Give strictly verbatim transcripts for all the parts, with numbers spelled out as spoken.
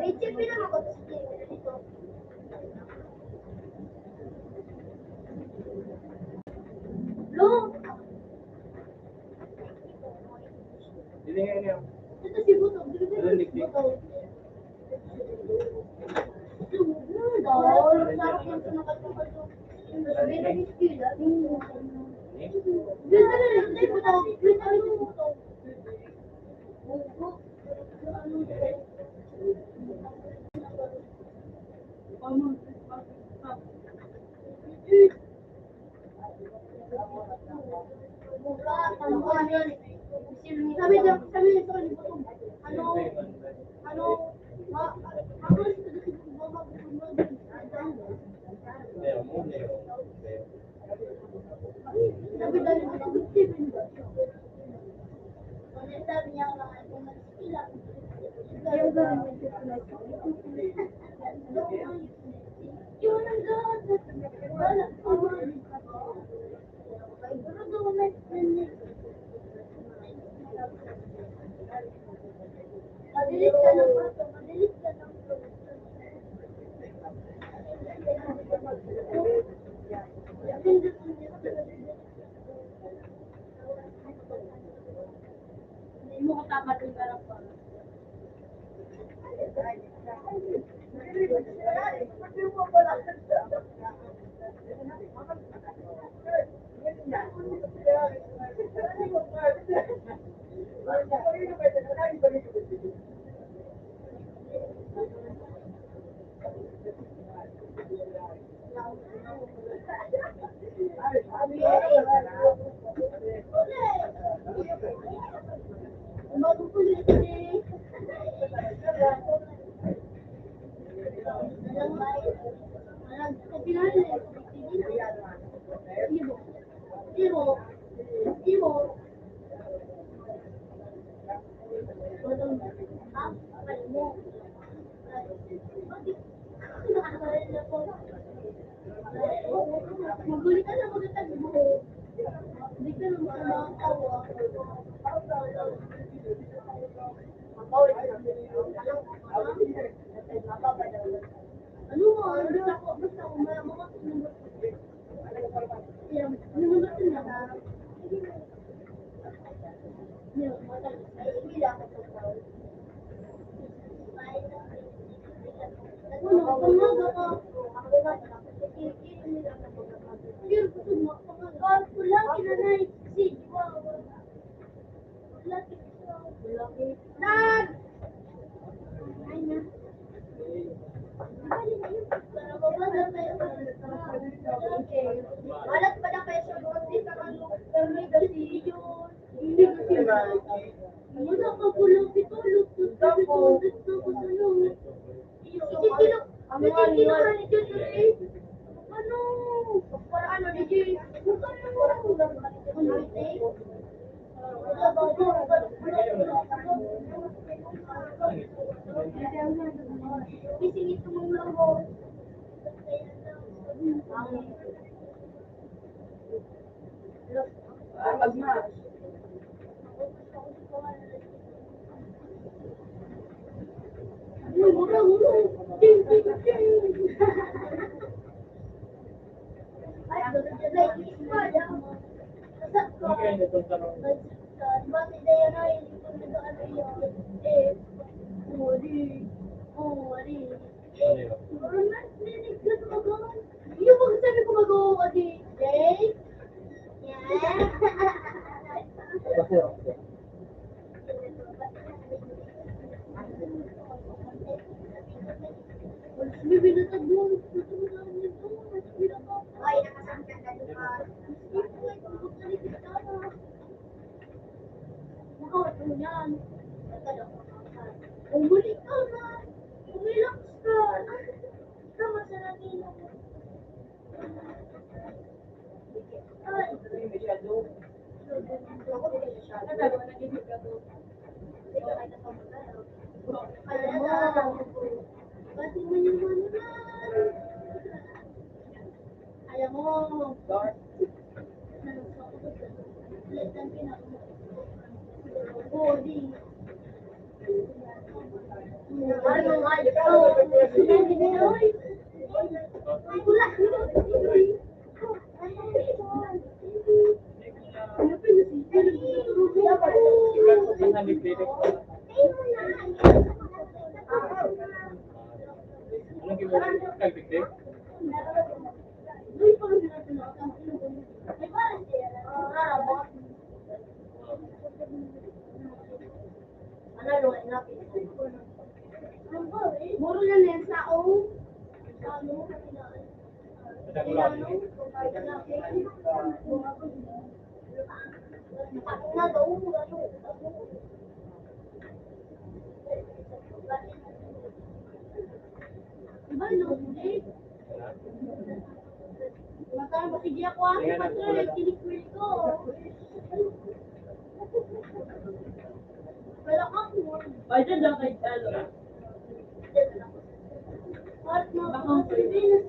Eh, siyempre naman, kung gusto niyo dito. Lo! Dili nga niya. Ito si Buto. Dili nga si Buto. Sabi niya, sabi niya sa kanya, ano, ano, ma-, ano, sabi daw niya, sabi niya, Moro na yan sa o. Sige ako, ah, patrol, eh, kinikwil ko. Pero ako, ay, dyan lang kay, ano, at mga Pilipinas,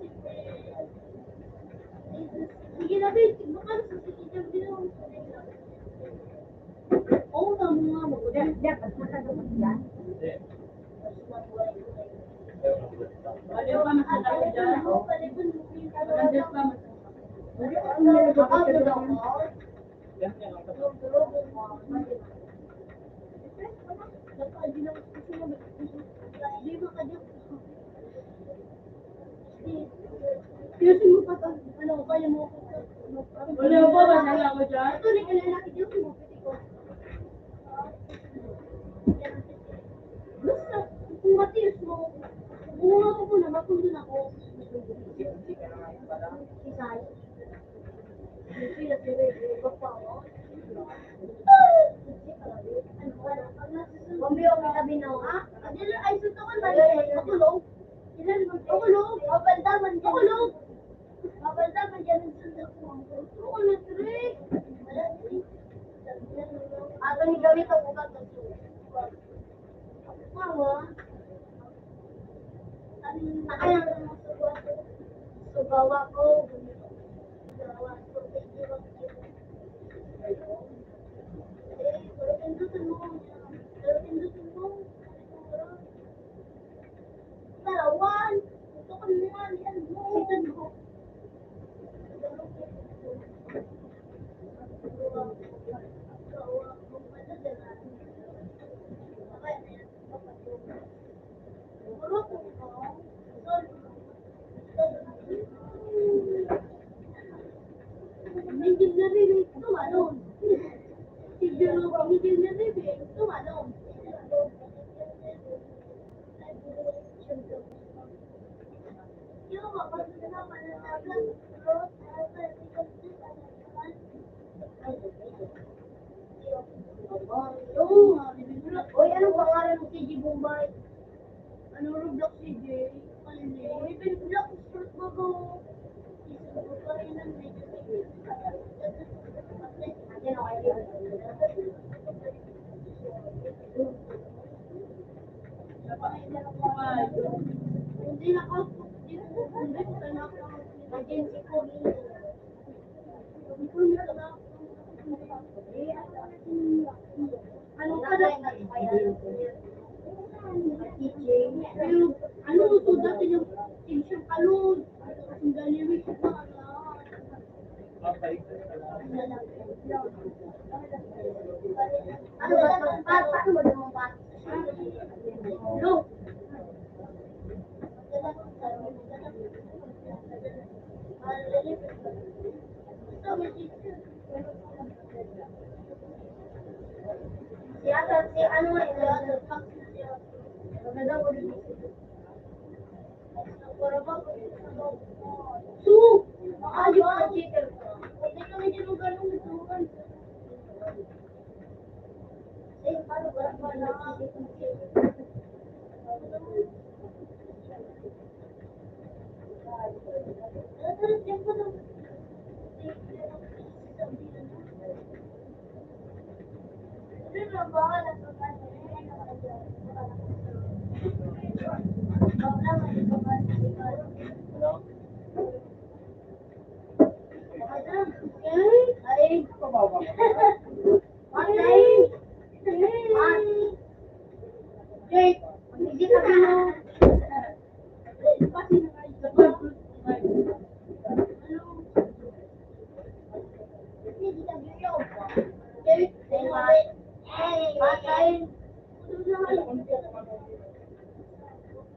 sige na, babe, baka sa sige dyan, dyan. Oo, tama nga, maganda. Dapat makadamot yan. Baliw ka, masakit dyan. Maganda pa, masakit. Wala pa, wala ako dyan. Basta, kung matiis mo, kung ako po na, matundun ako. Isay. Ato ni gamit ang ugat ng sugat. Mama, ang nakaya ng mga sugat. Sugawa ko. Sugawa ko. Eh, pero pindutin mo. Pero pindutin mo. Tarawan. Gusto ko naman yan. Gusto ko. Oy, anong pangalan mo, C J Bombay? Ano, Roblox, C J? Ano ni? Oy, Roblox, Roblox, bago. Hindi na ako, hindi ko, hindi ko na ako. Ano ka na? Ano, ano to dati yung picture ka, Lord? Ang galing mo. Ano ba? Pa-, paano mo lumabas? Go. Si ata, si ano nga, si ata, si ata. Su! Ayun, ang cheater. Hindi kami din ganun, ganun. Eh, paano ba, paano? Ay, ay, ay. Jake, Hindi ka ginawa. Patay.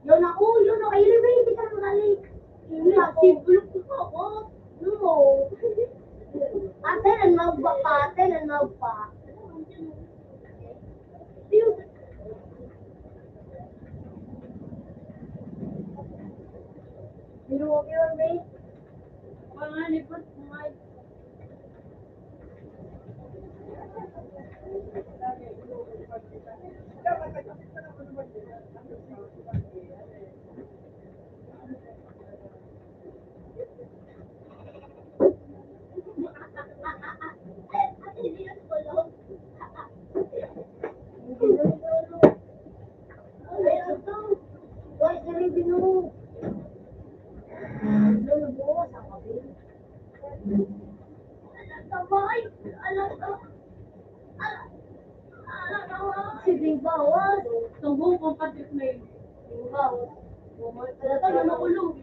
Yun ako, yun ako. Ayun, hindi ka nagkali. Yun ako. Sibulok ko ako. No. Ate, nang magpa, ate, nang magpa. Binuwag yun, babe. Panganib mo, kumain. Si Ding Bawas. Tumbong kong Patrick May. Ding Bawas. Wala tayo makulong.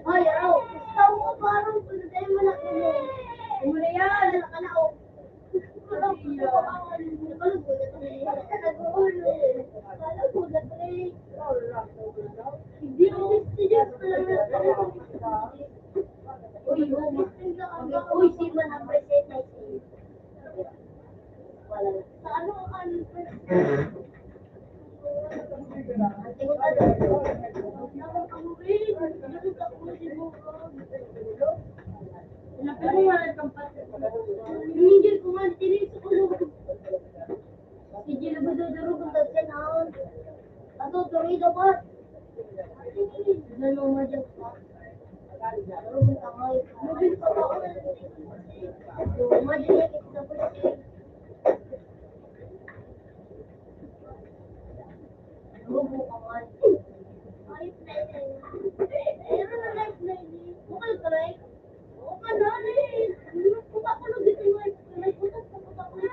Ay, aw. Tao ko, parang kung tayo malaki mo. Muna yan. Wala ka na, oh. Uy, uy, si man ang present na si. Sa ano ang ang tingin ka doon? Pinapinungalan kang pati. Hinigil ko nga, tinis ko. Si Gilbert Dodoro kung tatyan, ah. Ato, tuloy dapat. Ano mo dyan pa? Pero kung kamay, mabin pa ba ako? Mabin na kita pa siya. Ano mo kamay? Ay, pwede. Pero na-like na yun. Bukal ka, like? Oo ka na, eh. Ano, kung ako nang gusto mo, eh, may butas na butas na.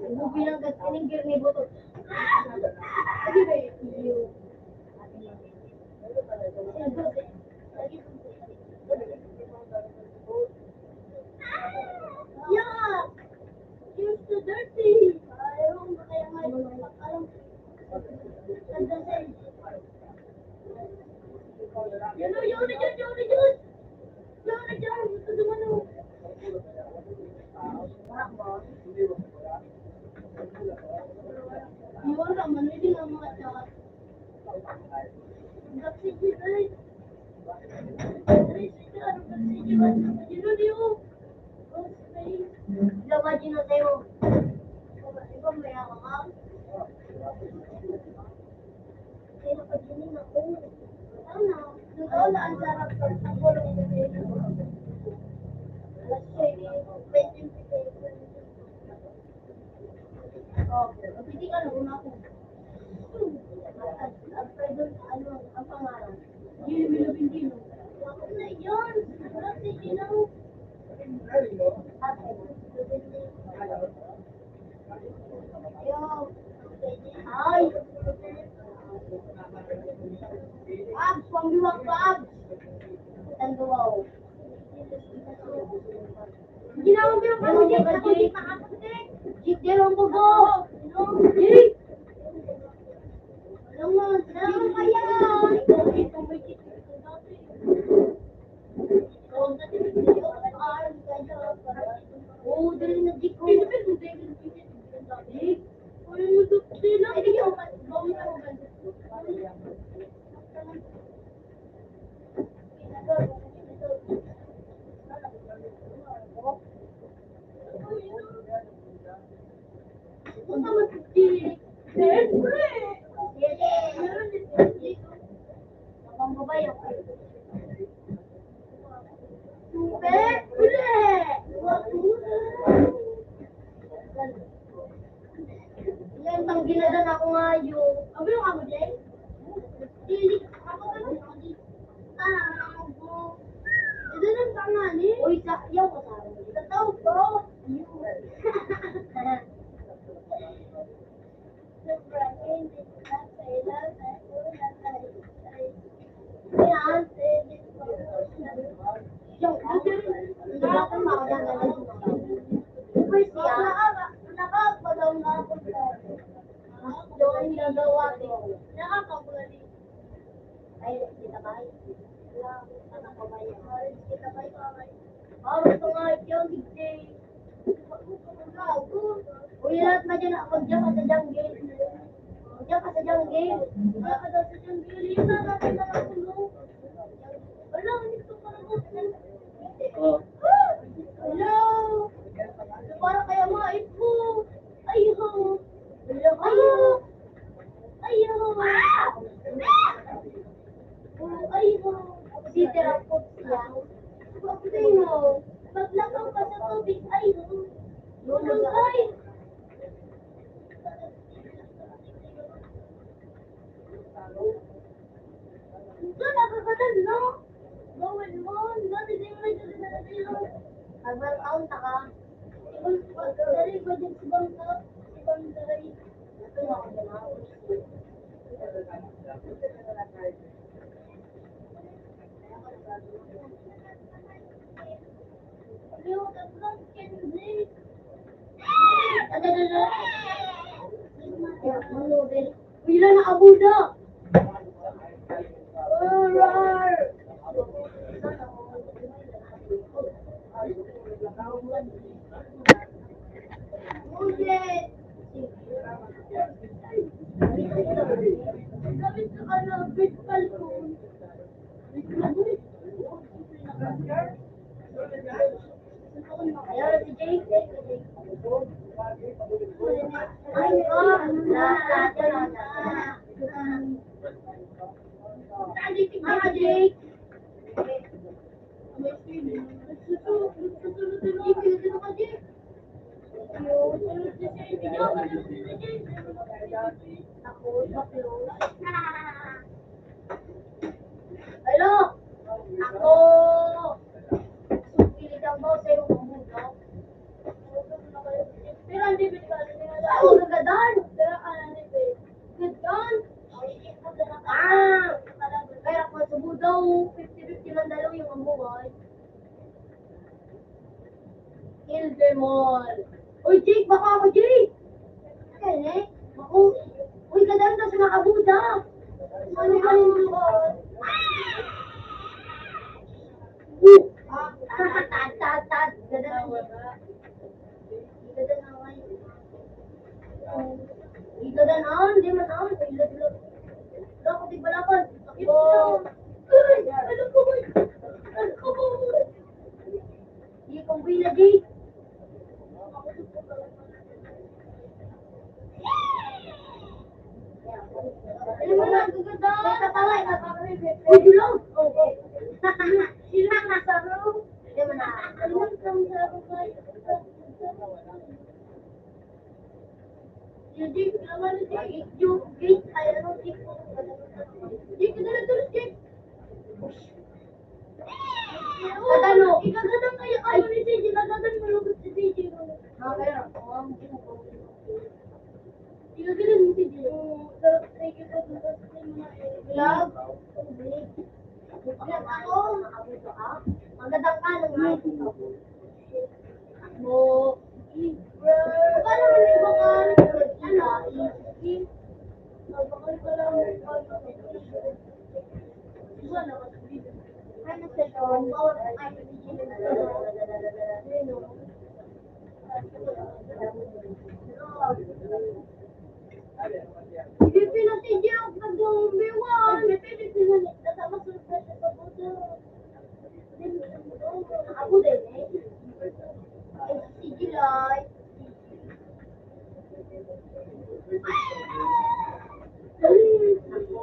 Ano bilang gatkining girl ni Buto? Ano ba yun? Yeah! You're so dirty! Ayaw mo kaya nga yung alam. Yan o, yan o, yan o, yan o, yan o. Yan o, yan o, yan o, yan o. Wala man, hindi nga mga tao. Ang gaksi dito, eh. Ang gaksi dito, ang gaksi dito, ang gaksi dito. Ang gaksi dito. Ikaw, imagine na sa'yo. Ikaw, may hawak ka. Kaya pag yun ako, sana, wala, ang sarap sa, sa bulong ko sa inyo. Alas sais, twenty-five. Oh, pwede ka na, una ko. At, at, at, ano, ang pangalan? Jimmy Lubintino. Ako na yun. Wala si Gino. Ate, Lubintino. Ay! Abs! Pambiwag pa, abs! Tanduaw. Ginawa mo yung pambiwag pa, abs, eh. Jeep, di lang po, go! Jeep! Alam mo, alam mo kaya? Oo, dali na, di ko. Ang babae ako. Super! Uli! Yan, pang ginadan ako ngayon. Ano yung amo, Jay? Dili, ako na, ako di. Ah, ako. Ito lang pa nga, ni. Uy, sa, yaw ko sa akin. Sa tao ko. Yun. Doon nagawa ko. Nakakagulat. Ay, kita ba? Wala, ano ko ba yan? Kita ba? Oras ko nga ito, bigay. Uy, lahat na dyan, ako dyan, sa jungle. Diyan ka sa jungle. Diyan ka daw sa jungle. Yun na, natin na lang, no? Wala, hindi ko pa nabot. Oh. Hello? Para kaya mga ipo. Ay, ho. Hello, ay, ho. Ay, ho. Oh, ay, ho. Sitira po siya. Pagkain mo, maglakaw ka sa tubig. Ay, ho. Yun, ay. Ito, nakakadal, no? Gawin mo, dati di mo nagsasabi sa'yo. Nagmamakaon na ka. Ibang, dali ba dyan si Bangka? Si Bangka, ay. Ito na ako na. Pila na abuda? Alright. Ulit. Sabi ko, ano, bit palkon. Ayan, si Jake, Jake, si Jake. Ay, oh, na, na, na, na. Mama, Jake. Hello! Ako! Supilit ang boss, eh, kung buto. Pero hindi, pero hindi. Ako, gagadan! Pero, ah, hindi, pero. Gagadan! Ah! Pero kung subo daw, fifty fifty man daw yung amuhay. Kill them all. Uy, Jake, baka ako, Jake! Ayan eh. Ako, uy, kadang na sa nakabuda. Ano ba yung lugar? Ah, tat, tat, tat, tat. Ganda na. Ganda na, ay. Ganda na, hindi man, ah. Ilog, ilog. Dapat ibalakad. Takbo. Ay, ano ko, boy? Ano ko, boy? Di kong binagay. Ano mo na, gaganda? May tataway, napakabibig. Uy, dulaw! Oo. Sino ang nasa room? Di mo na. Ano ang nasa room? Yung Jake, awan na Jake. Yung Jake, ay, ano, Jake? Jake, ano na tulos, Jake? Tatalo. Ikagadan kayo, ano ni C J, ikagadan mo lugod si C J. Ah, kaya, oh, ang Ikagadan mo si C J. Love. Ako, ako, ako. Magandang ka ng mga Mo, paano mo yung mga, ano, i-, i-, ano, sa, ano, sa, Hindi pinatidya ang pag-uumbiwan. Hindi pinatidya ang pag-uumbiwan. Ako din eh. Ay, sige, Lai. Ako.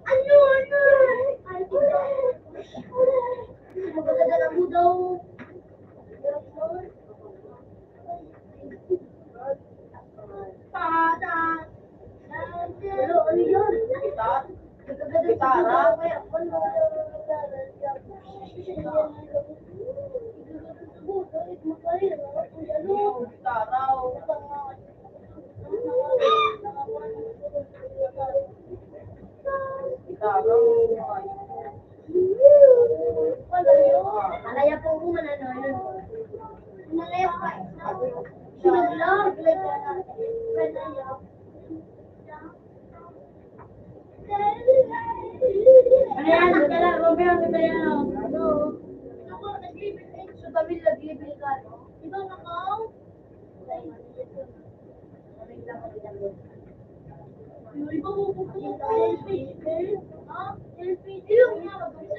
Ano, ano? Ay, maganda na po daw. Pero ano yun? Gitara? Malaya po ko man ano, ano. Malaya pa. Sinaglag, like, like, Ano yan? Dala, Romeo, ano ba yan, oh? Ano? Ako, nag-level eight sa pamilya, nag-level ka, no? Di ba, Macau? Yung iba, pupunta sa L P G, eh. Ha? L P G, yung mga mag-,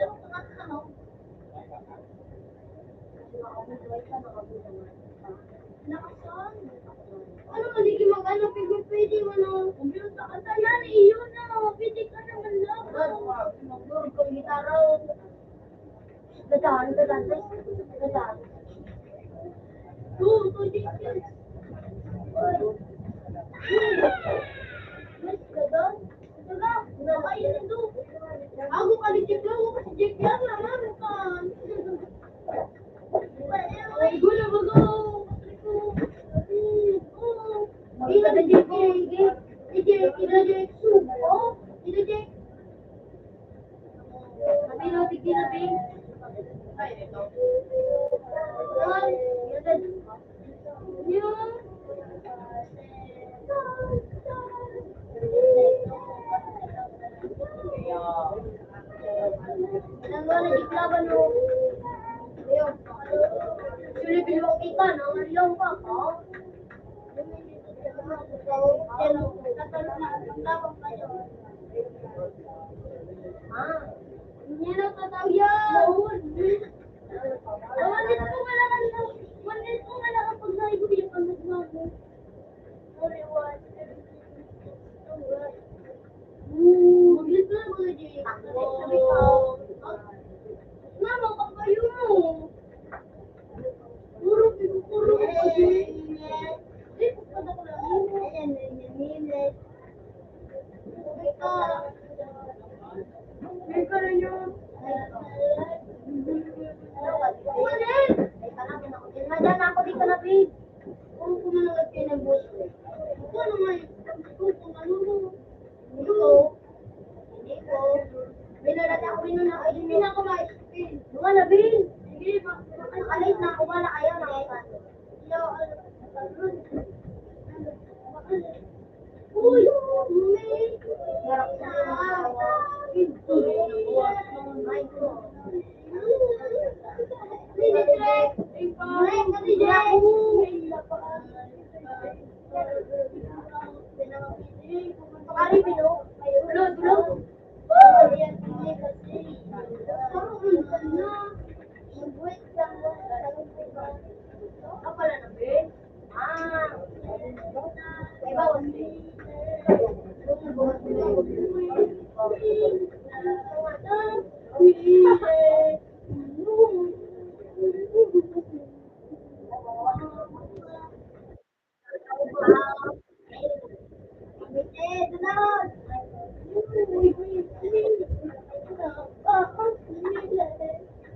Ano, maligi mag-ano, pwede, pwede, ano, computer, ang tanan, iyo na, pwede ka naman lang. Mag-, mag-, mag-, gitara, oh. Gitara, gitara, gitara. Two, two, three, three. Mas ka doon? Ako ka ni Jeff lang, ako si Jeff lang, wala nga, ano ka? Ay, gula, bago. Ina na Jeff, Jeff, Jeff, Jeff, Jeff, Jeff, Jeff. Sabi, no, sige na, Bing. Ay, ito. Ay, ito. Nagwa na di laban, no? Ayun. Sila binuwang kita, no? Ang liyaw pa, oh. Ah. Hindi na tataw yan. One minute po nga lang, one minute po nga lang ang pagsabi ko, yung pagmagmag mo. Sorry, one. Mag-lip lang, mga G. Sabi ko, mama, kapayo mo. Puro, puro, puro, puro. Di, pagkakalaman mo. Ayan, ayan, ayan, ayan. Madyan ako dito na, babe. Puro ko na lang pinag-boss ko. Ito naman, ito kung ano mo. Ito. Hindi ko. May nalata ako, may nalata ako. Hindi na ako ma-explain. Wala, babe. Hindi, ma-, ma-, Nakalit na ako, wala kayo, nakita. Uy, may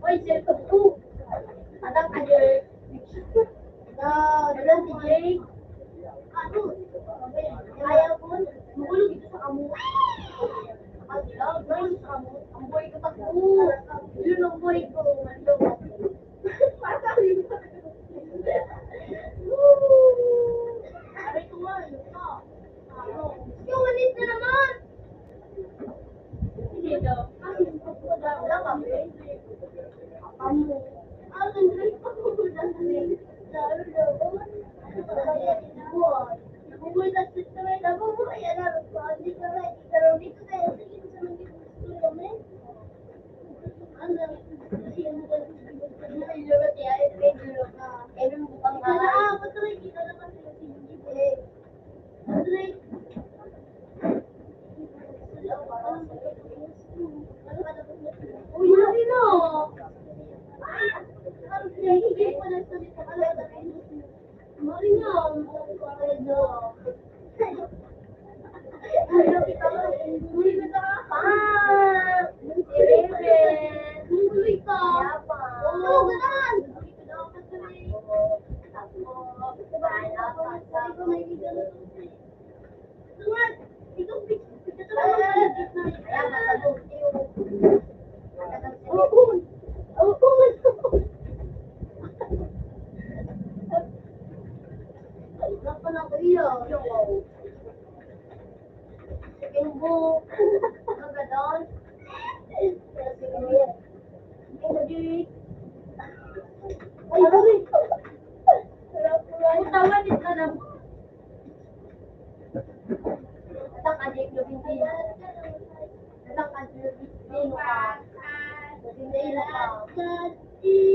Oy, cellphone ko. Atang ayer. Ah, dala si Jay. Ano? Ayaw ko. Magulo dito sa kamo. Ang love, guys, sa kamo. Ang boy ko, pag-, yun ang boy ko. Aray ko nga, ano ka? Ano? Yung manis na naman! Hindi daw. Wala ka, be. Ano? Ah, nandun pa ko. Lalo daw. Ano ba kaya ginagawa? Nabubuhay na sa tuloy, nabubuhay na. Hindi ka na, hindi ka na, hindi ka na, sige, sa mga gusto namin. Ay, sorry. Ang tawa ni Sarah. Ang adik na binti. Ang adik na binti. Ang adik na binti.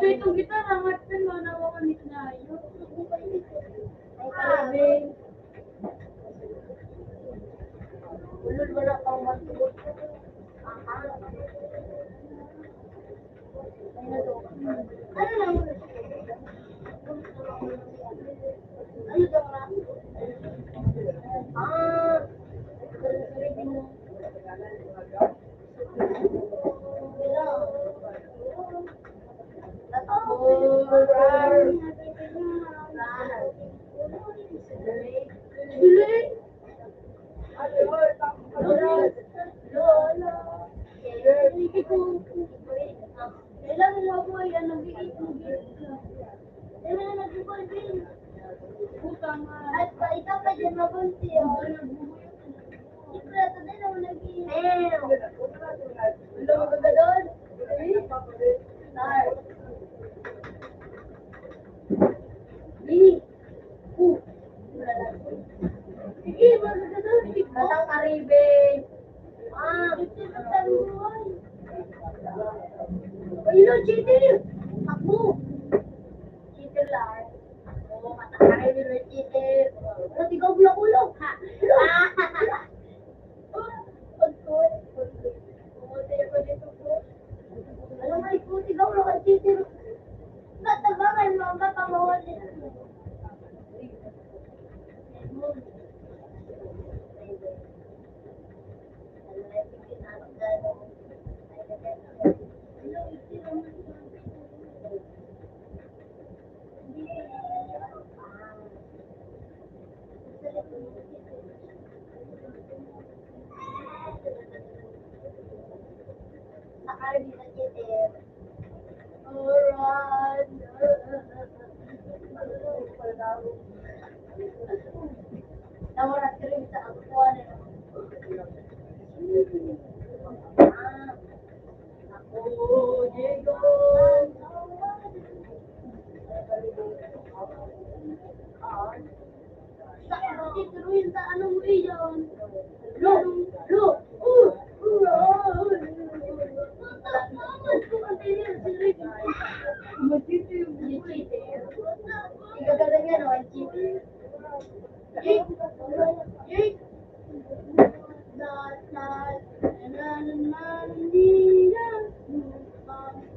Itong gitara, ngat kan manawa ka ni Kinayo. Ay, grabe. Ulol, wala pang matubod. Aha. Ano lang? Ano daw nga? Ah, Kailan mo ako yan? Nag-iit, nag-iit ka. Kailan na nag-iit ka? Puta nga. At pa, ikaw pa dyan, mabunti, oh. Ikaw na to din, oh, nag-iit. Damn. Wala ka ba doon? Star. Bini. Oh. Sige, magagano. Batang Karibe. Ah, ito na tayo. Ayun, cheater. Takbo. Cheater lang. Oo, Batang Karibe, cheater. Ano, tigaw mo yung ulo? Ha? Ah. Pagkot. Pagkot. Alam mo, ikuti daw, mga cheater. Natabangan, mga pamawan nila. Alright. Nawala ka rin sa agpuan, eh. Sa ano, tituloyin sa ano mo iyon? Lo, lo, uh, uh, uh, uh. Igagada niya, no, ang cheater.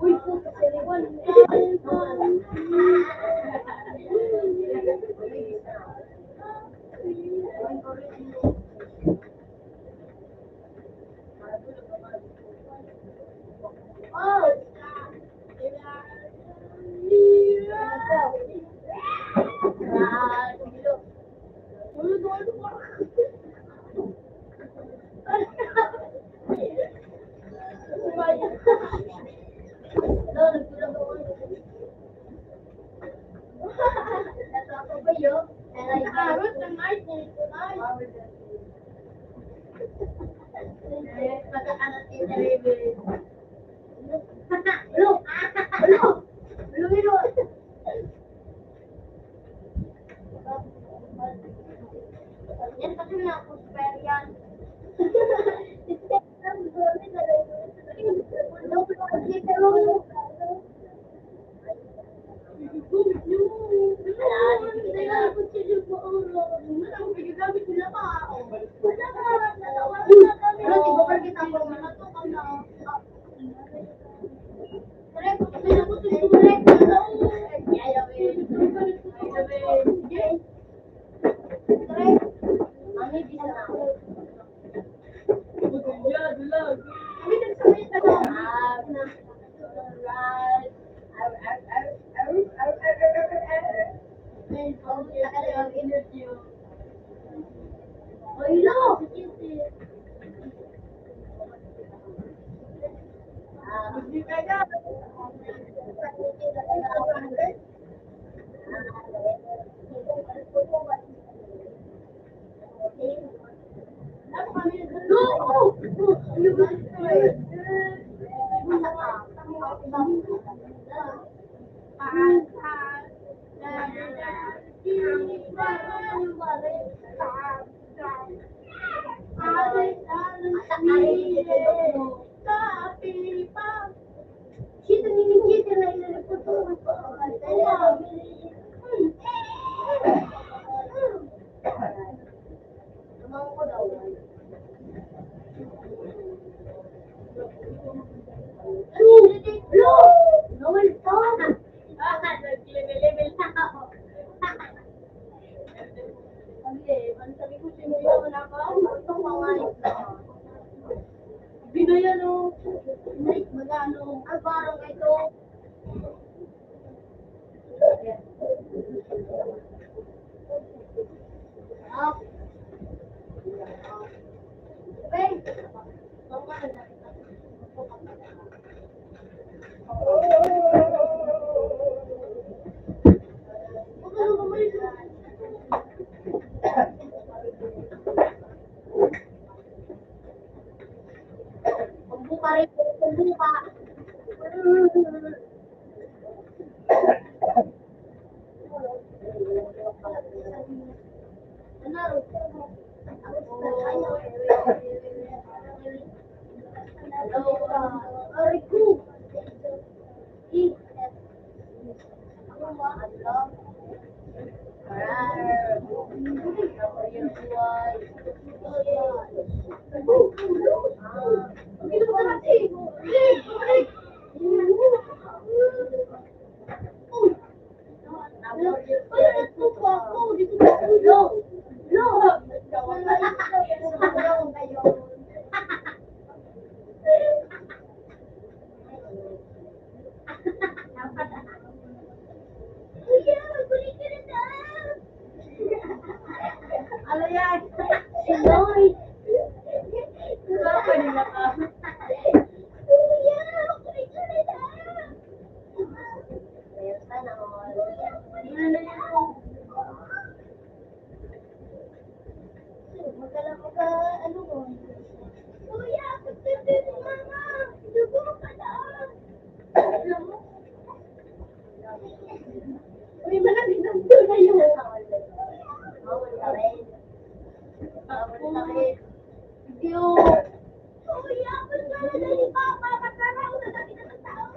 Uy, puta, siniwan. Binaya, no? Like, magano? Ang parang ito. Pagbuka rin, pagbuka. Ano yan? Si Lloyd. Pwede na ka. Ayan, sana all. Magkala ko ka, ano ko? Kuya, pagkakas mo, mama! Dugo ka na! Uy, malamig ang dugo na yun. Bawal ka rin. Bawal ka rin. Yo. Kuya, pagkala ni Papa, magkakaroon na kami ng tao.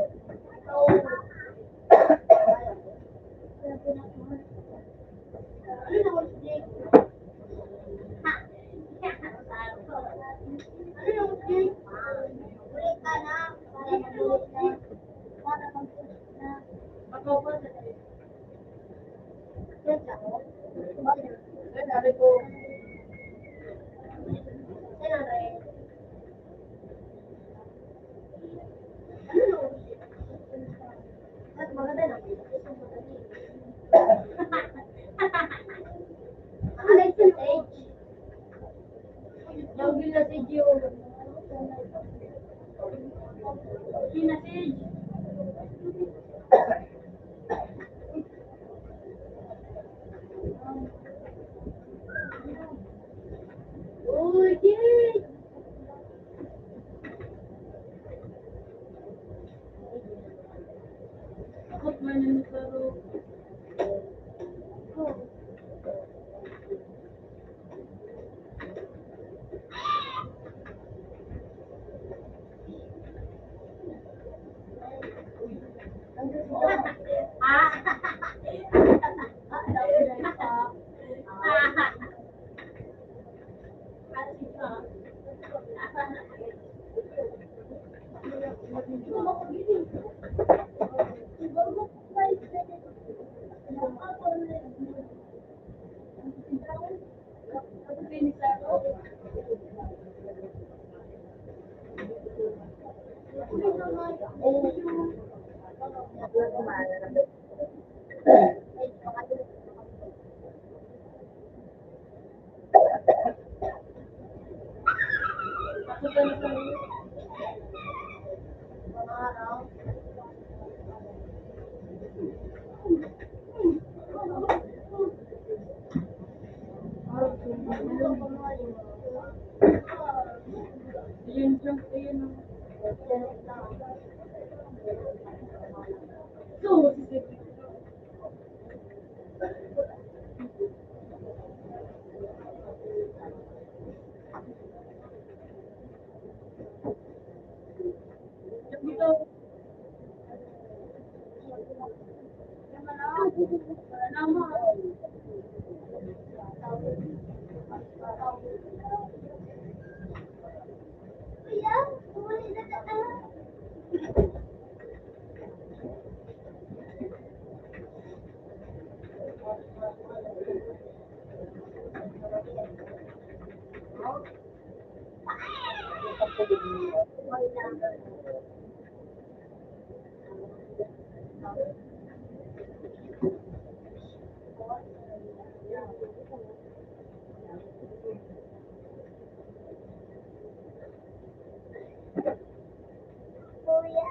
Kuya,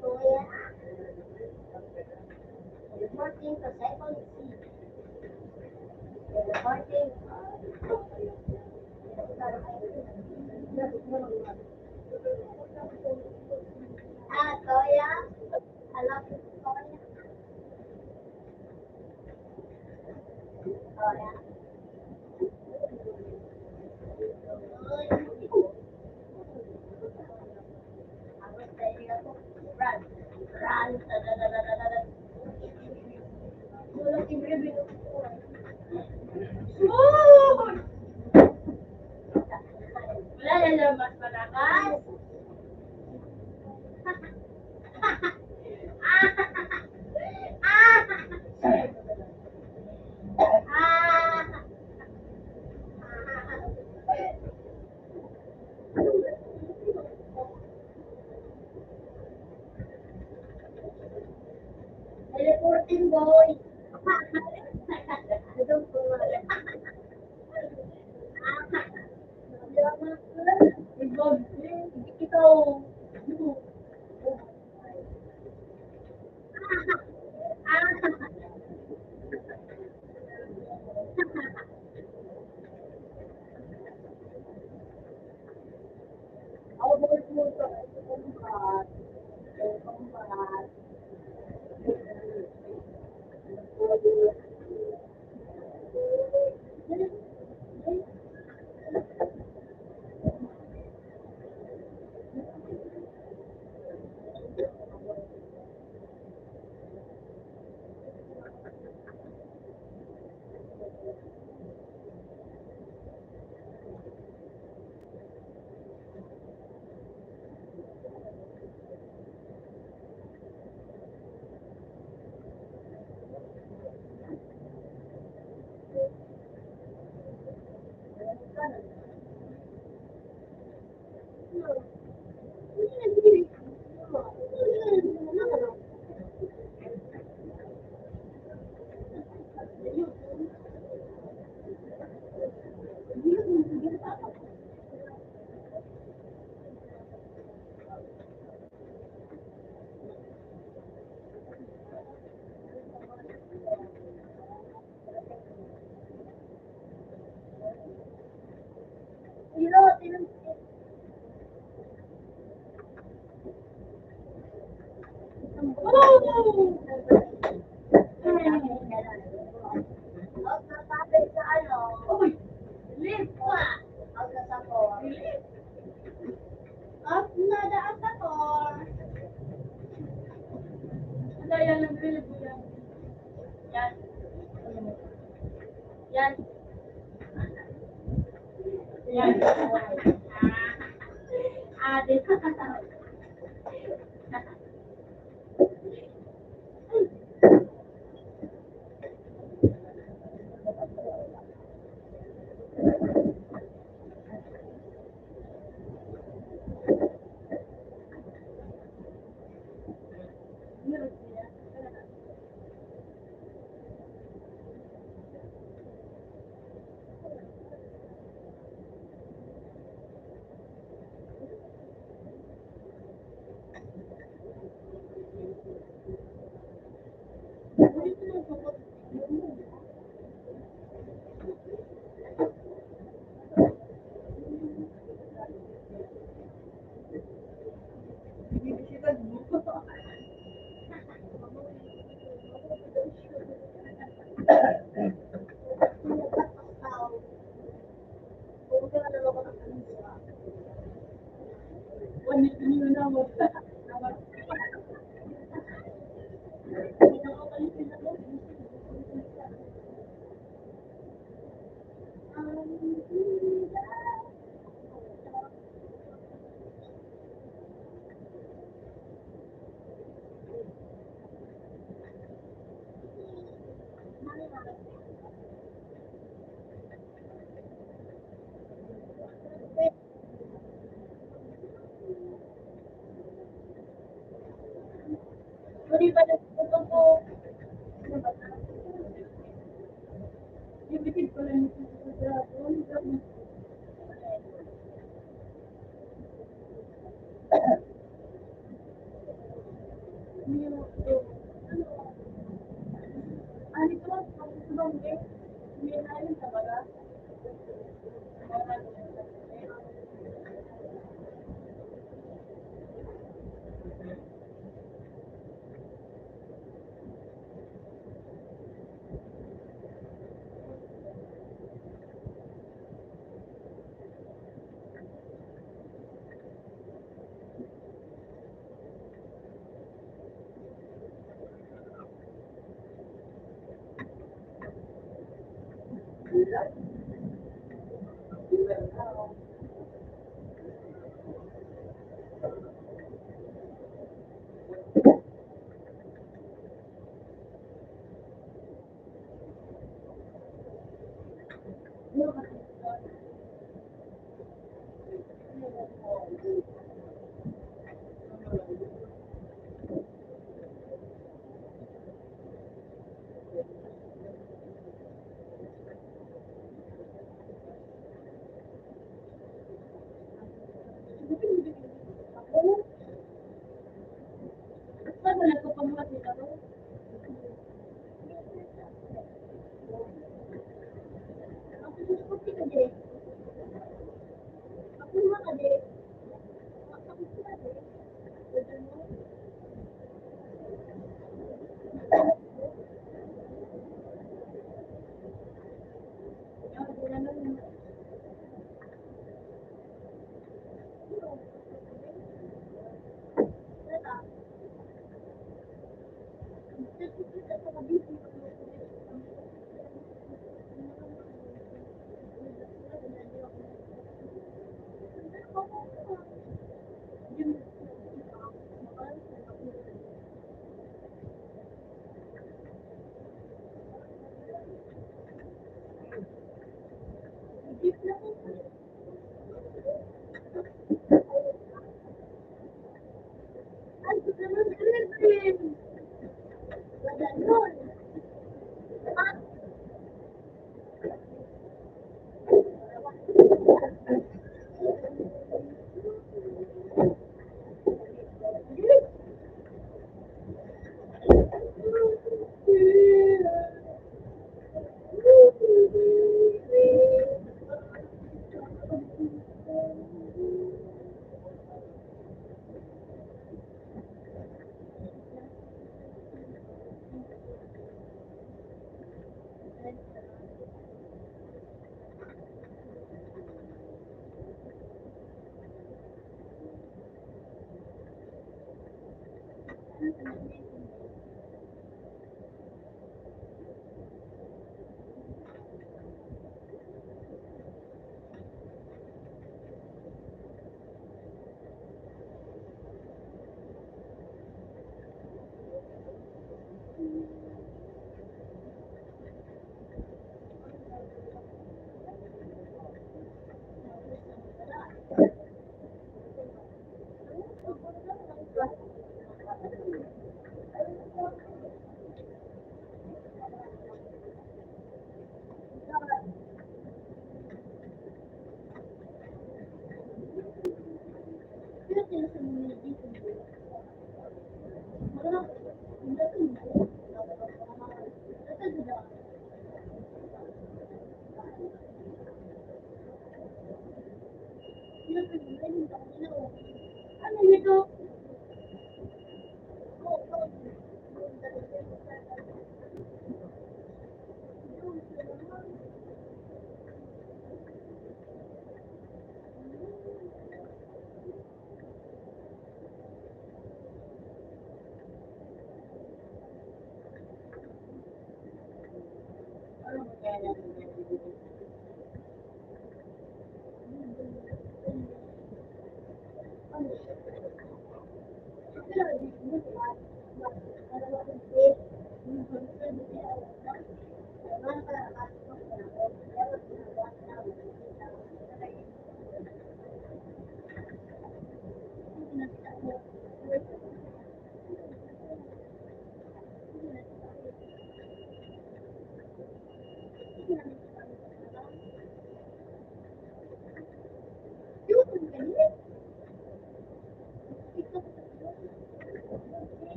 kuya. Reporting to second C. Reporting. Ah, kuya. Hello, kuya. Wala na lang mas malakas. Teleporting boy. Ikaw. Uy! Lift pa! Lift! At nadaan sa tor. Kaya nagre-review yan. Yan. Yan. Yan. Ah, di ba?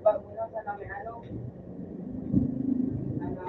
Bago na sa kami, ano? Ano?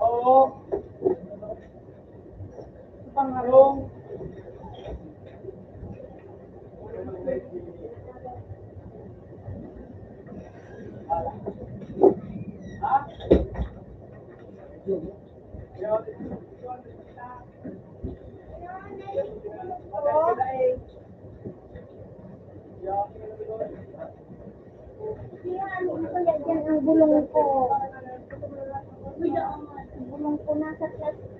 Oo. Pangarong. Ha? Kaya ano ko yan, yan ang bulong ko. Ang bulong ko nasa plastic.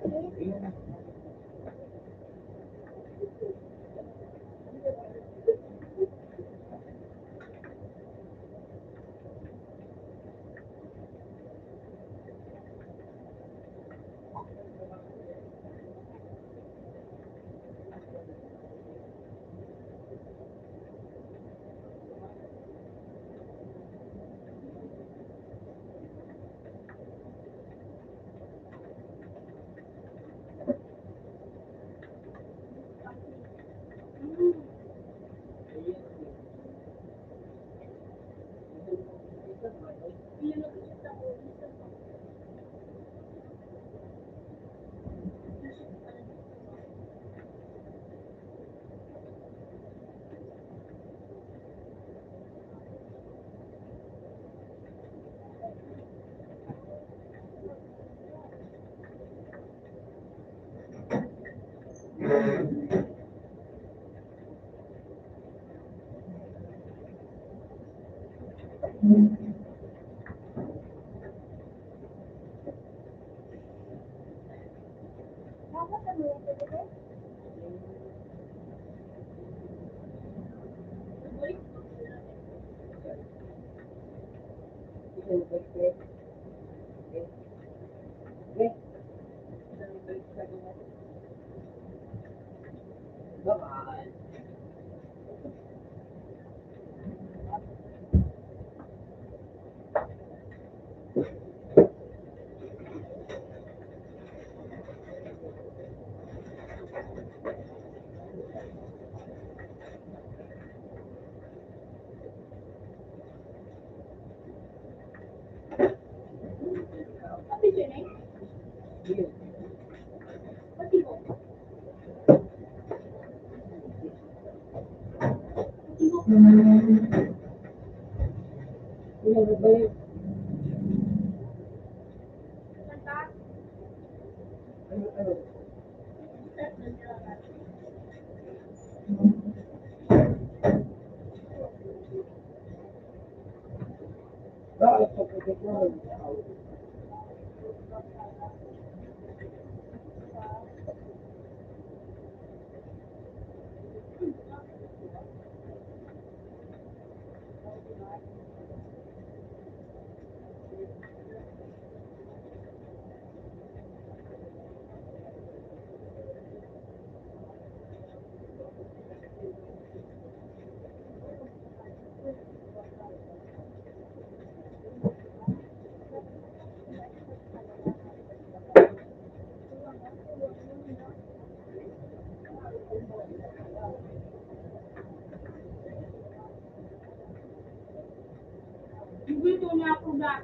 Gusto niya ako na.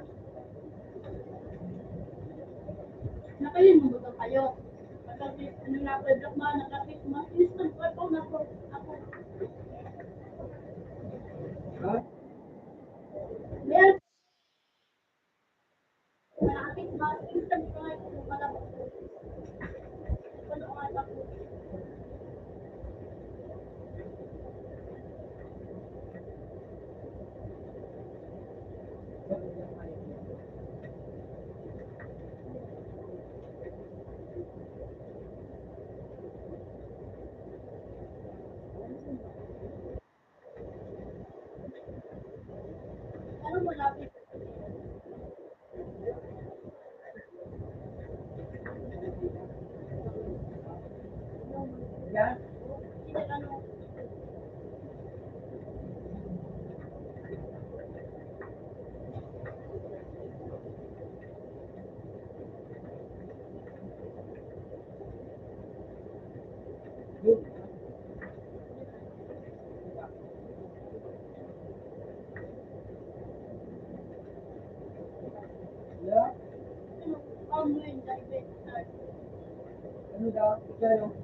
Nakalimutan kayo. Nakapit, ano na, pwede ako na, nakapit, mas instant ko ito, nako, ako. Meron.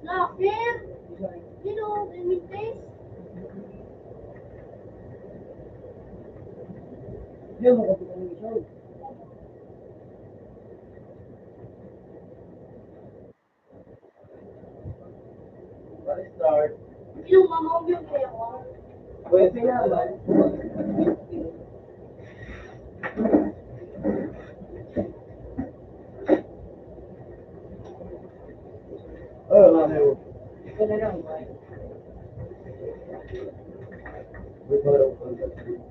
Locker? Sino? Imintes? Diyan mo kapag ang isang. Yung mama ko yung kaya ko. Pwede naman. Oh, mama ko. Ito na lang. Wait, wala akong contact.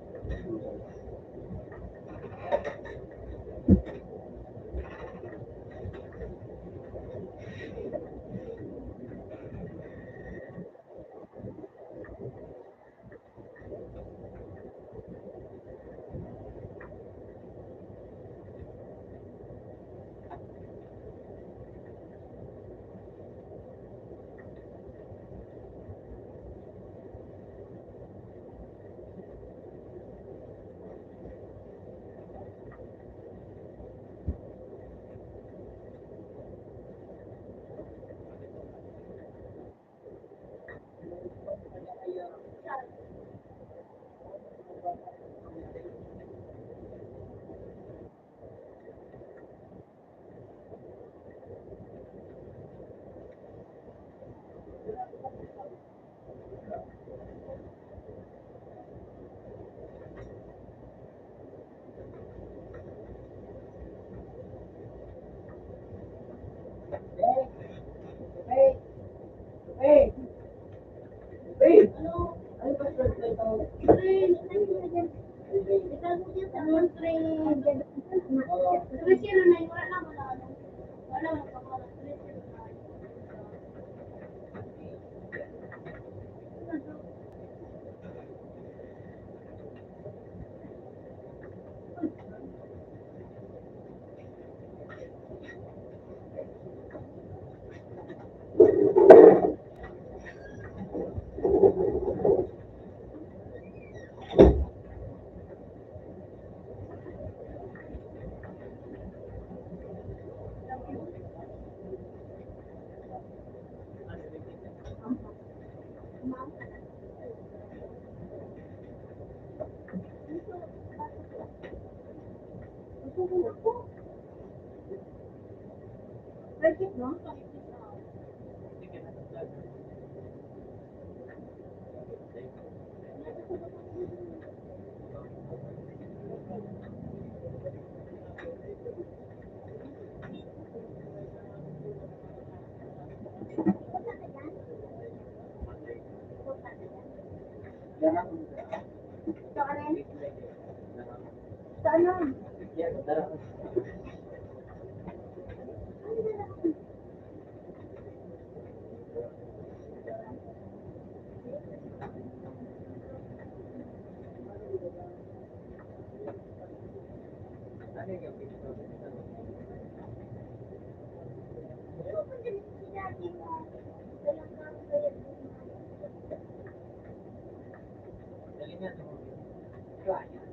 Saan?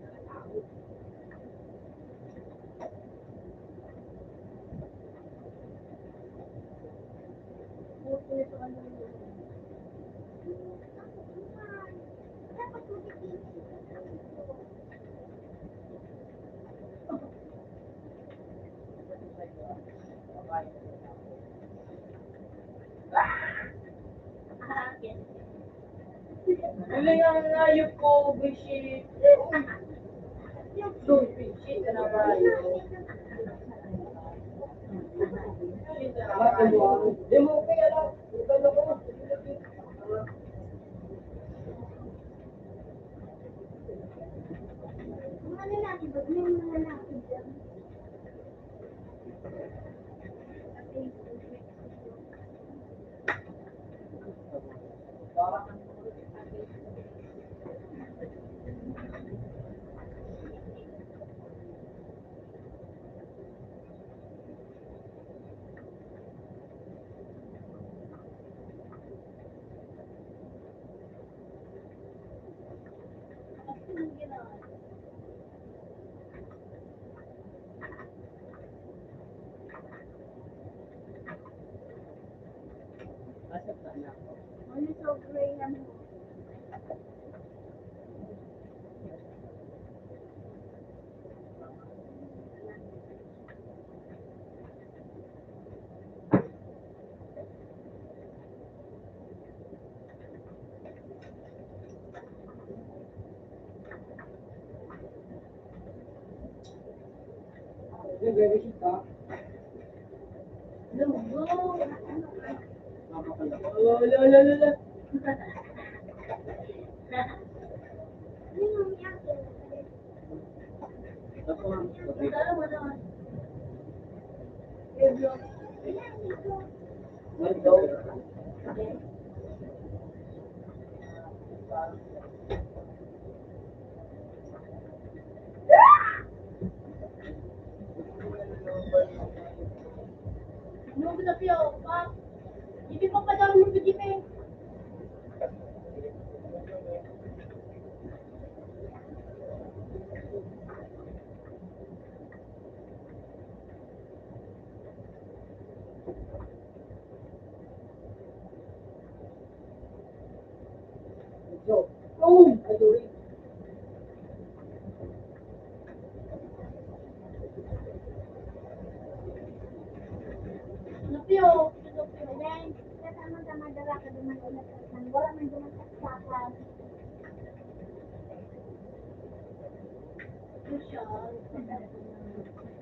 Galing ang hayop ko, Bishi. Yung Bishi, ka na ba? Di mo okay, ano? Ito na ko. Ano sa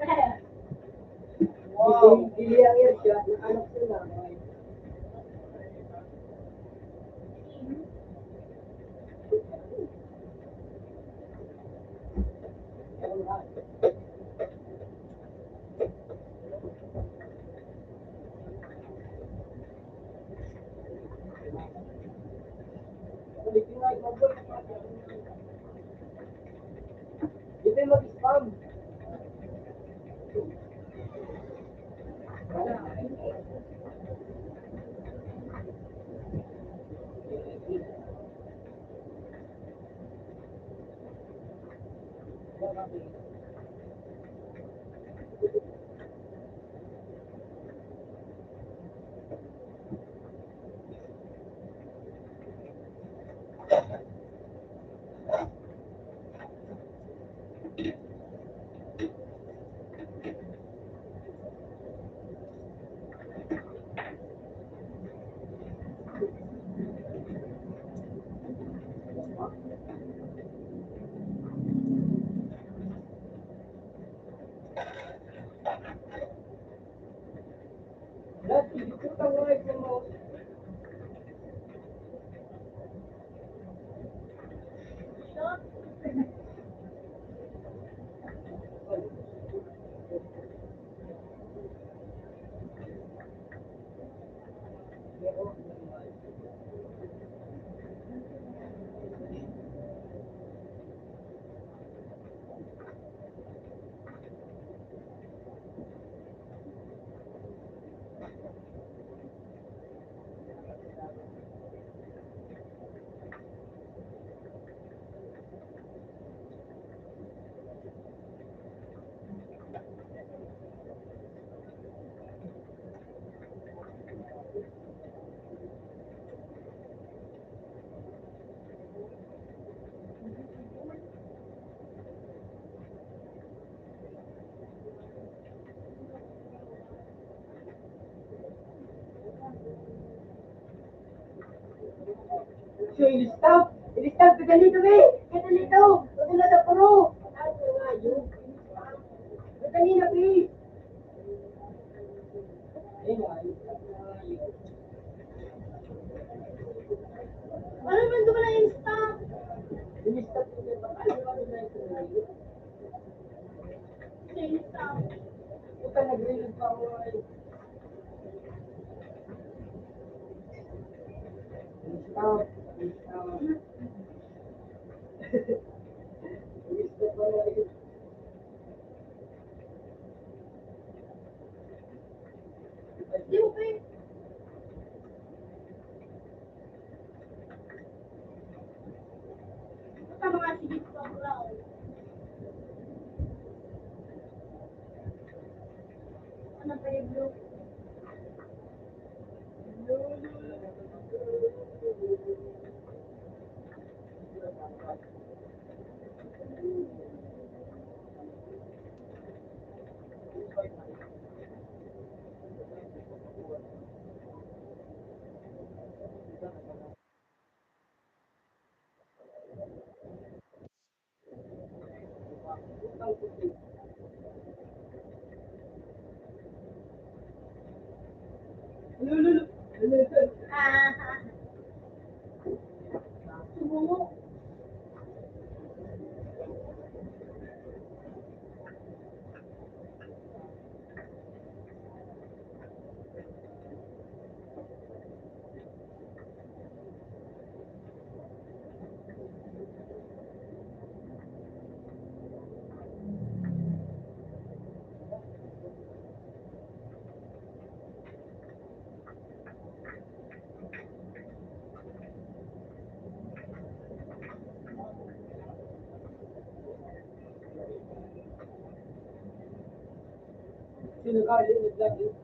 Graham? Wow. Hindi ang anak sila. Ilista. Ilista, kadali kami. Kadali daw. Kadali na puro. Kadali na, be. Ano man doon na ilista? Ilista. Ilista. Puta, nag-release pa ako, eh. Di mo pa yun. Sa mga sige, sobrang. Ano pa yung blue? Sino ka? Yung nag-vlog, eh?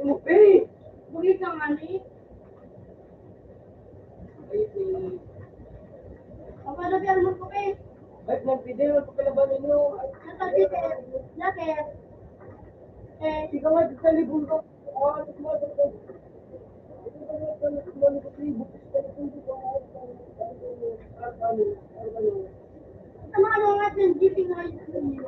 Umupi! Bugis ang ani. Papa, na biyan mo ko, eh. Ay, nagpidi, nagpapalaban ninyo. Ay, nagpapidi, eh. Laki. Eh, ikaw nga, sa libong ko. Sa mga mga ating giving rights ninyo.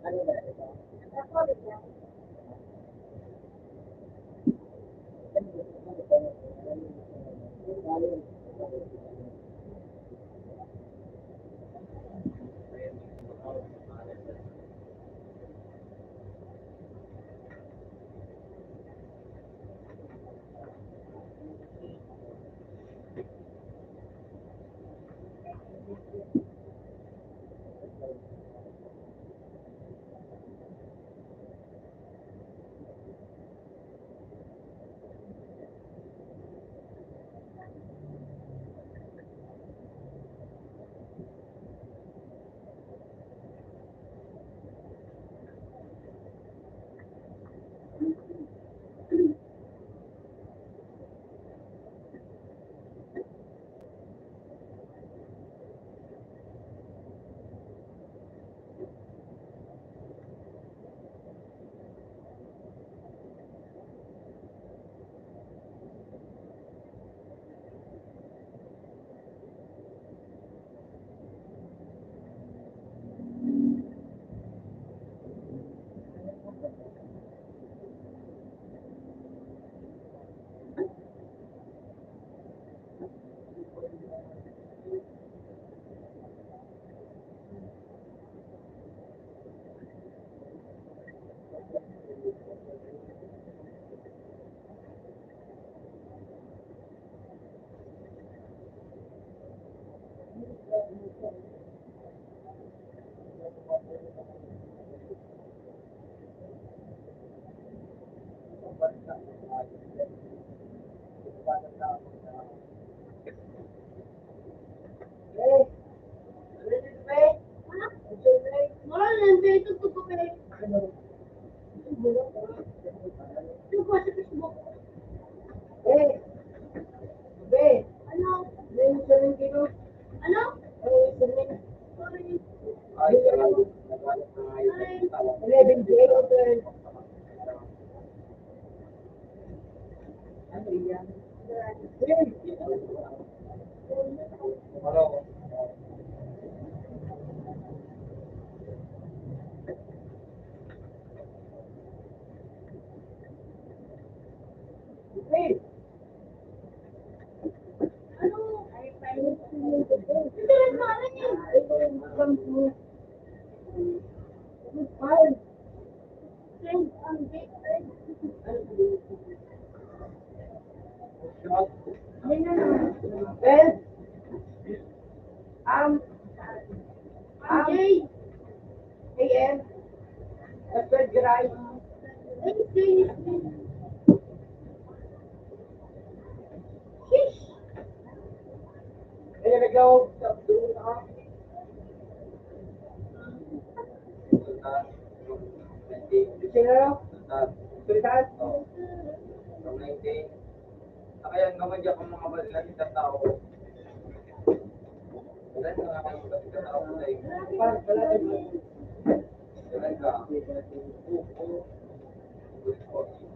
Well, um, um, A M, the third grade. Sheesh. Kaya nag-, Sino? Sultan? From nineteen. Kaya naman diyan ang mga balik natin sa tao. Wala na nga kayo sa tao, wala eh. Parang wala din. Wala ka. Oo, oo.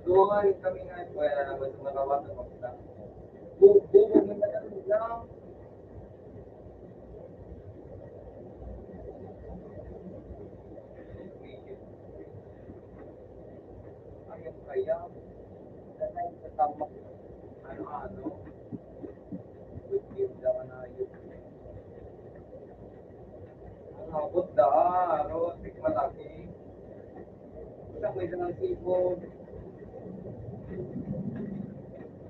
Dumangan kami nga, wala na naman sa matawa sa pagka. Bu-, bu-, bu-, bu-, Ang kaya, sa tamak, ano-ano, yung daw na yun. Ang abot da, aro, tikmalaki. Sa may isang sipon.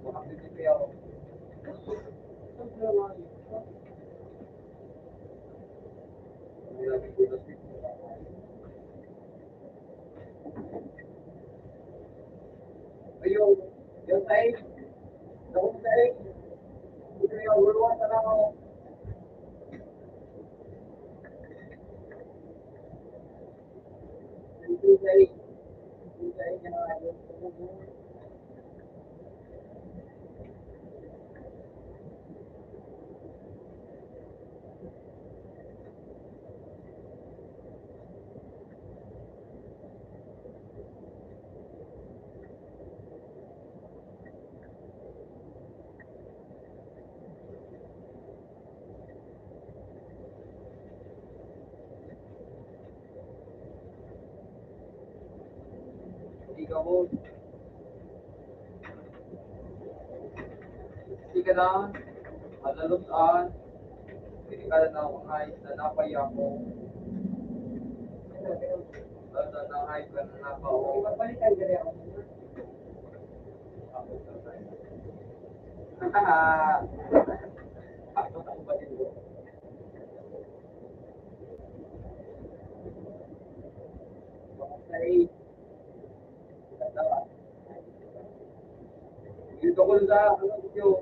Makakitipyaw. Ayun, yung taig. Yung taig. Yung taig. Ikaw mo. Sige na, malalutan. Hindi ka na ako, ay, na napaya ko. Basta na, ay, ka na napa, oh. Magbalikan ka rin ako. Ako, ako, ako, ako, ako, Dito ko sa, ano, video.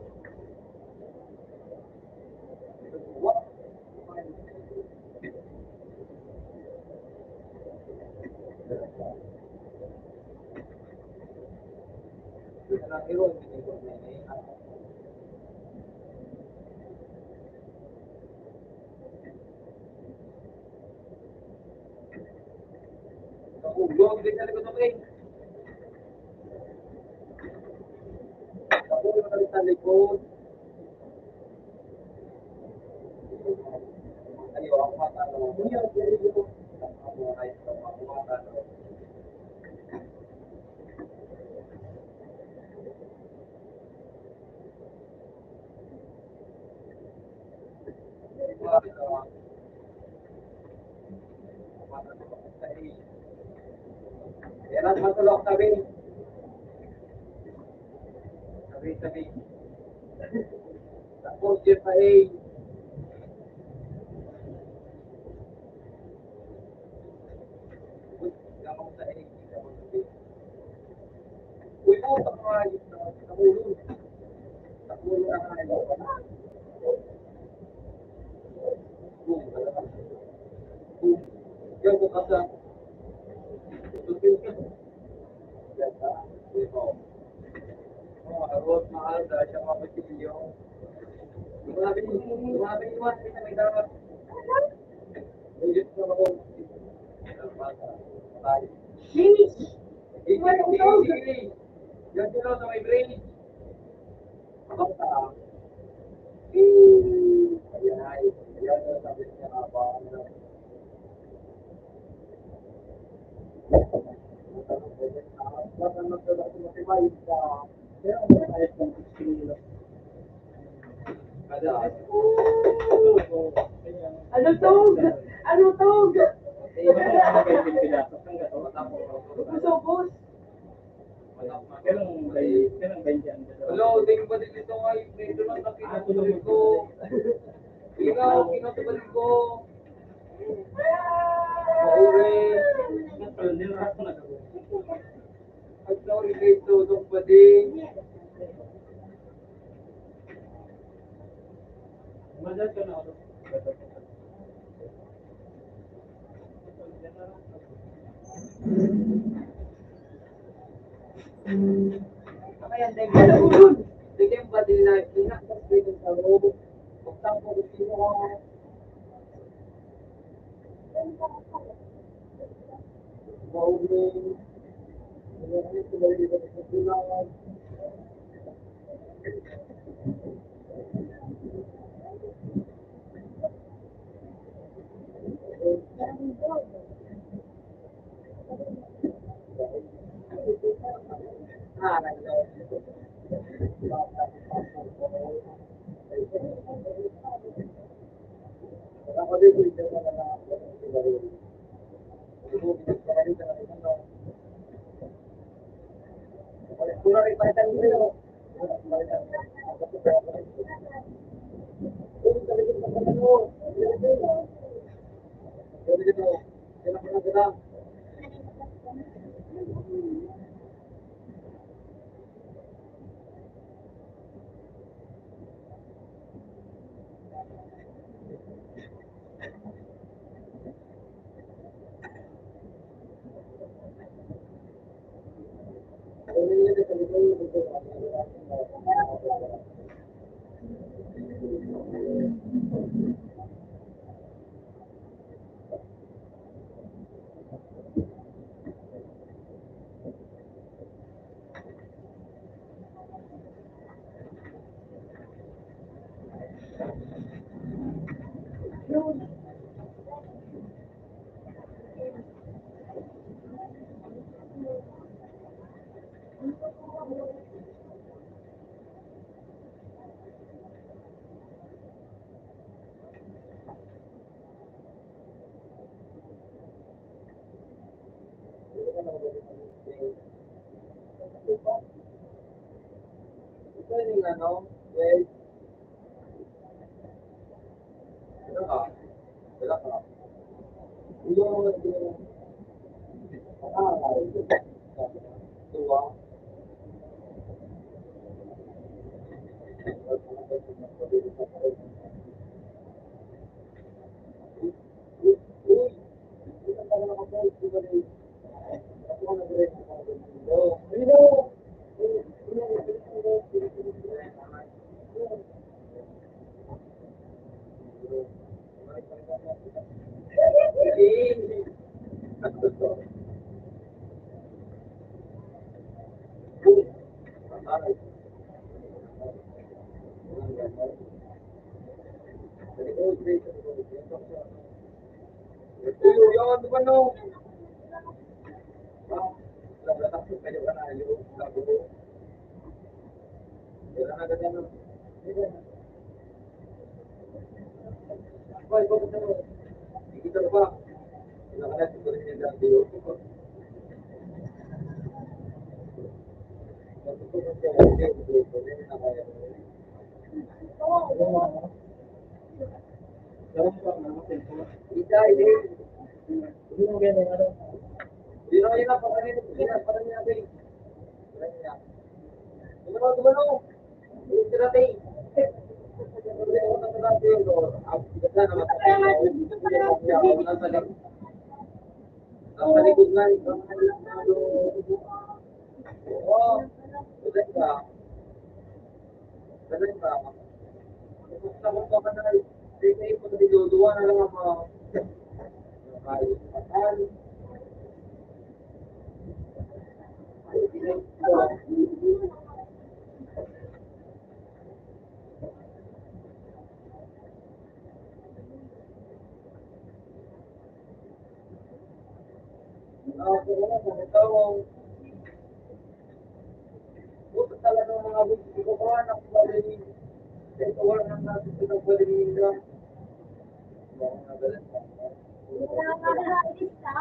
Nahulog din sa likod ng ring. Nahulog na rin sa likod. Ayaw, ako matalo. Ako matalo. Yan ang matulog, tabi. Tabi, tabi. Tapos, yun pa, eh. Uy, yan ang sa, eh. Uy, oh, sa mga, sa ulo. Sa ulo na nga, eh. Yan po kasi. Yan sa, ito. Oh, arroz, mahal, dahil sa mga kutsilyo. Grabe, grabe, iwan, may dapat. Sheesh! Iwan ito! Yan sila sa may bridge. Abang ka. Ayan, ayan, sabi niya, abang. Ano tog? Ano tog? Ubus-ubus. Kailan ba y-, kailan ba yan? Wala, ding ba dito nga, medyo lang nakita ko. Ikaw, kinatubal ko. Mauri. Nilak ko na gawin. At sorry kay Dodong Bading. Madat ka na ako. Kaya, dahil sa ulon, bigyan ba din na, inaktas din sa loob? Buksan ko, gusto mo. Ito yung ano, well, Buti talaga mga buti ko, kuha na ko ba rin? Ito, wala nang natin sa nagpalinda. Wala nang natin sa.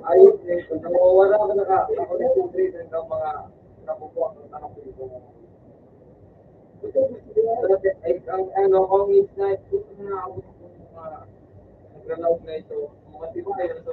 Ayos, eh. Kung nawawala ka, naka-, naka-concentrate ang mga nakukuha ng tao. Ay, ang ano, ang sniper, kung naabot yung mga nagralaw na ito, mga tipo kayo sa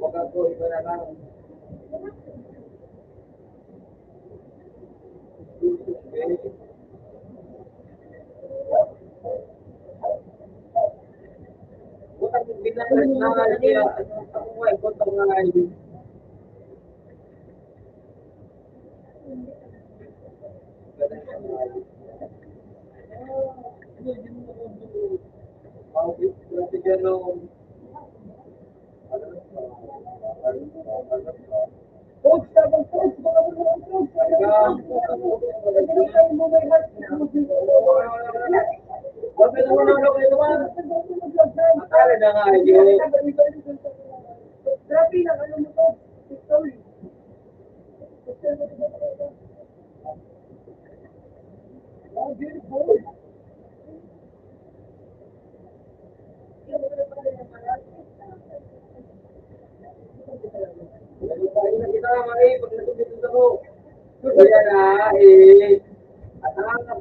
Wag ako, iba na lang. Wag ako, binanat na, kaya, ano, ako nga, ikot ang mga Grabe lang, ano mo to? Sorry. Kaya na, eh. At ang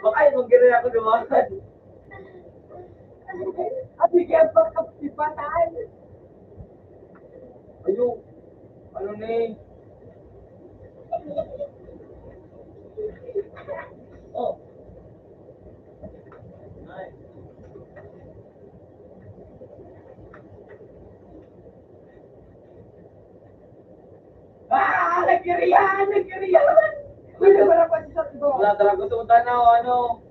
Baka yung mag-gano'n ako naman. Abi kaya pagkapipatay. Ayo, ano ni? Oh. Ah, nagkiriyan, nagkiriyan. Pwede ba na pati sa ito? Wala talaga gusto kong tanaw, ano?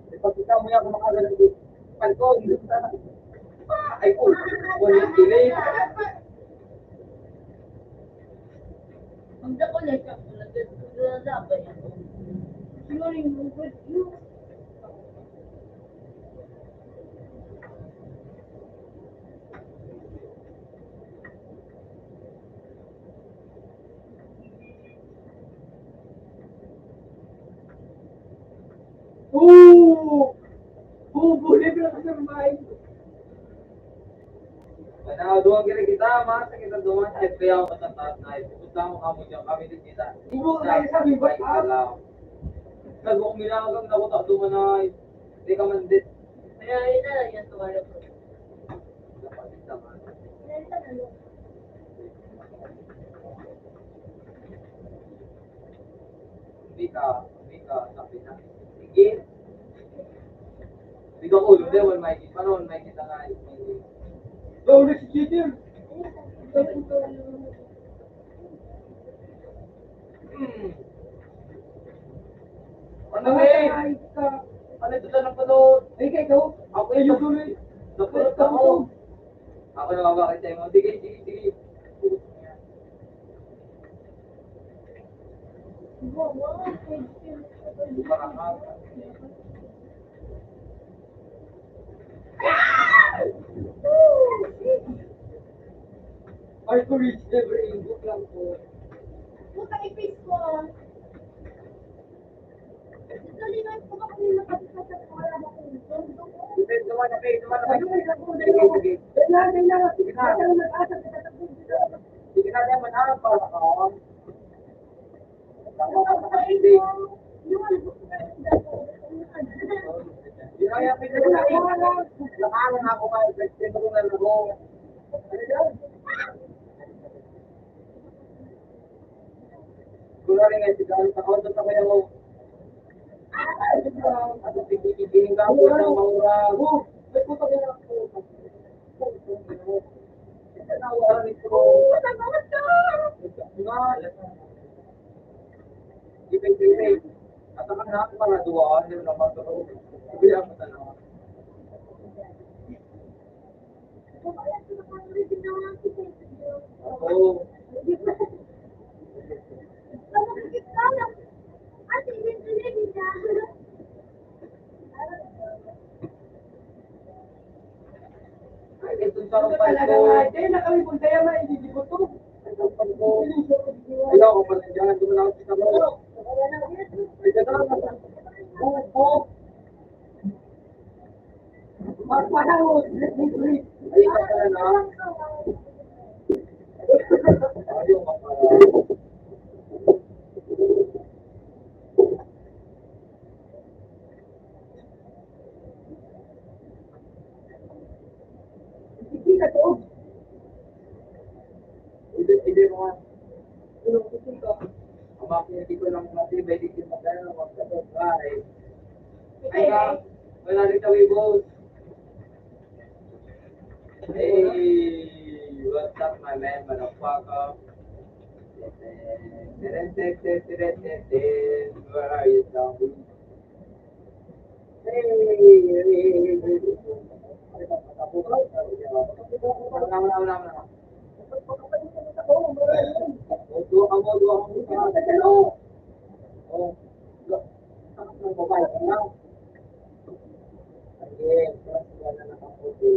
Ipagkita mo yan kung makagalang di. Palko, hindi ko tanaw. Ay, oh, wala yung delay. Ang dako na siya, kung nagdadalabay ako. Siguro yung good news. Oo! Bubulit na sa mind. Manaw, duwang gini kita, masa kita duman, ay, kaya ako matataas na, ay, pupunta mo kamo dyan, kami din kita. Ibo na yung sabi, ba't Ay, ka? Salamat. Nagkukumilangan kang nakutak duman, ay, di ka man din. Kaya, yun na lang yung tuwala ko. Kapatid naman. Hindi ka, hindi ka, sabi na. Sige. Hindi ka ulo, di, wala may, paano wala may kita nga, eh? Ikaw na si Cheater. Ano eh? Ano ito na napanood? Ay, kaya ikaw? Ako yung tuloy. Napanood ako. Ako na mabakit sa'yo mo. Sige, sige, sige. Ay, courage never in book lang po. Puta, ipis ko. Galingan ko ba kung nakapagpasok ko, wala ba kung... Sige, sige. Sige na. Sige na, di man ako para ka. Oo. Ay, ito sa... Ano talaga nga, Ate? Nakawipon kaya nga, hindi ko to. Ayaw ko pala dyan. Ito na ako sa kamay. Ay, ito na ako. Bubo. Magpahangod. Ay, ito pala na. Ayaw ka pala. Hindi ka to. Hindi, hindi mo nga. Tulog ko dito. Ang mga pinili ko lang mga tibay, di ko magkano, magkano, ay. Ay, ka, wala rin kami, boss. Hey, what's up, my man, motherfucker? Where are you, zombie? Hey, hey, hey, hey, hey. Wala, wala, wala, wala. Oh, duha ka mo, duha ka mo. Oh, duha. Ang babae ka na. Sige, wala na nakaputi.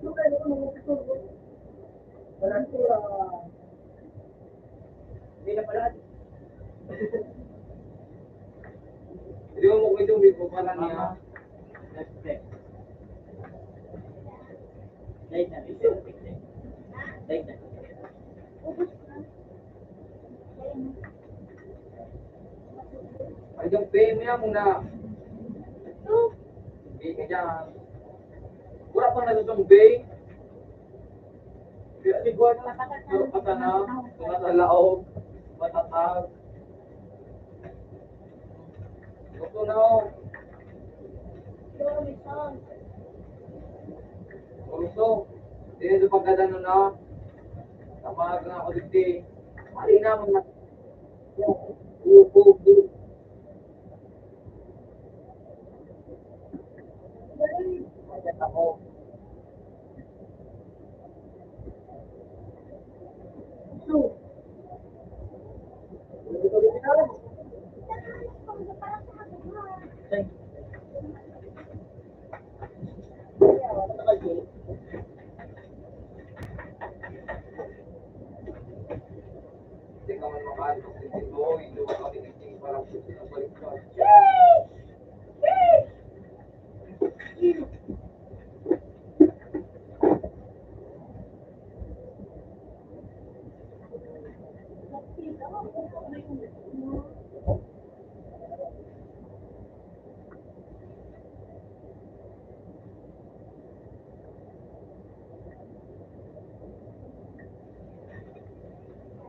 Wala na, ah, hindi na pala. Hindi mo, kung ito, may pagpala niya. Dahil na, dahil na. Ay, yung pay mo yan muna. Pay ka dyan. Wala pang nagsusumbay. Kaya di ko alam. Pero patana, mga talaog, matatag. Gusto na, oh. Gusto. Dili sa pagkadano na. Tama na ako dito. Mali na, mga... Upo, upo. Ayan ako.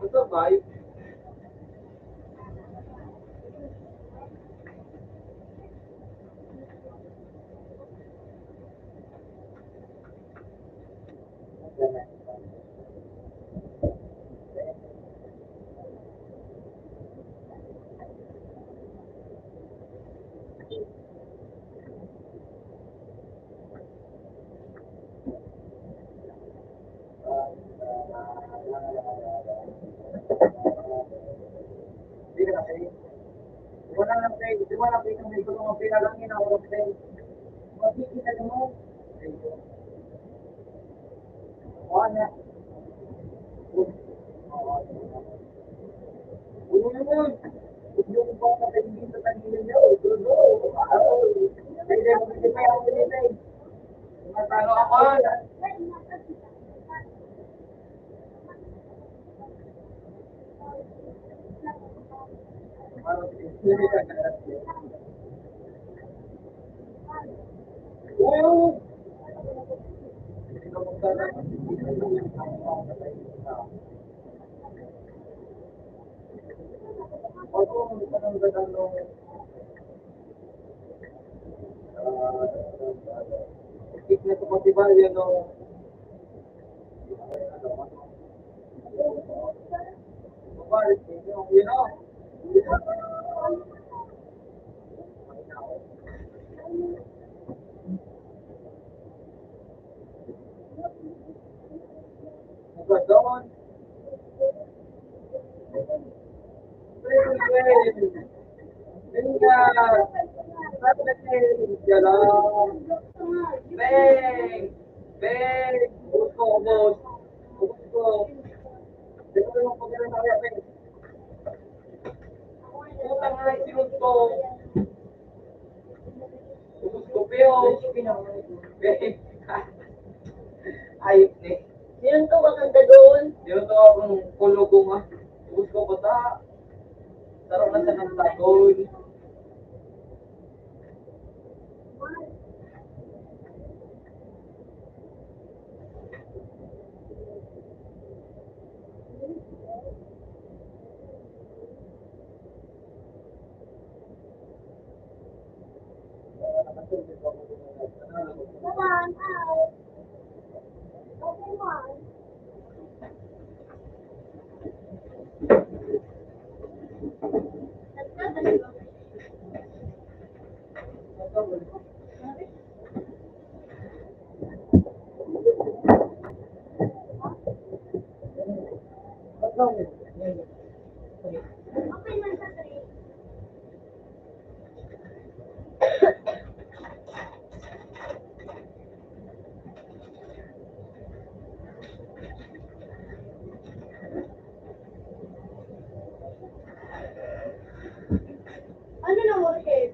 Ito, bay. Di ba nakita mo ito mga pinalangin ako ng friend? Makikita mo? Wala. Yung bata sa hindi sa kanila niya, oh, bro, bro. Ay, ay, ay, ay, ay, ay, ay. Tumatalo ako. Beng! Beng! Ubus ko, ubus. Ubus ko. Ubus ko, ubus ko. Putang ina, sinunod ko. Ubus ko, pero, ayos ni. Sinunod ko, maganda doon. Sinunod ko akong kulog ko nga. Ubus ko, puta. Sarap na siya ng tagol. Ano na work eh?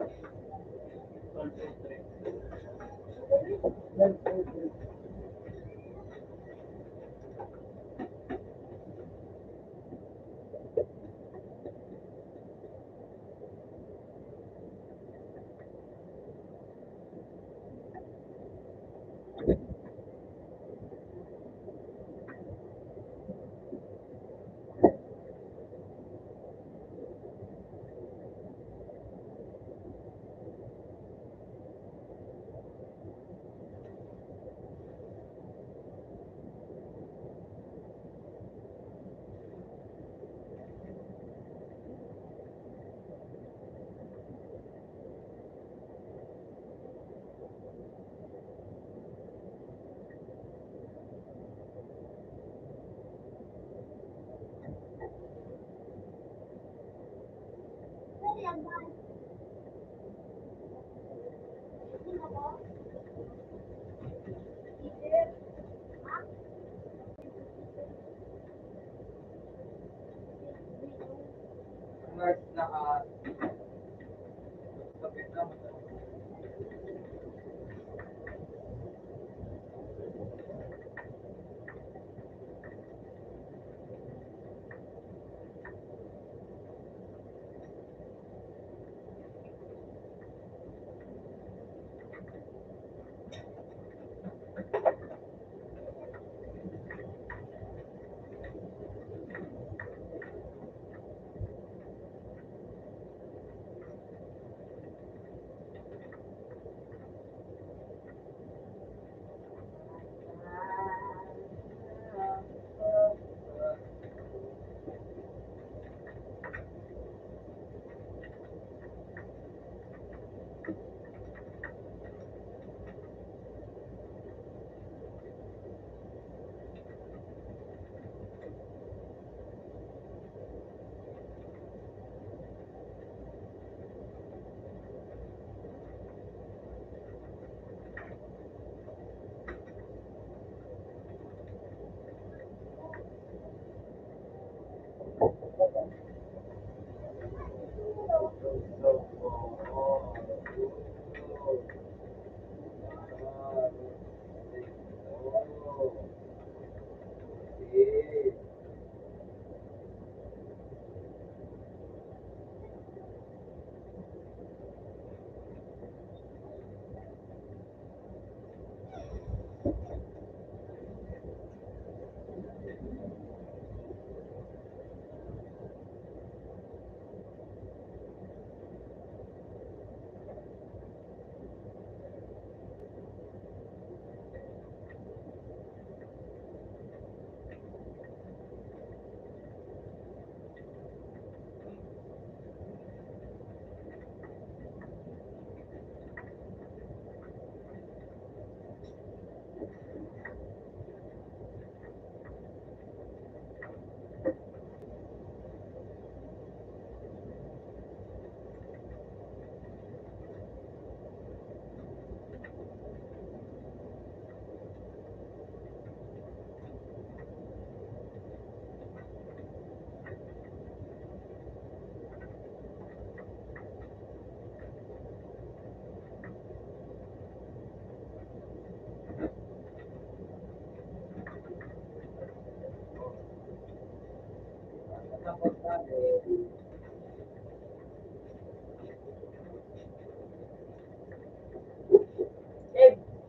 Dave,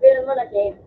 film mo na, Dave.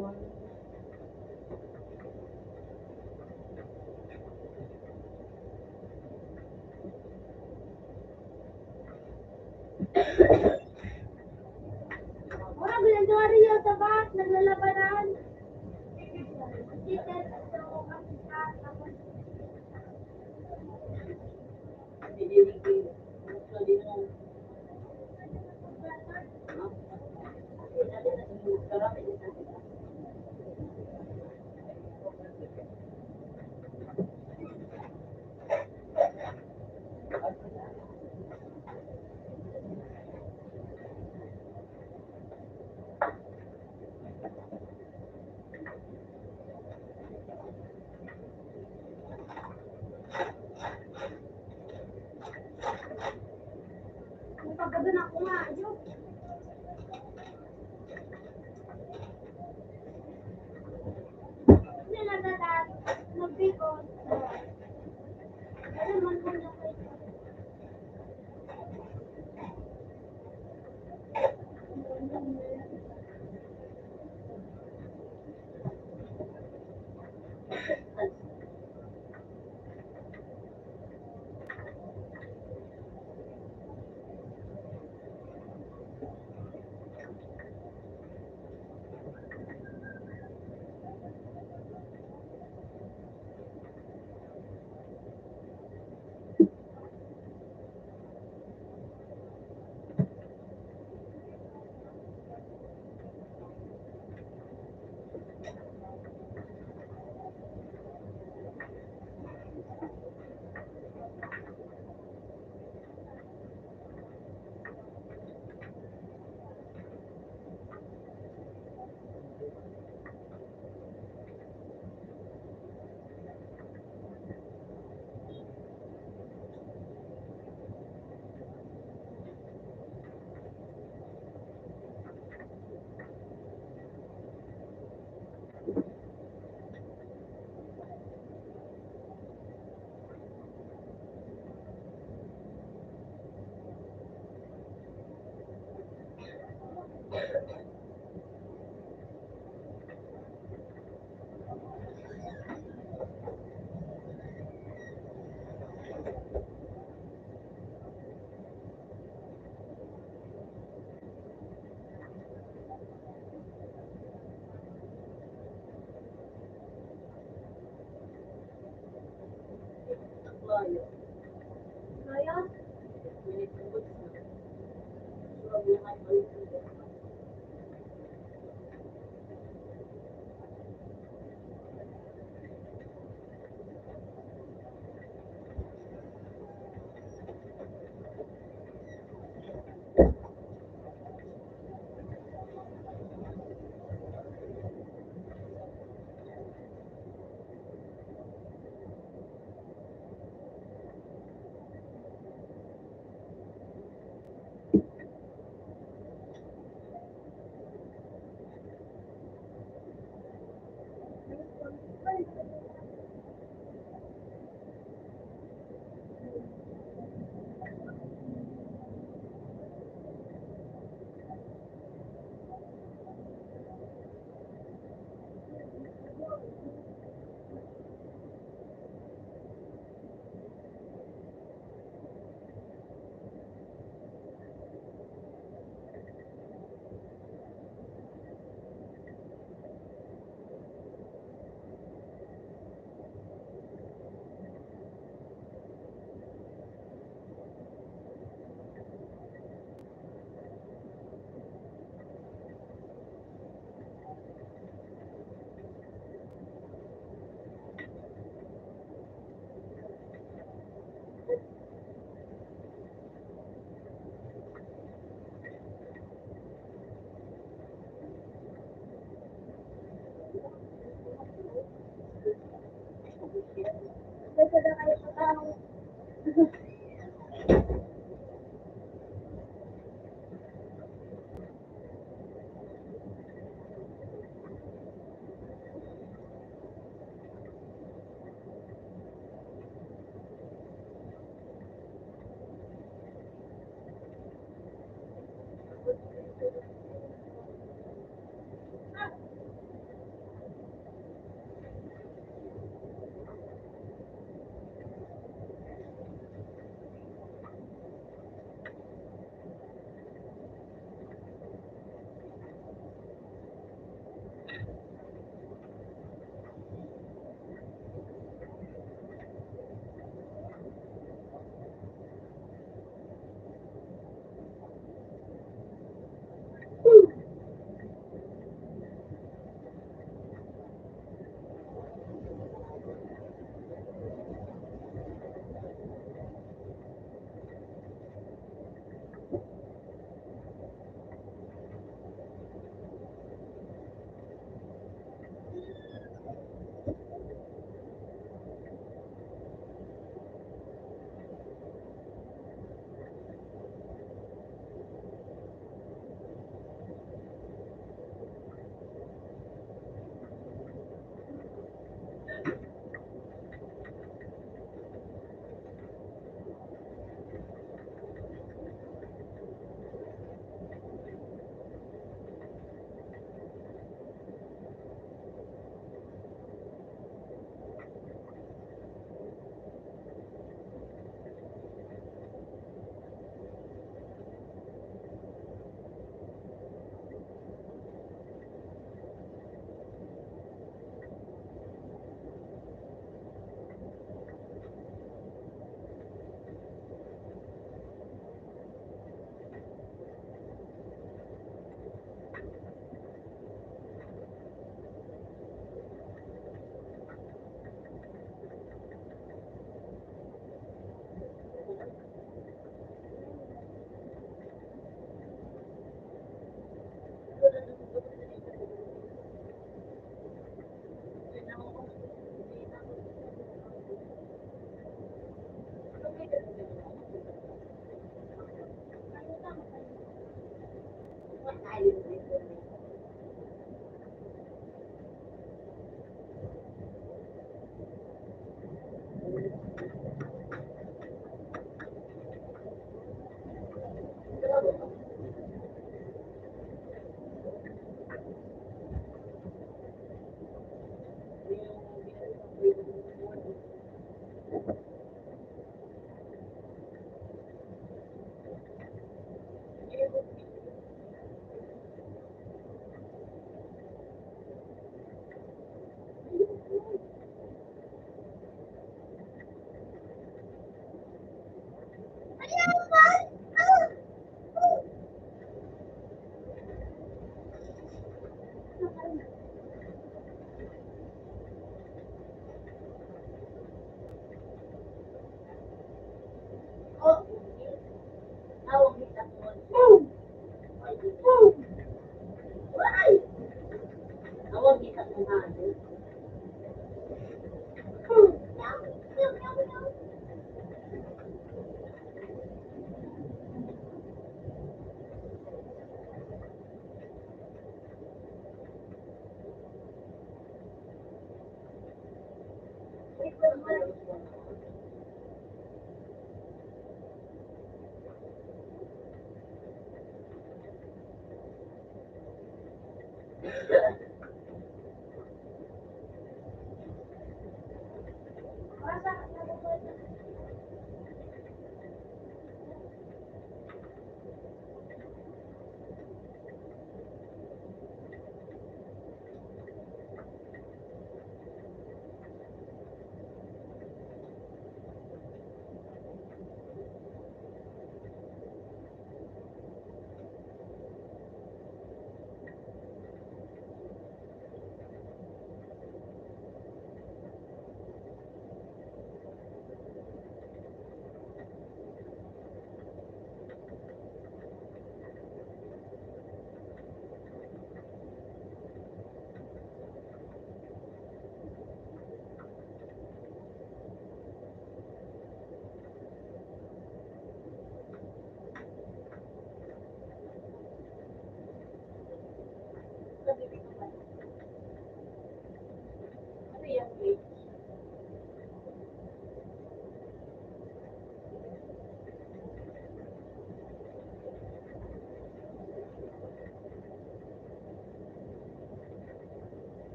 Murag Legendario sa bus, naglalabanan. Pagkabi na ko nga, yun. Nila na lahat, magbigay. Ano man po na kayo?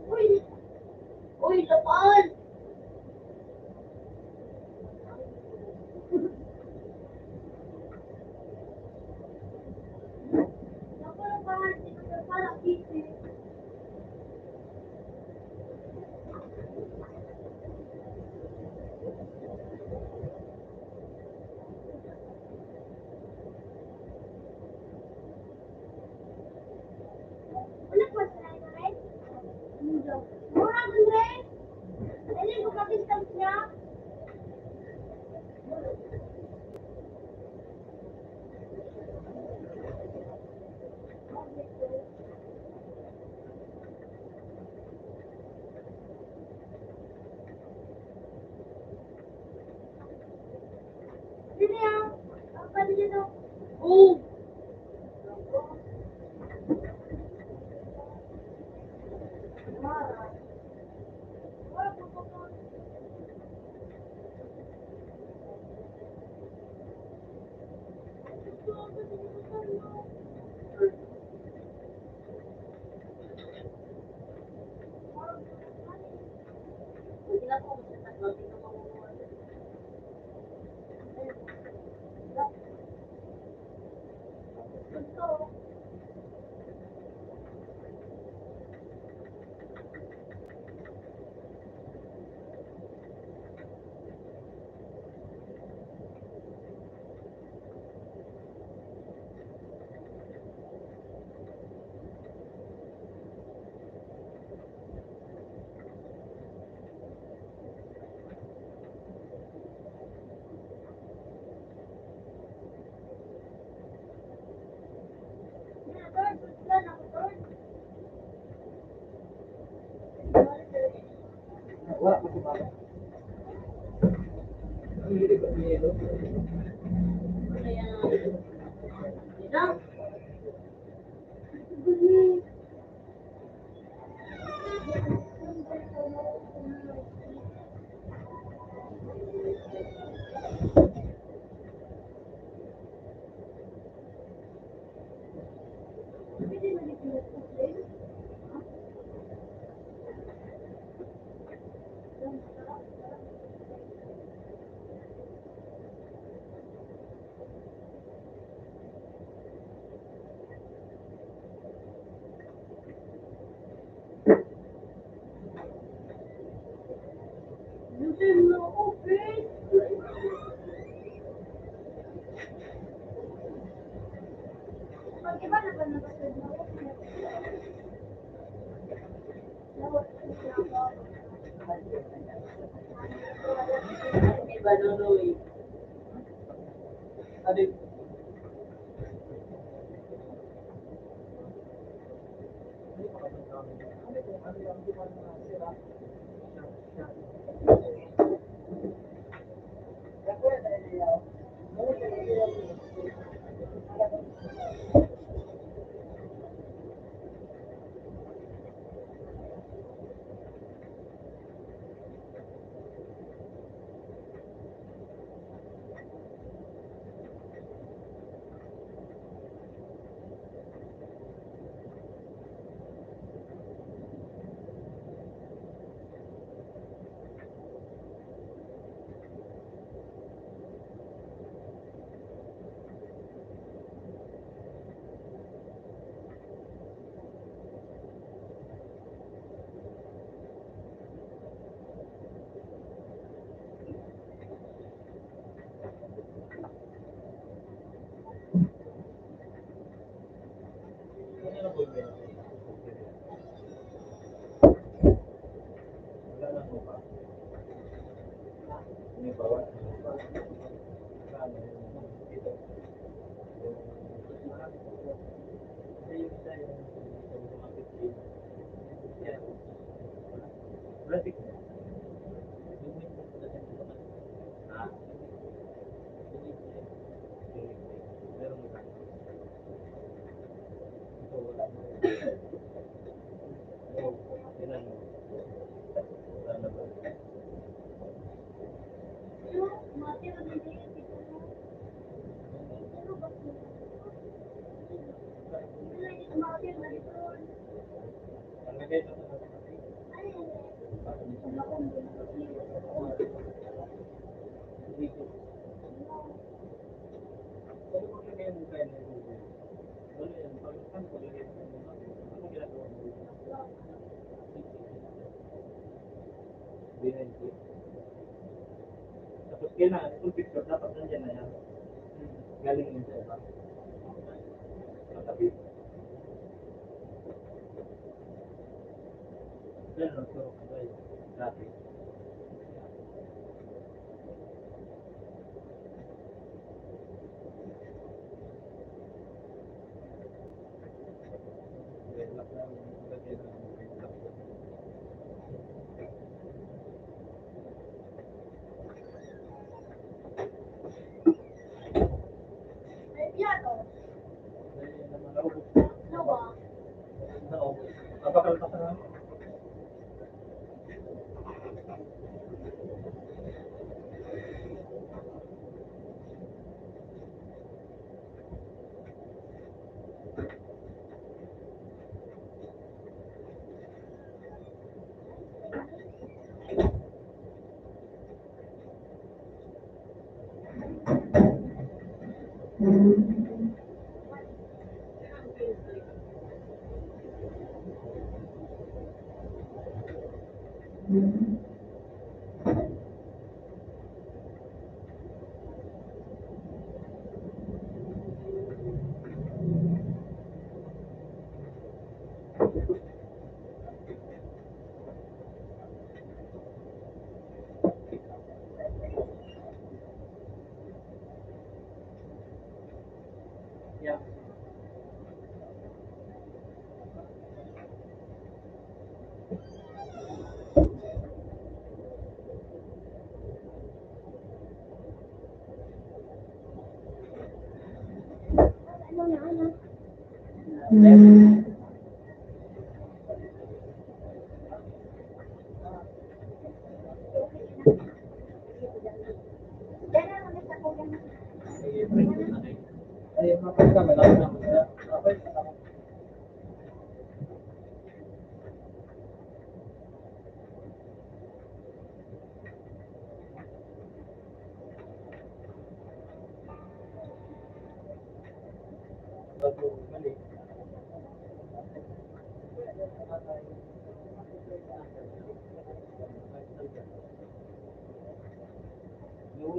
Uy, uy, lapan! Tapos kailangan, full picture, dapat nandiyan na yan. Galing yun sa iba. Sa tabi. Yan, nagturo ko sa'yo. Dati.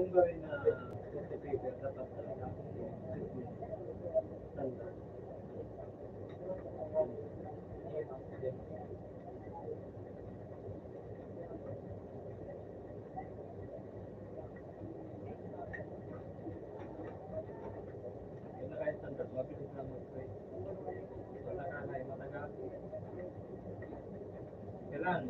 Kung gawin na cultivator, dapat talaga tanda. Yung naka-standard, mabilis lang mag-spray. Wala ka na, yung matagal. Kailan?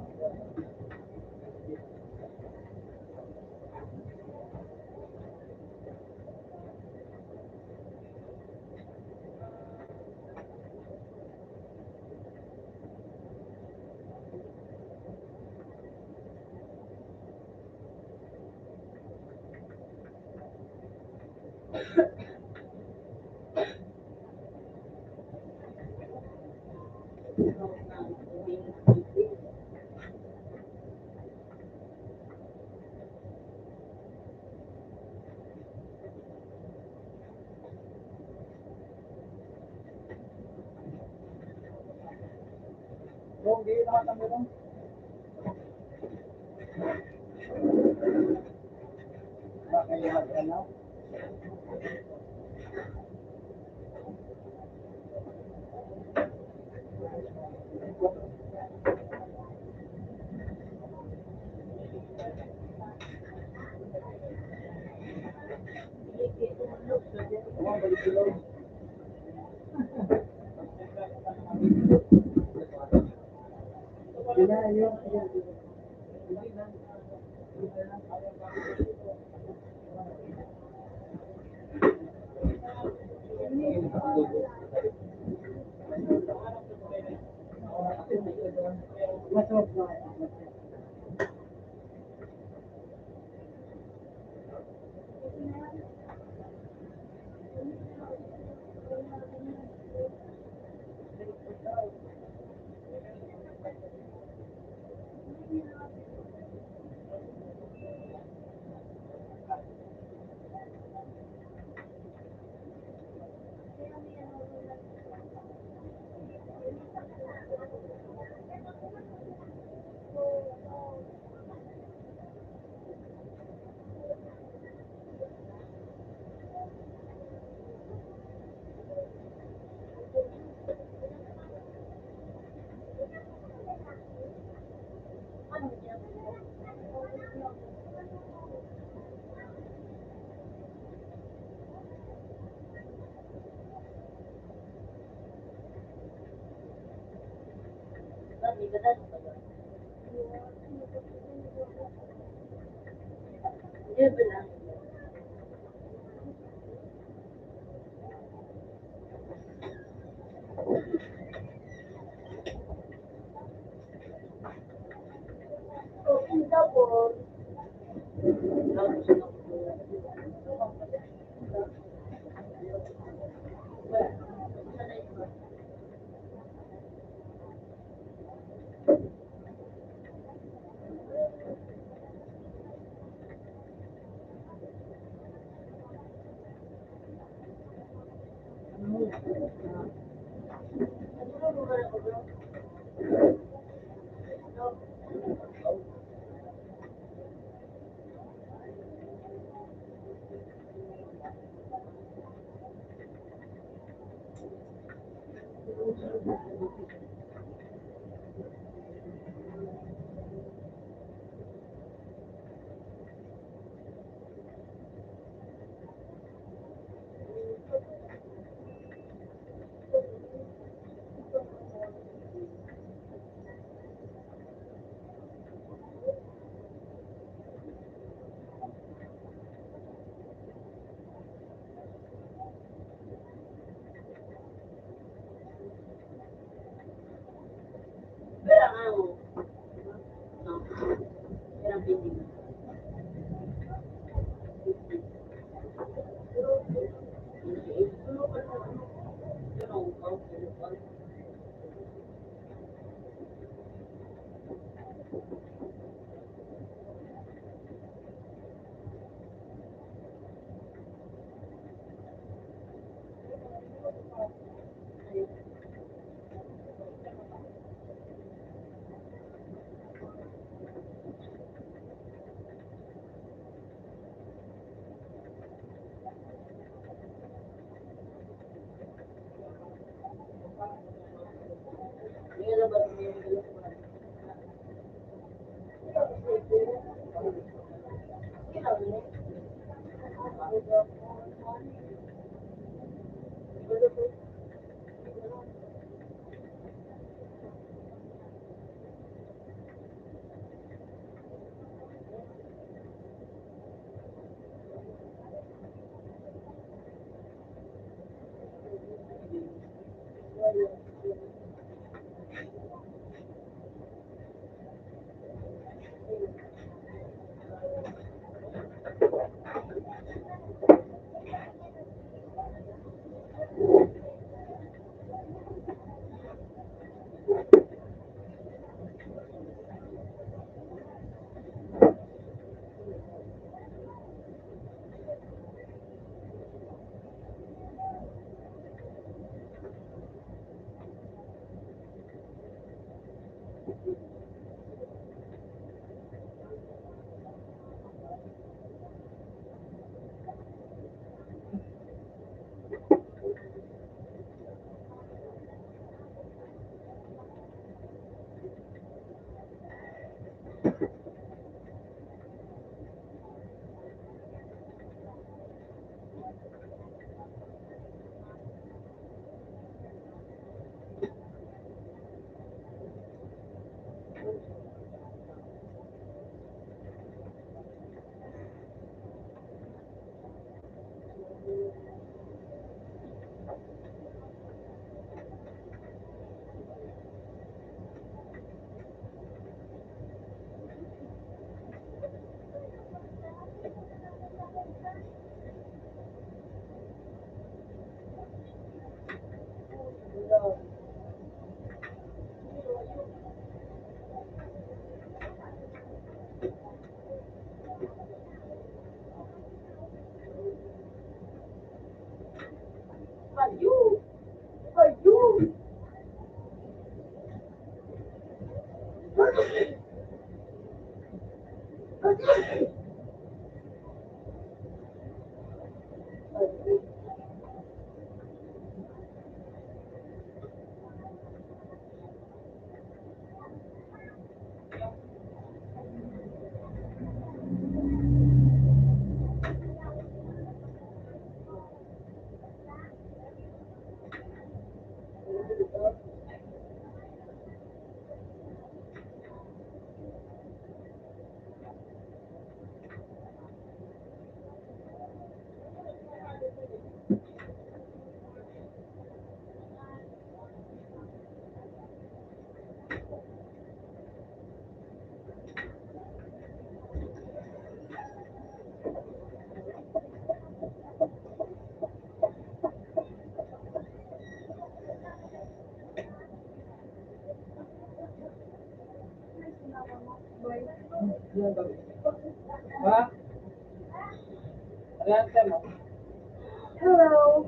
Hello.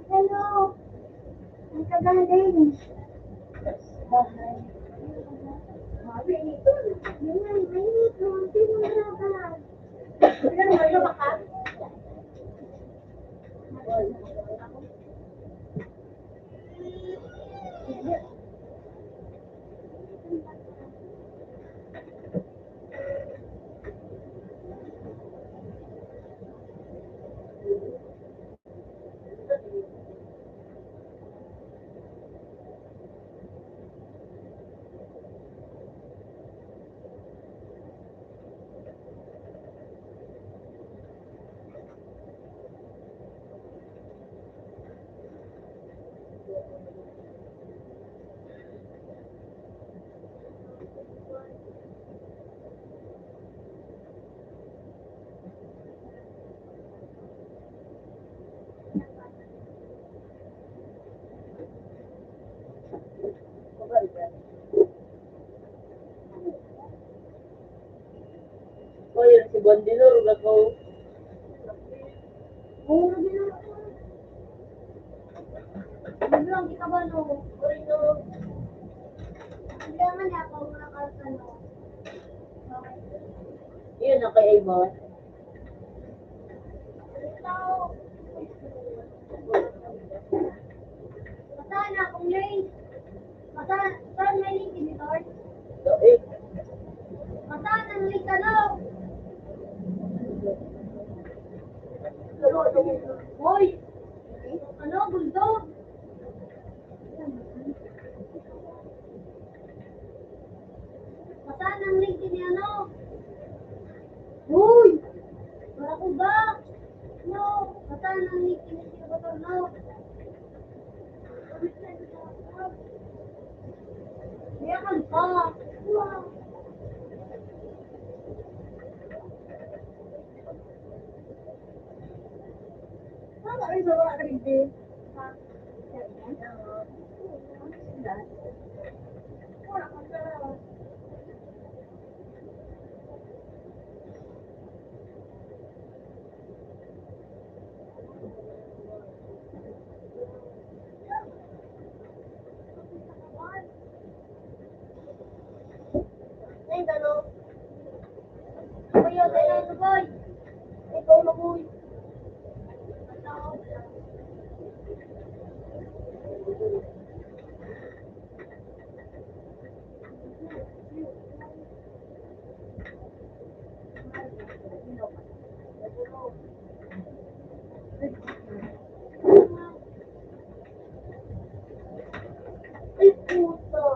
Hello. Ang kagaling. Bahay. Mami, ito. Yan, ay, ito. Sino na ba? Sino na ba? O, yun, si Bandilor, ako. Oo, Bandilor. Ano lang kita ba, no? Hindi naman niya ako makakalkalo. Yun, okay, ay, boss. Mata na akong lane. Mata, saan may lane, Senator? Mata na lane ka, no? Hoy! Ano, bulldog? Saan ang link ni ano? Hoy! Barakuda! No, saan ang link ni Sir Bator, no? Kaya ka pa. Tama rin sa mga kaligdi. Ay, gano'n. Kuya, kailangan ko, boy. Ikaw na, boy. Ay, puta.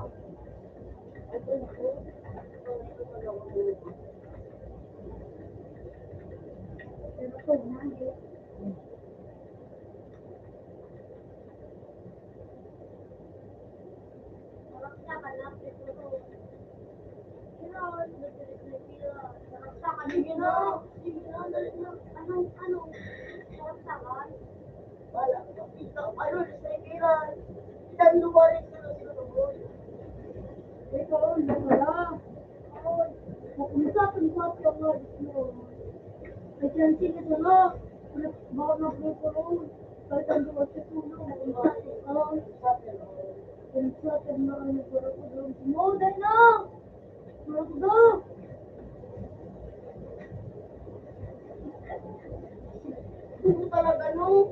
Sige na, sige na, dali na. Anong, anong, sarap sa kan? Wala, ikaw, ano, sa ikiran. Itan lumarin ko na sa lubon. Ikaw, ang wala. Ay, kung sa atin sa atin, mga gusto mo. Ay, kaya sige na nga. Baka magpupuro. Kahit ang duwa sa puno, magpupuro. Ay, kung sa atin na, ano, para ko doon. Sumuday na! Mga gusto! Gusto talaga, no?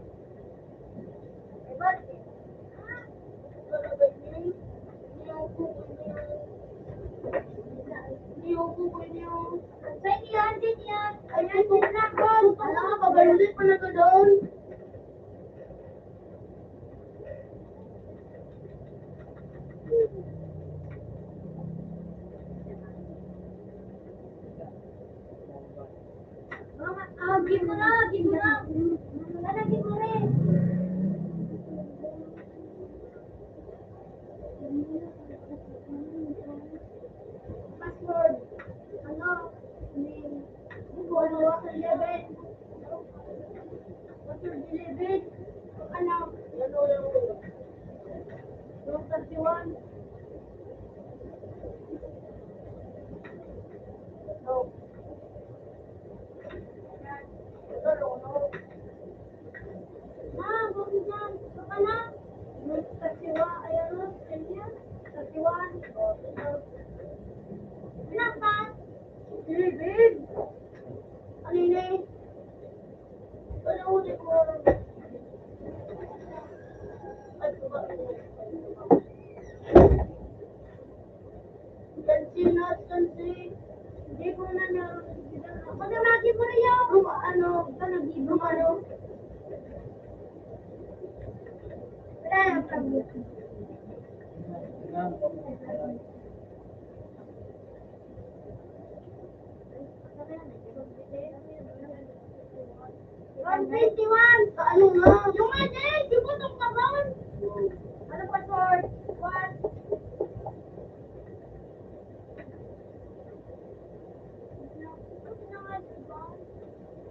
Mama, ah, give mo na, give mo na. Wala, give mo rin. Password. Ano? Ni, ano, eleven. Password eleven. Ano? Yung thirty-one. Kansinas, kansi. Hindi ko na na-, pag lagi mo na yun, ano, pag nag-ibang ano. Wala nang problem. One twenty-one! Ano nga? Yung nga din! Yung butong ka ron! Ano pa, short? What?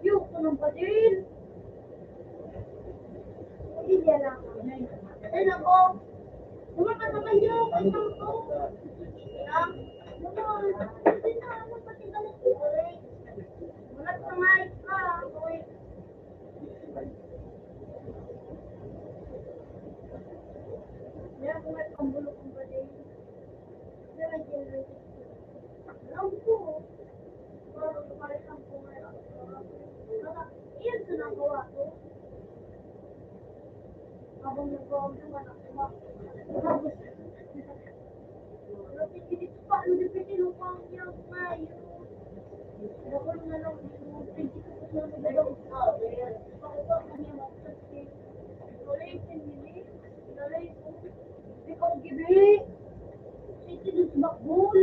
Yung, anong pa din? Hindi lang. Ay, nako. Lumakas naman yung kantang ko. Wala sa mic ka. Kaya kung may pambulok ang bali, kaya may generator. Alam ko, parang kumalit ang kumain. Iyan sa nagawa ko. Habang nagbaon yung anak ko, tapos, napipili ko pa, napipili ko pa ang iyang mayo. Ako na lang, twenty-two ko na nagbaon. Ikaw, gibi. Sige, dito sa bakbol.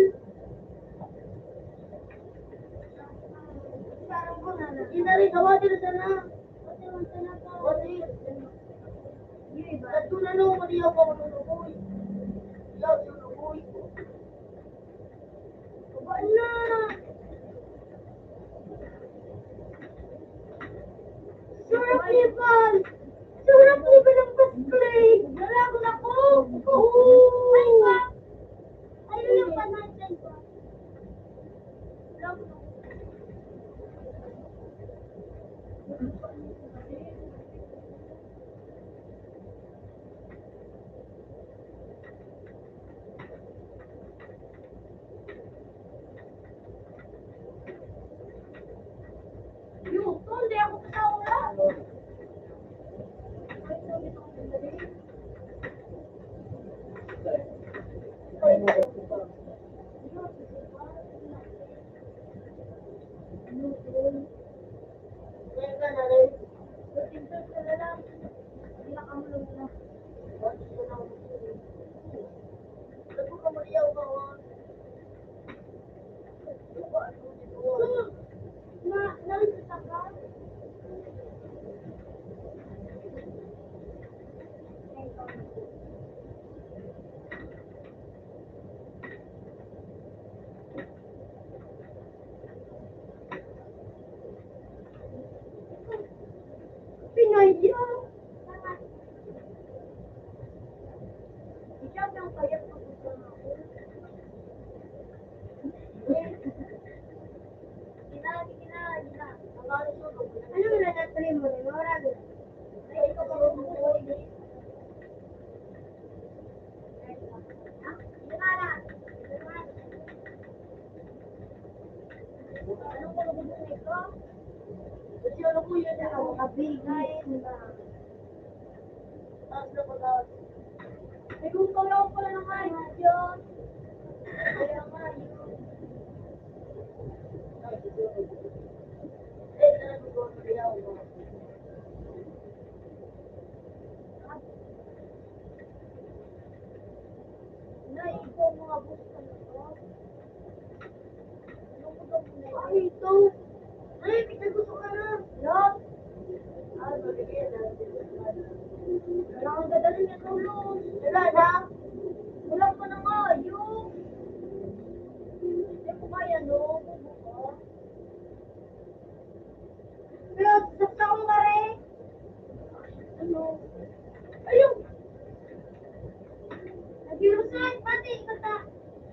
Parang ko na na. Hindi na rin, hawa din na sana. Hawa din na sana. Hawa din. Yun, iba. At doon, ano, mali ako, manunukoy. Yaw, manunukoy. Wala. Sarap ni Val. Sarap ni Val ang pasplay. Wala ko na po. Oo. Ay, pa. Ayun yung panatay ko. Wala ko na po. Pinaya. Ikaw ang payat ko. Ano na natin mo? Nora, Ay, ito. Ay, may gusto ka na. Yan. Ay, mabigyan na. Kailangan dadalhin niya tulong. Wala na. Wala pa na nga. Yung. Hindi ko kaya, no? Pero, sakto akong bare. Ano? Ayun! Naghirusan, pati ikata.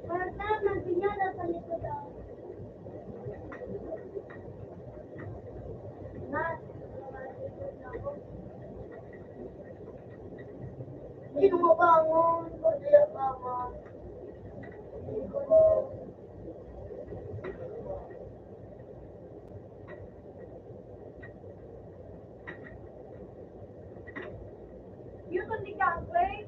Para sa magpinyada sa likod daw. Sino mabangon? Pati ang bangon. Yun ang di ka ang play.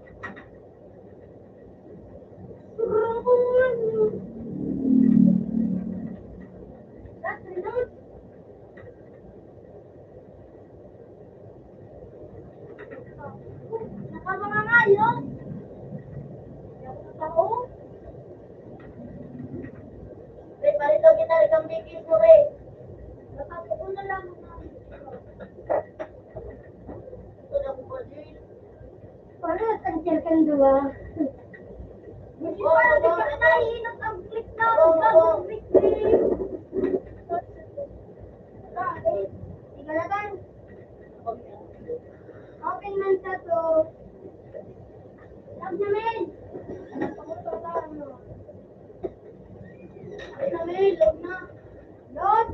That's enough. Nakamangangayon. Ako. Pre, palito kita rin ang bigis mo, pre. Nakatuon na lang. Ito na ko pa din. Parehas ang chair kang duwa. Buti pa, di pa ka nahihinog ang click na, ang click na. Ikaw na, Tan. Open man sa to. Love na, men. Love na, men. Love na. Love.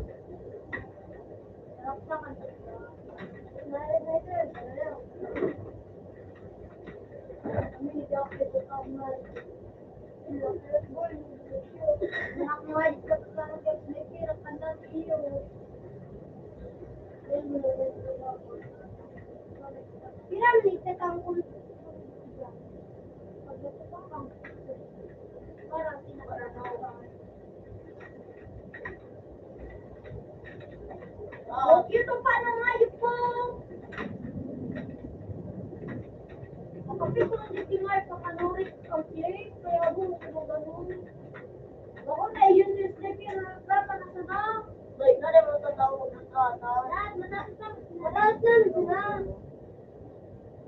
Oh, cute ang paa ng hayop ko. Kapit ko Dad, mataas na, mataas na, mataas na.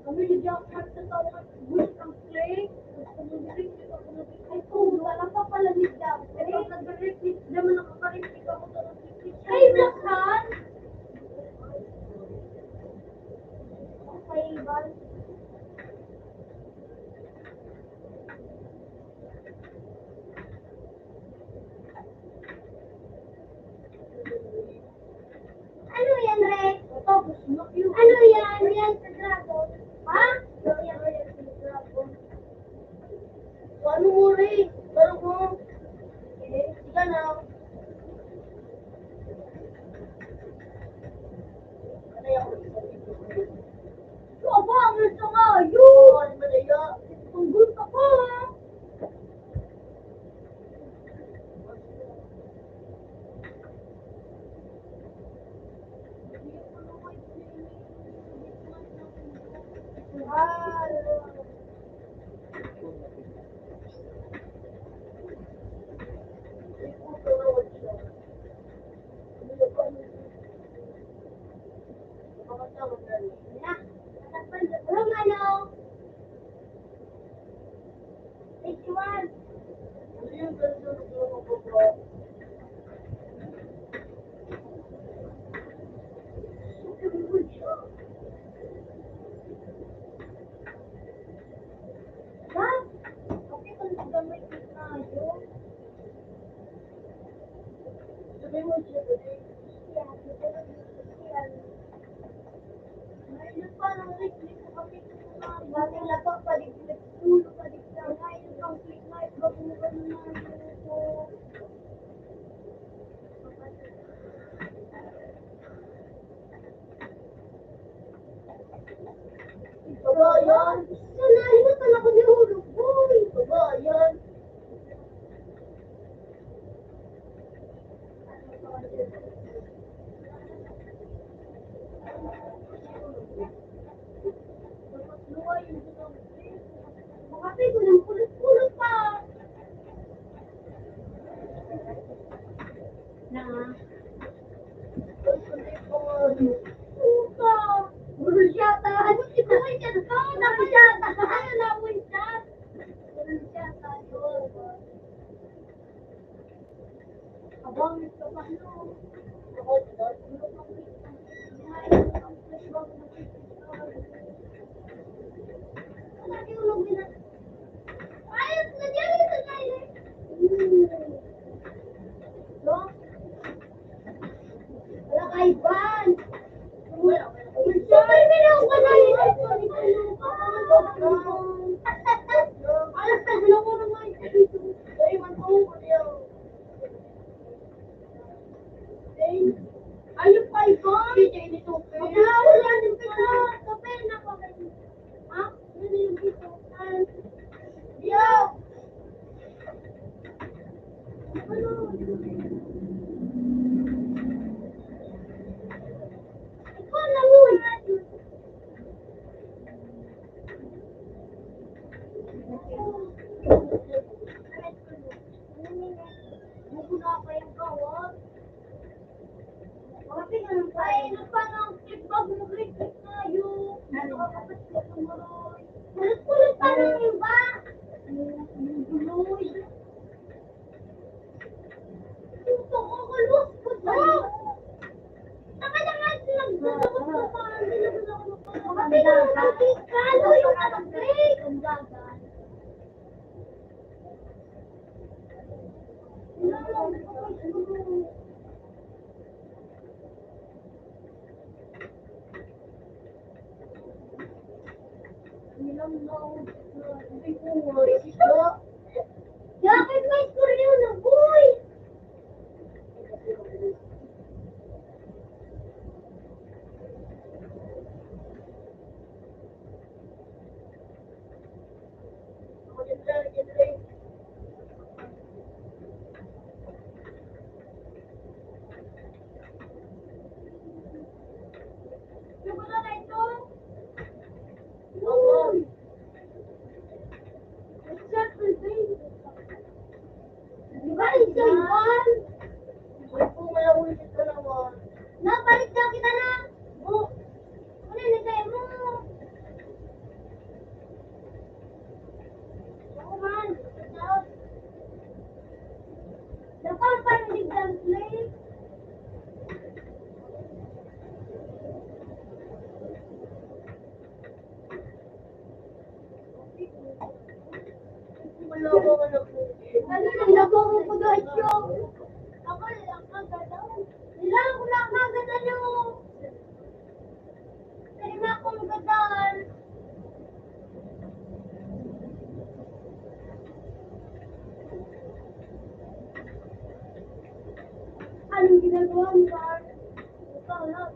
Kami ni Jack Hart sa tawag, gusto ang play. Ay, kung wala pa pala ni Jack. Pero nag-repeat naman, nakaka-repeat ako sa repeat. Ay, Jack Hart! Okay, Ivan. Ano yan, Re? Tapos, ano yan? Yan sa dragon. Ha? Ano yan, Re? Sa dragon. So, ano mo, Re? Laro mo? Eh, sige na. Ano yan? Aba, ang isa nga, yun! Ang madaya. Ang gulpa ko, ha? Romano! Fifty-one. Kabayan! Nalimutan ako ni Hulog Boy! Kabayan! Makapit ko ng pulot-pulot pa. Na. Puta! Gurusyata! Ano si Kuya ka? Gurusyata! Ano na mo siya? Gurusyata! Abang, ito pa, no? Ayos na dyan, ito na yun. No? Wala kay Van. Wala, wala. Sabay, may nakuha na yun. Alas na, wala ko naman. Ay, man, oh, wala. Ayun pa, ikaw. Hindi, hindi, ito. Wala, wala, hindi pa. Kape na pa. Ha? Ano yung ito? Ay, yo! Ano? Ikaw na muna. Buko na pa yung kawat. Ay, ano pa nang iba, bumagay tayo. Ano? Kulot-kulot pa nang iba. Guloy. Gusto ko, kulot, kulot. Saka na nga, nagdadabot ko pa. Hindi na ako nakakapagkano yung anak, eh. Bakit may istorya na, boy? Ano nang nabungo ko doon, Chong? Ako lang ang gano'n. Kailangan ko lang ang gano'n. Kaya nga akong gano'n. Anong ginagawa mo, Mark? Ikaw lang.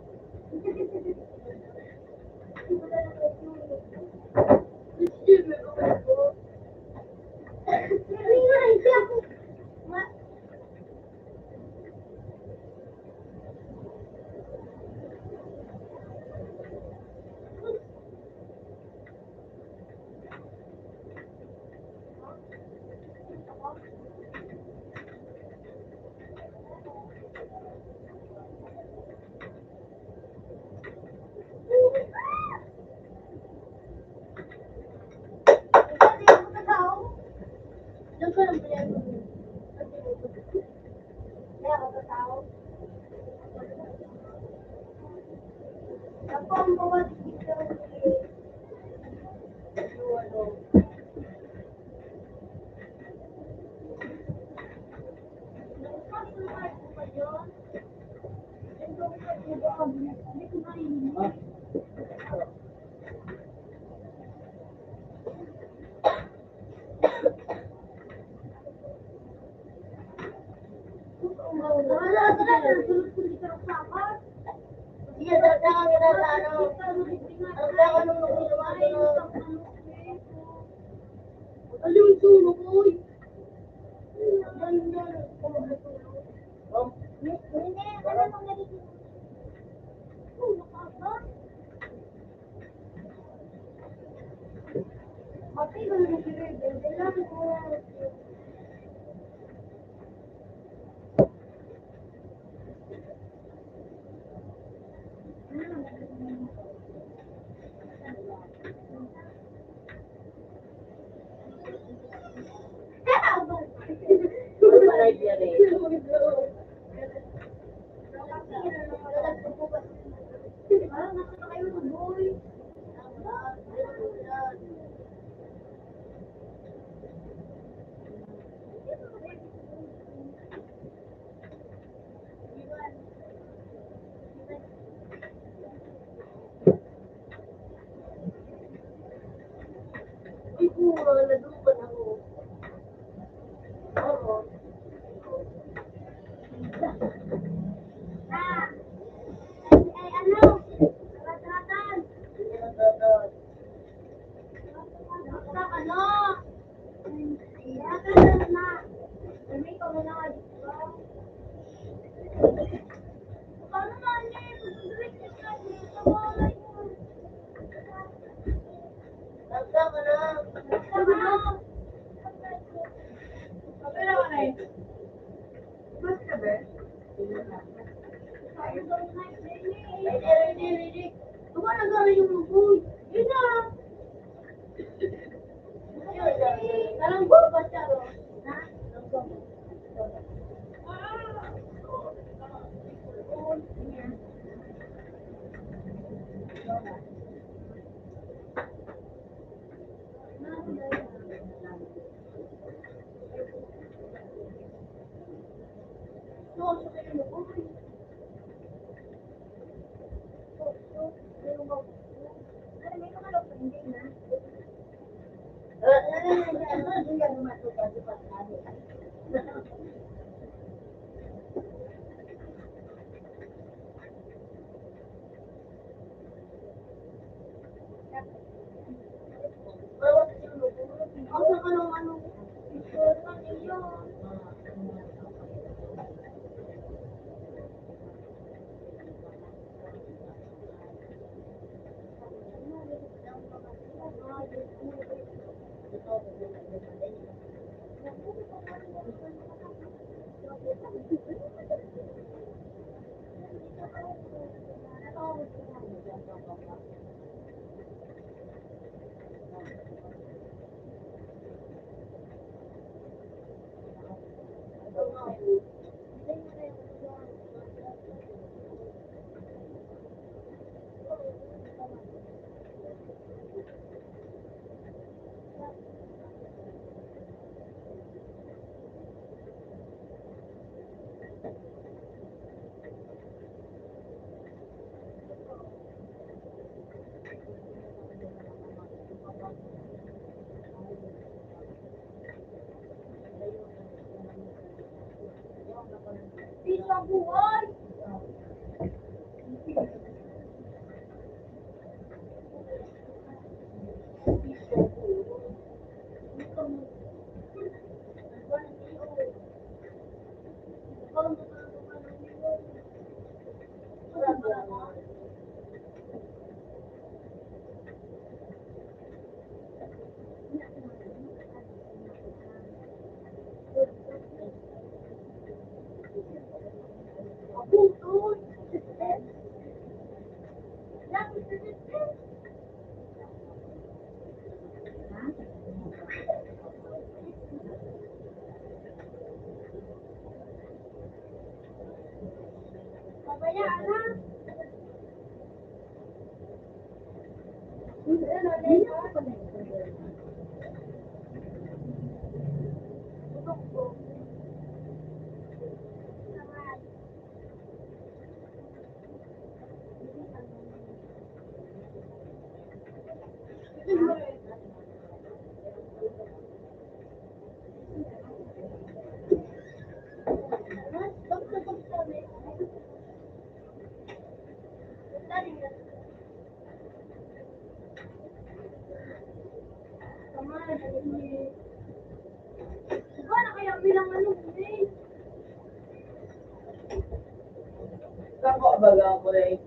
Kako baga ako, like,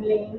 may,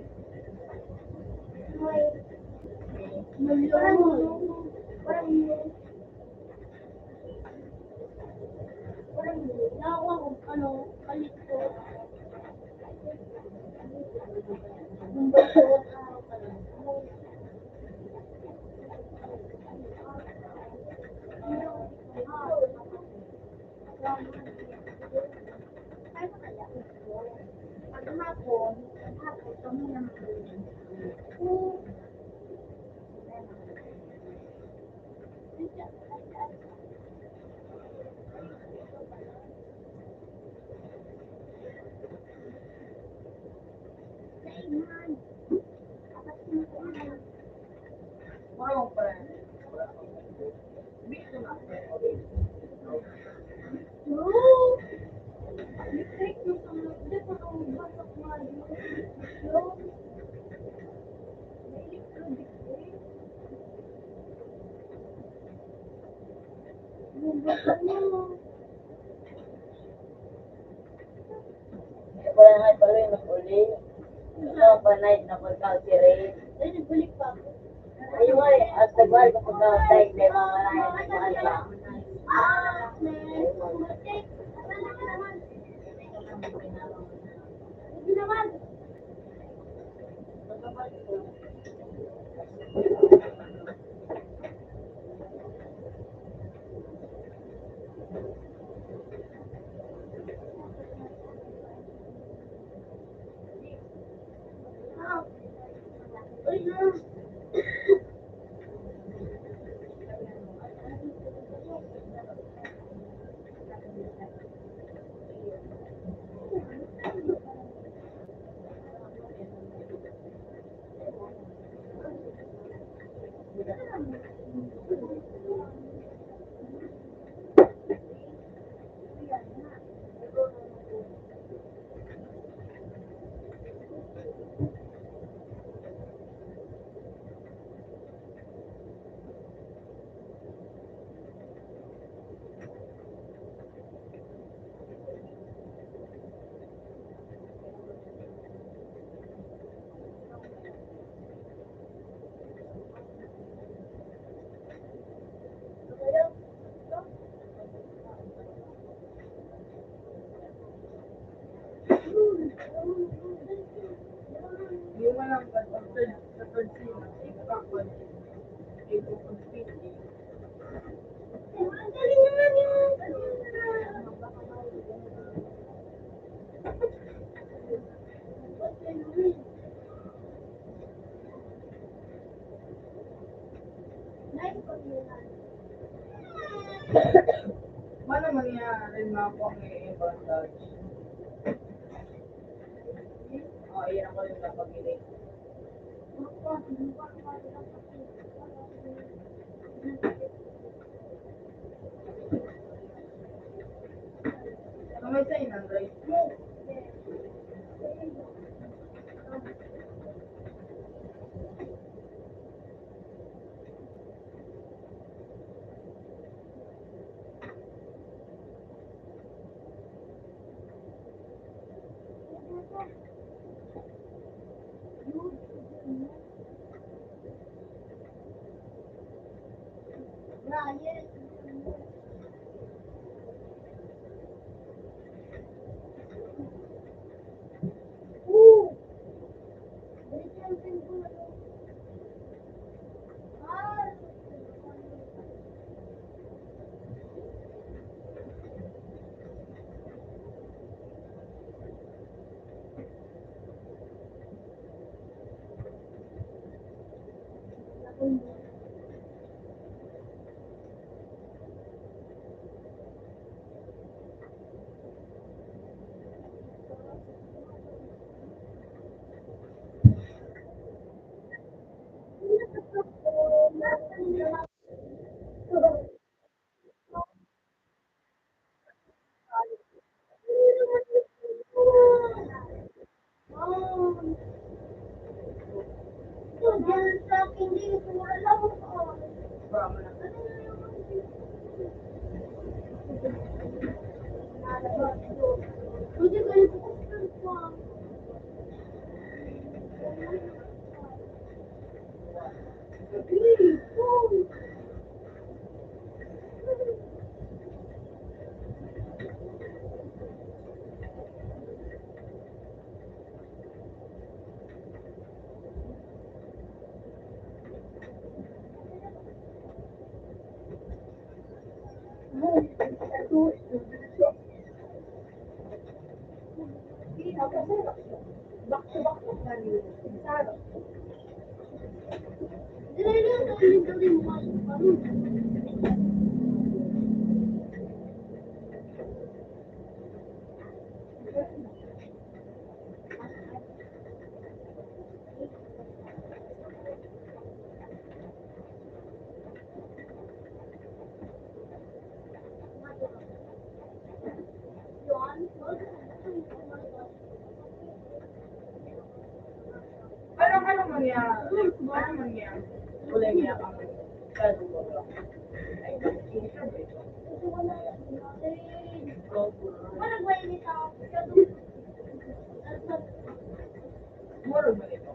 Wala nga pala yung nag-uli. Ito, panay na pagkaw si Ray. Ay, nagbalik pa ako. Ayun nga eh, as the ball, kapag daw, time, may mga wala yung mga ano. Hindi naman. Ano man yan, rin mga pang-i-advantage. Oh, iyan ako yung napag-iling. Ano sa inang rice mo? Parang ano mo niya? Ano mo niya? Kulay niya kami. Ay, mura ba ito?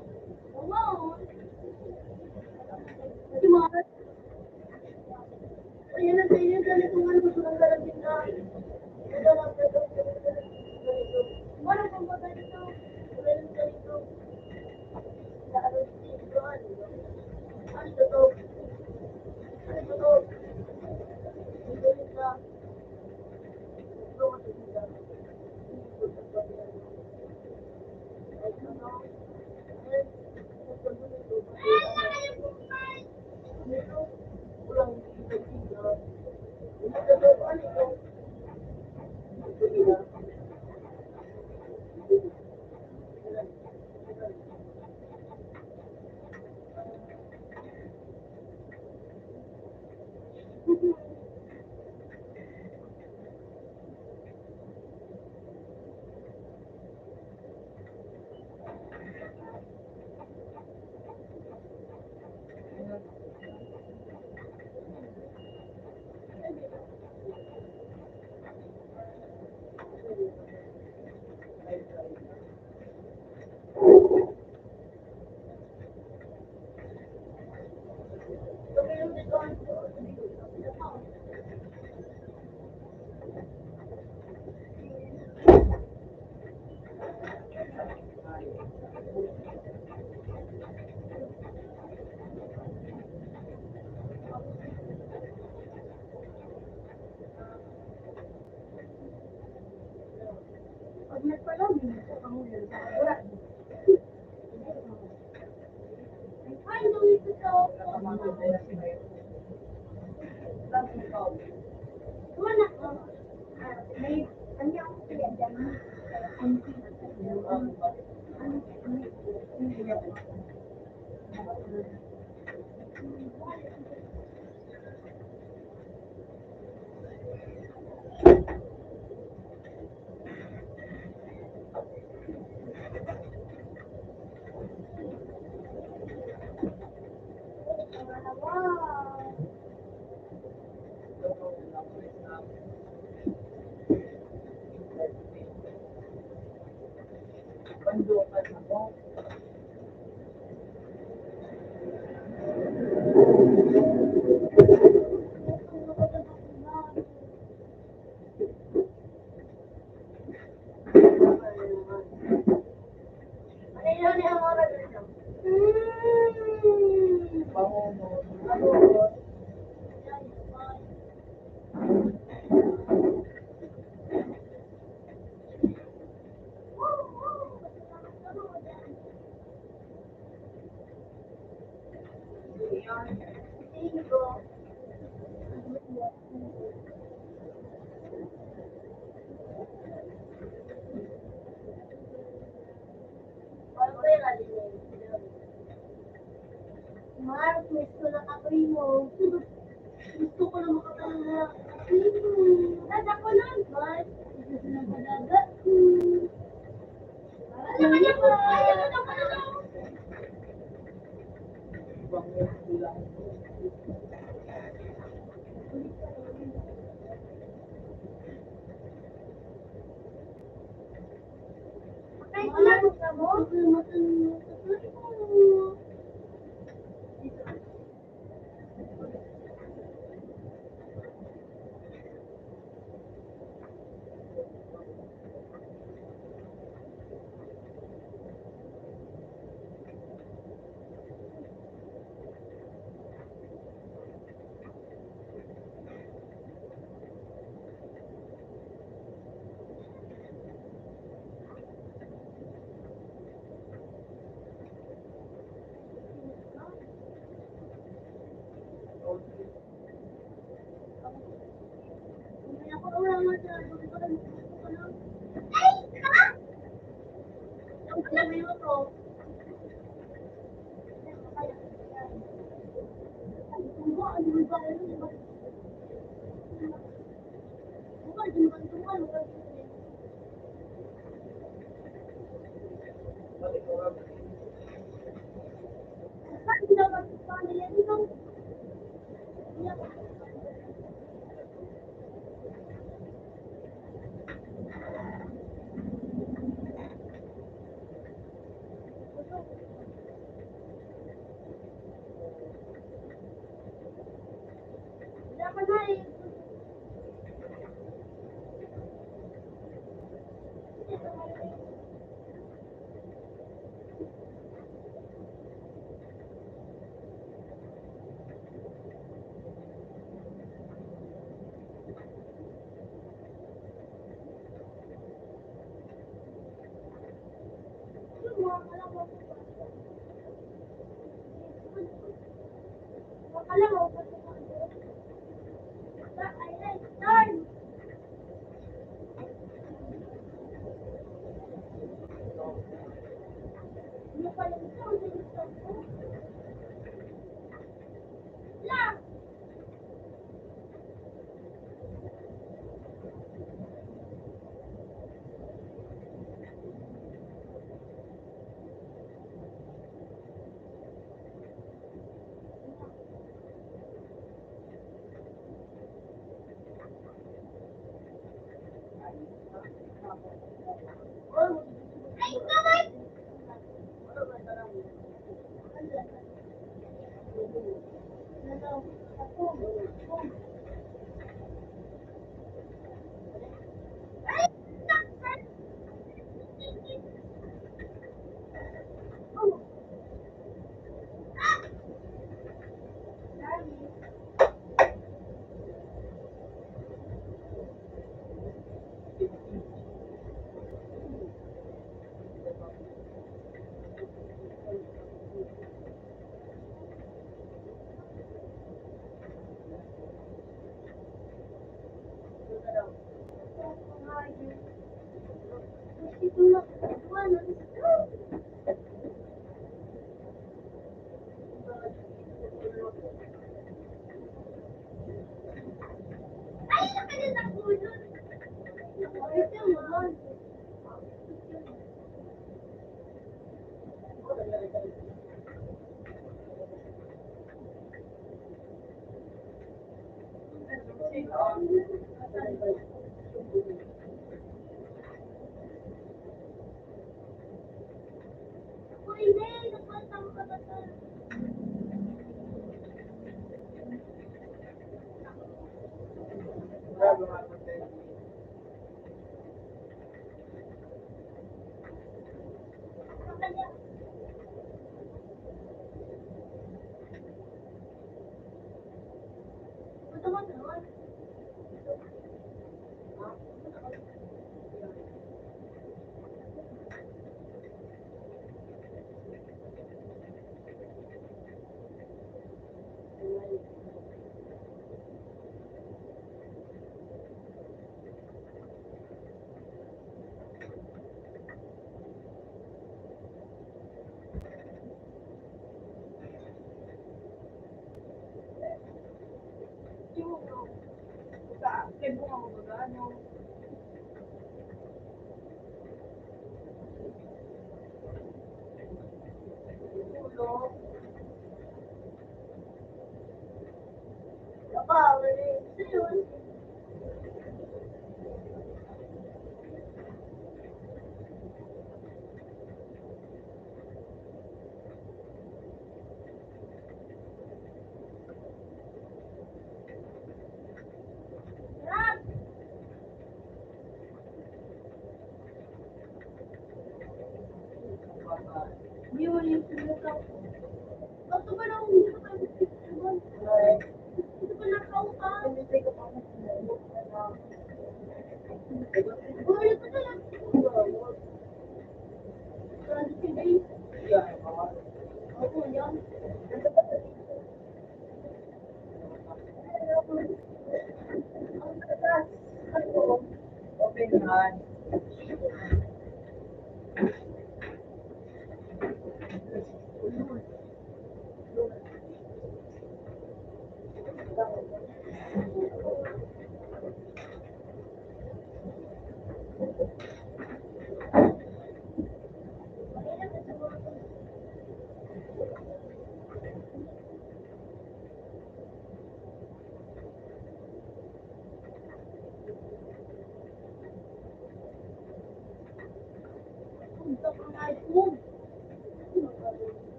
Mark, miss ko na ka, primo. Gusto ko na makapahinga. Primo, dada ko na. Mark, gusto na ka dagat. Ano ka niya po? Ayaw na ka na.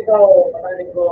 Ikaw, mataling ko.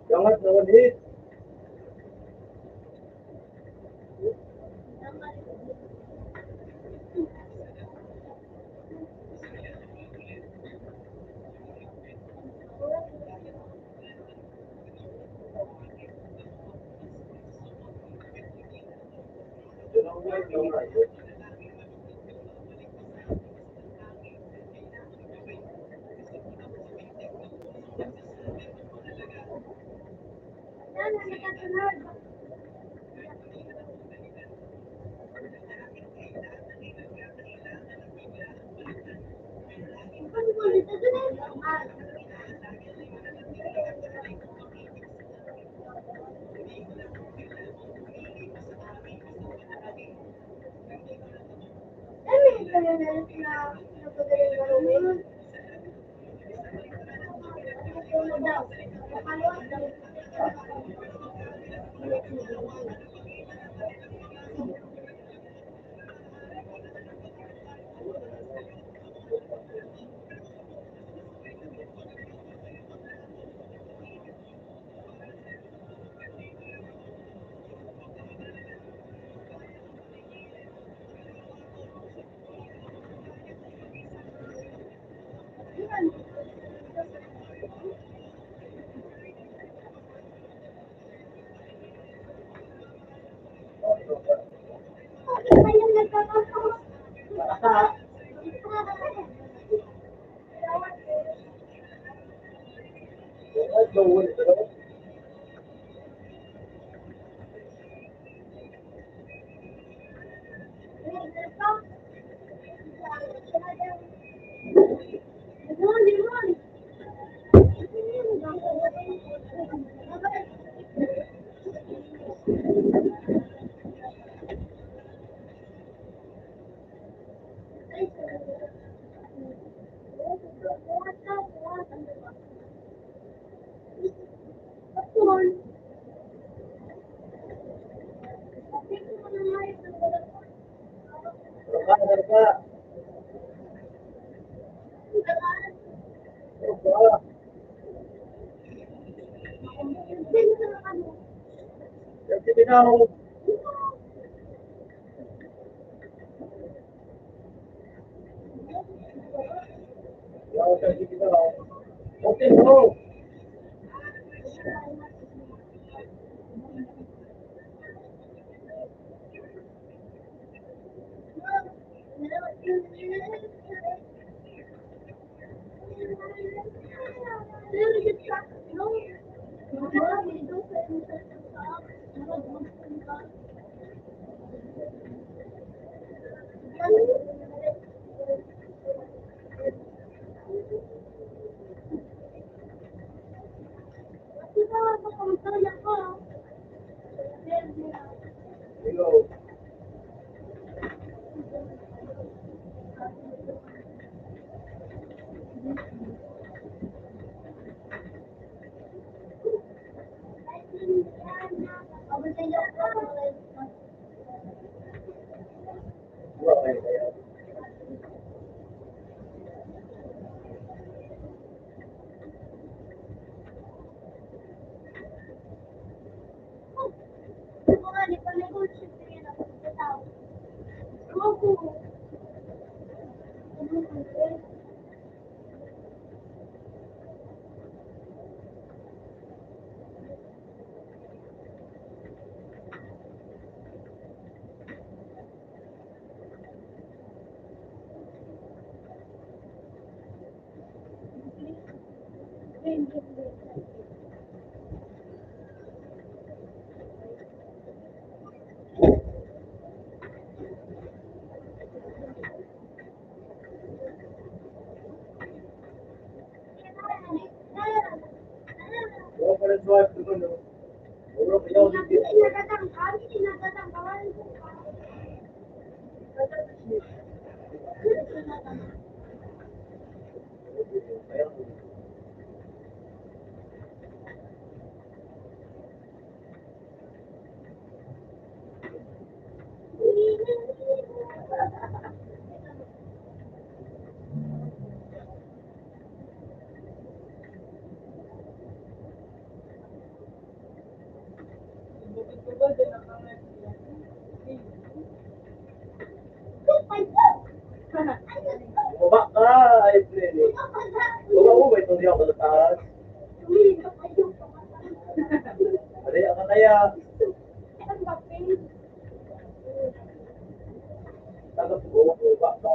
Dangat na one hit. Baba ka, ay, play. Baba mo, may tubig ako sa taas. Ano yung kaya? Tapos, baba ka.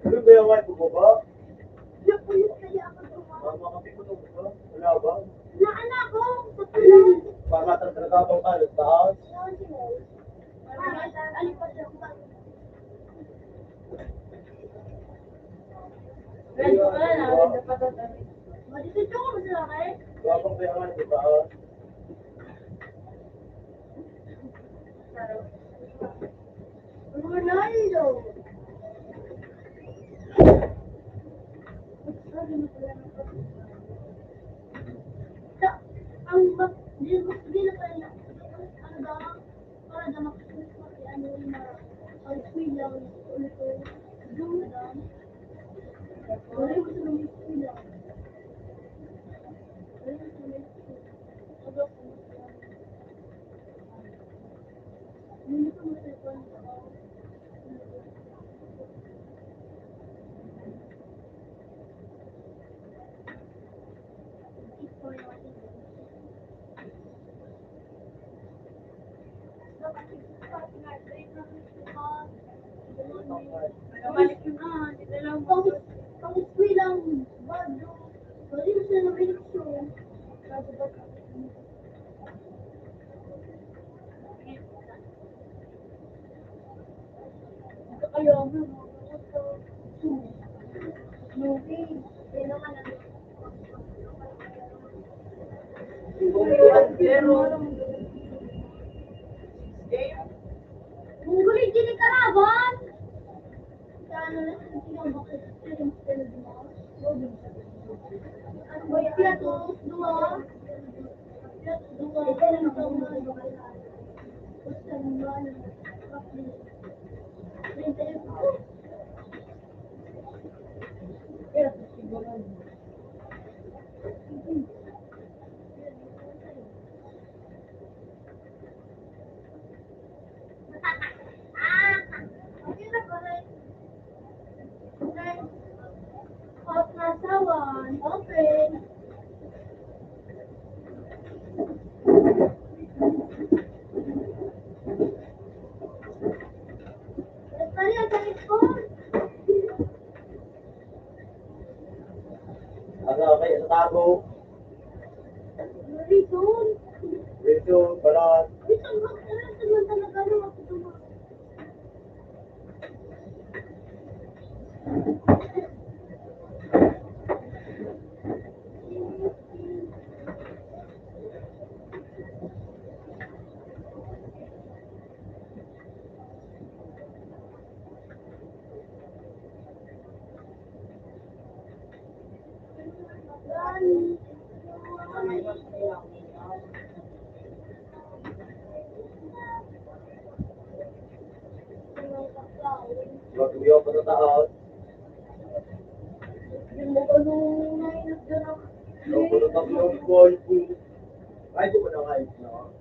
Ano ba yung wife mo ba? Yung pulis kaya ako tumawag. Mama, kami ko nung ba? Wala ba? Naan ako? Sa pulis. Para talaga bang ano, taas? Ano pa siya? Medyo ka na, ano pa to, sabi. Madisisyon ko, masarap eh. Wala pang kaya nga, di ba? Ronaldo. Sa, ang mag-, di, di na pala na, ano ba? Para daw makasulit mo, ano yung mga, ang eskwela, ang ulit ko, yung madam. Wala yung gusto ng eskwela. Wala yung gusto ng eskwela. Wala yung gusto ng eskwela. Pang-, pang-eskwela ang bag. Pwede mo sila ng eleksyon. Ang galing din ni kalaban. Ang galing din ni kalaban. Hot na sawan. Okay. Ano, okay, sa tago. Reason. Reason, balat. Reason, balat. Talaga, ano, Magtuyo pa sa taas. Ay, di ko na nga, no?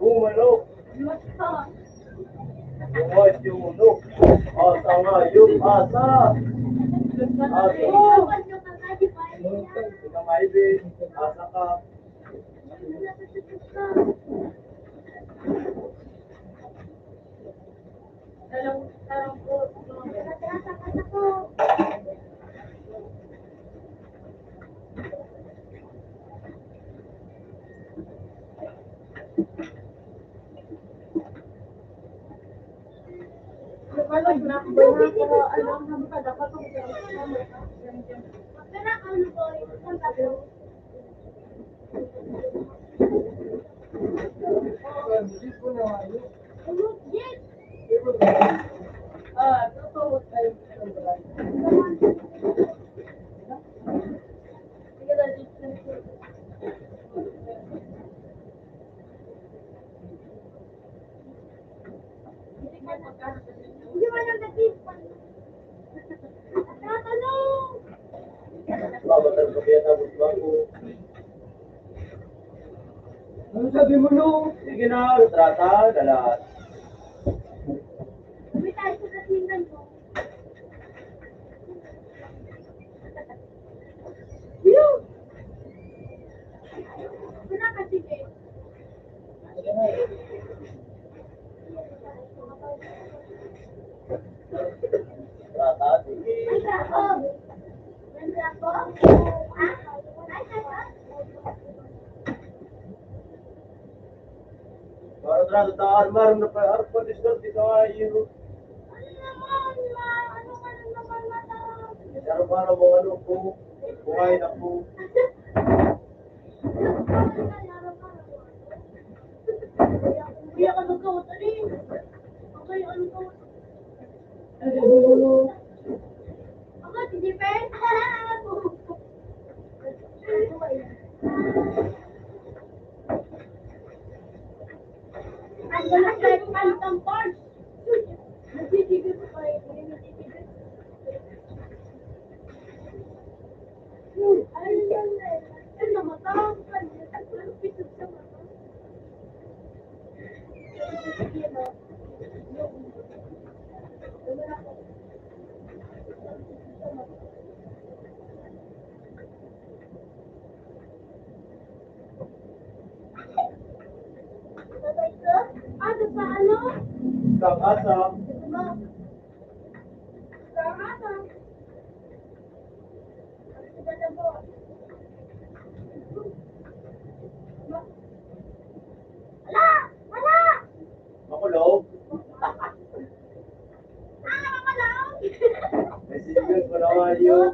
Bumalo. Buhay yung uno. Asa nga yun? Asa? Asa? Ikaw, Ivy. Asa ka? Ano sabi mo, no? Sige na, retrata, dalat. Para sa taas, maram na pa, arpa, diskarte ka, iyo. Ano naman, ma? Ano ka na naman, mata? Pero para mo, ano po, buhay na po. Kuya ka magkawat, ano yun? Okay, ano to? Ako, hindi pa yun. Ang galas na yung kantang parts. Nagtitigas pa yun. Ay, ay, ay, namatang ka. Ang pitog sa mata. Ano sa ano? Sa kasa. Sa kasa. Ala! Ala! Makulog. Ah, makulog! May senior pa naman yun.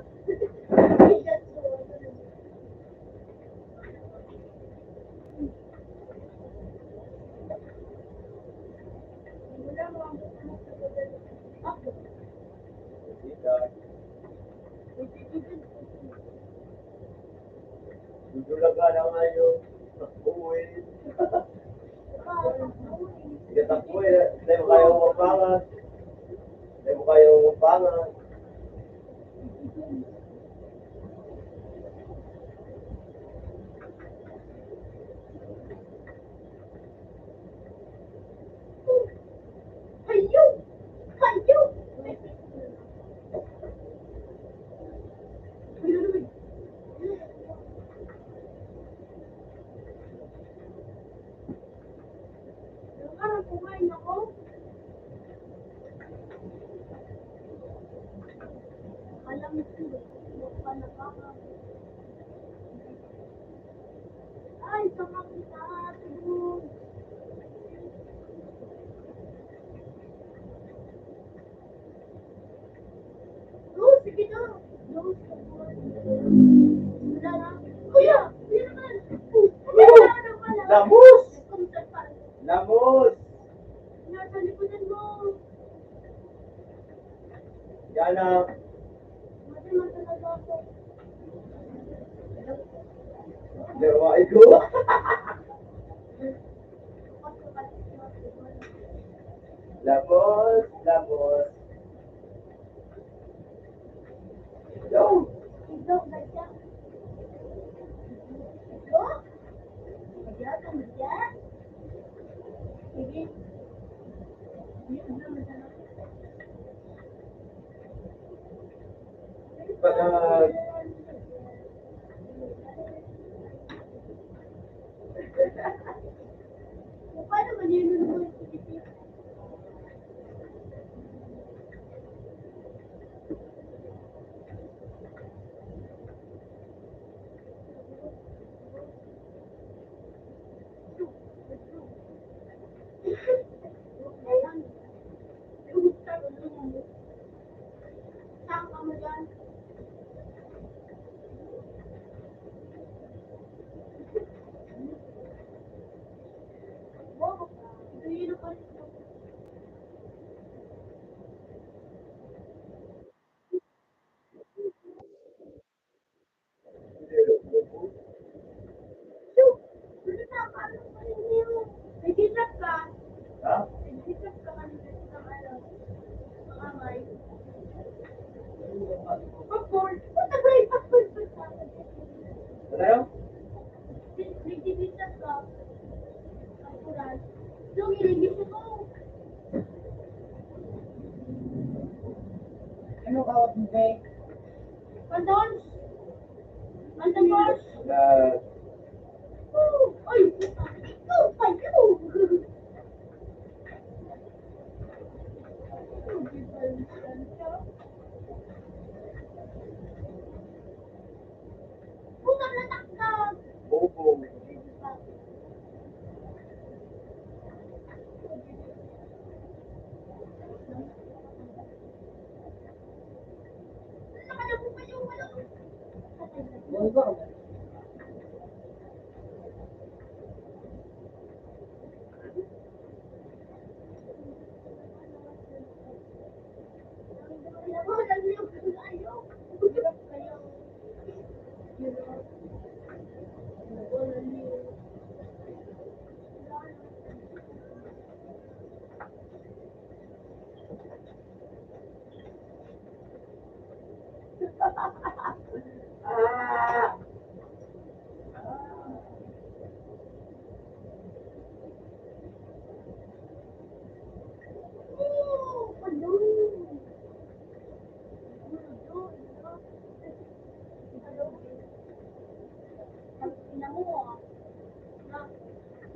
Dudulaga na nga yun. Takbo eh. Sige, takbo eh. Hindi mo kaya umapangan. Hindi mo kaya umapangan. Hayo! Hayo! Parang kumain ako. Alam ko, ay, sa mga siguro. Kuya, kuya naman. Lamos! Lamos! Nasa likodan mo. Yan na. Pero, ay, ko. Lamos, lamos. Hello. Pag, ah, Ano? Nagtitipid ka. Natural. Yung iligis ko. Ano kawat mo, Pe? Pandons. Pandons. Ah. Ay! Ito pa yun! Bobo.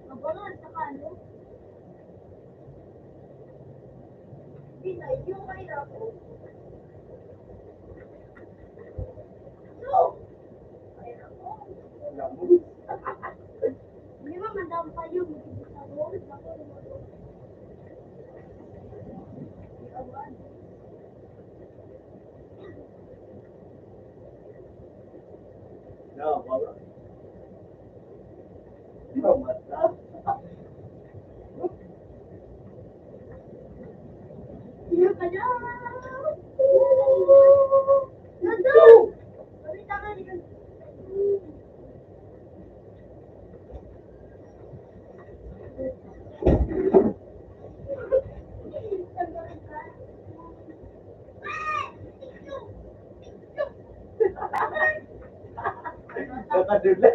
Mabangal sa kano. Di na, yung mahirap, oh. So, mahirap, oh. Hindi naman, madami pa yun. No, baba. No, mas. Nakadula.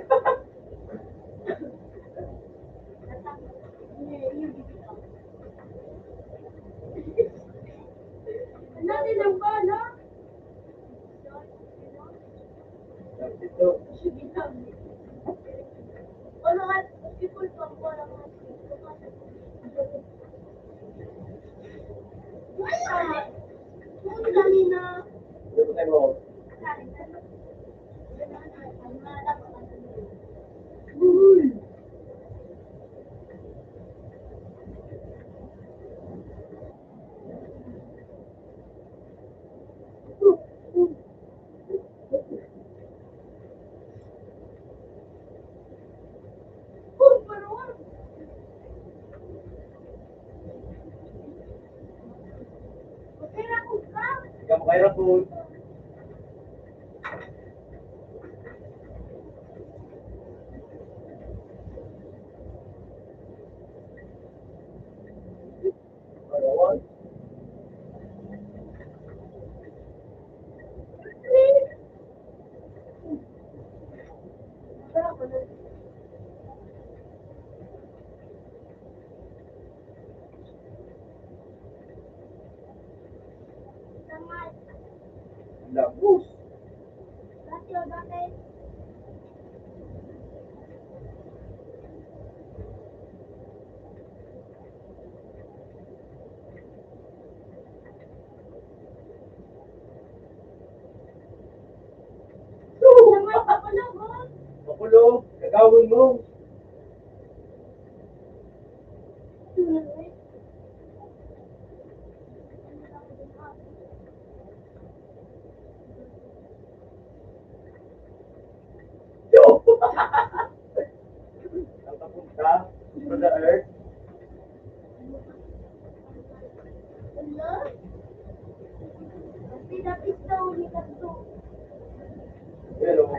Ano din ang bala? Ito. Ikaw, Kuya Rapoy. Labos. Makulog, gagawin mo. Yo! Nakapunta sa the earth. Pero,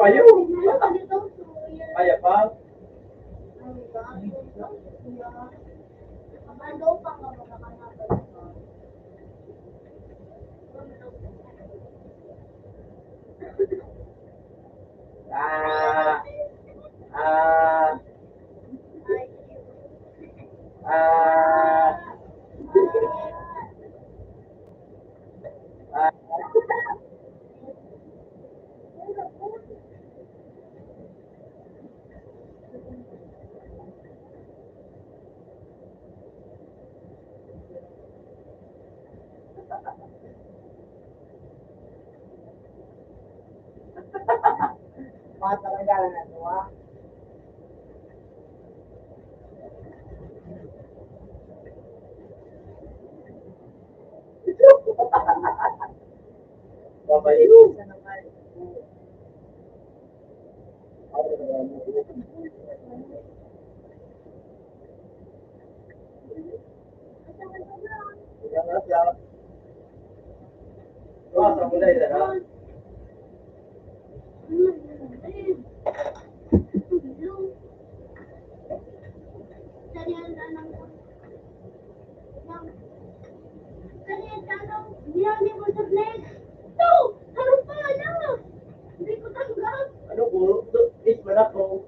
Ayaw. Kaya pa? Ah. Ah. Ah. Ah. Mga talaga na natuwa. Babayo. Ano po? Is man ako.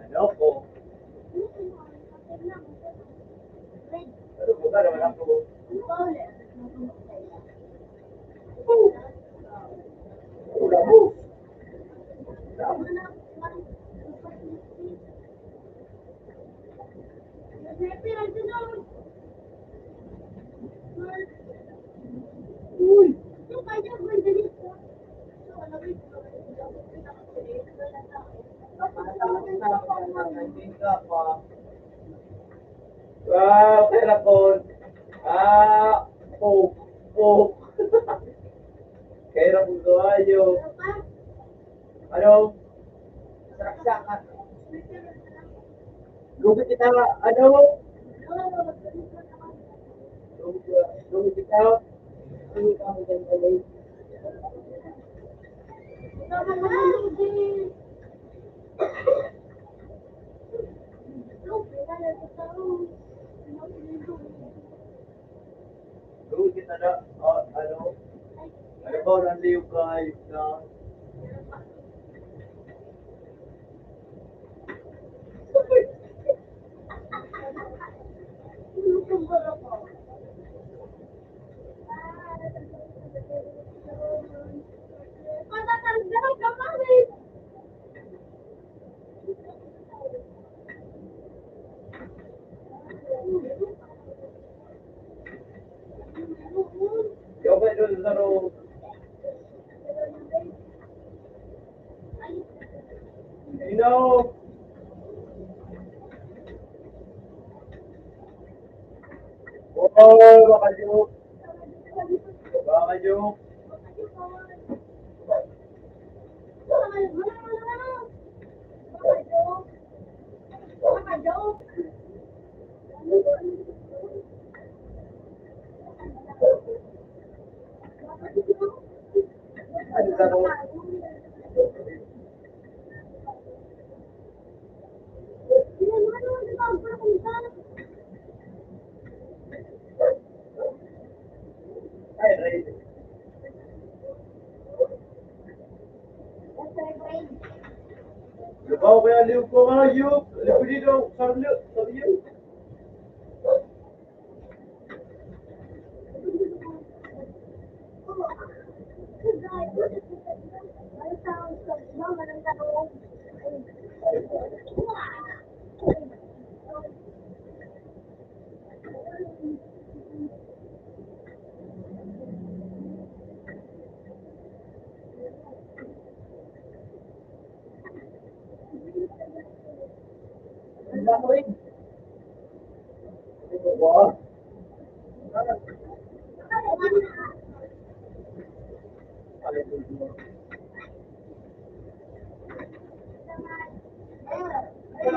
Ano po? Ano po ba naman ako? Wow, kaya na po. Ah, po, po. Kaya na po, ayo. Ano? Saksakan. Lugi kita, ano? Lugi, lugi kita. Lugi ka, magandang galing. Doon kita na, ah, ano? Ano ba ang liw kayo na? Yo, pero sa ro-, you know, oh, baka joke. Baka joke. Lubaw kaya liw ko nga, yuk. Liw ko dito, sarili, sarili.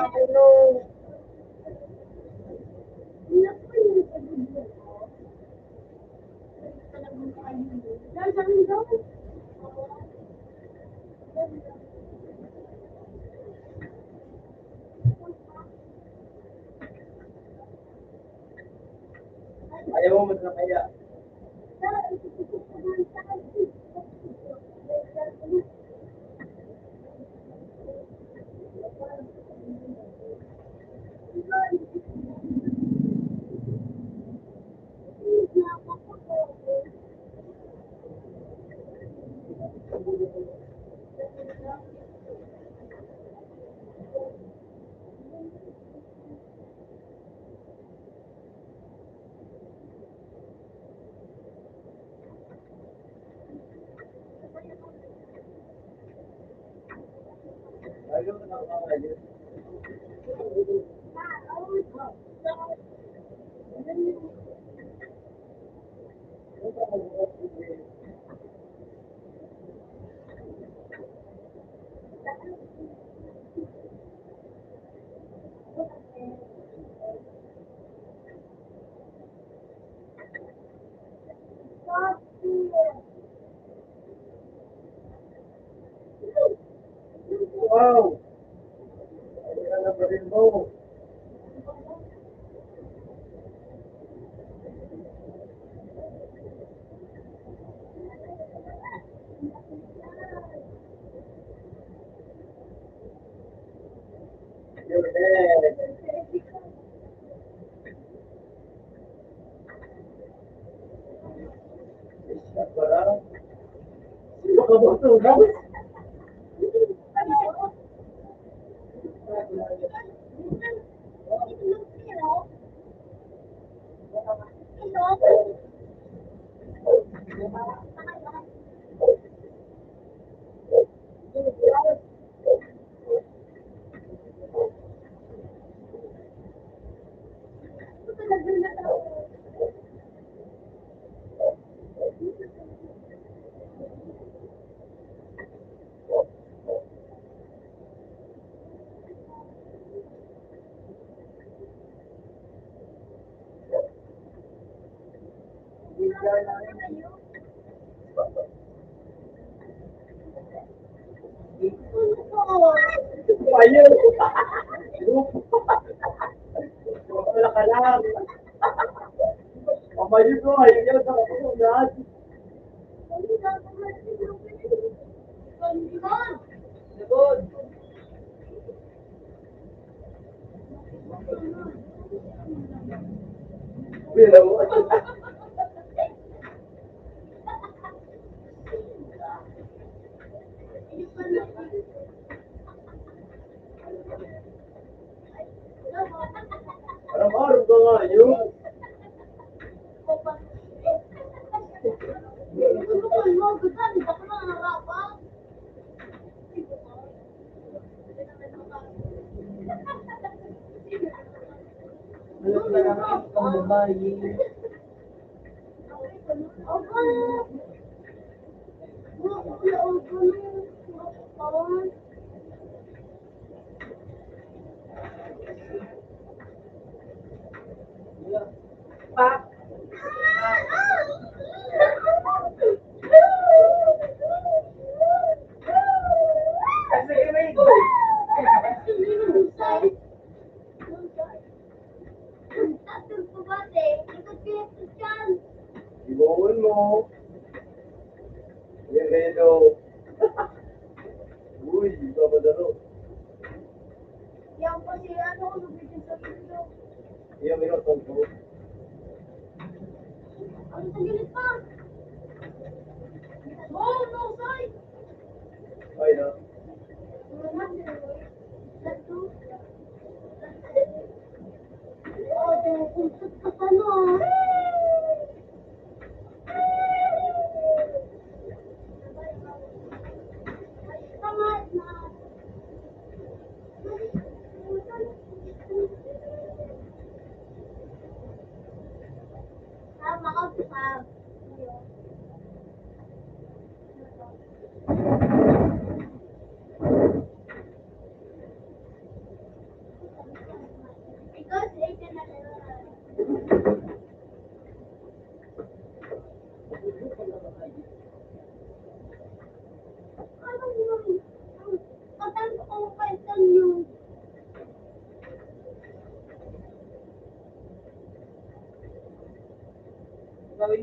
Ayaw mo na kaya. Wow! Ayan ang baril mo. You're dead. Sino ka ba ito? Ayaw. Wala ka lang. Pamayo ko, ayaw yan, nakapagod na. Lugod. Uy, alam mo. Aram-aram ka nga, yun. Ano ba naman itong babae? Pa. Kasi may Ibohon mo. Yan kayo daw. Uy, ipapadalo. Yan pa si ano, nabigyan sa video. Yan, yan, ito. Ang tagilid pa. Oh, no, sorry. Ay, no.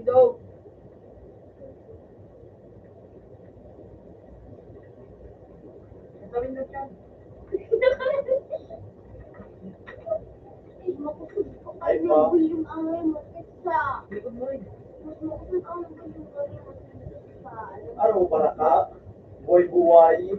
Go. Ang tawin na siya. Ay, pa. Likod mo rin. Araw, baraka. Buhay-buhay.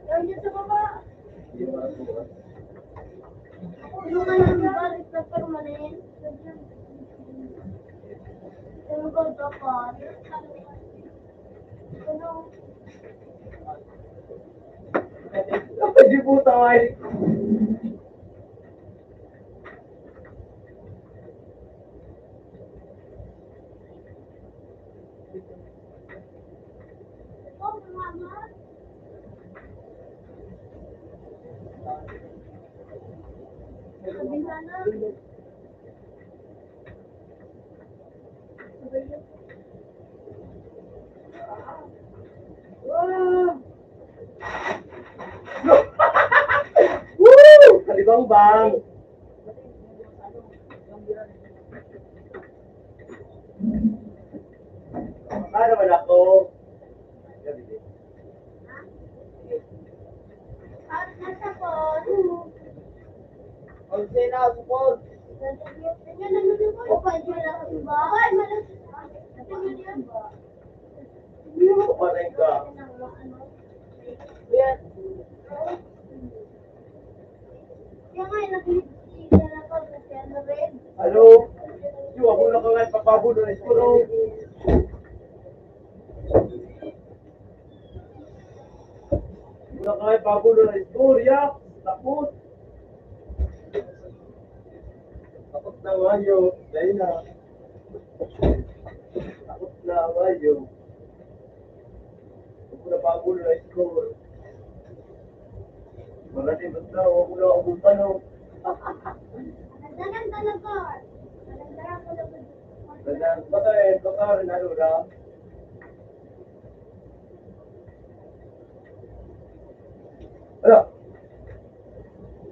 Lagyan sa baba. Tulungan ng balik na permanent. Tulungan sa baba. Ano? Pwede po tayo. Woo! Kalibang-bang! Baka naman ako. Ang sina, supor. Kumain ka. Yan. Ano? Yo, ako na ka nga ipapabulo na siguro. Wala ka may bago na istorya. Takot. Takot na mayo. Dahil na. Takot na mayo. Huwag ko na bago na istorya. Marami basta, huwag ko na abutan, oh. Ganyan, baka eh, baka rin ano lang. Ala!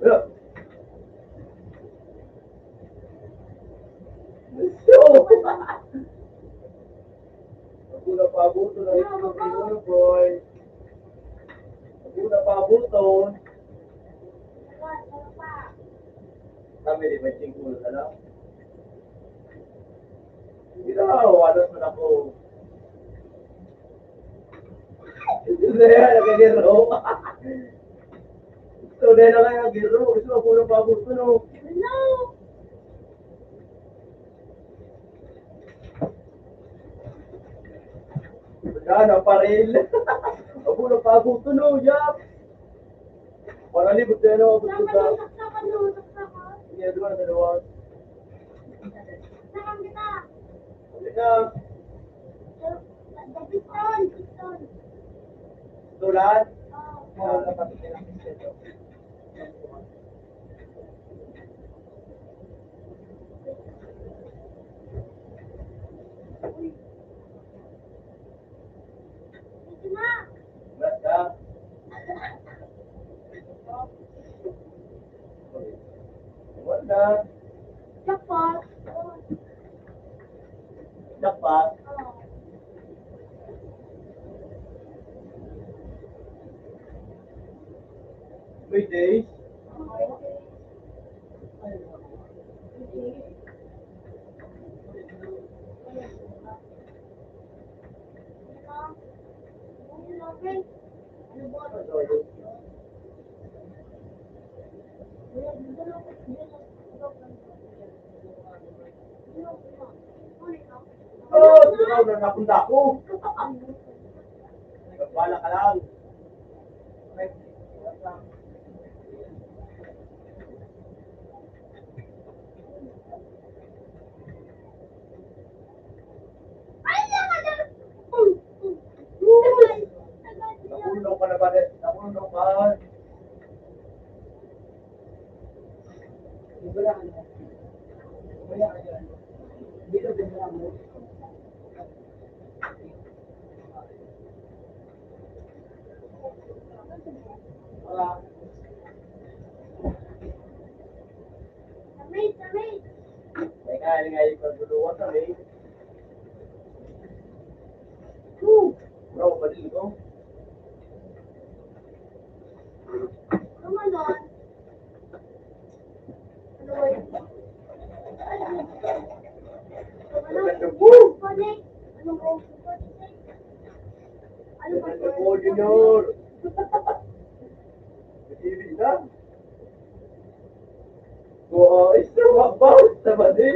Ala! So, ako na pabuto na ito, boy. Ako na pabuto. Kami di ba chingkul ka lang? Ikaw, alas man ako. Ito na yan, nagagiro. Ito na yan, nagagiro. Gusto ko ng bago ito, no? No! Yan, ang paril. Ako ng bago ito, no? Yap! Paralibot na yan, no? Gusto ka? Saksakan, no? Saksakan. Hindi, doon, sa luwas. Saksakan kita. Halika. Piston, piston. Tulan? Oo. Wala pa rin ang piston. Wala. Jackpot. Jackpot. Three days. Oh, sila na napunta ako. Bala ka lang. Napuno ka na ba? Napuno ka. Teka, ini nga yung pagluluwa kami. Woo! Bro, pwede ko. Come on, Don. Ano ba ito? Junior. Ibig na. Oo, isa, mabawal sa mali.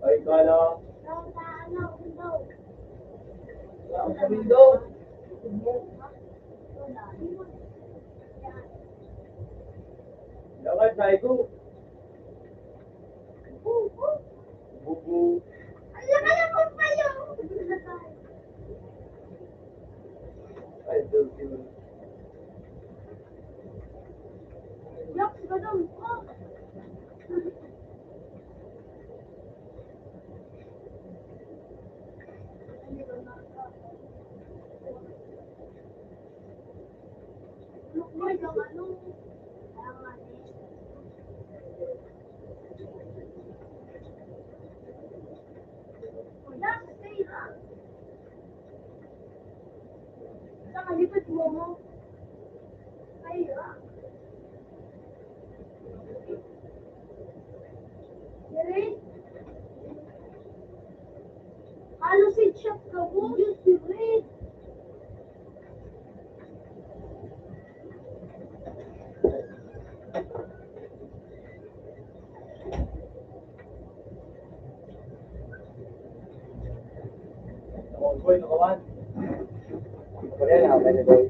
Ay, kala. Ang window. Dapat na ito. Bubu. Ang laki ng payo! Ay, Diyos ko. Yak, ganun. Oh. Halos headshot ka, boy. Diyos ko, Red. Boy, nakawan. Boy, nakawan, boy.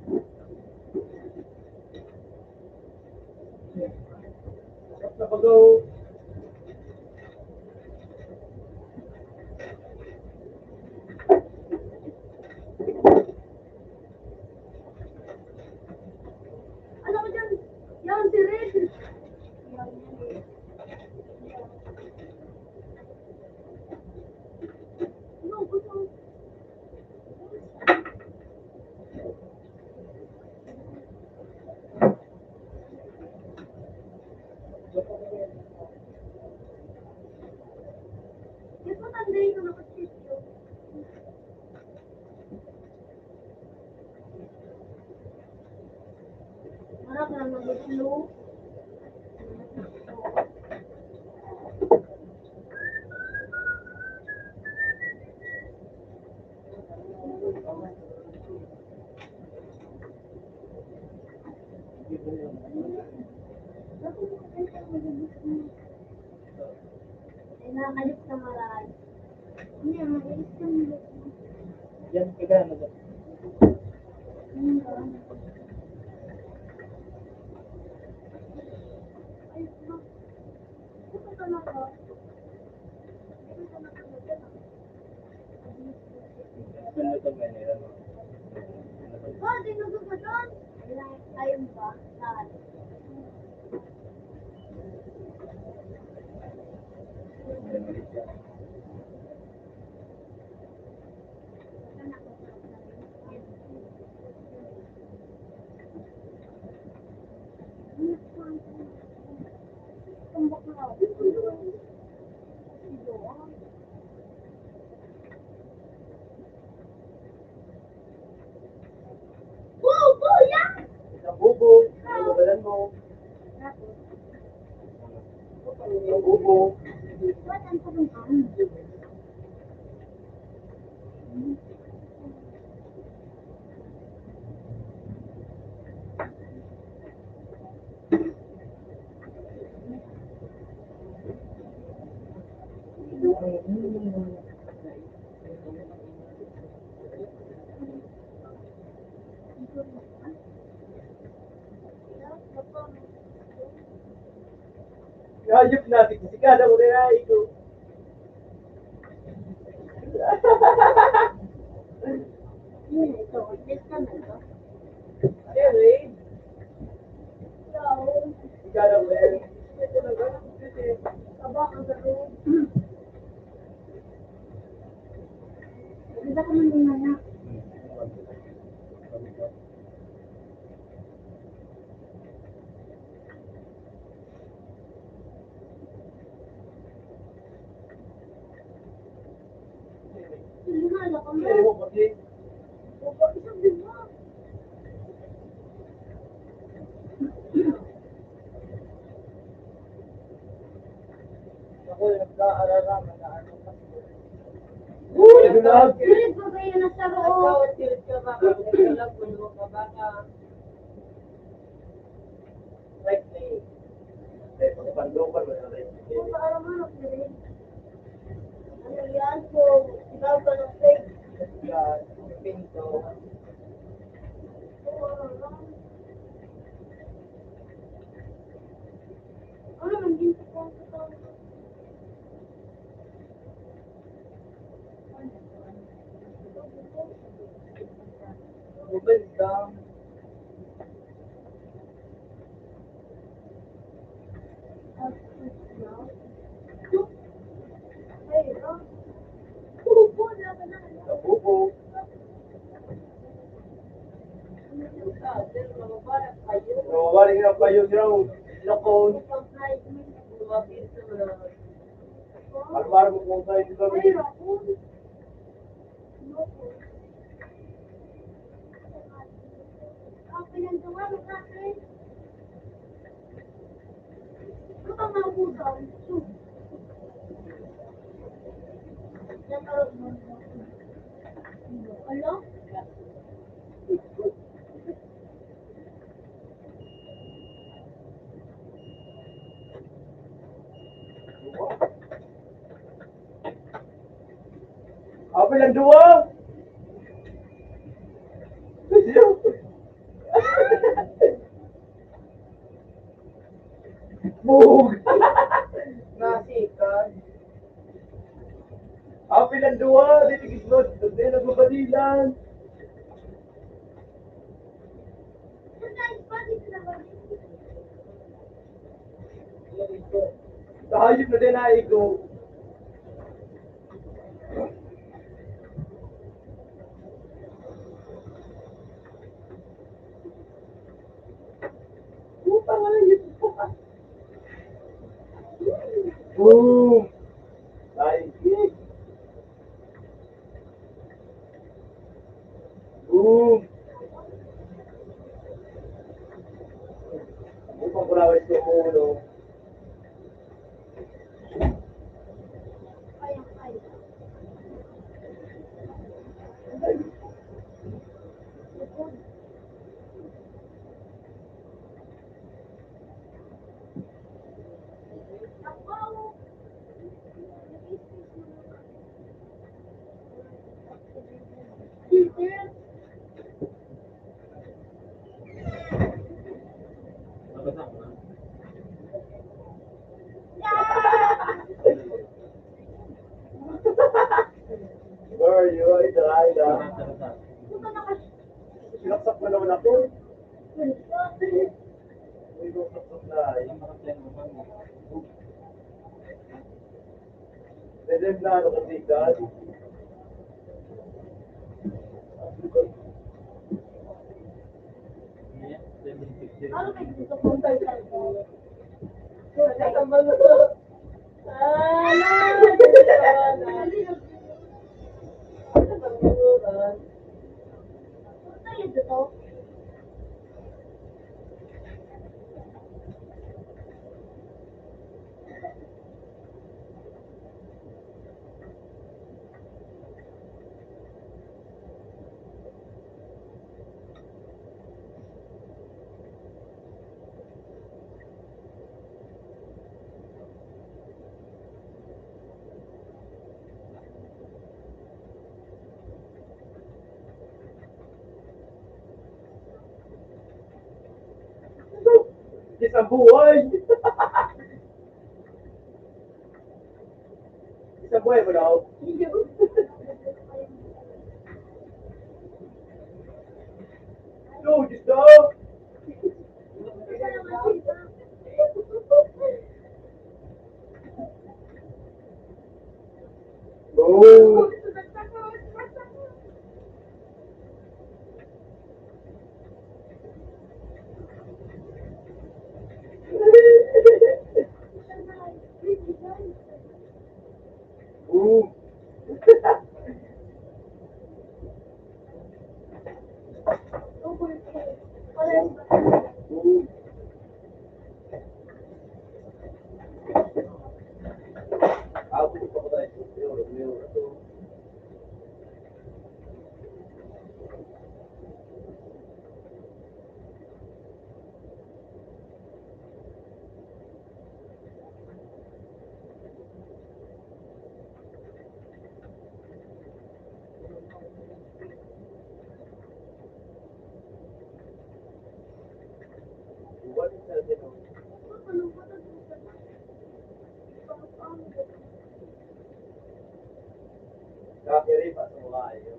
Ano ko dyan? Yan, si Red. Yan, kaya na dyan. Oh, di nagkakaroon. Ayun ba? Bubo yan! Sa bubo, ano ba yan mo? Sa bubo. Hayop na, sigsigada ko na yan, ikaw. Anyway, sigada ko na yan. Aba, ang garo. Hindi ako manunganak. Ako yung nag-aarara, mag-aano pa. Uy, grabe! Ulit ba kayo na sa roon? Ikaw, ang tirit ka ba? Ang tirit ka lang, puno ka ba ka? Right, eh. Eh, pagpandokan mo na rin. Ano yan? So, ikaw ka ng fake. Yan, pinto. Ano man din sa kong Ubay ka. Nabubo. Nawawari nga payo niya, oh. Lakon. Alwar mo kung kayo, di ba? Apil ang duwa! Bug! Nasikag. Apil ang duwa! Di tigis mo! Di nagbabadilan! Hayop na din, ay, ikaw. Puta nga lang yun. Boom! Ay, Boom! Upang kulaway sa ulo. Yo, ay, daray na. Sinaksak mo naman ako. Uy, sinaksak na, ay. Pwede na, ano, katikan. Isang buhay! Isang buhay mo daw? No, Diyos daw! Oh! Boom! Boom! Kakiripa sa mga iyo.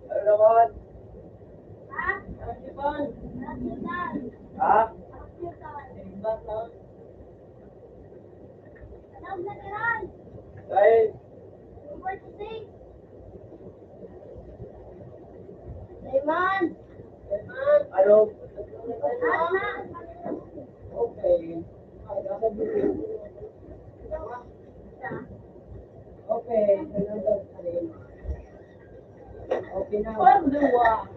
Ano naman? Ha? Ha? Dahil Layman! Ano? Okay. Okay. Okay na. Parang dalawa.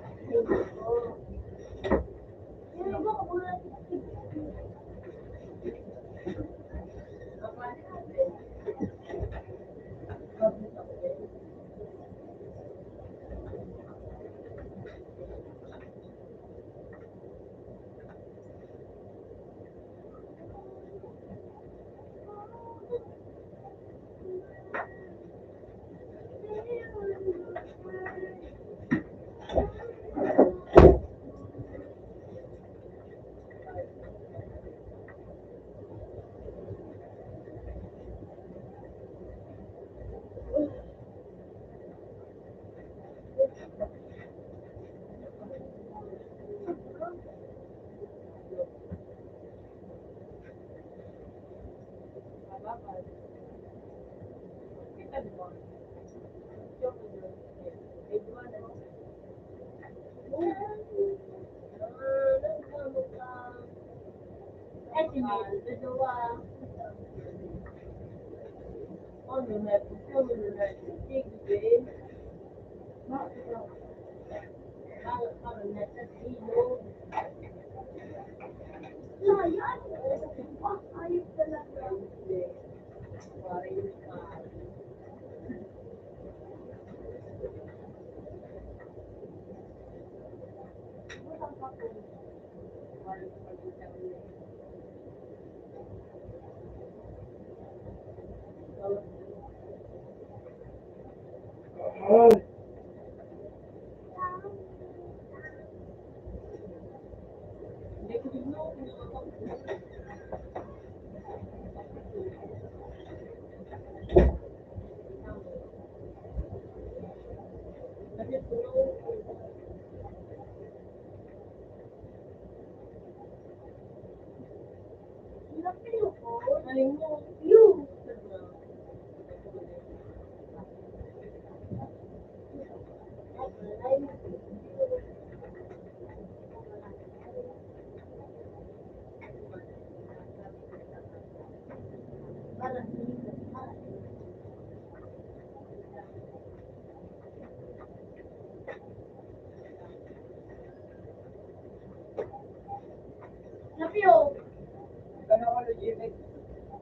Napio.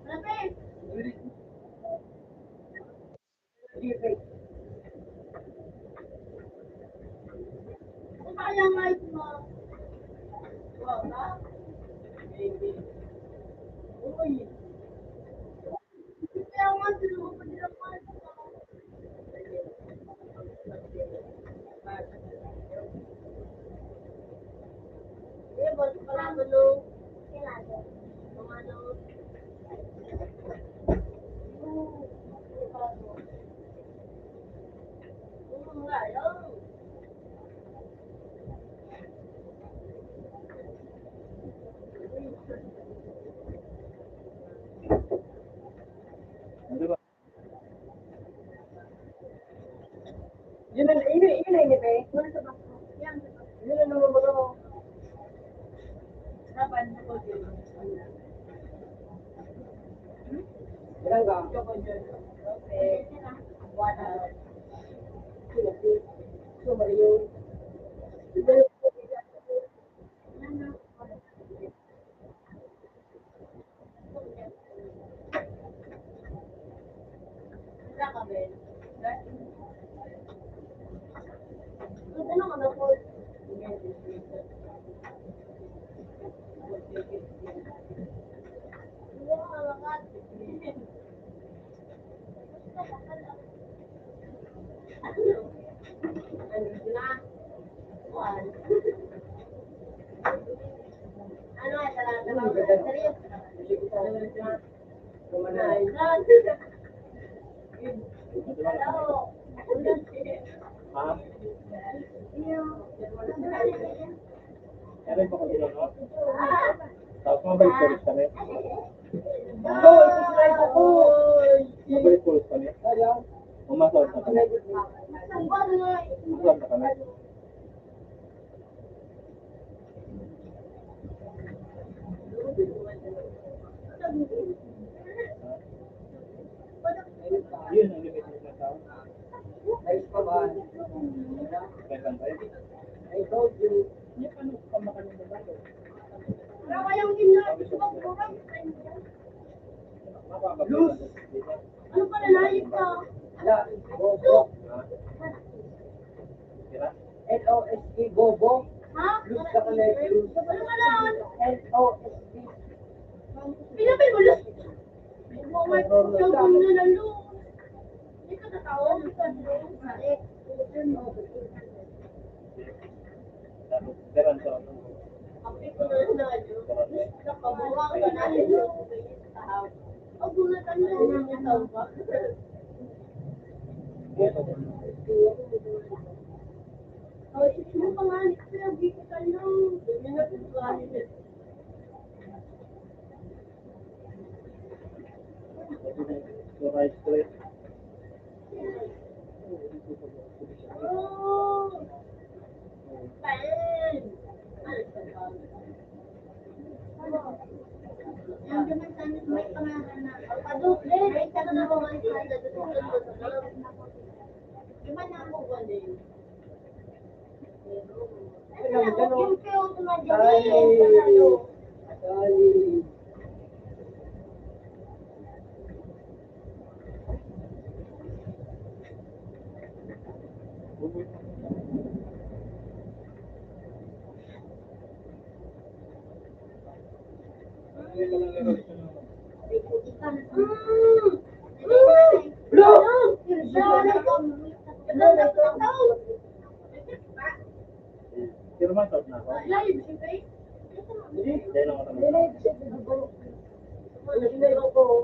Napis. Sayang life mo. Wala. Uy. Kaya nga, sinusunod nila pa. Eh, ba't pala, ano? Ano? Di ba? Yun ang, yun, yun ang inip eh. Yun ang namamuro. Ilang ka? Ha? Meron pa kami doon, no? Tapos mabalik ko rin kami. Go! Subscribe ako! Mabalik ko rin kami. Kaya? Umasal na kami. Umasal na kami. Yun ang limit ng tao. Ayos pa ba? Kaya lang tayo. I told you. Yung ano, pamakan ng babae. Luz! Ano pala, layip ka? L O S E, Bobo. Ha? Luz ka pala, Luz. Ano pala? L O S E. Pinapin mo, Luz. Oh my God, ikaw na lang, Luz. Hindi ka tatawa, Luz. Pero may thought na ako. Hindi lang ako.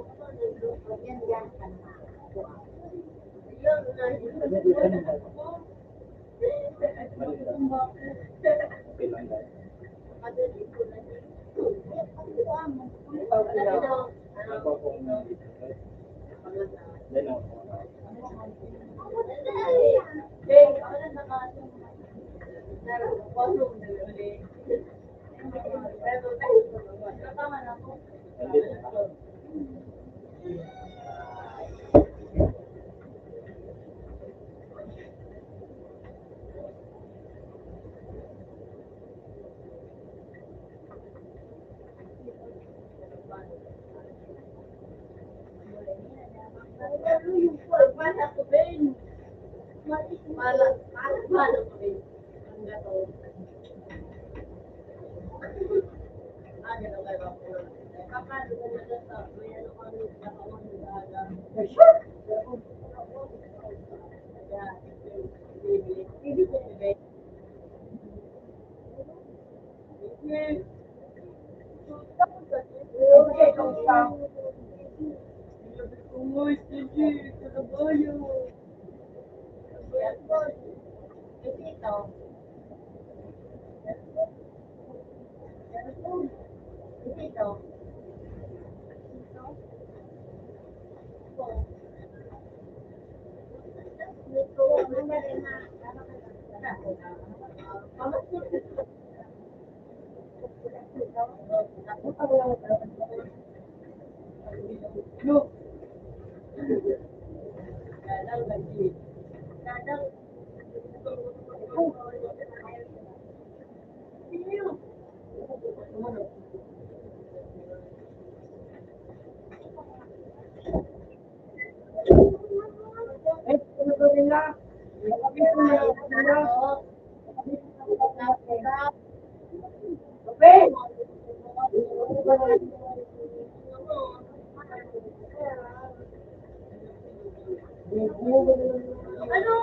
Ano?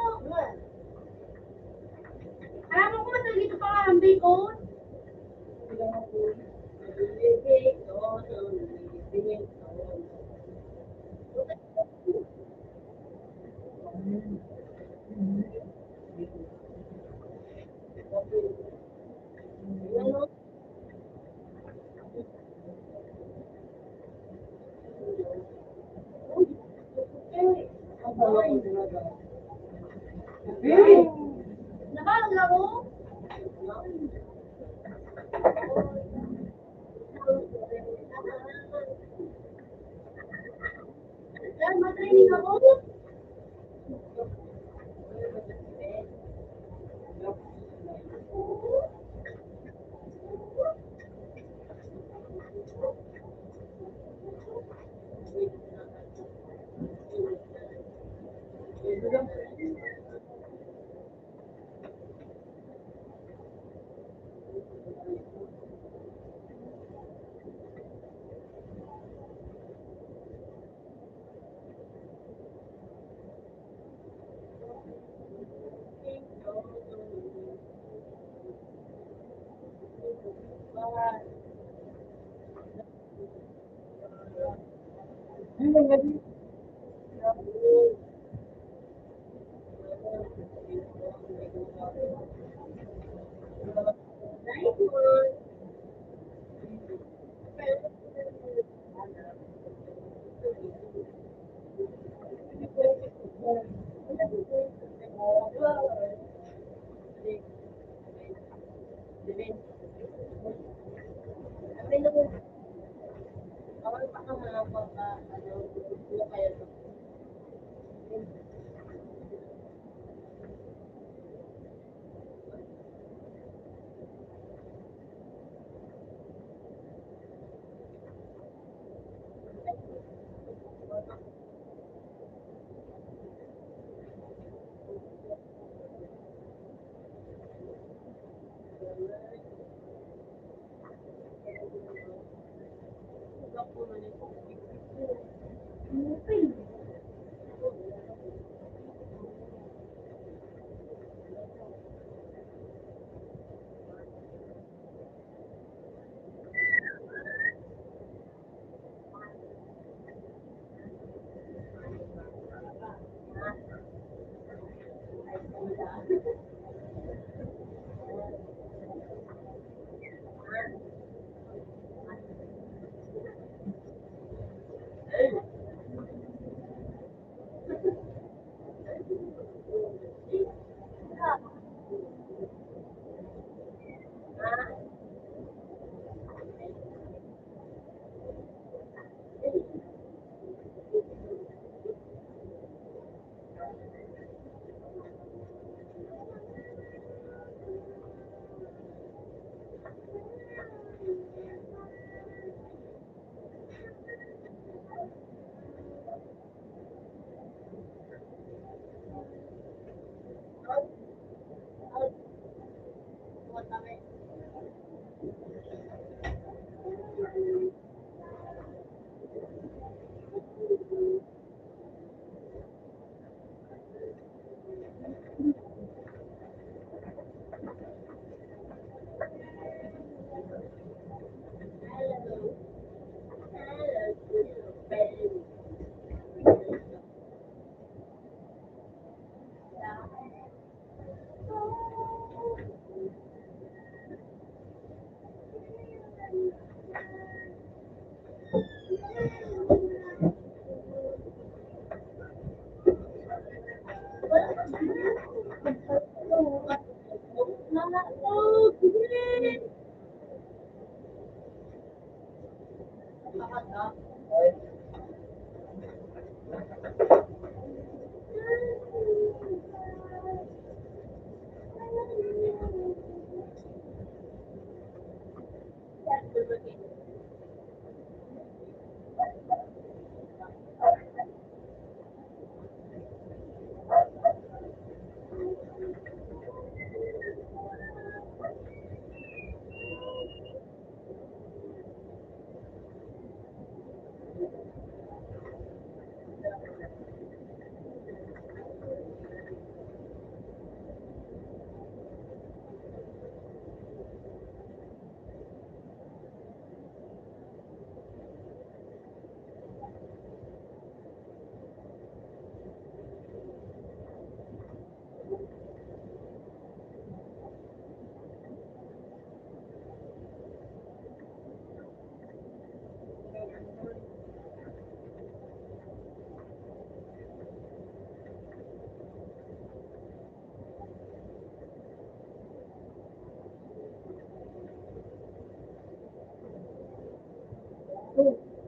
Alam mo kung matulog ito pa ang bacon?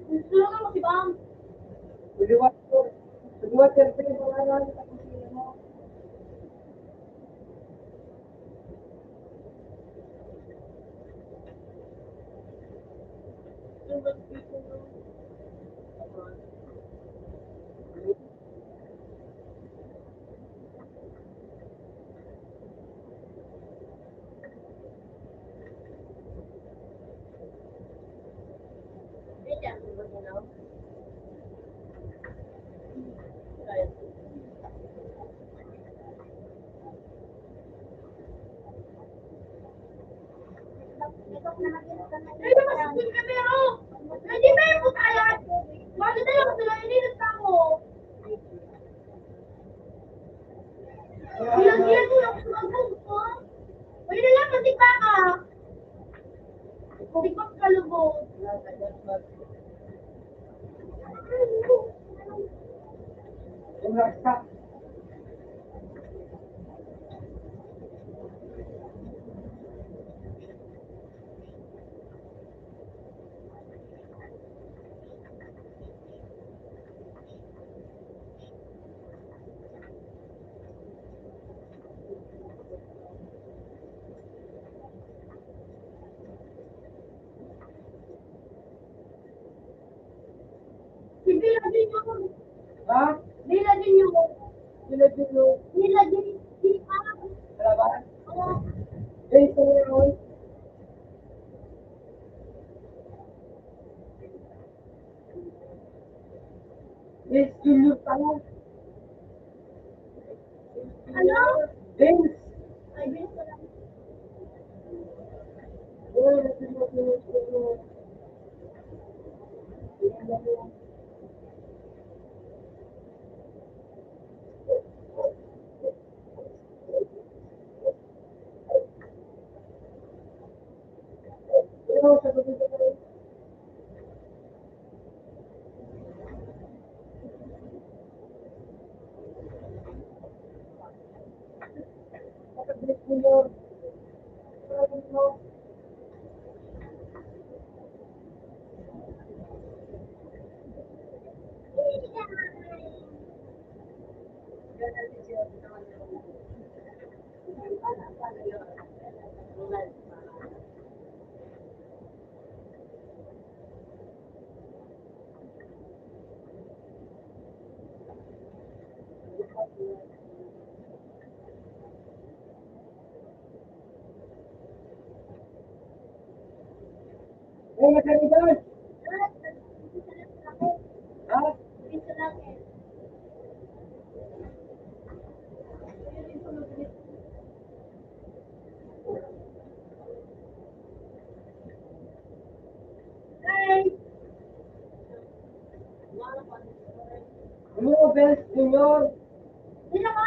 Gusto lang makibang. Liwat ko. Liwat ko. Ay, naman sa school kami, oh! Hindi ba yung putayan? Bakit tayo kasi naiinit ako? Ilang iyan mo lang sa mga gusto? Pwede lang kasi baka. Hindi ko kalubog. Si Villa Junior. Ha? Villa Junior. Villa Junior. Villa Junior. Villa Junior. Kalaban? Oo. Eh, sa ngayon? Yes, Junior pala. Ano? Vince. Ay, Vince pala. May masyadong daan. Ha? Hi. Hello, Best Junior. Sino ka?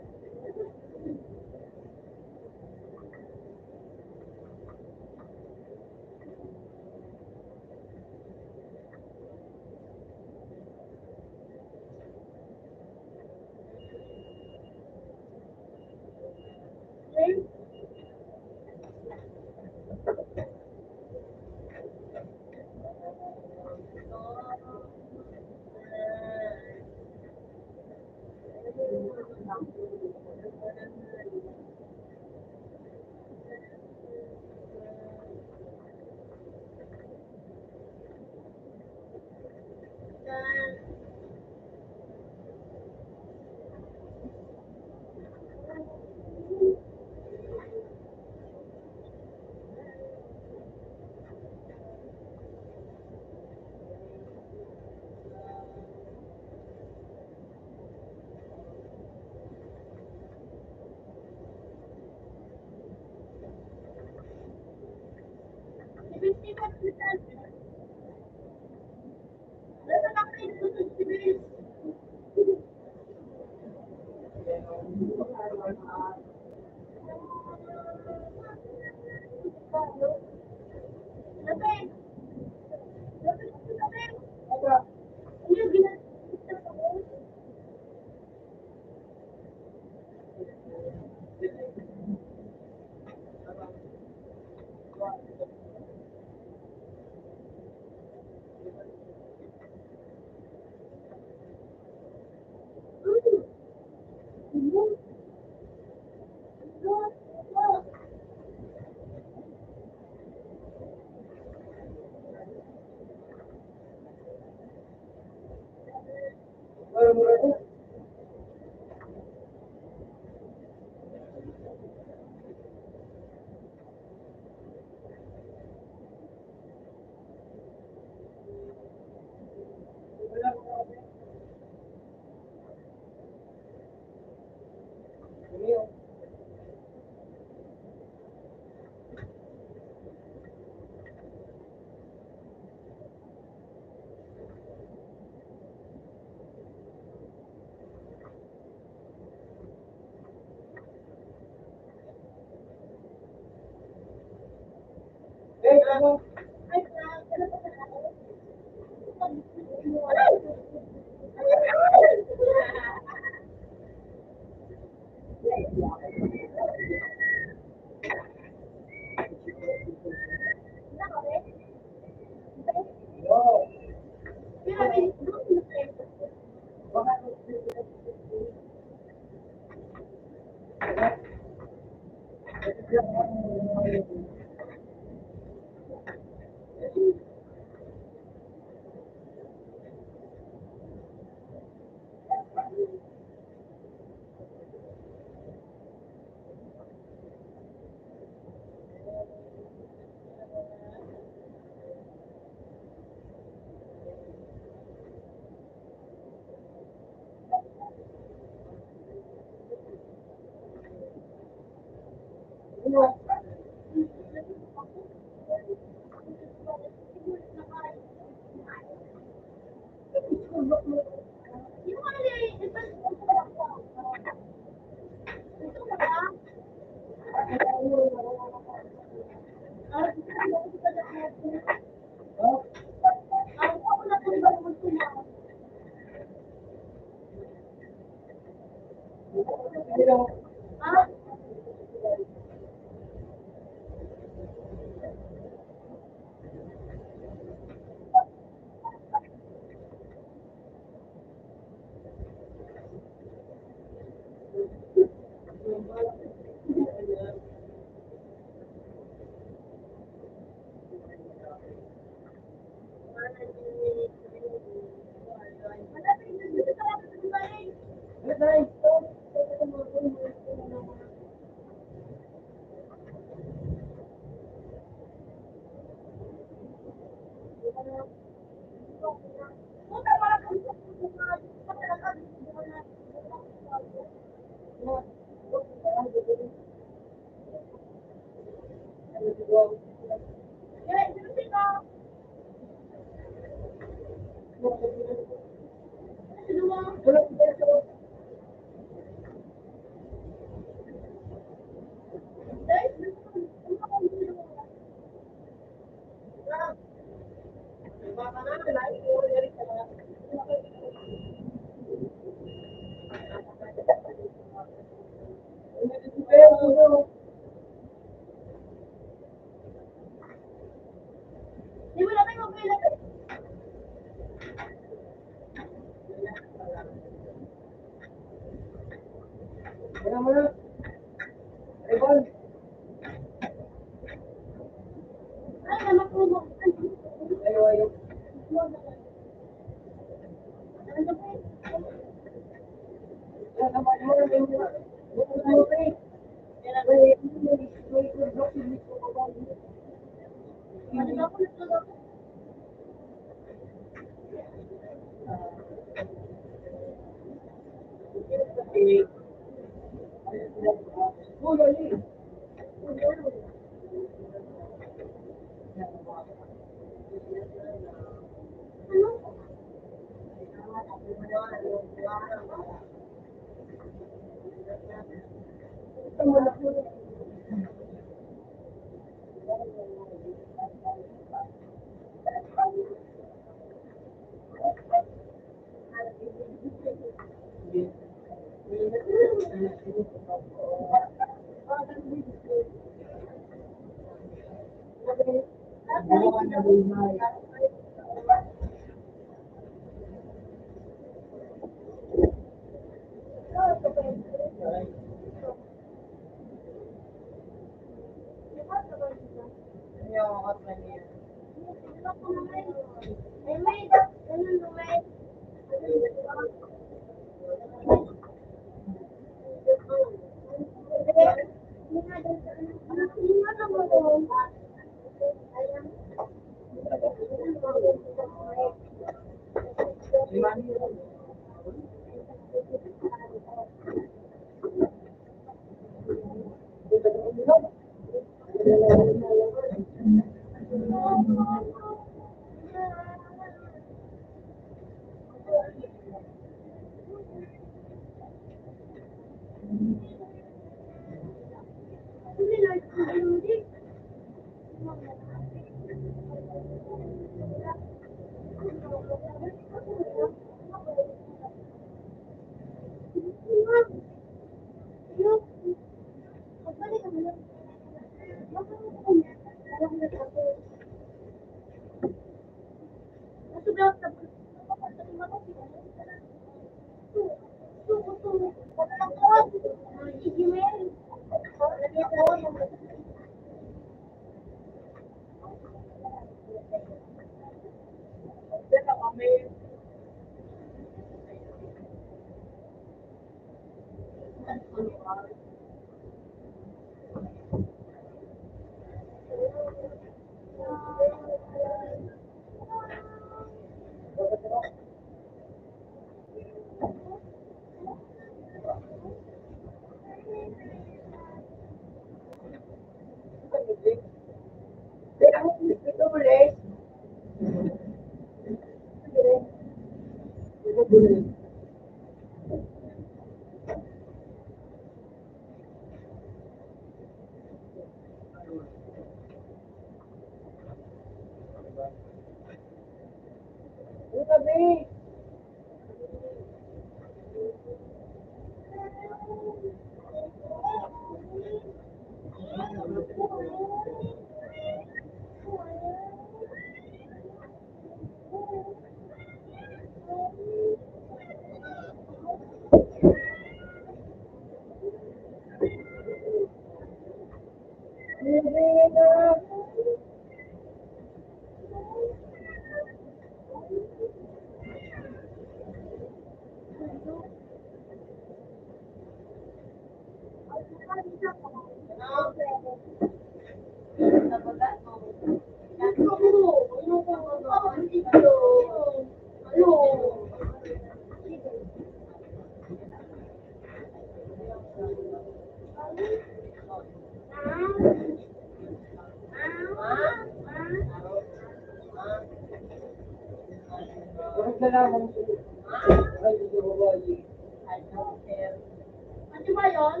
Ano ba yun?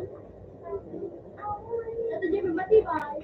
Ito, di ba, matibay?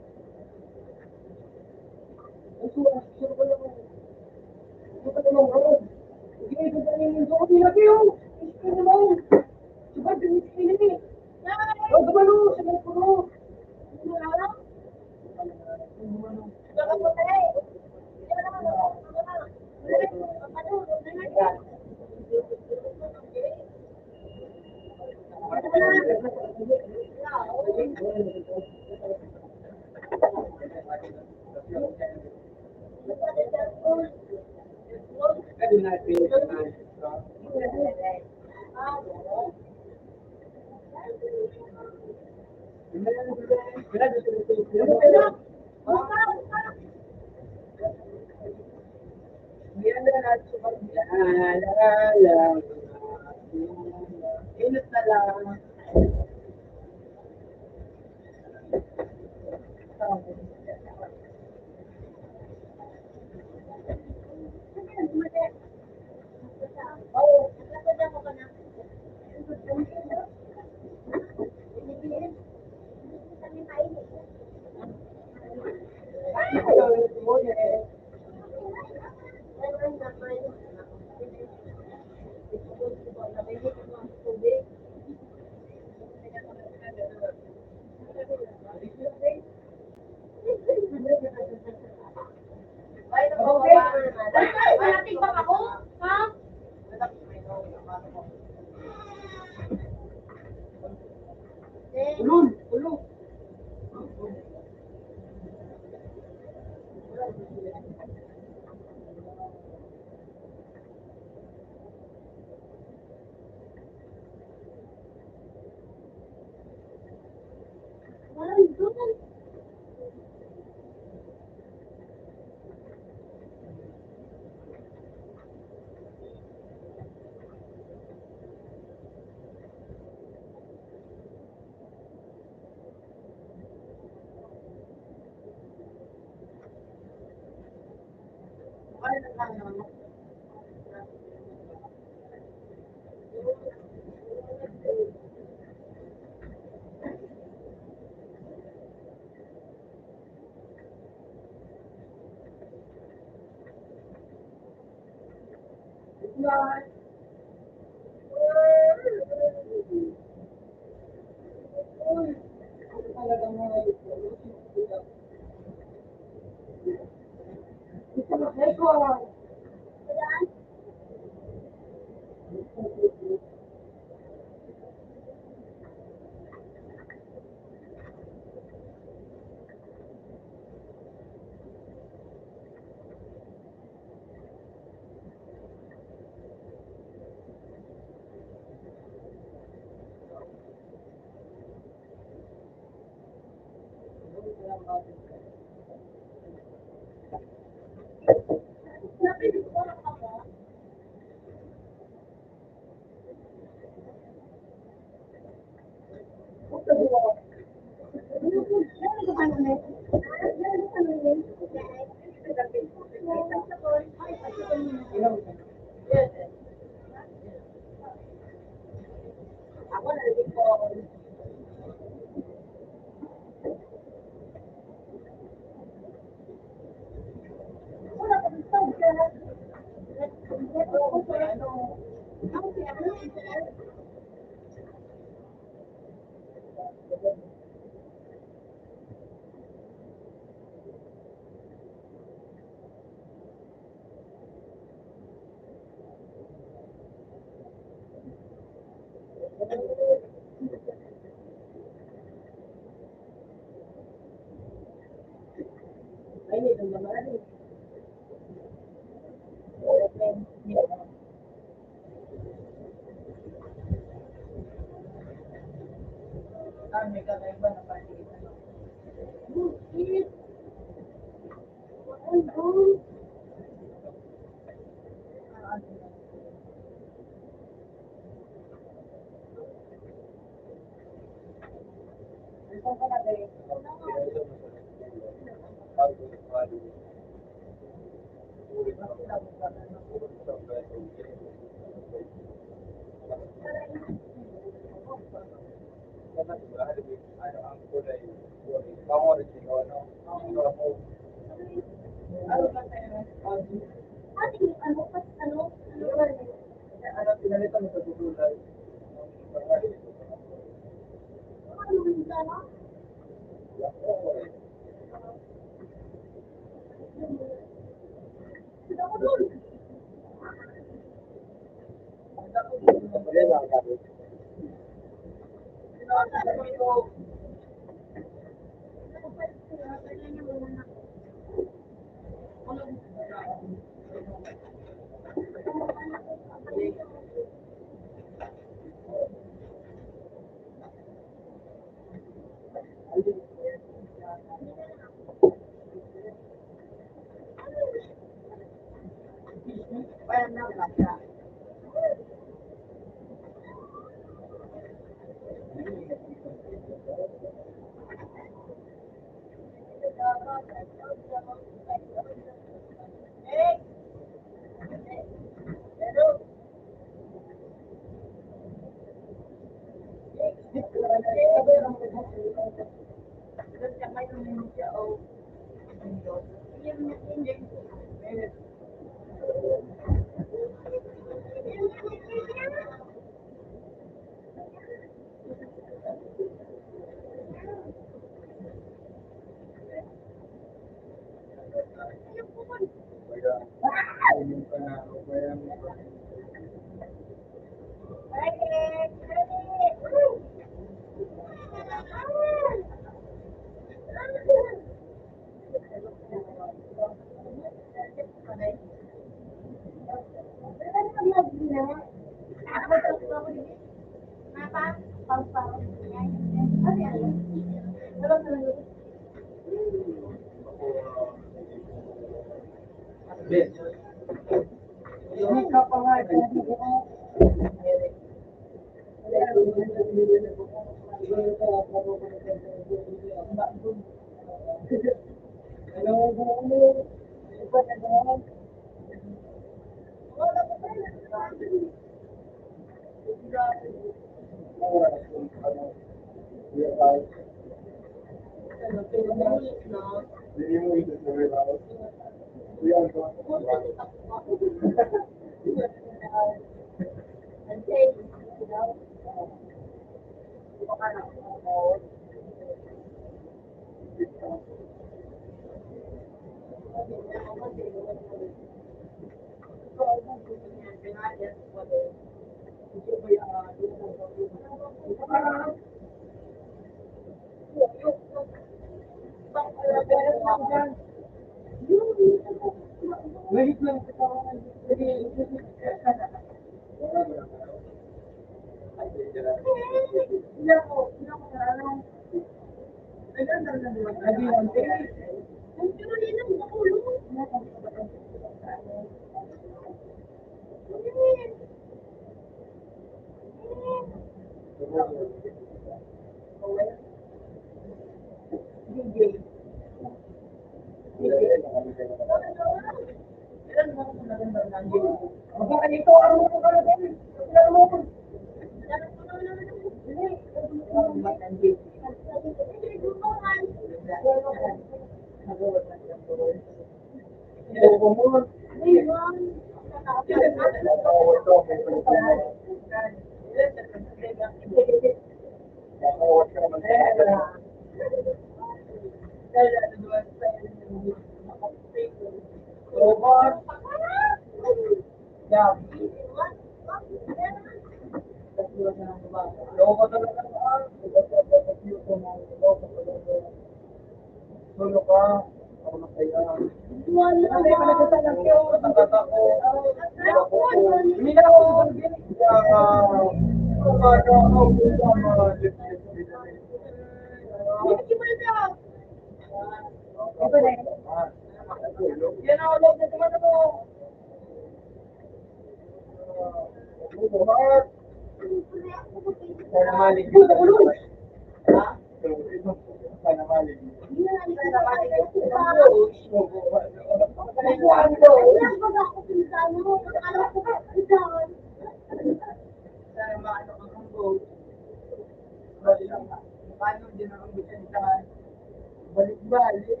Balik-balik.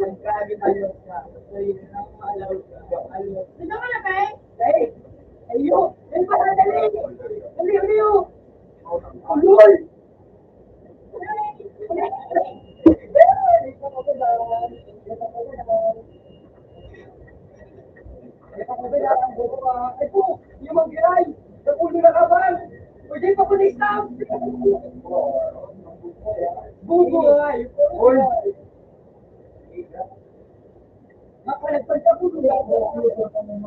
Nagkagit ayo ka. So, yun ang maalaw ka. Ayo. Gusto mo na, Pe? Hey! Ayo! Ay, pa, dali! Dali, dali, oh! Uloy! Ay po, yung magbiray, napulo na ka ba? Pwede pa po na stop. Bubuhay. Bubuhay. Makalagpag ka po, bubuhay.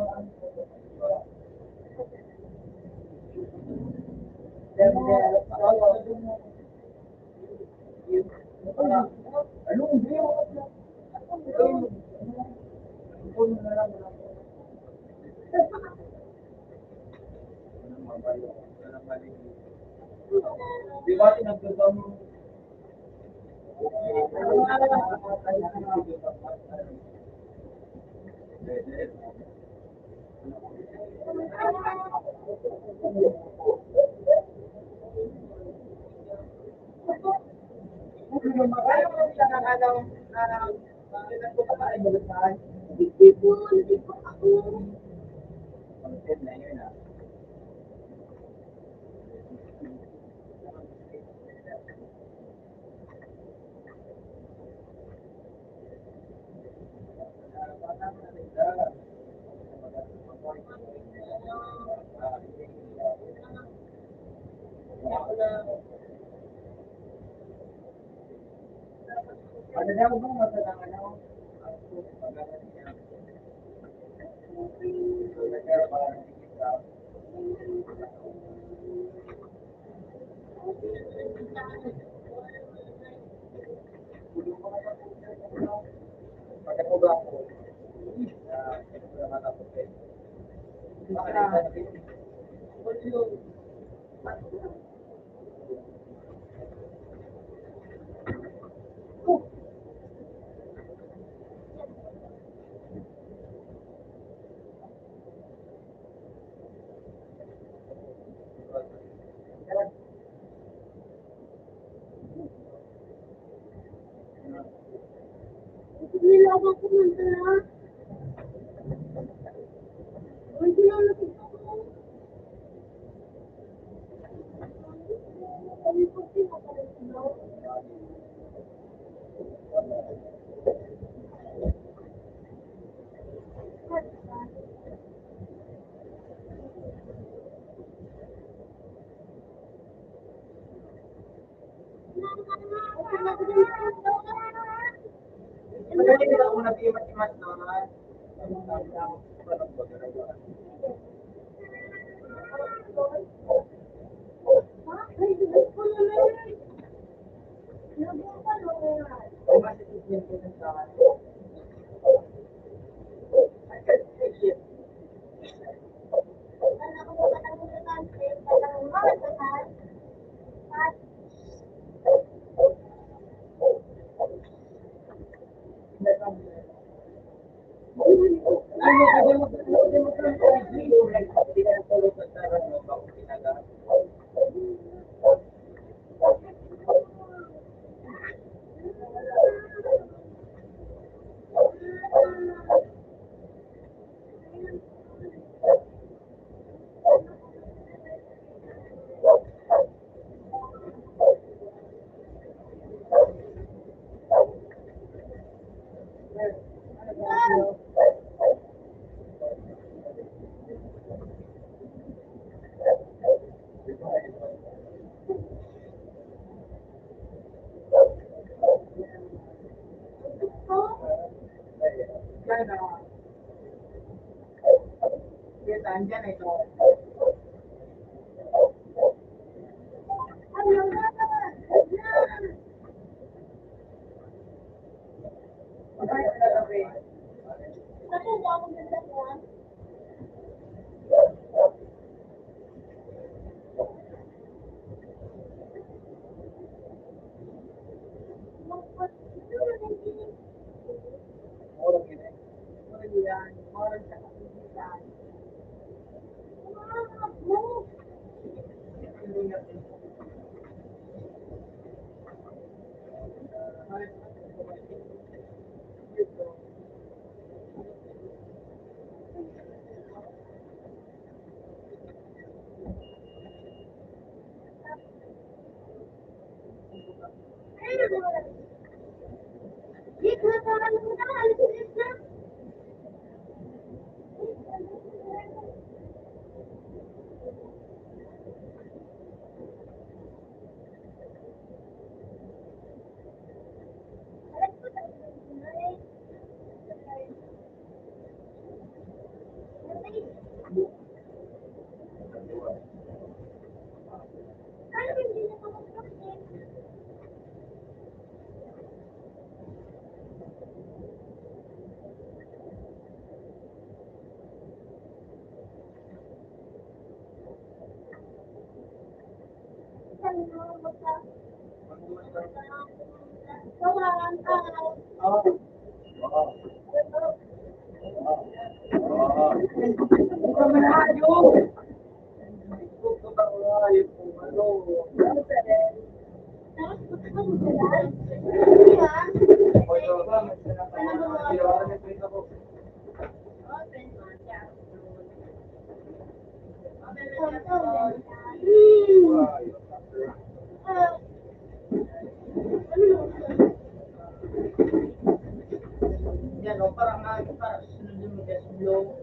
Yan, o, para nga, para sunod mo, just blow.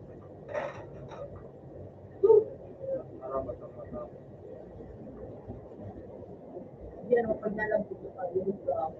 Yan, o, pag nalambot ka pa, yun ka.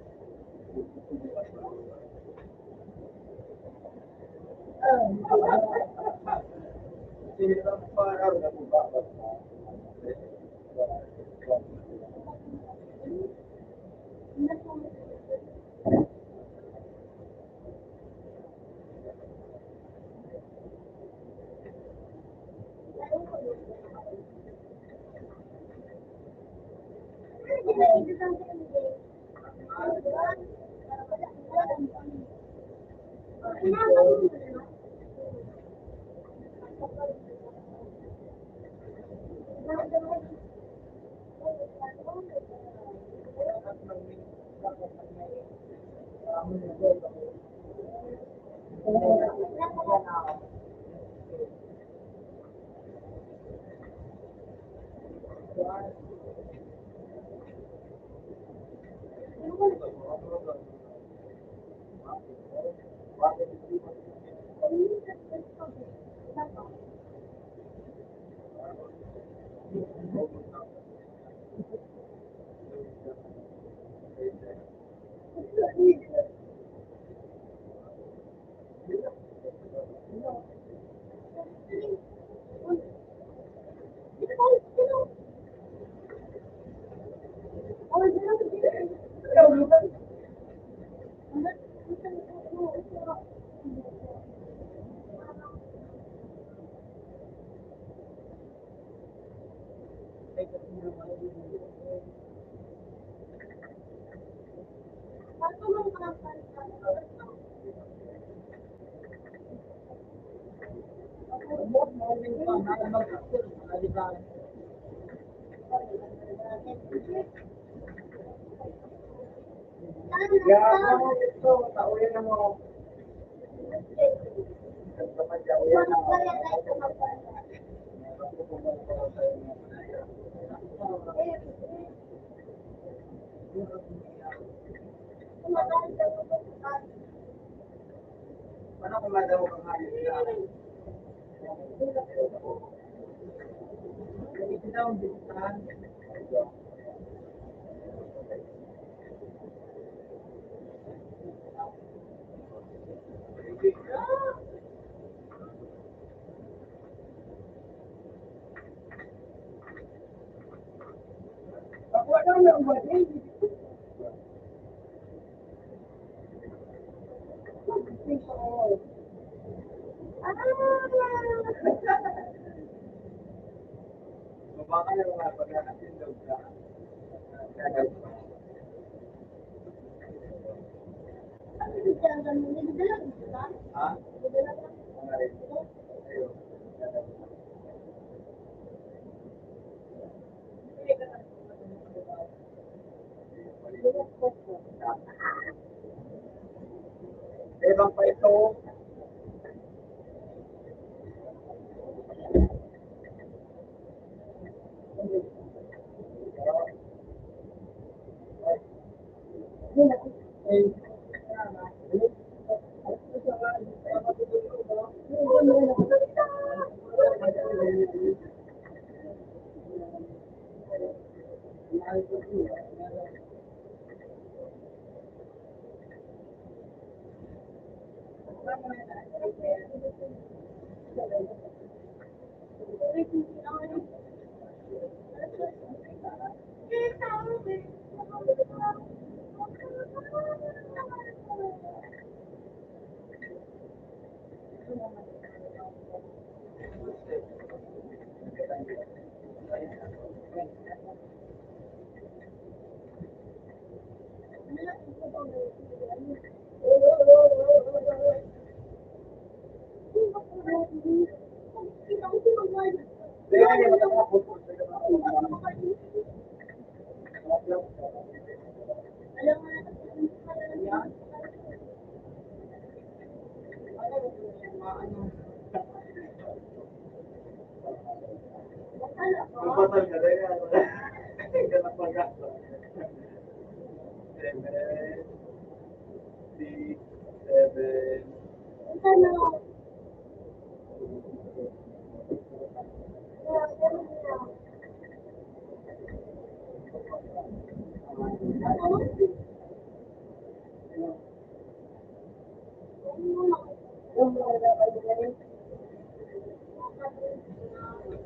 Ebang pa ito.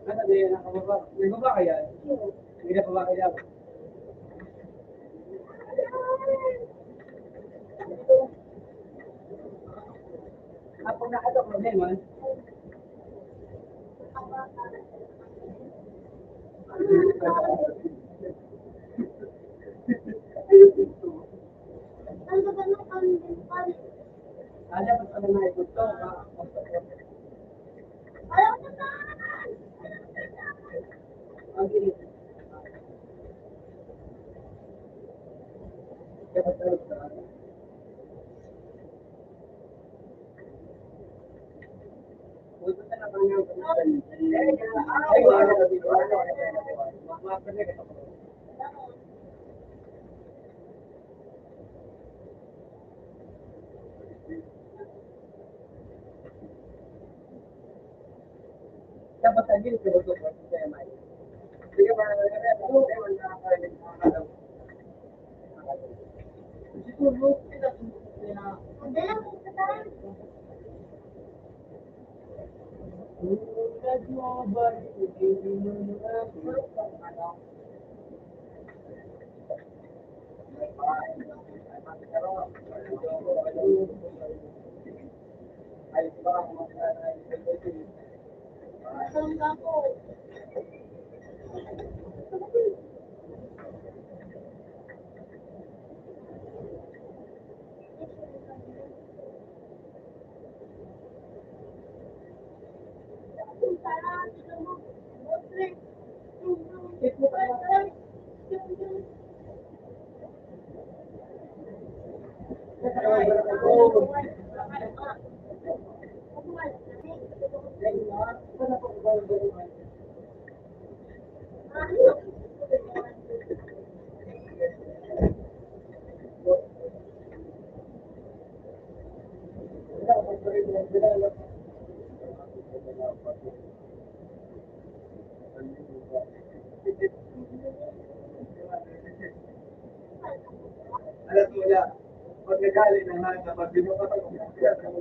Ano ba yan? Nakababa? Nagbaba ka yan? Hindi na baba ka yan. Ako na ito, problema. Alam mo yan, pag nagalit na nga, kapag binukasan mo, kaya ka mo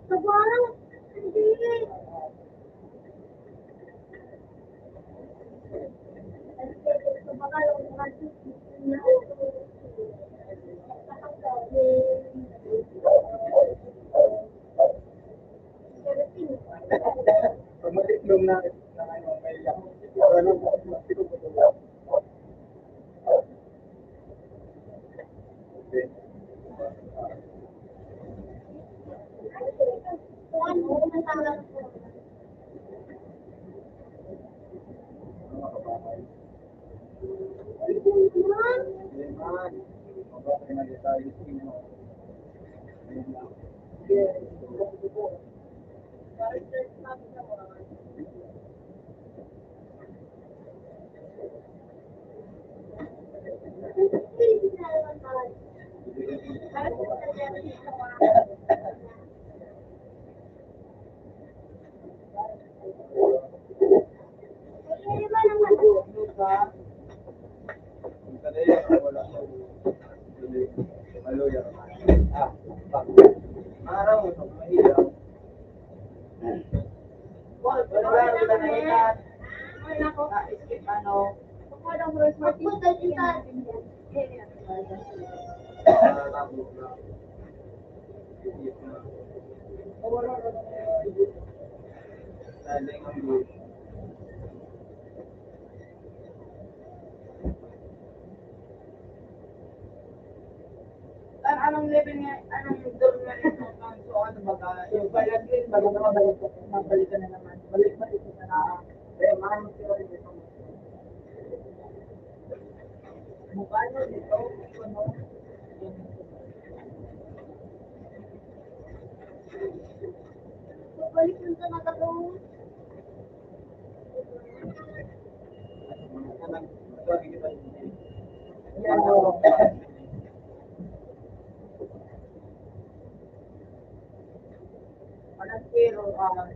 Pag matiklom na, na ano, may ano, An-, anong level nga, anong door nga ito? So, ano baga, yung pala green, baga na mabalik, mabalik ka na naman. Balik-balik ka na lang. Eh, man, sila rin ito. Mukha nyo dito, ano? Balik yung sa mata ko. Pero, ah,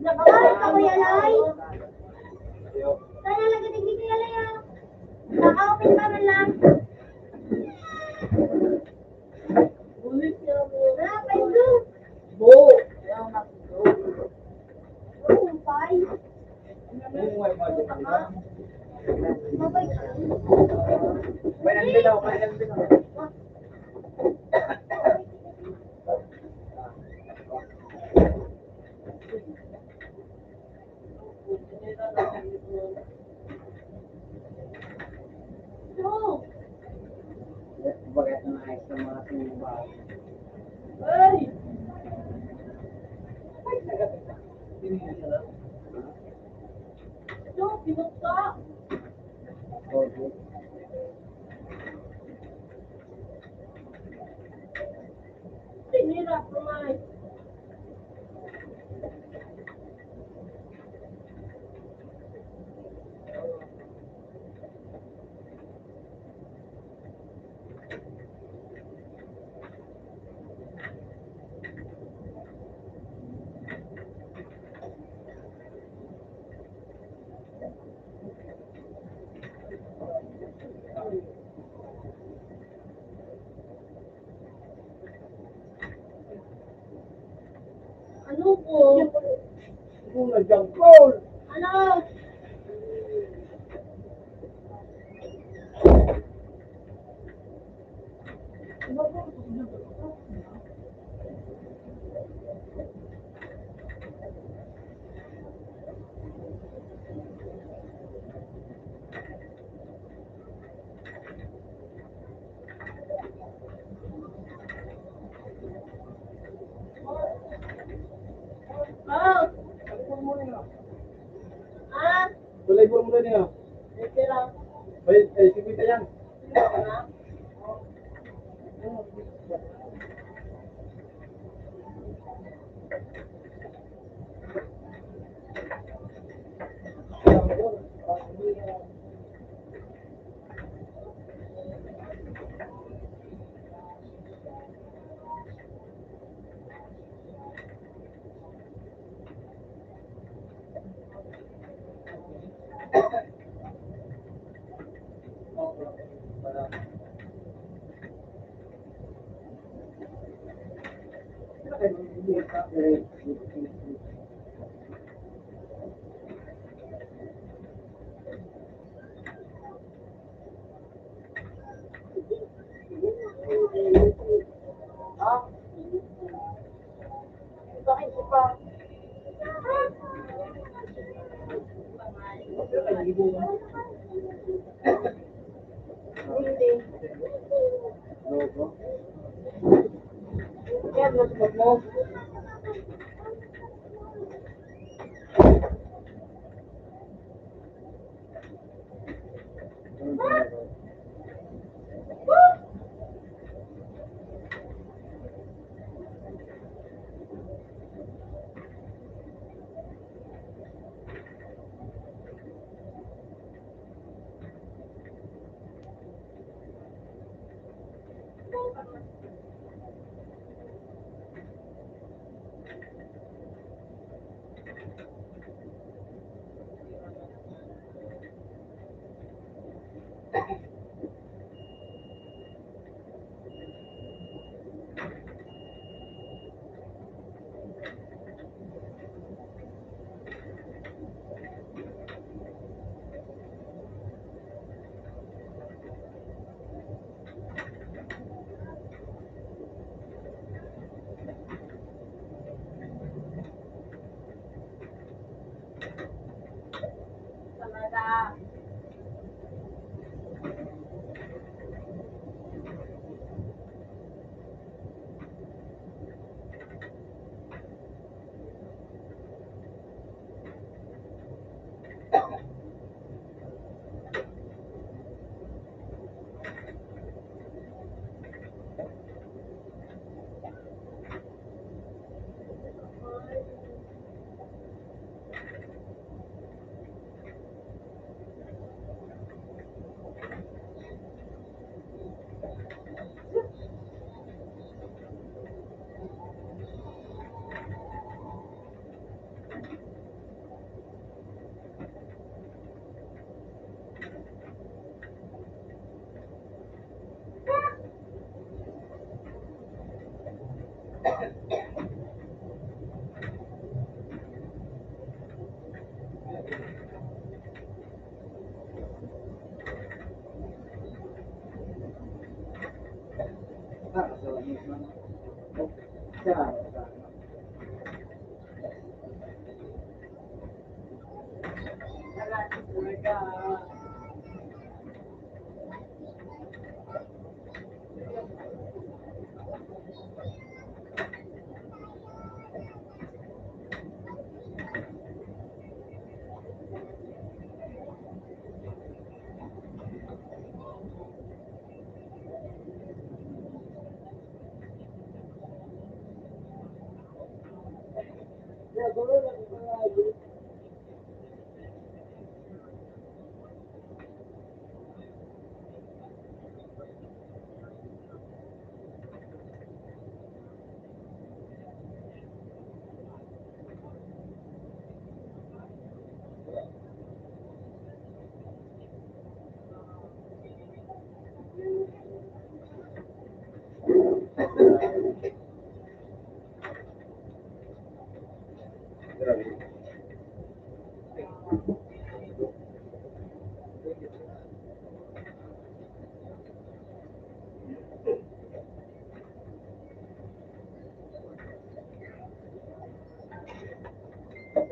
Nakaharap ako yan, ay. Kaya lagi din dito yan, ay, ah. Naka-open pa man lang. Wala pa yun. Bo. Wala pa yun. Subo. Una, Jean Paul. Ano? Oh. Ah. Walay buwan mo na niya. Pwede lang. Ay, ay, singkwenta yan.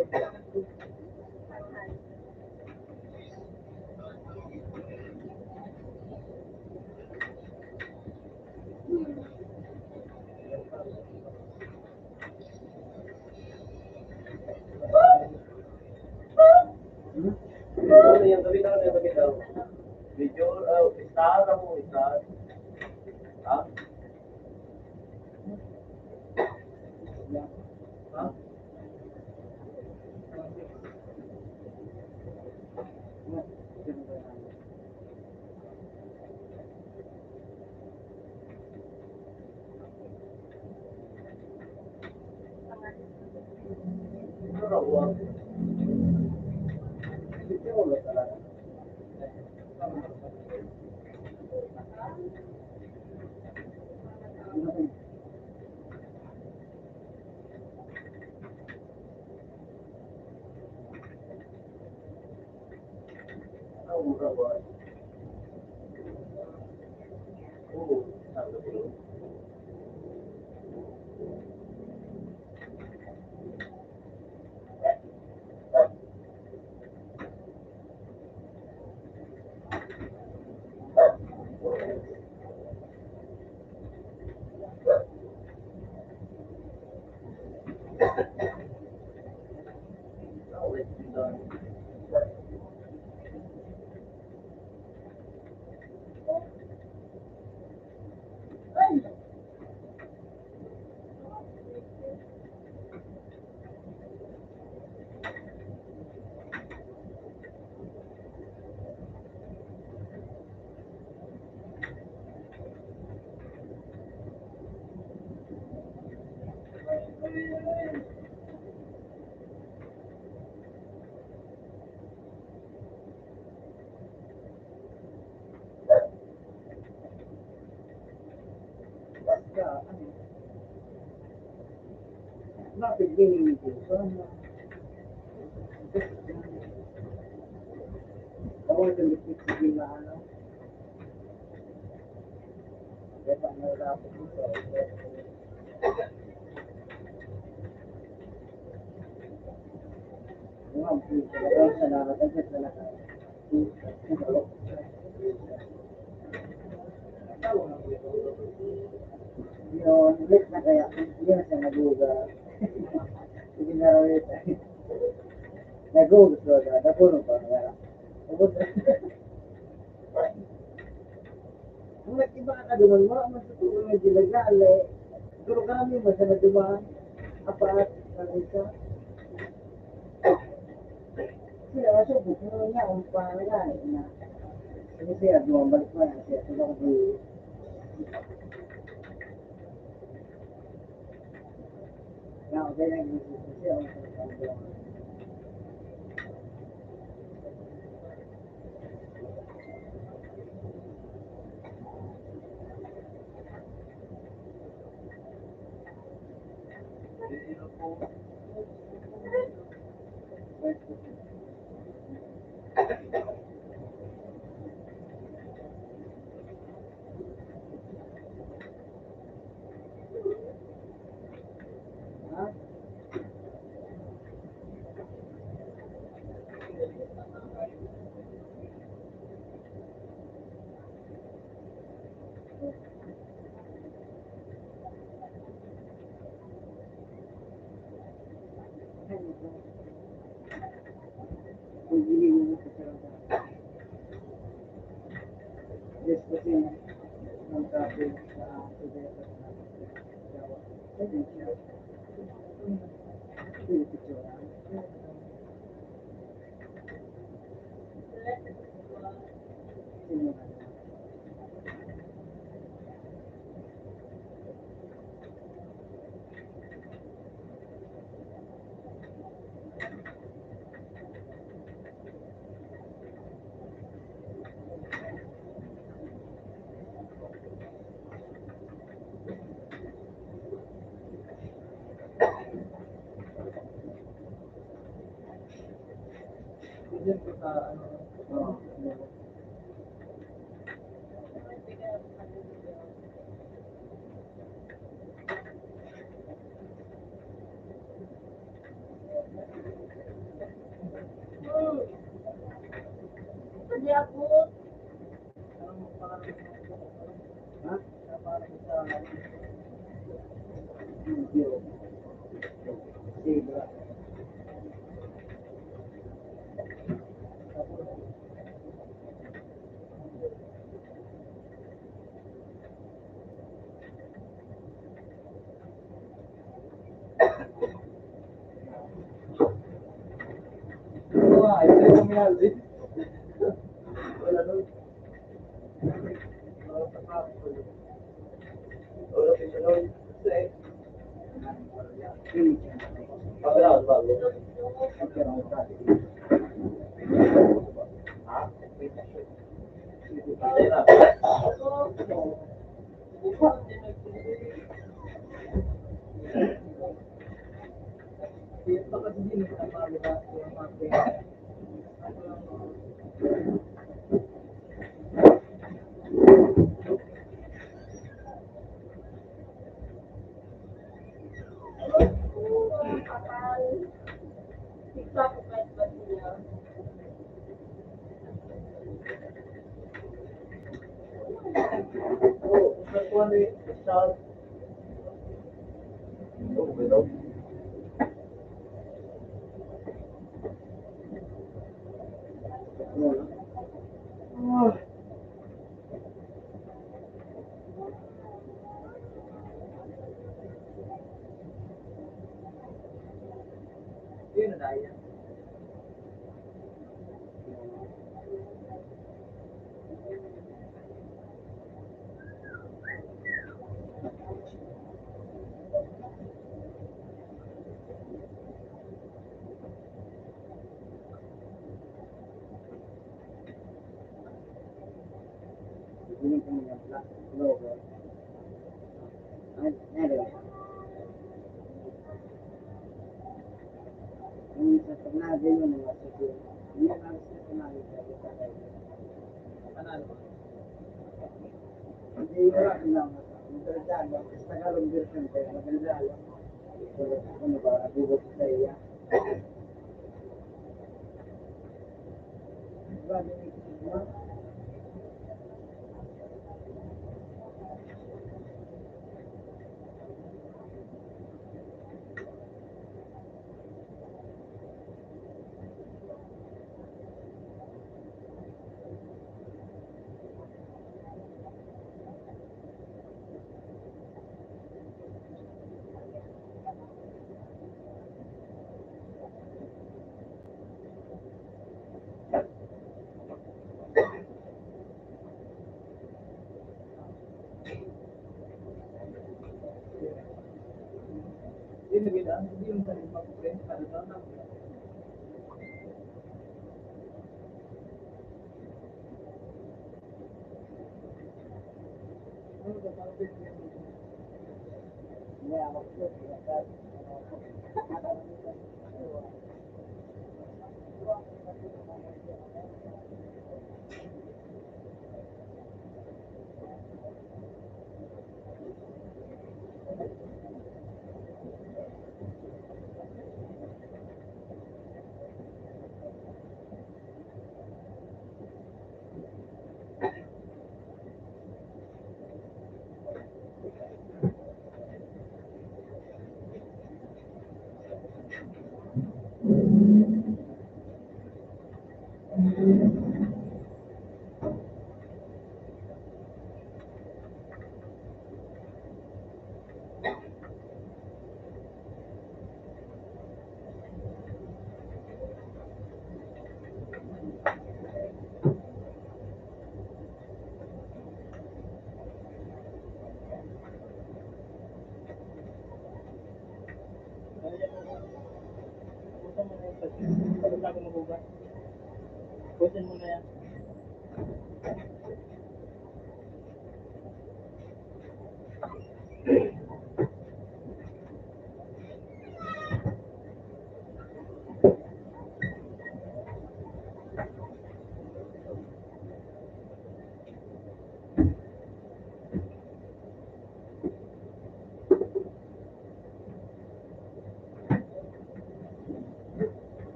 Ano yan? Sabi na, ano yan? Sabi na. Video, ah, isa, isa. Ha? Ha? Yun, ulit na kaya, hindi na siya naguga. Sige na raw yun. Naguga, so, na, napuno pa, kaya, ubos na. Ang nag-iba ka duman, wala man sa tuloy na ginagale. Pero kami man sa naduman, apat, ang isa. Sila, so, pero niya, ang pangalan, na. Kasi siya, bumabalik pa na siya. Sila ko, na, okay lang, siya, ang pangalan.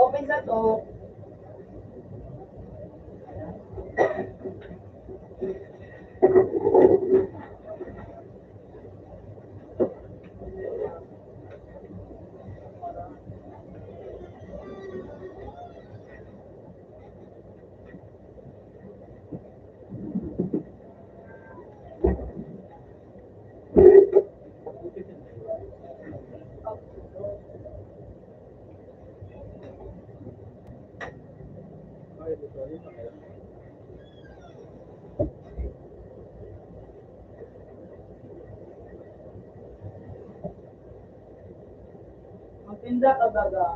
Open sa to. Magtinda ka, baga.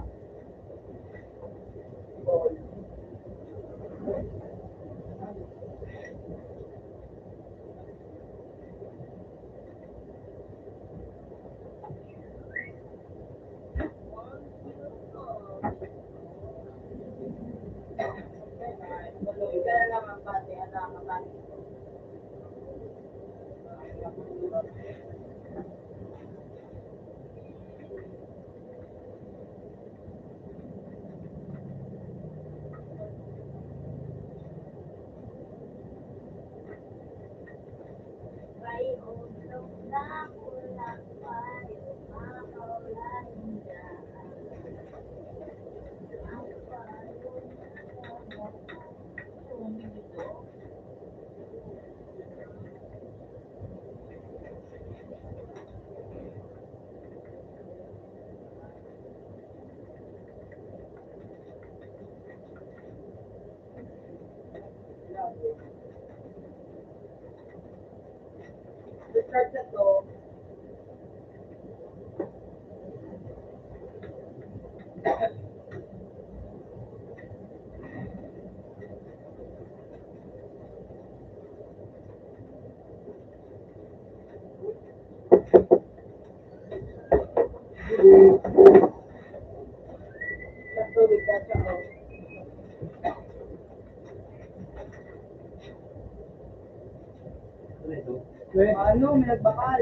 Ano, may nagbakal.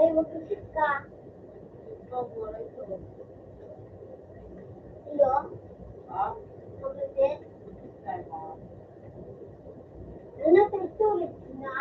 Ay, mag-repeat ka. Iyo? Ha? Pagdating? Ano na ito? Na?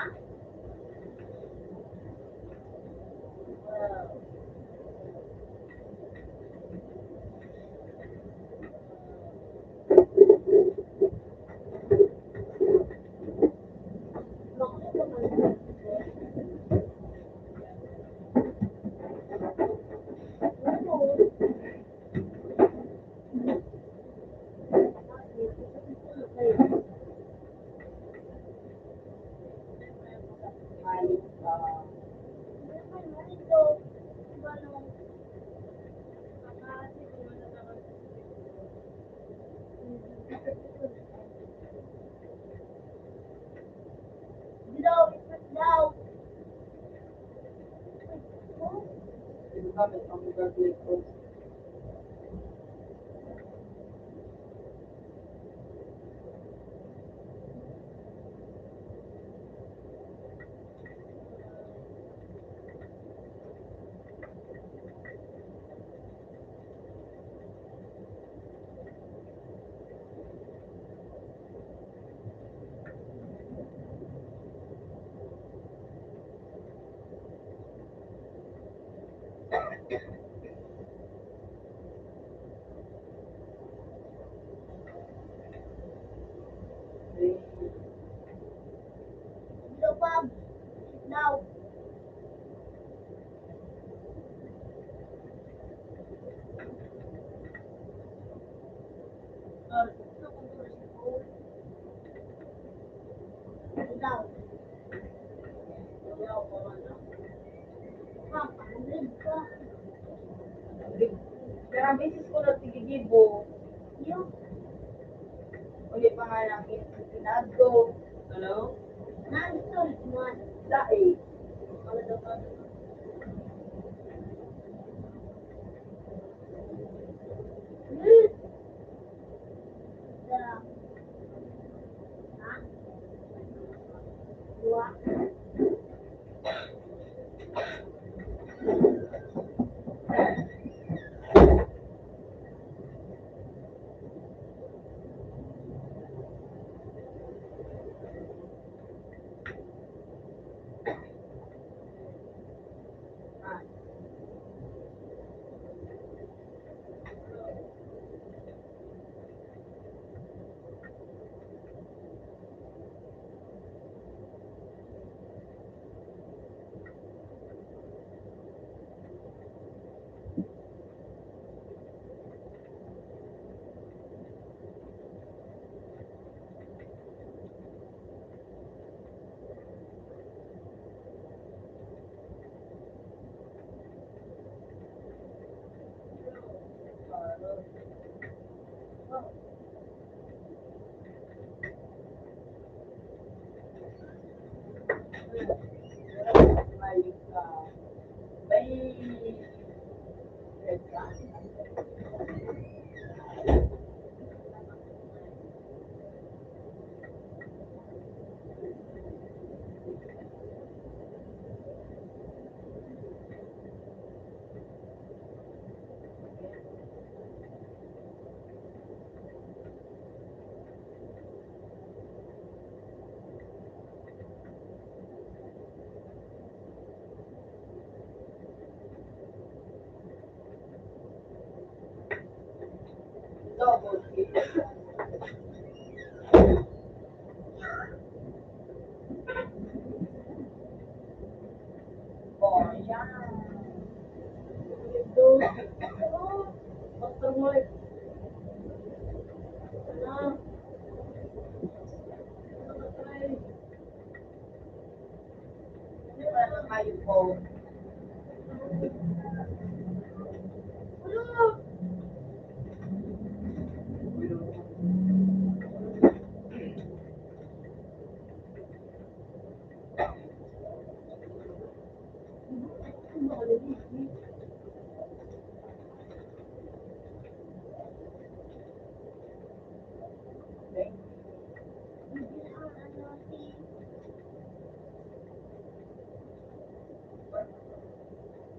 Pero ang beses ko na tigigibo, yun. Uli pa nga lang, pinadto. Hello? Nandito, man. Dai.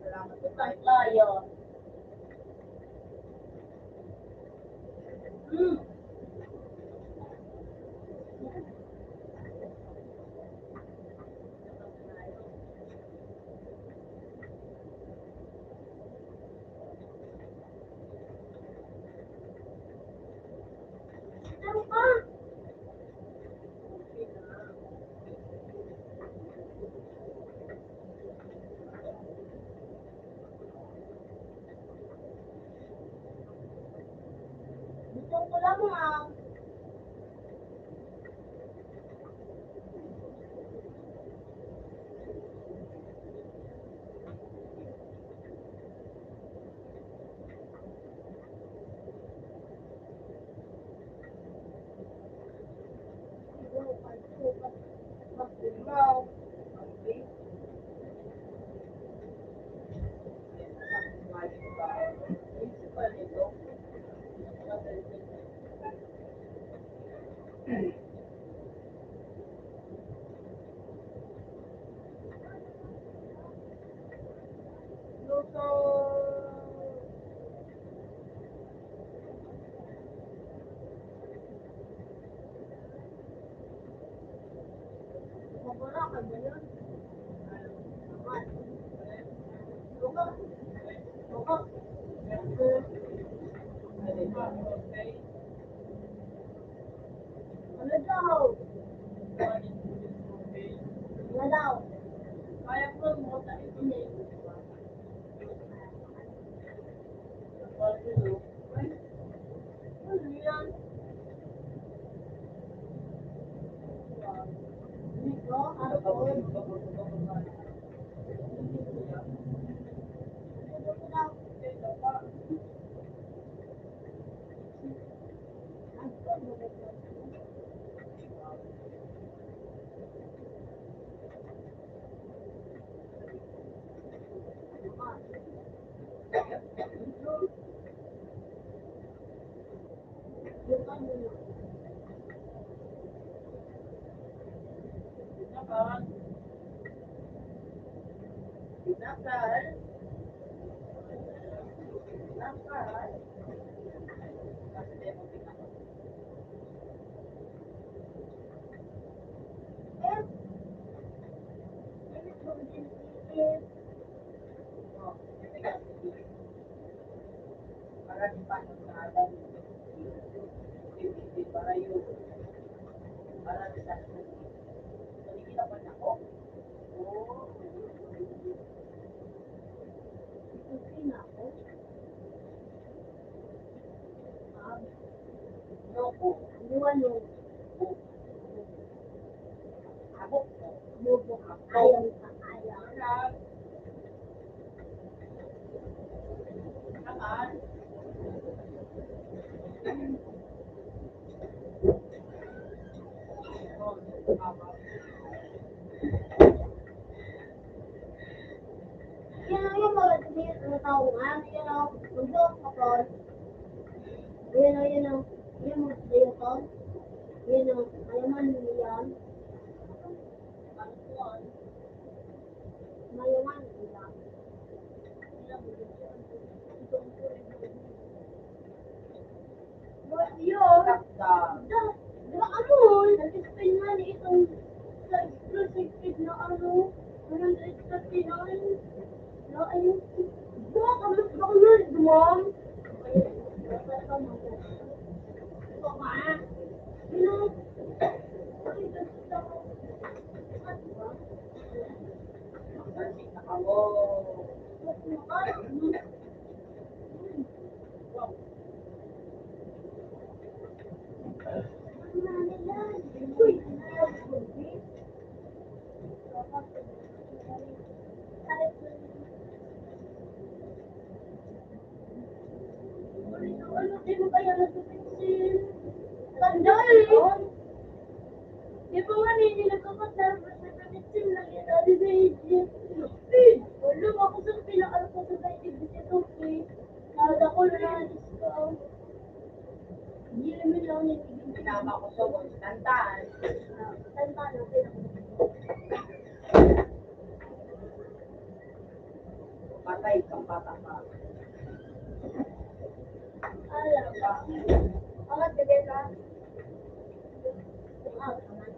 Salamat po tayo. Ano daw? Ano daw? Kaya po mo sa itinay. Ano yan? Ano ba? Yan ang mga mga tao nga, yan ang mag-doon sa Paul. Yan ang, yan ang, yan ang, yan ang, yan ang, yan ang, yan ang, Yo, da, da, ano, nag-spend nga ni itong sa projected na ano, one hundred thirty-nine. Na, ayun, baka mas baka na, dumam. Ito nga. Yun ang, Ano, di mo kaya nagpipinsin? Tanda eh. Di ba nga, hindi nagkakasal sa kapitsin na ginari sa Egypt? Eh, wala ako sa pinakal ko sa Egypt ito, eh. Nada ko na, Diyos ko. Hindi naman lang yung Pinama ko sa wall, tantaan. Tantaan natin. Patay kang bata pa. Alam ba? Angat ka din, ha? Angat naman.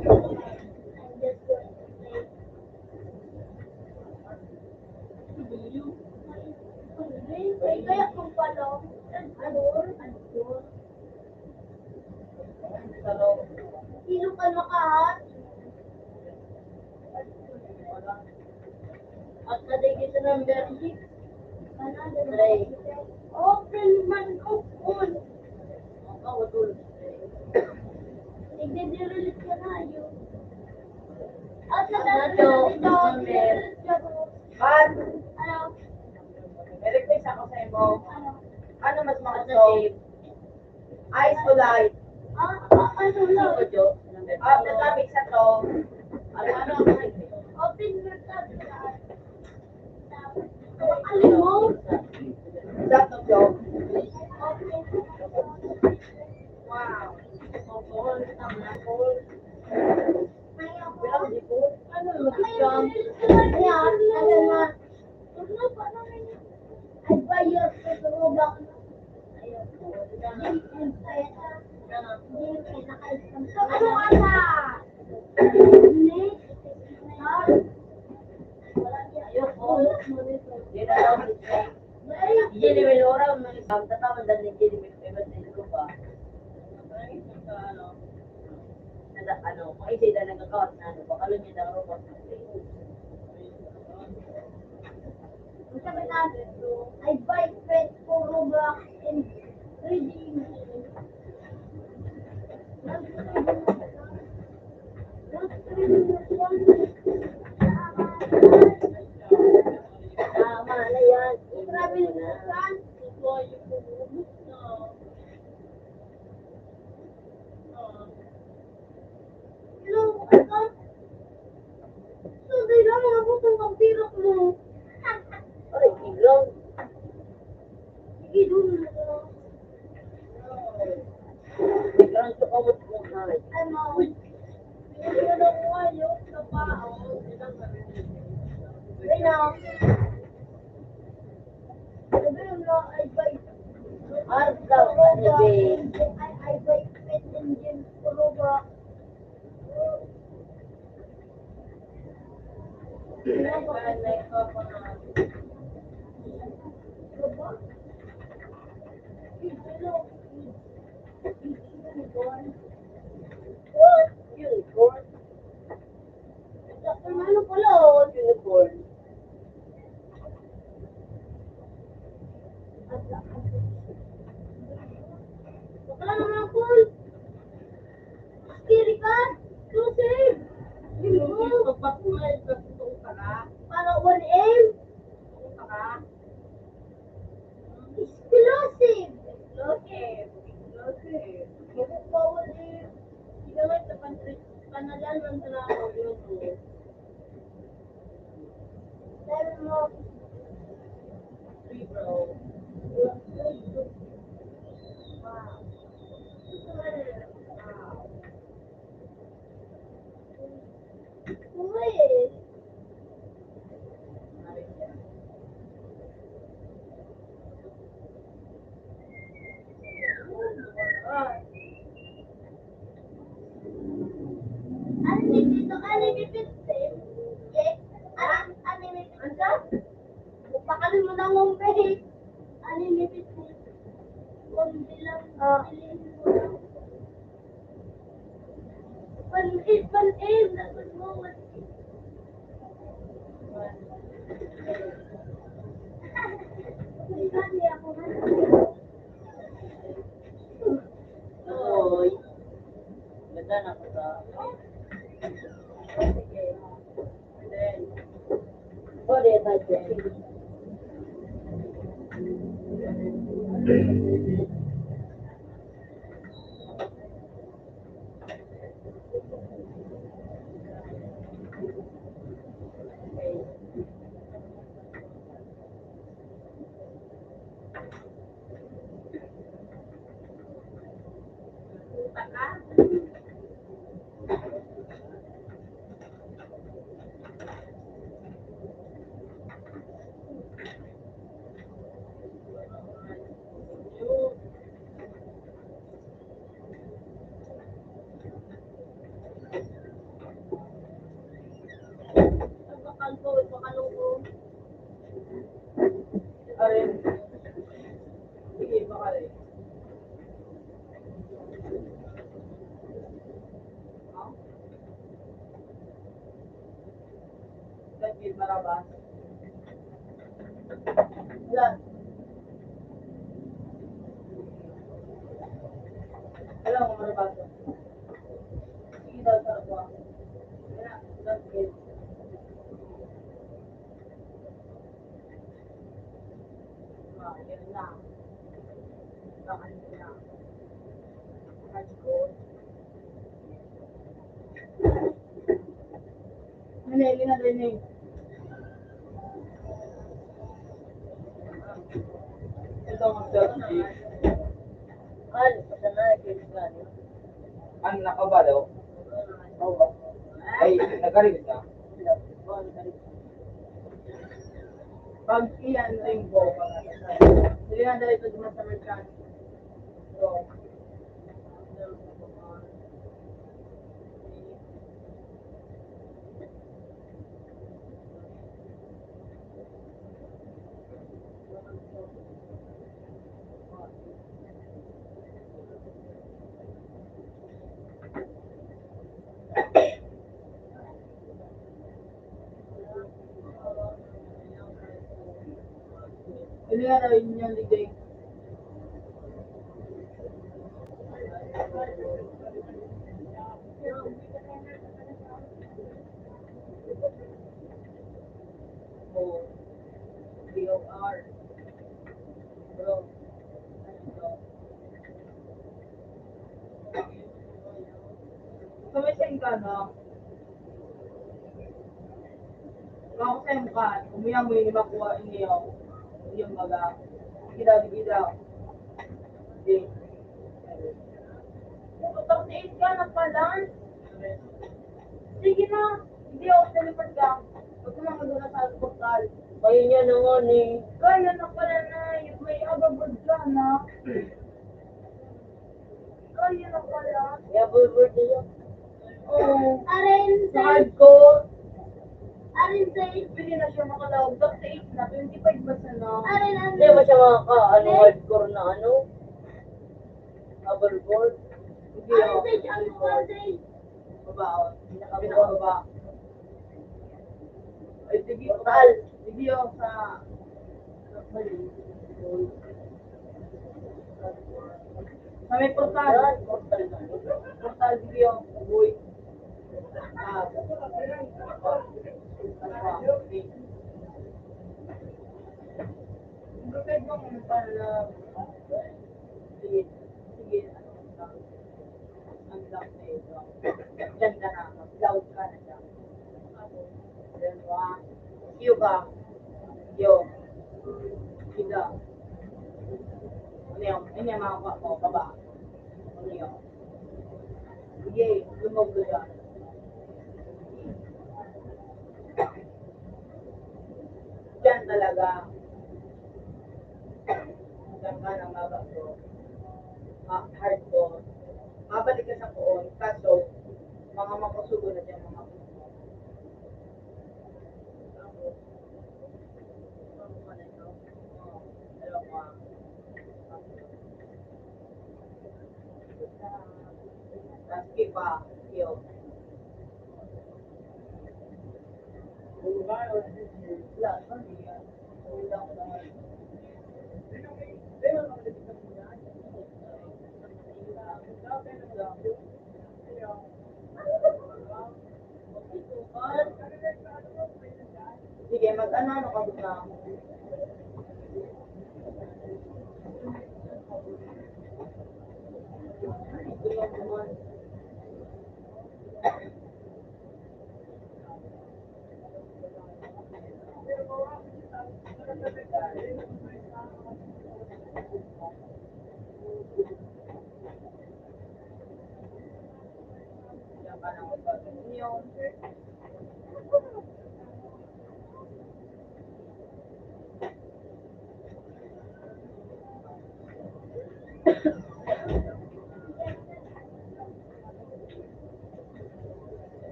I'm just going to say, kaya kung pala, ano, ano, Sino ka makahat? At kadigit sa number six. Play. Open man, open. Nagdidirilit ka na, yun. At Ano to? Number? Ano? May request ako sa imo. Ano? Ano mas magusto? Ice o light? Ah, ah, ano lang? Ako, Jo. Ah, the topic sa to. Ano, ano ang topic? Open your topic. Ano mo? Sakto, Jo. Wow. Ano, ano, ano, ano, ano, Ay, ba, yun, sa Roblox. Ayun. Ano ka na? Ayoko. Hindi na daw. Hindi ni Melora, may pagtatawa, dahil hindi ni Melora, hindi ko pa. Ano, ano, kung hindi na nagkakaot na, ano, baka lang yung nagkakaot na. Ang sabi namin, I buy pet for Roblox and three D machine. Tama na yan. Grabe na yan. Hello, ano? Sunday lang, mga butong vampirok mo. Aray, tigran. Sige, doon na lang. Tigran sa kamot mo, ay. Ano? Uy, hindi na daw ko ayos sa pao. Hindi na. Sabi mo, I buy Arkaw na ni Ben. I, I buy pet and games for Roblox. What? Unicorn? Ano pala, oh, unicorn? Wala na nga, Paul. Scary ka? Joseph! Yung pagpatuloy, pagpatuloy ka na. Para one M? Tuto ka? Explosive! Explosive! Explosive! Bawal eh. Hindi ka nga sa pantry, panalan ng trabaho yun, eh. Pero mo, free, bro. Wow. Gusto nga nila. Wow. Uy! Ano ni dito? Ano ni Pipit? Yes. Ano, ano ni Pipit? Ano? Pakalimutan mong pay. Ano ni Pipit? Kung bilang, ah, bilhin mo lang. One eight, one eight, one eight. Oy. Ganda na ko sa. Sige. And then, what is that thing? Arin. Sige, baka rin. Dagil, Barabas. Blood. Ako maribato. Sige daw sa ako. Kaya, that's it. Ah, yun na. Baka yun na. Hardcore. Ano yun? Ano yun? Ito ang thirty. Ay, basta na, kiss ka, no? Ang nakabalo? Oo. Ay, nagkarinig na? Pag iyan, limbo. Hindi na dahil ito naman sa merkado. So, Ano nga raw yun yung ligay? Oh, B O R. Bro. Sa may sengka, no? Ako sa yung kan, umuya mo yung makuha niyo. Yung baga. Gida, gida. Sige. Pag-eight ka na pala. Sige na. Hindi ako talipad ka. Huwag ka mga doon sa portal. Kaya niya na nga ni. Kaya na pala na. May ababod ka na. Kaya na pala. Kaya boy, birthday yun. Oo. Arin sa Hardcore. Arin sa Pwede na siya makalaog. Back sa eight na. Twenty-five ba siya na? Arin, arin. Hindi ba siya makaka-, ano, Next. Hardcore na ano? Hoverboard? Hindi, Arin oh. Sa ano, Arin? Baba, oh. Pinakababa. Pinakababa. Ay, sige, oh. Portal. Sige, oh, sa, sa may portal. Portal, portal, sige, oh. Uy. Ah. Sige, sige. Ang black na ito. Diyan ka na, mag-loud ka na diyan. Then, one, Q ka. Q. Q ka. Ano yun? Ano yung mga kuha mo? Baba. Ano yun? Sige, lumog ka dyan. Diyan talaga. Diyan ka na mabato. Ah, hardcore. Mabalik ka sa poon, kaso mga makusugo na diyan, mga Maski pa, yo. Sige, mag-ano-ano ka ba?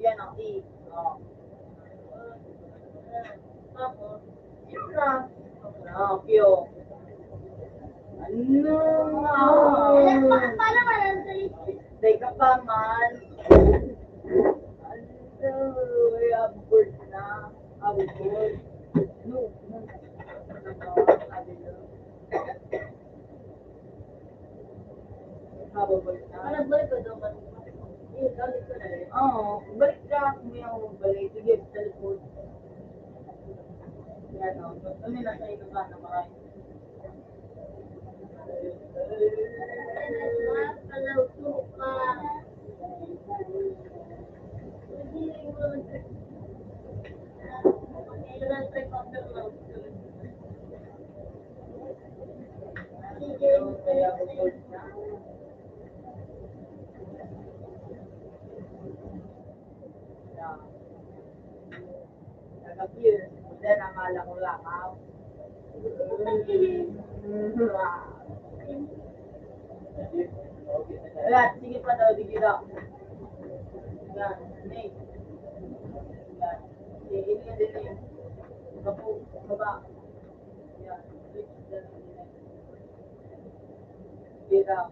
Yan ang E. Oh. Tapos, yun na. Ah, pure. Ano? Wala pa, wala pa naman ang tulis. Teka pa man. Ano? Ay, abort na. Abort. No, no. Ano ba? Sabi na. Ano, balik ka daw, balik. Eh, gamit ko na rin. Oo, balik ka, kung may ako magbalik. Sige, teleport. Yan, o. Gusto nila sa ito ba na makain? Nag-appear. Then, akala ko langaw. Ayan, sige pa daw, sige daw. Yan, next. Yan. Sige, ini na din eh. Baba, baba. Yan. Sige daw.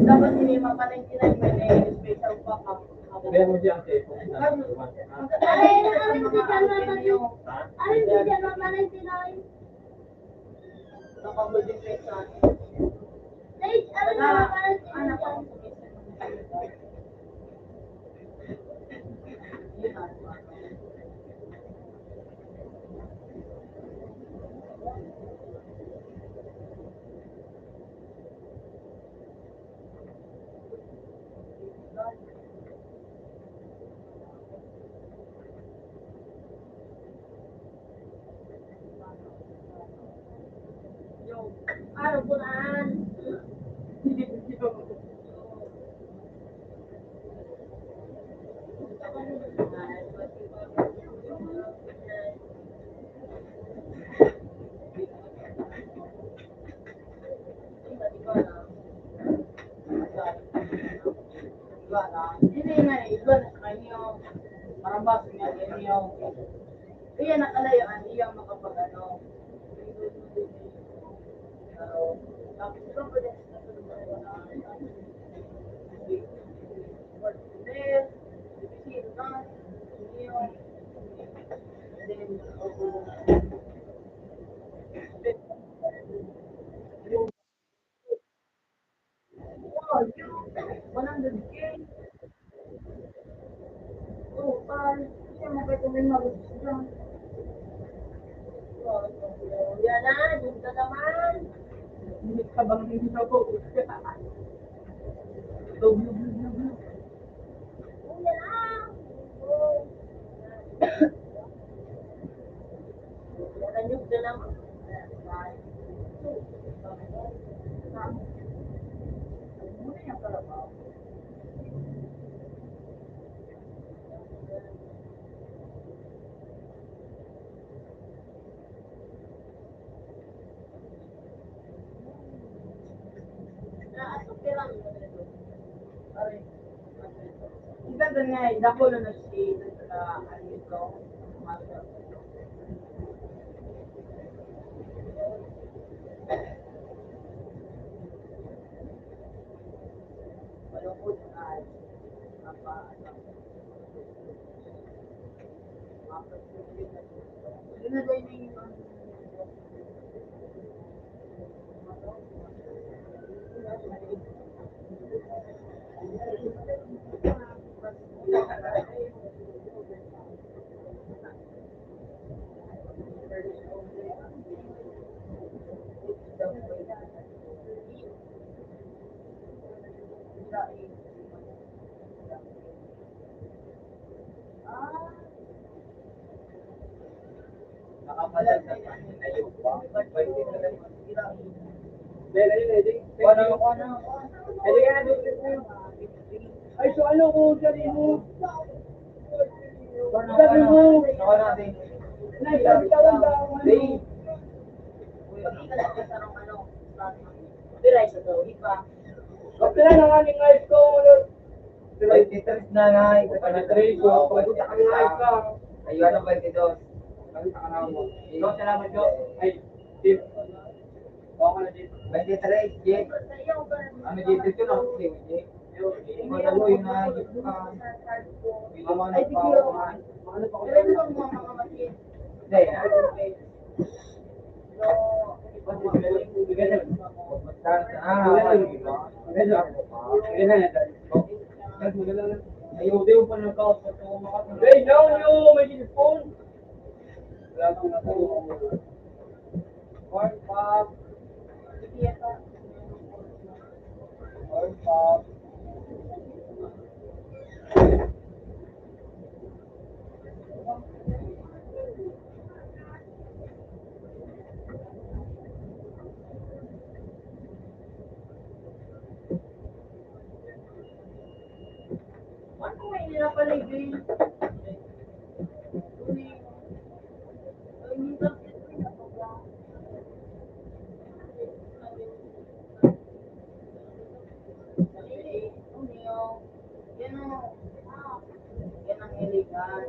Dapat hindi mapanay-tinay, may special pa ka. Kaya mo diyan, eh, kung saan. Ay, ano si Jan Mapanaw? Ano si Jan Mapanaw? Naka-golden question. Guys, ano na Mapanaw? Araw ko na. Ini na, iba na sa kanyo. Marabas nga kanyo. Iya nakalayo ang iyang makapag-ano. Pero, tapos ito pwede sa One hundred K. Oh, pal. Siya mo kayo kung may magusto dyan. Yan na, yun ka naman. Hindi ka bang hindi na po? Yan na. Oh. Yan na, yun ka naman. Ang ganda nga, eh, dako na na siya, nagka-, ano ito, malungkot na ay, apa, ano, Nakapalag na tayo. Dahil ayun, eh, di, wala ko na. Eh, di, ano, ay, so ano kung sabi mo? Sabi mo, nagsabi ka lang ba? Di. Diray sa tao, di ba? Kapila na nga ni Ngai ko, ulit. Twenty-three na, Ngai. Twenty-three ko, pagpunta ka ni Ngai ka. Ayun, ano, twenty-two. Ikaw, salamat, Jo. Ay, Steve. Ako na, Steve. Twenty-three, Jake. Ano, Jake? Ito, no? Jake. Ikaw, ano, yung mga, yung mga, yung mga, ano pa, ano pa, hindi, ah. Ayaw, di mo pa nagkausap sa mga, hey, no, no, may cellphone. Wala nang natulog. Corn pop. Corn pop. Ano may nila pala, Jay? Yan o. Yan ang iligan.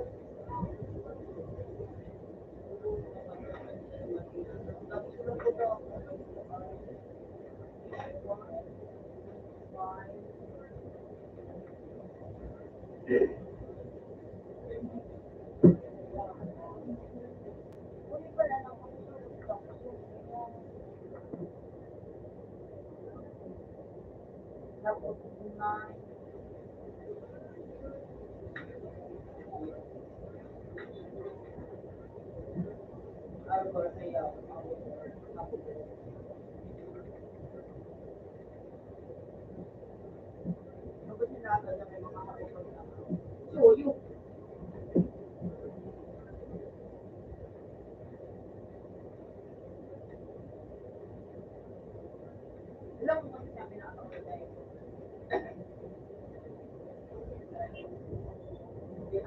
Alam mo kasi sabi na ako,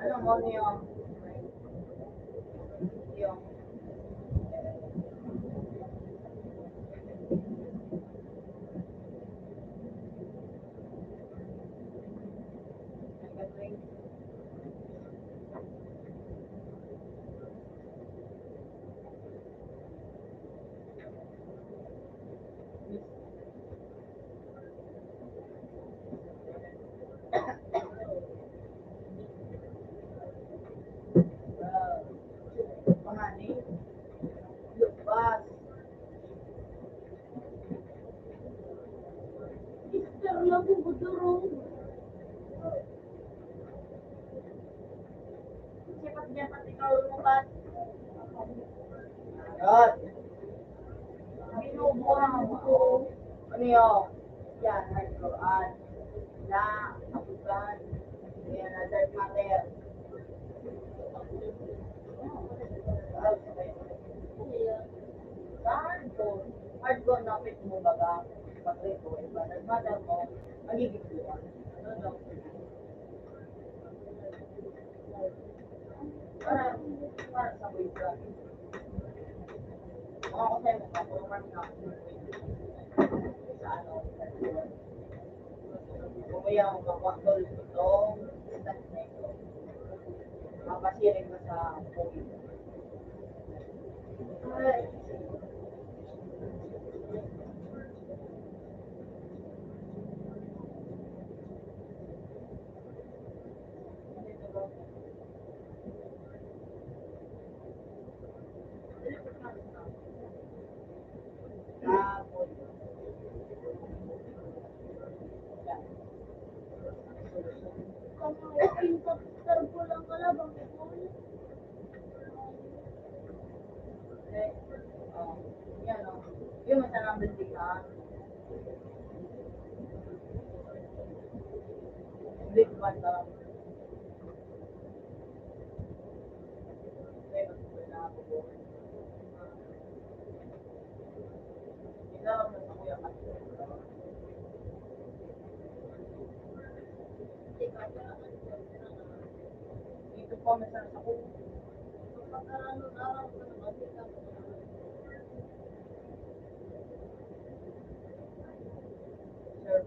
alam mo niyo, yung Sikat niya pati kalunukan. Yan. Binubuang ang buto. Ano yun? Yan, hard Quran. La, abutan. Yan, dark matter. Hard Quran. Hard Quran na pit mo baga. Pag-record, dark matter mo, magiging buwan. Ano daw? Para, para sa boyfriend. Mga ko sa'yo, magpaparoman na ako sa ano, kung kaya magpapaktol itong, mapasiring ka sa COVID. Yan, oh. Yun, masa number three, ah. Big one lang. Dito pa, may sarap ako. Sir.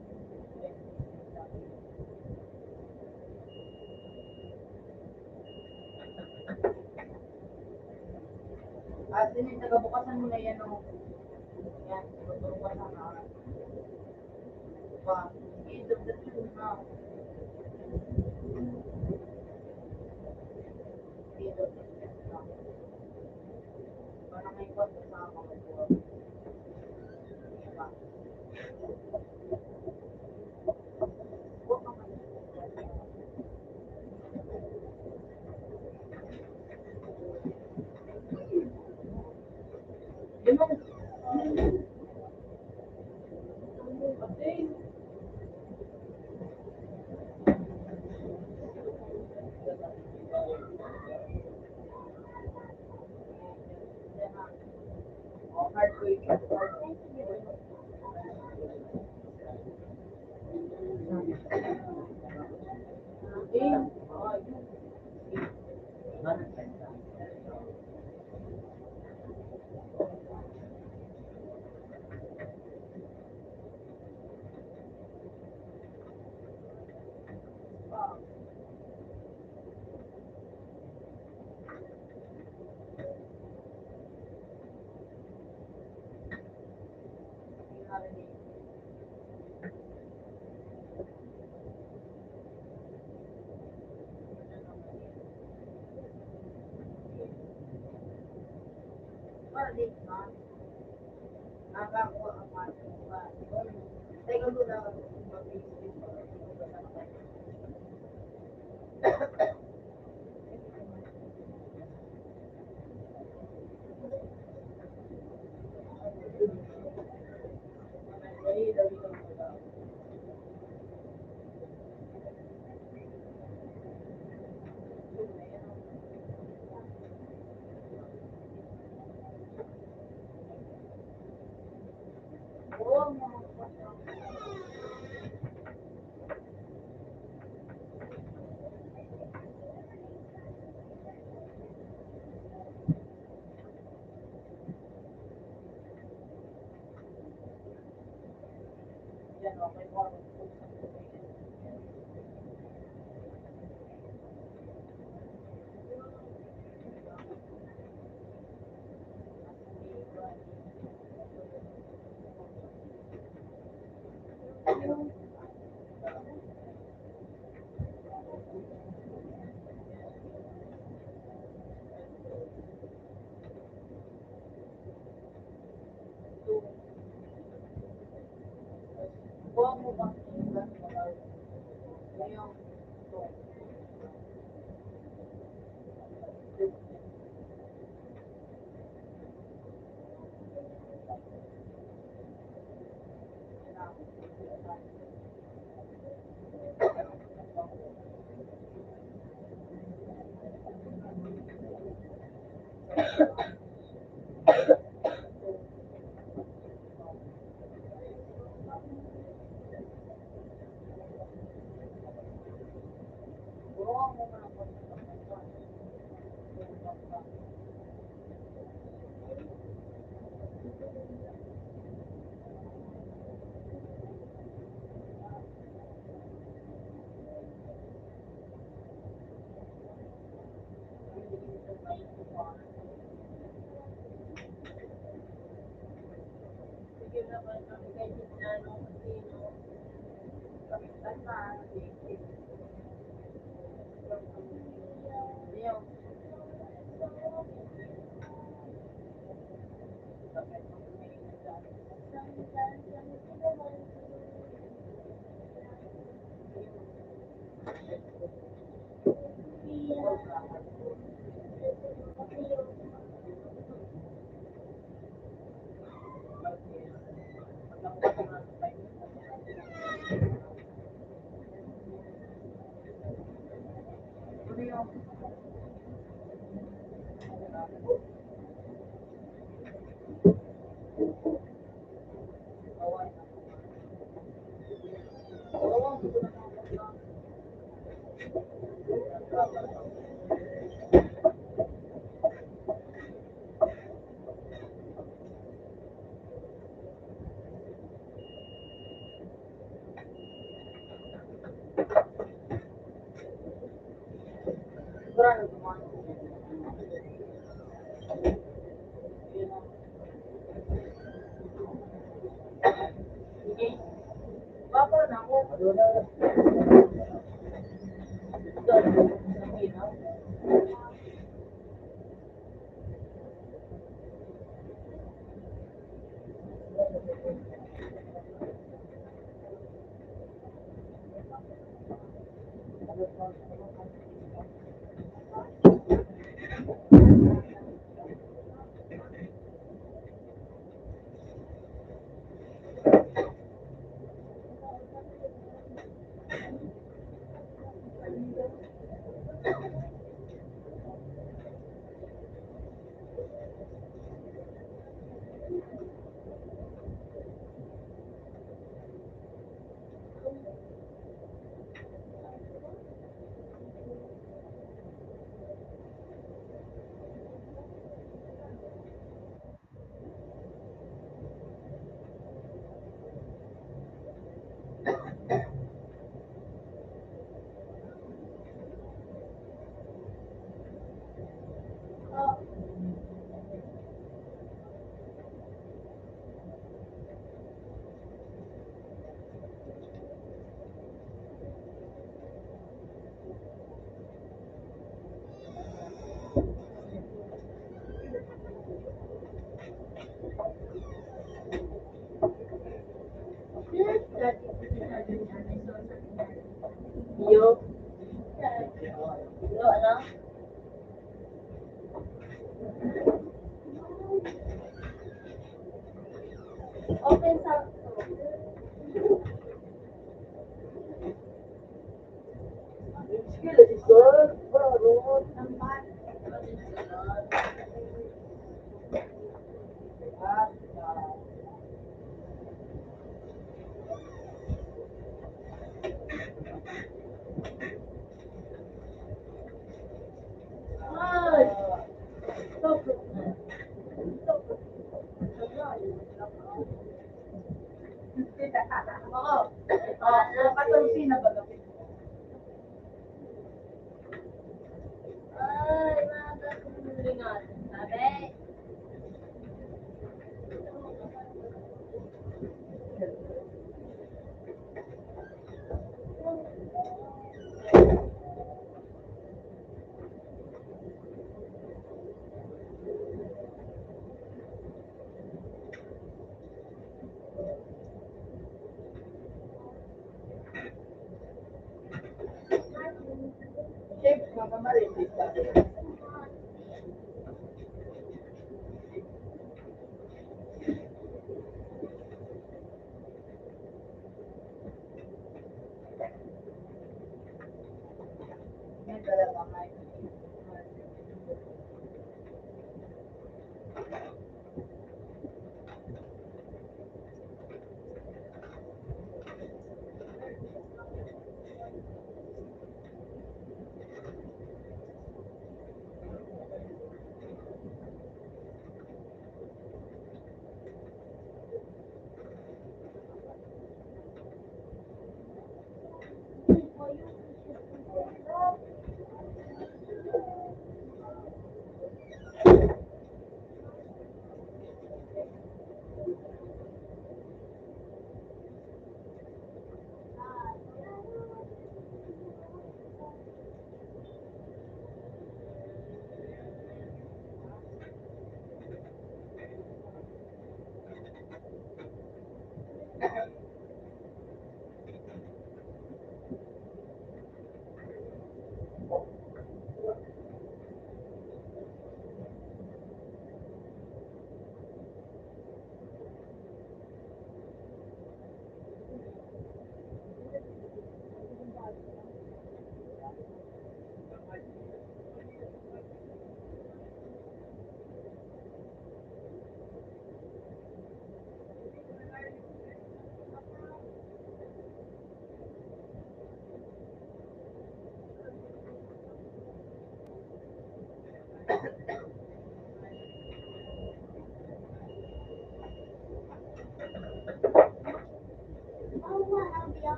Nagkabukasan mo na yan, oh. Yan, tinuturo ka sana. Diba? Ito, ito, ito, ha? Ito, ito, ito, ha? Para may kwento sa mga buwan. Diba?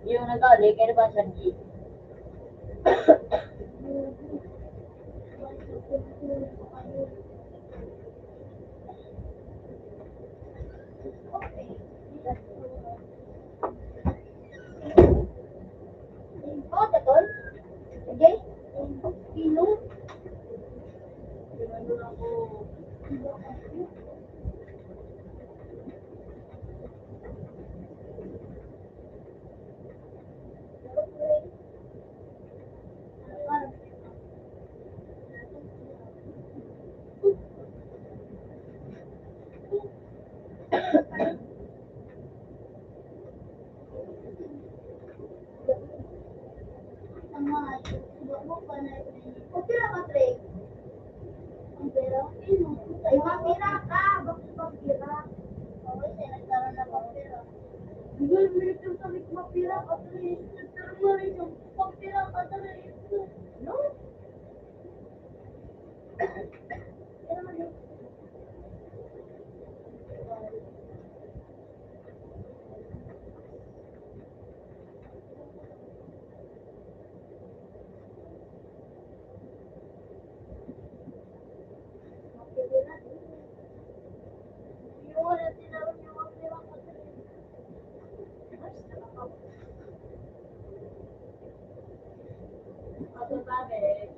Yung nag-auli, kaya ba, Sergi? Dua minutos sa mapira, patay. Pero mali yung pagpira, patay. No?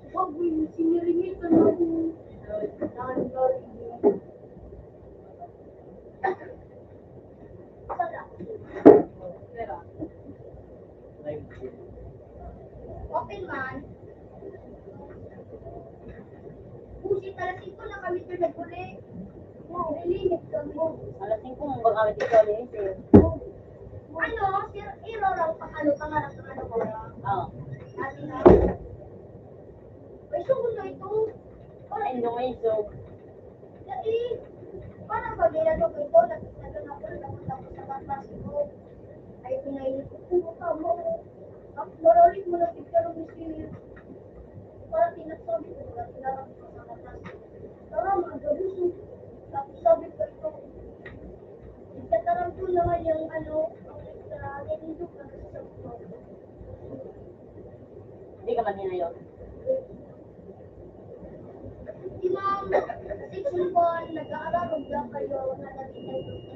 Huwag mo yung siniringit ka na ako. Okay man. Busi, alas singko na kami ito nag-uli. Nilinis kami. Alas singko mo ba kami dito nag-uli? Ano, sir, iro lang pa, ano, pangarap ng ano ko. Oo. Ate na. May sugo na ito. Ay, no, may sugo. Dai, parang pag-ilan ko ito, nag-, nag-, nag-, nag-, nag-, nag-, nag-, ay, pinainit ko po, tama ko. At maralit mo na picture ng misil. Parang tinatsabi ko, wala tinarap ko sa katas. Tama, ang gabuso. Tapos sabi ko ito, itatarantol naman yung ano, ang, ah, nilindog na sa. Hindi ka man ngayon. Imam, section one, nag-aararog lang kayo na nagtitipon.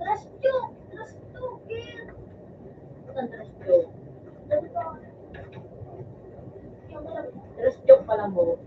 Trash talk! Trash talk! Trash talk! Trash talk pala mo.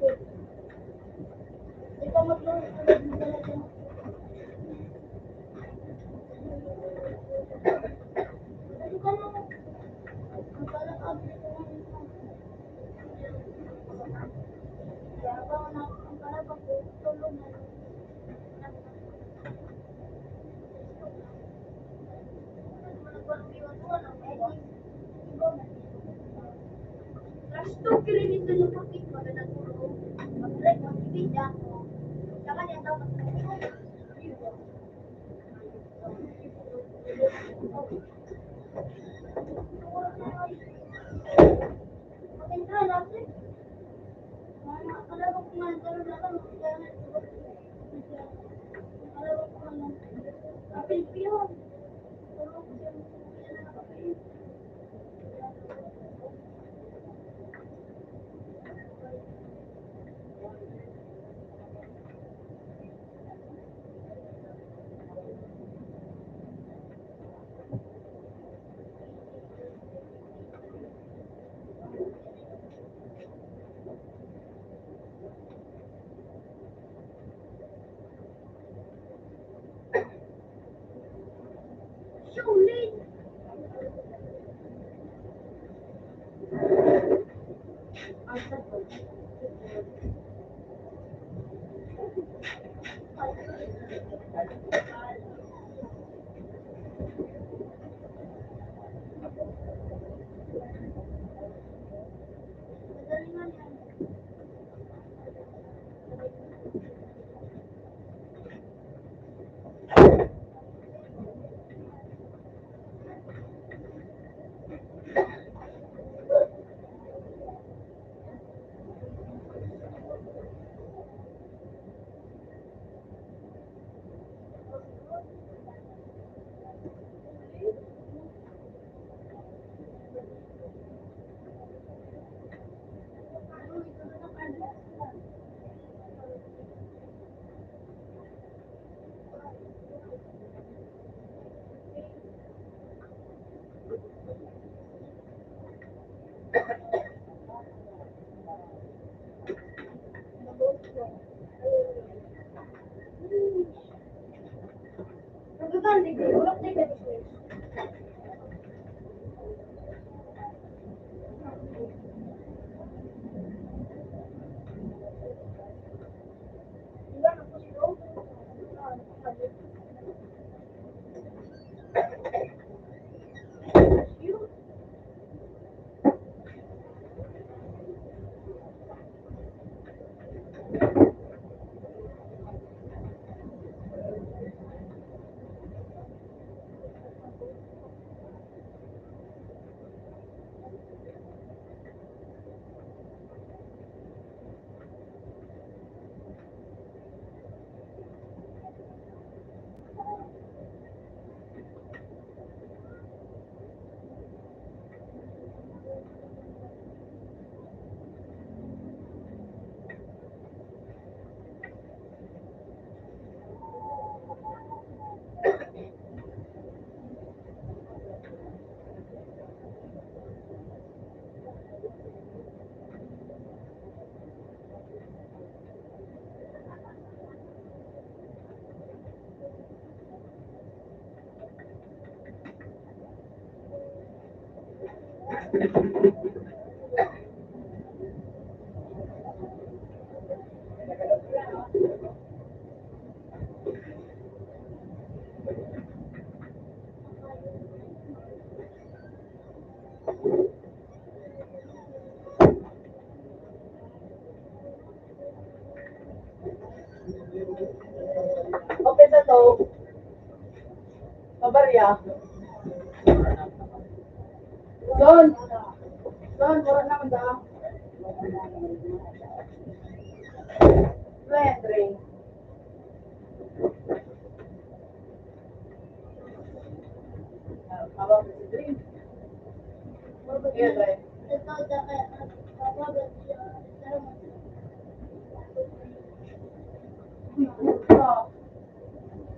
Okay sa to. Mabarya. Don. Don, wala naman da. Rendering. Habang si Dring. Kaya, Dring.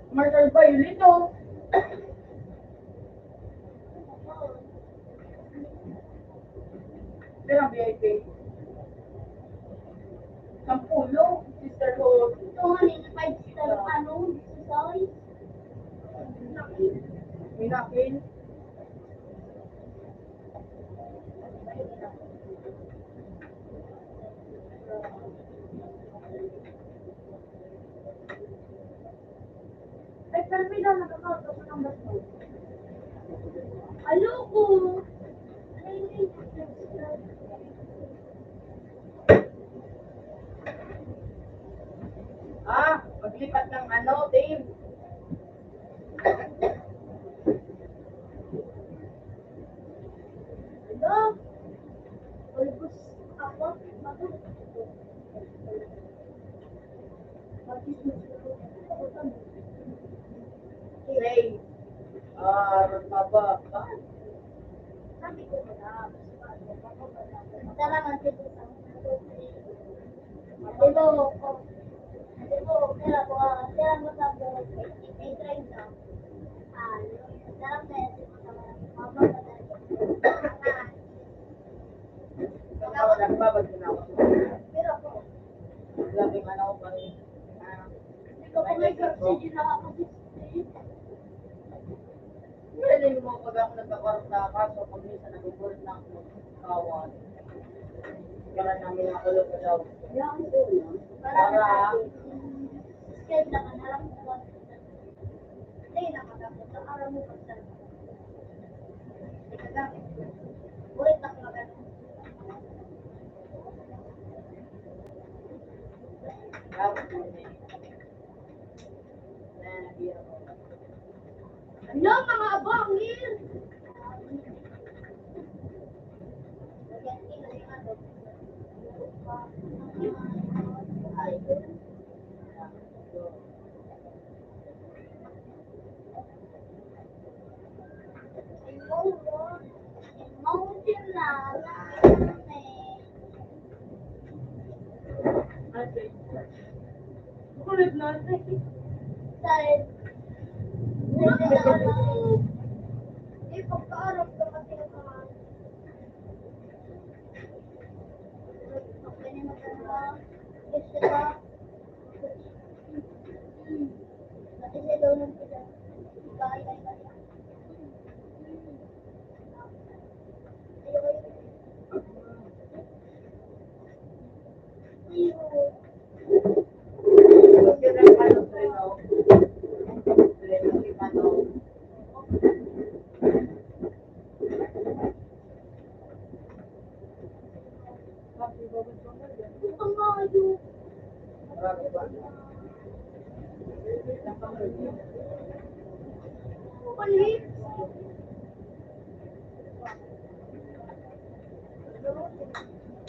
Marshal Violet, oh. Pero ang V I P. Sampulo, sisterhood. Ito nga, may five star, ano, exercise. Minakin. Ay, pero may lang nakakautos ng bato. Aloko! Ah, maglipat ng ano, team. Hello? Ulbos ako. Say, ah, mababa. Sabi ko na, tara, magtipos ako. Hello. Hello, pera ko, ah, pera mo sa buhay. May treinta. Ah, sarap na yan. Mama, madali. Pero ako, grabe man ako pa rin. Ah, hindi ko pa may oxygen na ako. Pwede mo pag ako nagkakaroon na kaso, pag minsan nagugulit na ako, kawan. Para namin ang ulo ko daw. Para, scared na ka na lang. Hindi na ka dapat sa araw mo pagsalita. Hindi ka gamit. Ulit ako magano. Ano, mga abangin? Kulit na. Dahil, dahil, eh, pagkaaram ko kasi naman. Pagkaaram ko naman. Gusto ko. Hmm. Pati sa daw ng pila. Ay, ay, ay.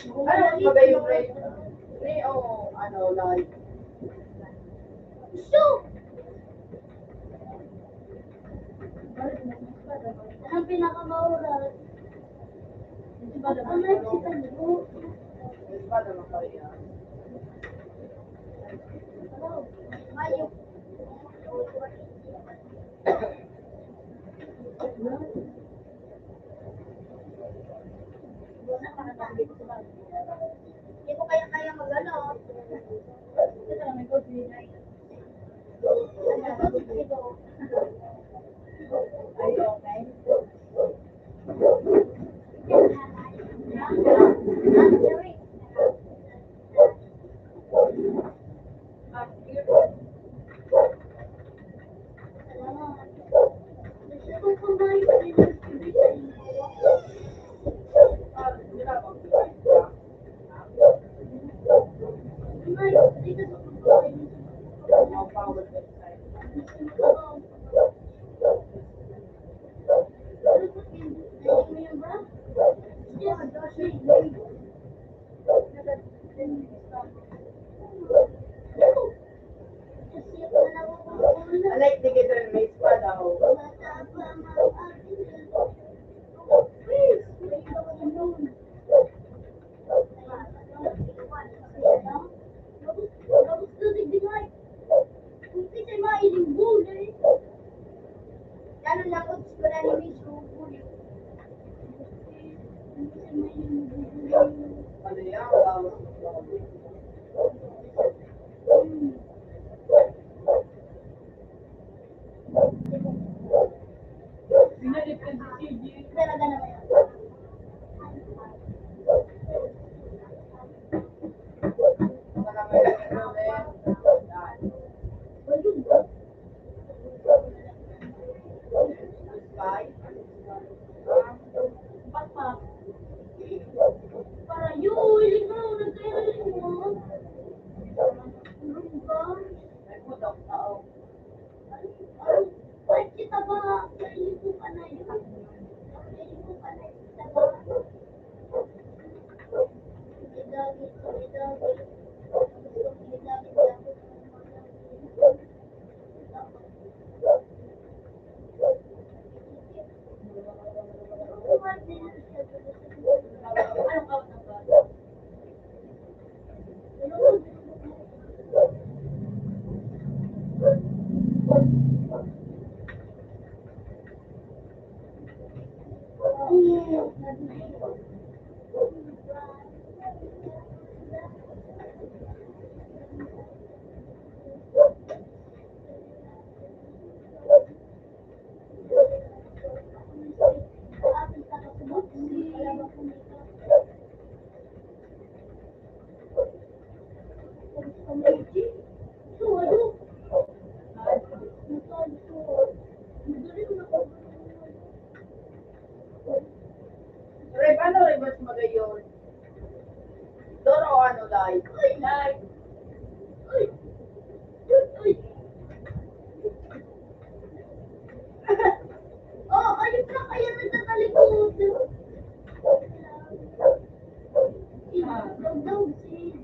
Ano mas magayon, Ray? Ray o ano, live? Shoot! Ang pinakamaura. Ang Mexican food. Mayo. Hindi ko kaya-kaya mag-ano. Ay, okay. Alay, di kita may espada, oh. Rep, ano, Rep, mas magayon? Doro o ano, Lai? Uy, Lai! Uy! Uy! Uy! Oh, ayun na, ayan na sa talikod. Ikaw daw, si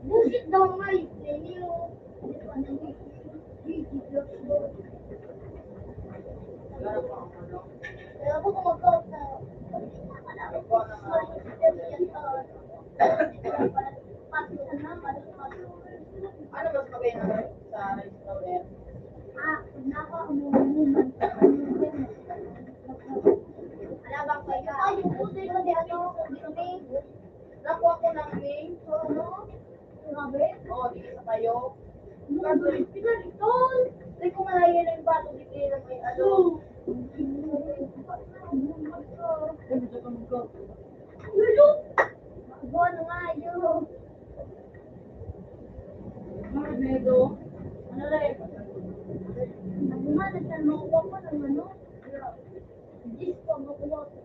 Bullshit daw nga yung Lenny, oh. Kaya ako kung mag-out na, ano mas maganda sa restaurant? Ah, naka-, umuuman. Wala bang kaya? Ay, yung puto, yung ano, yung Nakuha ko ng link. Oo. Grabe. Oo, di sa kayo. Grabe, pinalitan. Di ko malaya ng bago, di kayo na may ano. Lalo. Buwan nga yun. Mga medo. Ano rin? Ano nga, nagtanong ko ng ano? Diyos ko, makuha ko.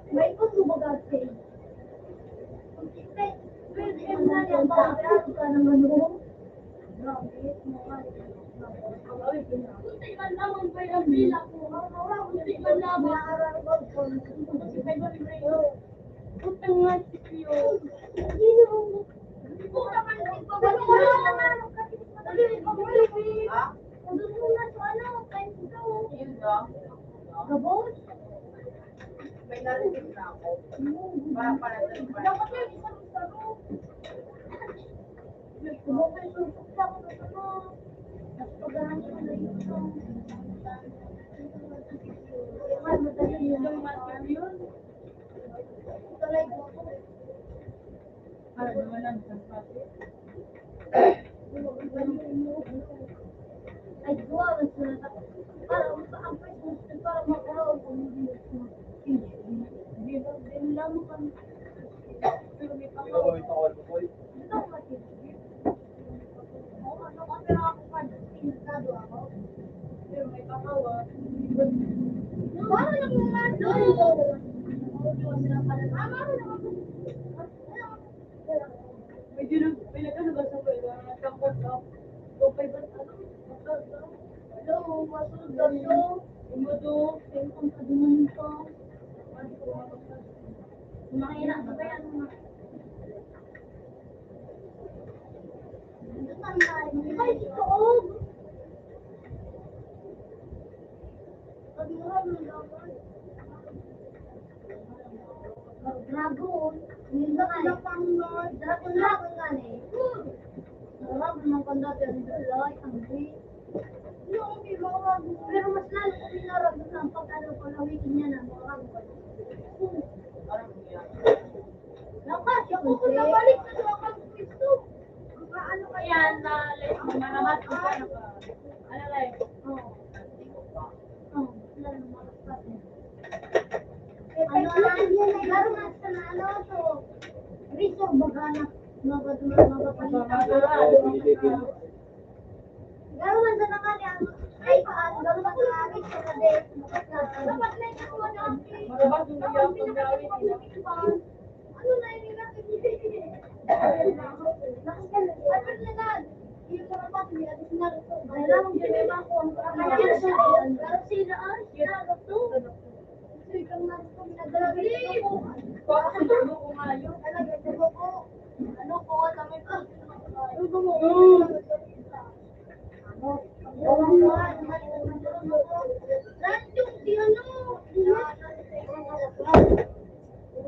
May ikot mo baga, Jay? Pwede ka na yung baga, ka naman mo. Kunti man lamang pa yung pila ko. Kunti man lamang. Utang nga si Pio. Utang nga si Pio. Ha? Yun ba? Gabos? May narinig na ako. Para pala sa iba. Dapat yan, isang-isang. May kumain, susok siya, ano, ano. Mas paghahanap na yun. Mas madali yun. Ito, like, May dinag-, may nagkano ba sa pwede? Nagkakot ka? O kay ba, ano? Hello, masunod na siya. Umudo. Yung kung kaduman ko. Mahina na ba yan? Ay, ito, oh. Dragon. Dragon na, dragon na ni. Dragon ang kandati ang dulay, ang green. Pero mas lalo ko pinaragon ang pag-ano ko, lawitin niya na, mga dragon. Dapat, yung kung nabalik na sa mga gusto. Ano kaya? Yan, na, like, manamat ko siya, naka-, ano, like, oh. Oh, lalo, mga kapatid. Ano, ano, ano, ano, ano, ano, so, resort baga na, mga, mga, mga, Garo man sa nangani ang, ay, paan, garo man sa nangani sa kabe. Dapat na ito, ano, ang pinaka-, ano na yun, yung nasa, ano na lang, yung sa rapat, yung additional, kailangan yun, may mga kung, garo sila, ah, sila, ano to?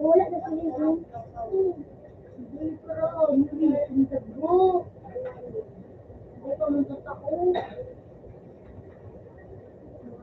Wala na sa libo. Hindi ko raw, hindi ko raw. Hindi pa man sa tao.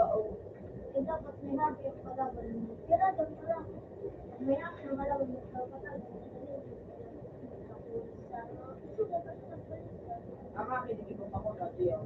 bao. Eh, dapat may hagi ang kalaban mo. Tira daw, tira. May hagi ang kalaban mo, dapat ang Ang akin, hindi ko pa ko dati, ah.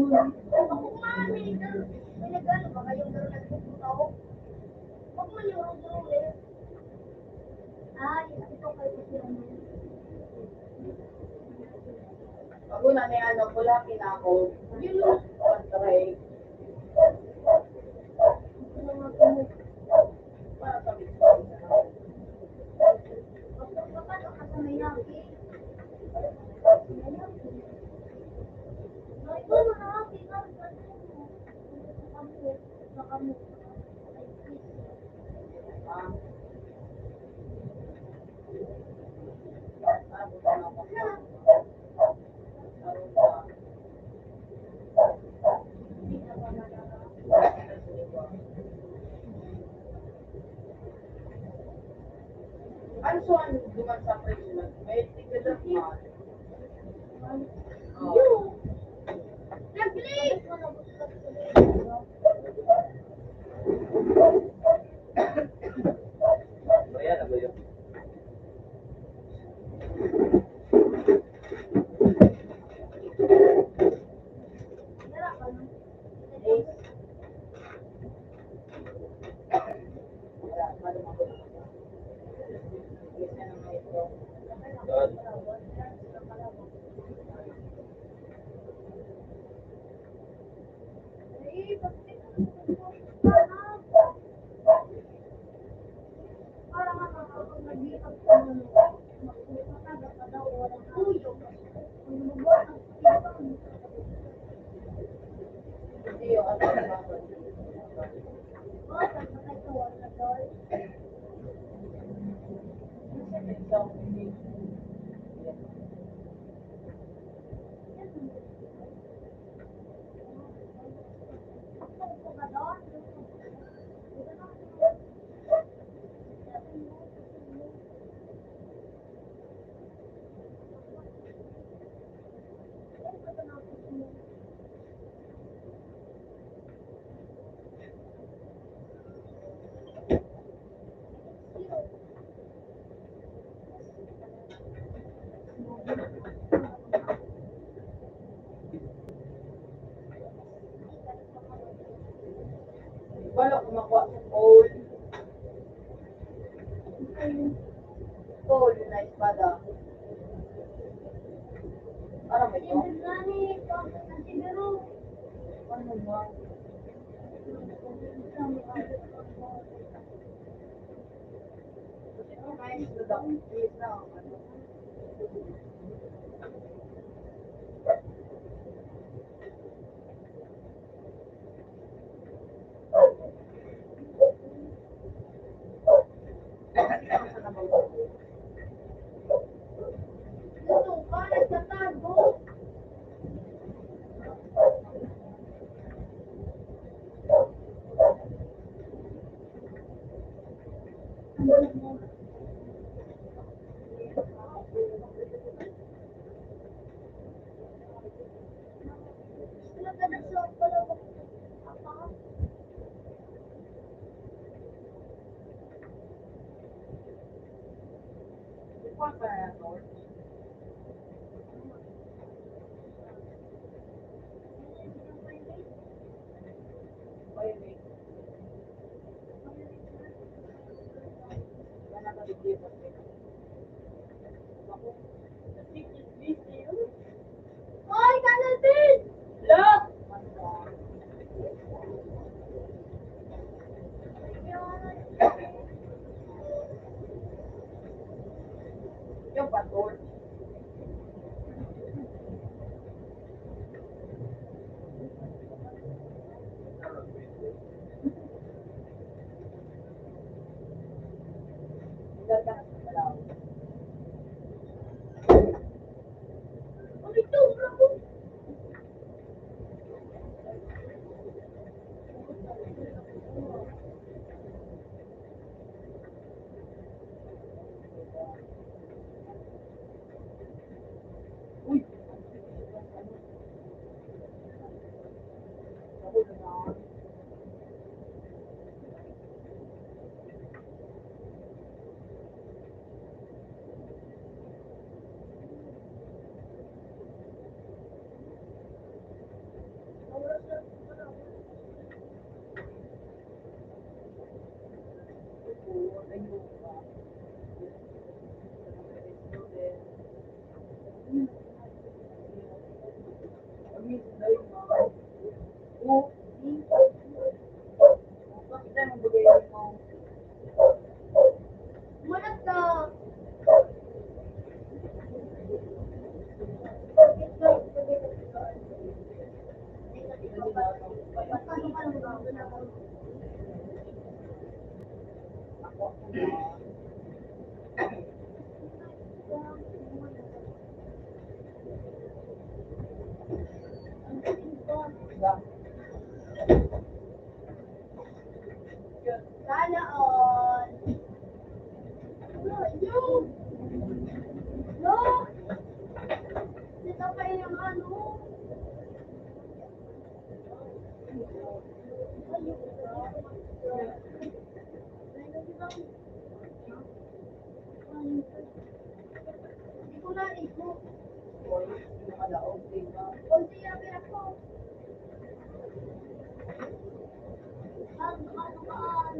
Ako nga, may nag-, may nag-ano ba kayong gano'n nagpupunta ako? Huwag mo yung rong-rong eh. Ay, ito kayo siya. Ako na may ano, pula, pinako. Yun, no? Pantry. Ito na nga po. Para sa bisita. Ano so ang duman sa presyo? May ticket of money. Oh. Nag-click! Ayan, ano yun? Wala ko makuha sa phone. Phone na espada. Para may phone. Ano ba? Hoy, Kanatin! Look! Yung patol. Sana all. No? Ito pa yung ano. Hindi ko na igo. Sorry, nakalaog, di ba? Konti lang ako. Ang, ang, ang.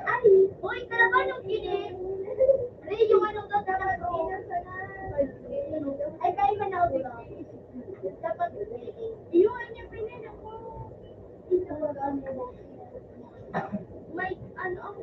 Ay, hoy, kalaban ng kilig. Ay, yung ano ka, dapat ko. Ay, kayo man ako, dapat. Iyo, ay, niya, pinili ko. May, ano, ang,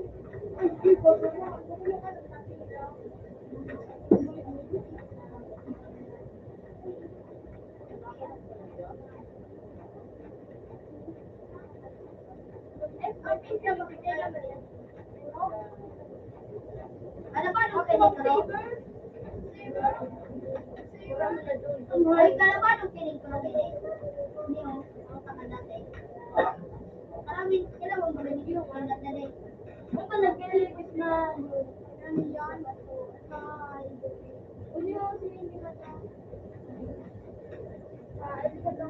Ay, kalaban ng kilig ko, kilig. Hindi, oh. Ang pangalan, eh. Maraming, kailangan mo rin yung pangalan, eh. Ang panagkilig na, ano yan? Ay. Ano yung hindi mata? Ah, ano ba 'to?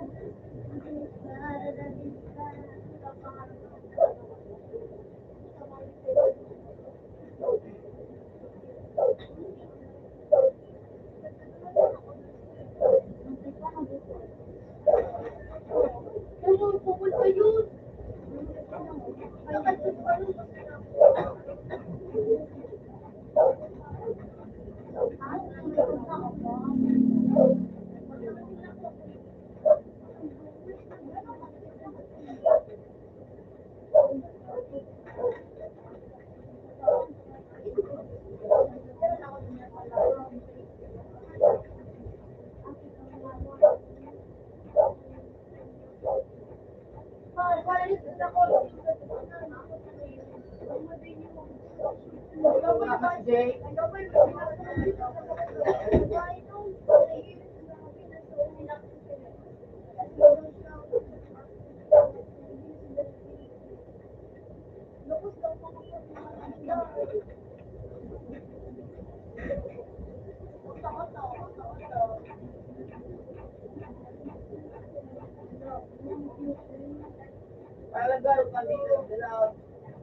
Para nagkaroon kami ng dalawa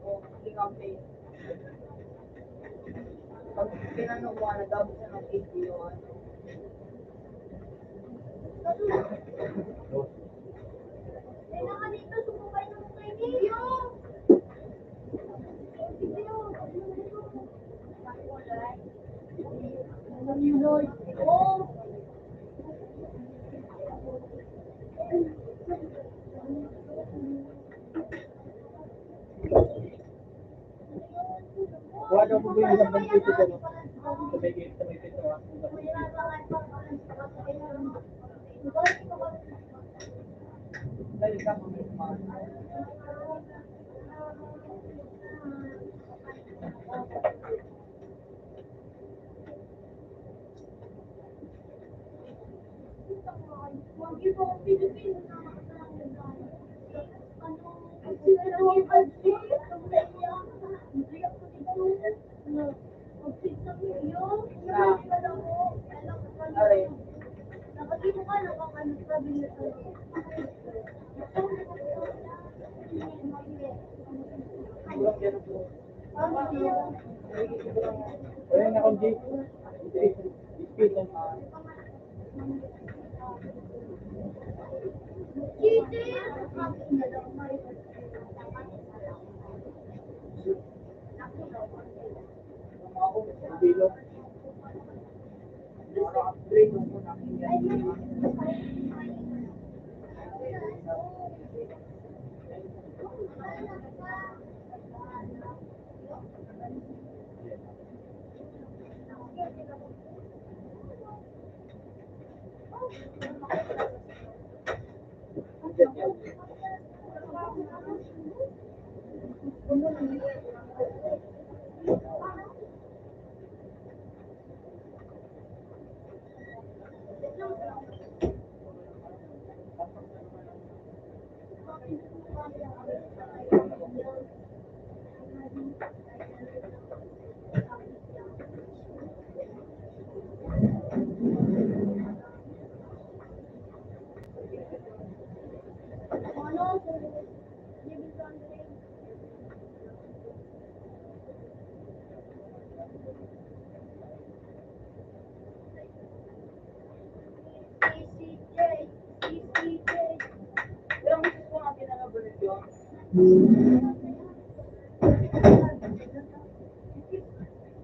o hindi kami. Pag tinanong ko, nagabot na ng video, ano.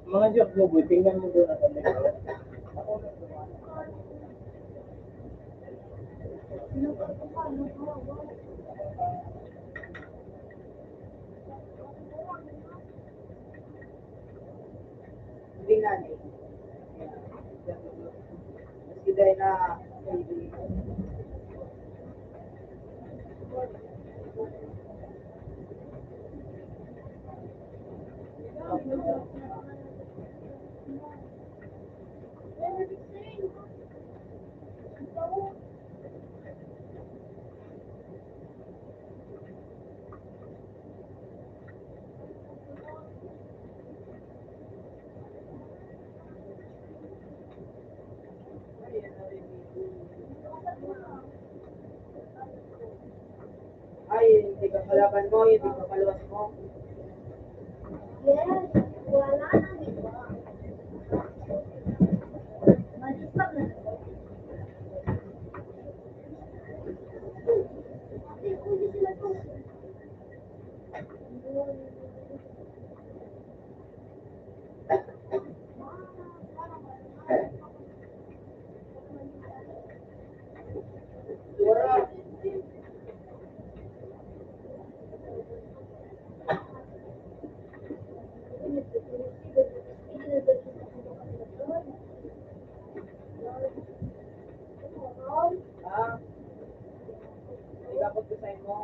Mga joke mo, boy. Tingnan mo doon ang kamay ko. Tingnan eh. Maski dahil na Ay, hindi ka kalaban mo, hindi ka kaluwas mo. Yes, wala nang iba. Maliban na. Hindi, kundi sila to. Ah, ikapot ko sa imo.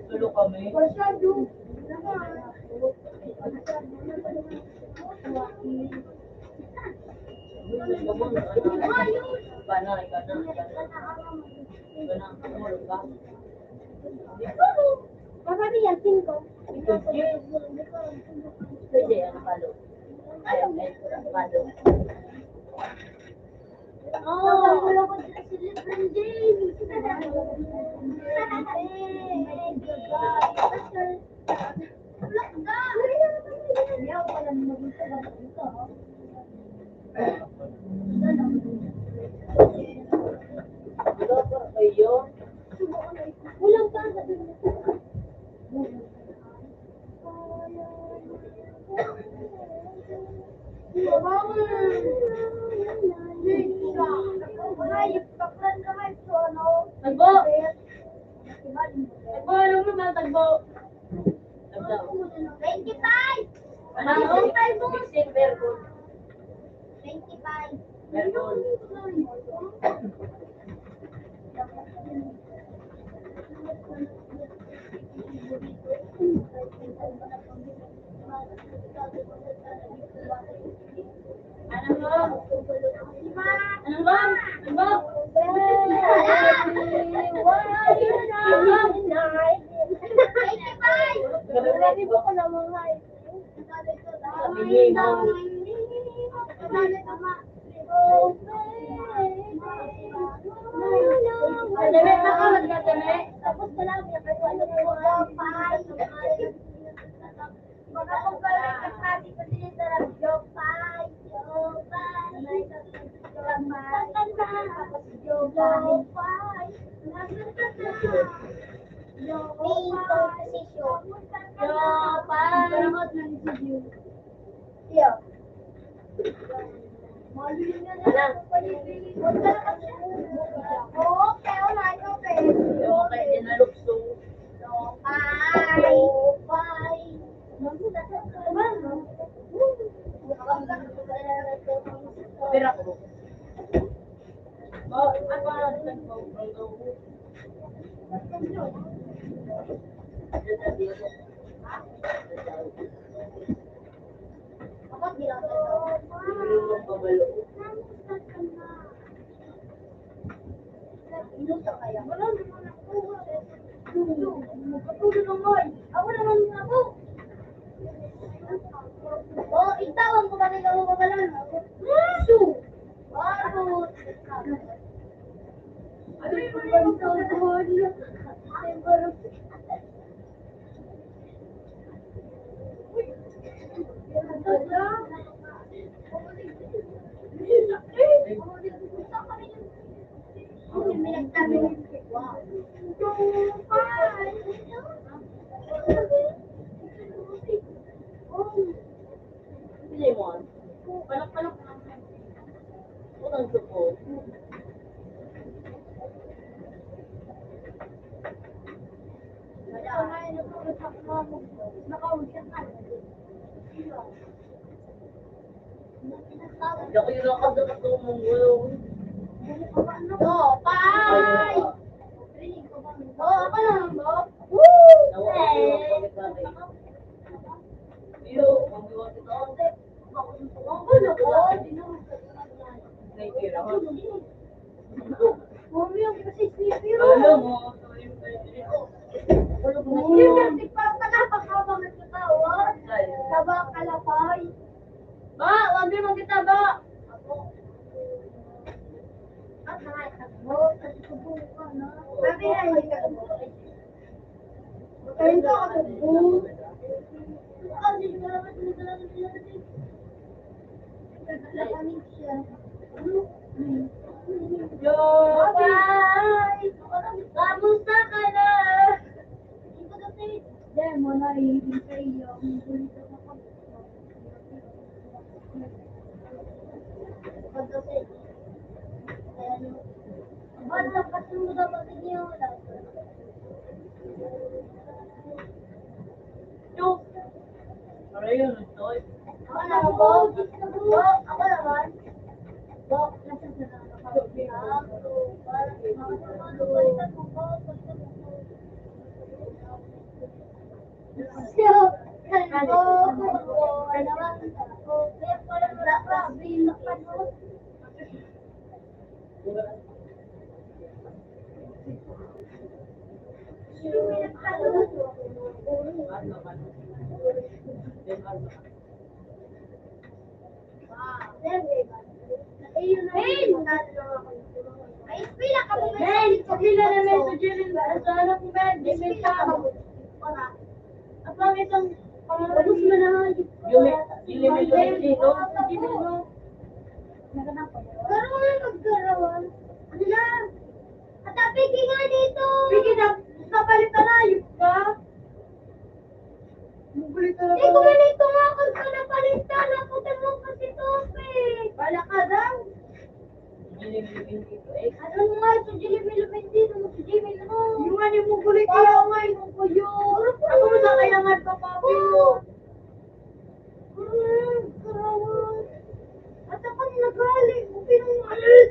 Tulo kami. Bana, ikaw na, ikaw na. Ikaw na, tumulog ka. Baka niya, cinco. Pwede, ang palo. Ay, ay, ang palo. Oh, wala ko si LeBron James. Wala pa kayo? Walang pa. Tagbo! Tagbo, ano mo ba, tagbo? Tagbo. Twenty-five! Ano? Twenty-five, boss. Sixteen, very good. Twenty-five. Very good. Ano ba? Ano ba? Ano ba? Why you not night? Twenty-five. Grabe ba ko na mga Madali pa ka, magdadali. Tapos ka lang, may ano ko, ano, pag-compare ka sa atin, kasi yung sarap, Jopay, Jopay. Tapos Jopay. Jopay. Jopay. Jopay. Jopay. Iyo. Anak. Oo, pero na ito, pero. Yung mga kanya na lukso. Lopay. Lopay. Pera ko. Oh, ano ba? Oh, itawan ko ba kayo, kababalan? Su! Barot! Ano yung mga barot? Ay, barot. Lemon. Panak-panak. Unang suko. Hindi ako yung lakad na katulong mo. Oo, pay! Oo, ako naman, Bo. Woo! Nawa-, Iyo, magdiwang kita, ate. Ako, ako, ako. Mami, ang kasi sleepy, oh. Alam mo, Yung kasi parang nakapagkabang na kita, oh. Ay. Taba, kalapay. Ba, wag din magkita, ba? Ako. At nakakagbo, at ikubo ko, no? Sabi na, ikaw. Kain ka, katagbo. Yo, bye! Kamusta ka na? Hindi mo na iibig sa iyo. Ang gulit ako. Ako naman, Bo. Bo, ako naman. Bo, nasa Ay, pila ka mo, men? Pila na, men? Sa Jimmy, sa ano ko, men? Jimmy ka. Apa, may isang pangabos mo na nga. Jimmy, Jimmy, Jimmy, no? Jimmy, no? Pero nga, magkarawan. Ano na? At ang piki nga dito. Piki na, kapalit na, ayos ka. Mabalik na Di ko naman. Man ito nga, kung ka napalitan, napunta mo pa si Tope. Bala ka daw. Ano nga, sa Jimmy Lumendino, sa Jimmy Lumendino. Yung ano mo, gulit Parang ka. Nga, yung kuyo. Ako mo sa kailangan pa, papi. Oo. Ay, karawan. At ako na nagali, kung pinungalit.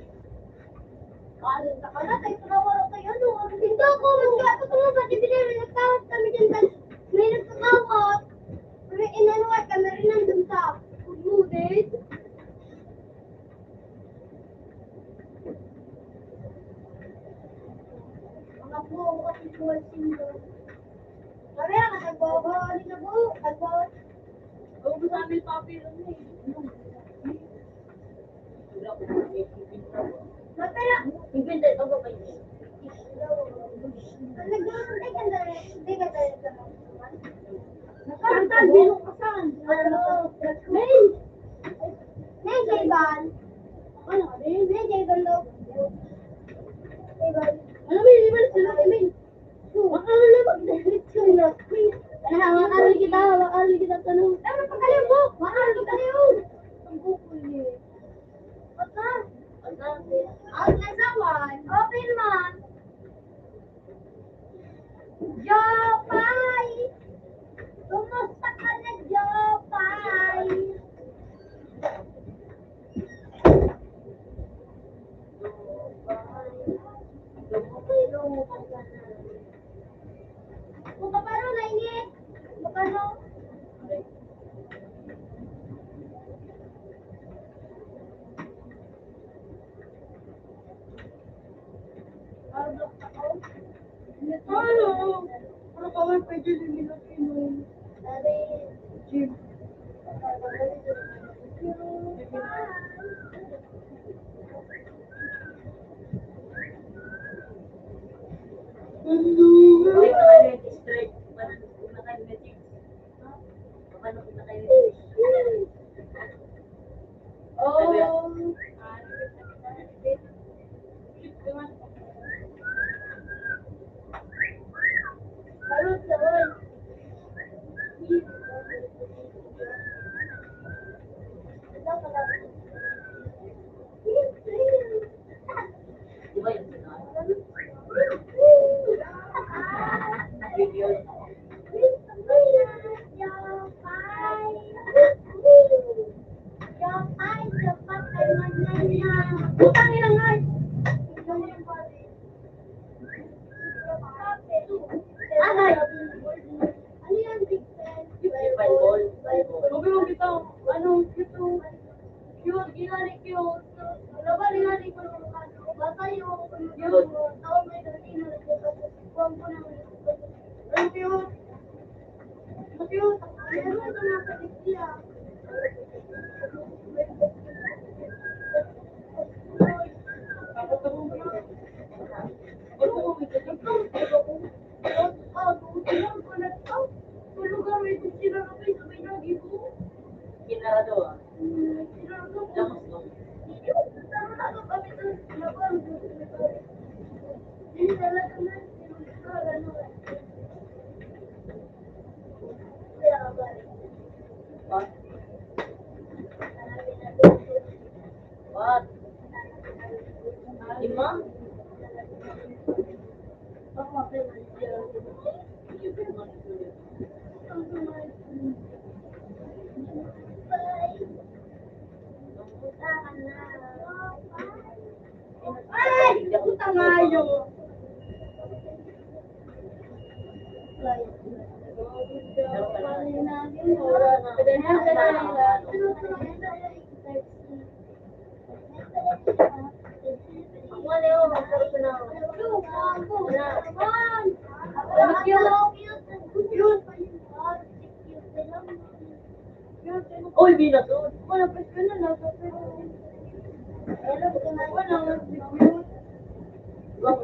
Kain na ka na, tayo na wala tayo, ano, ano, Hindi ako, magkakot mo, pati binili, nagkawat kami dyan, tas may nagkakawat. May inanuwat kami rin nandun sa food mooded. Mga buo, kasi buwan sindo. Kami, ang nagbabawa, ano na buo, nagbawa. Huwag mo sa amin, papi, ano eh. Mapera. Ibenta ito ba kayo? Nagkakantay, bilong ka saan? Ano? May, may Jayban. Ano ka, may? May Jayban daw. Jayban. Ano, may, may, may, may. Makakal na mag-direct sa mga quiz. Ano, makakal kita, makakal kita tanong. Ano, pagkalim mo? Makakal kita tanong. Ang bukol niya. Basta, basta, out na sa one. Open man. Jopay! Kumusta ka na, Jopay? Kung kapano na ini? Kapano? Ano? Ano ka ba pwede rin nila pinuno? Jim. Ano? Uy, mga strike. Parang, parang, Putang ina nga. Ano yan, Big Ben? Sabi mo, bitaw, ano, ito? Cute, ginani cute. Wala ba ginani ko yung ano? Basta yung, yung tao may ganito na nagsasabi. Kuwang ko na. Ang cute. Ang cute. Meron sa mga pagkikita. What? Lima? Uy, binato. Wala pa sila, nasa pero. Wala,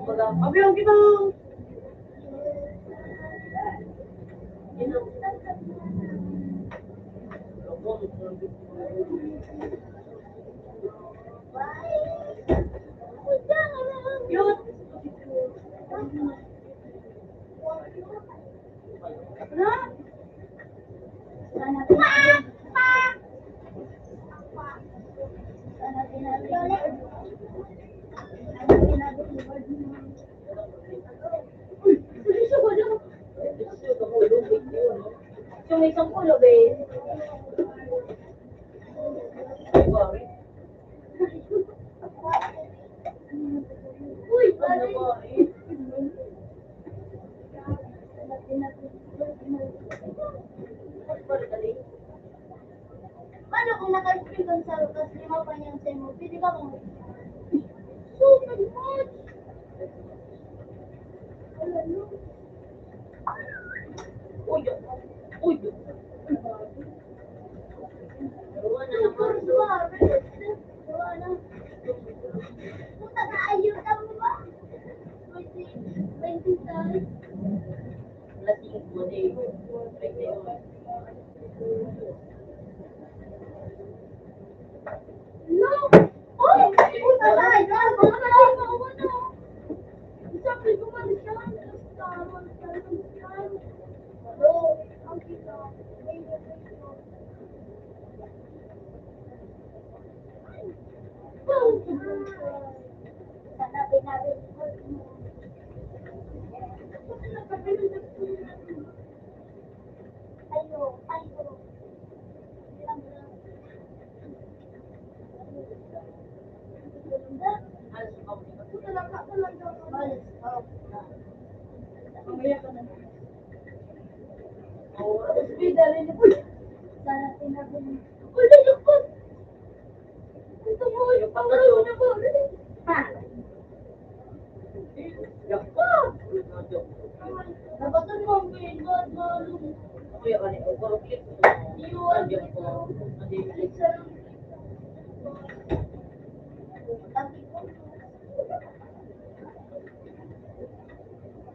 wala. Abi, ang kita. Yung isang ulo, babe. Uy, pare. Paano kung naka-screen kang sa, tas lima pa niyang sa'yo mo? Pwede ka kung so much. Uy, uy. Puta ka, ayun, tama ba? Twenty, twenty times.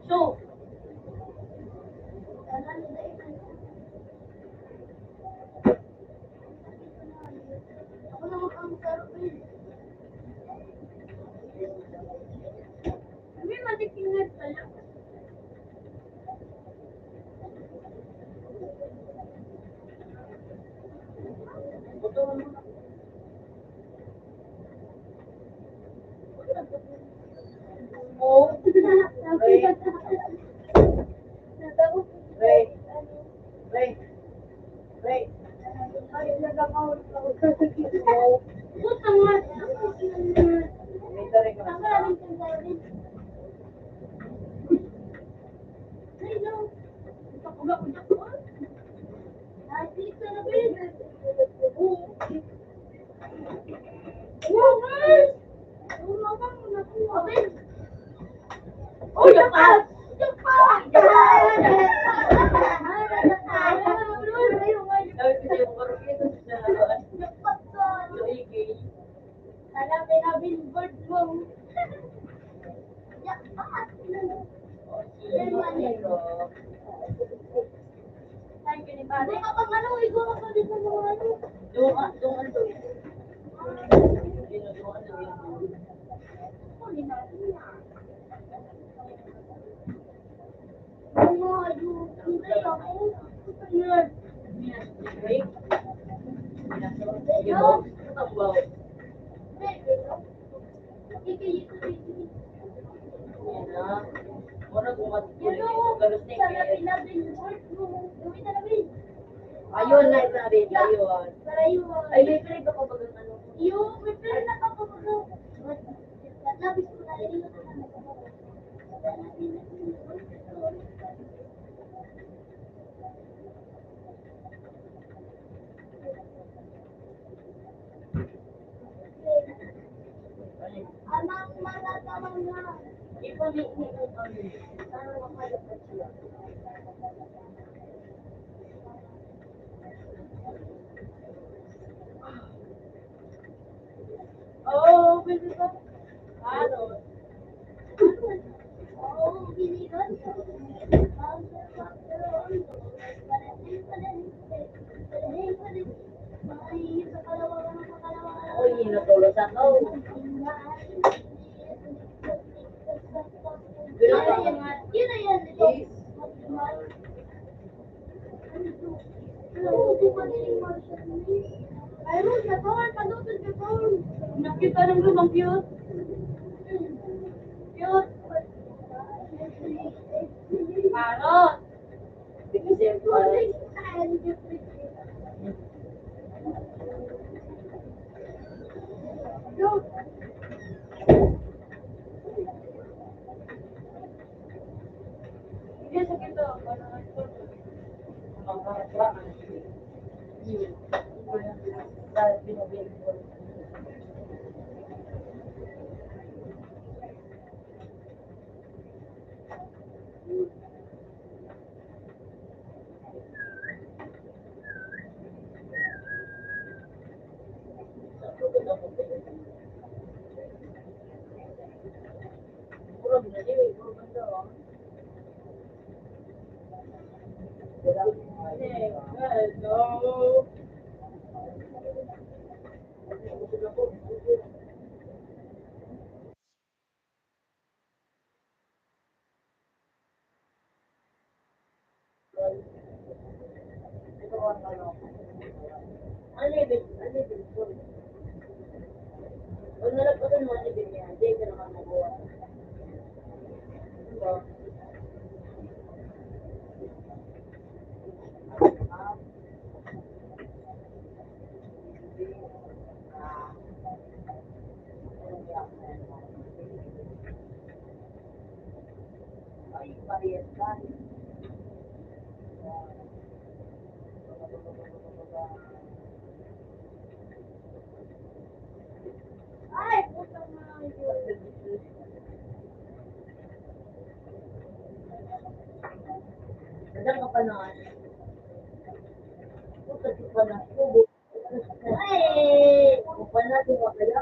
So, Ayun na, grabe, ayun. Ay, may friend ako pag ano. Yung, may friend ako pag ano. Labis ko na rin. Oh, pwede ba? Ano? Uy, natulog ako. Yun na yan. Ay, Rose, natawa, panutod ka, Rose. Nakita ng lumang cute. Cute. Parot. Ay, putang ina. Kada ka pa na. Puta ka pa na. Ay, kung pa natin makaya.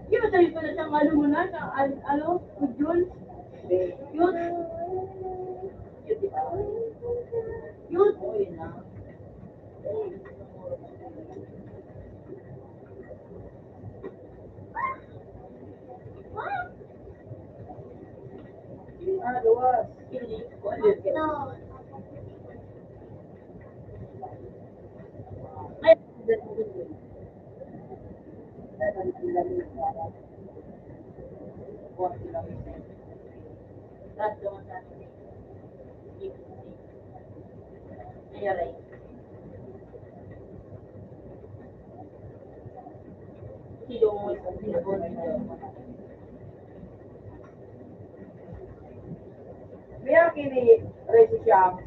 Di ba tayo pala siyang ano mo na, sa al-, ano, module? Cute. Cute. Mira kini Reggie Shams.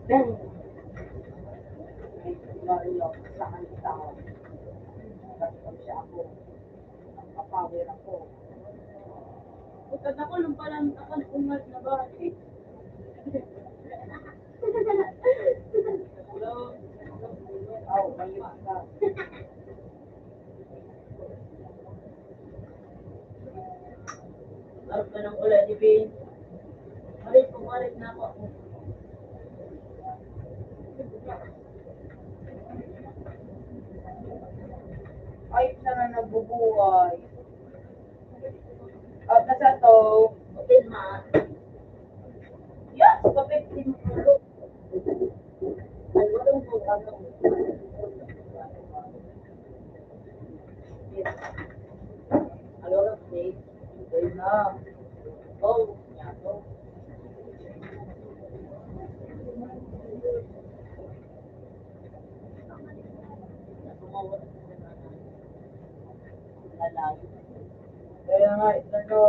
Ito. Mario, sa ang tao. Nagpag siya ako. Ang kapawi ako. Pagkatapos nung pala, ako nag-ungat na ba? Hello? Oh, may ka. Arog ka ng ulan ni Bin. Marit, pumarit na ako. Ay, sana nagbubuhay. At nasa to, open ma. Yes, kapit din. Kaya nga, ito no.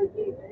Amen.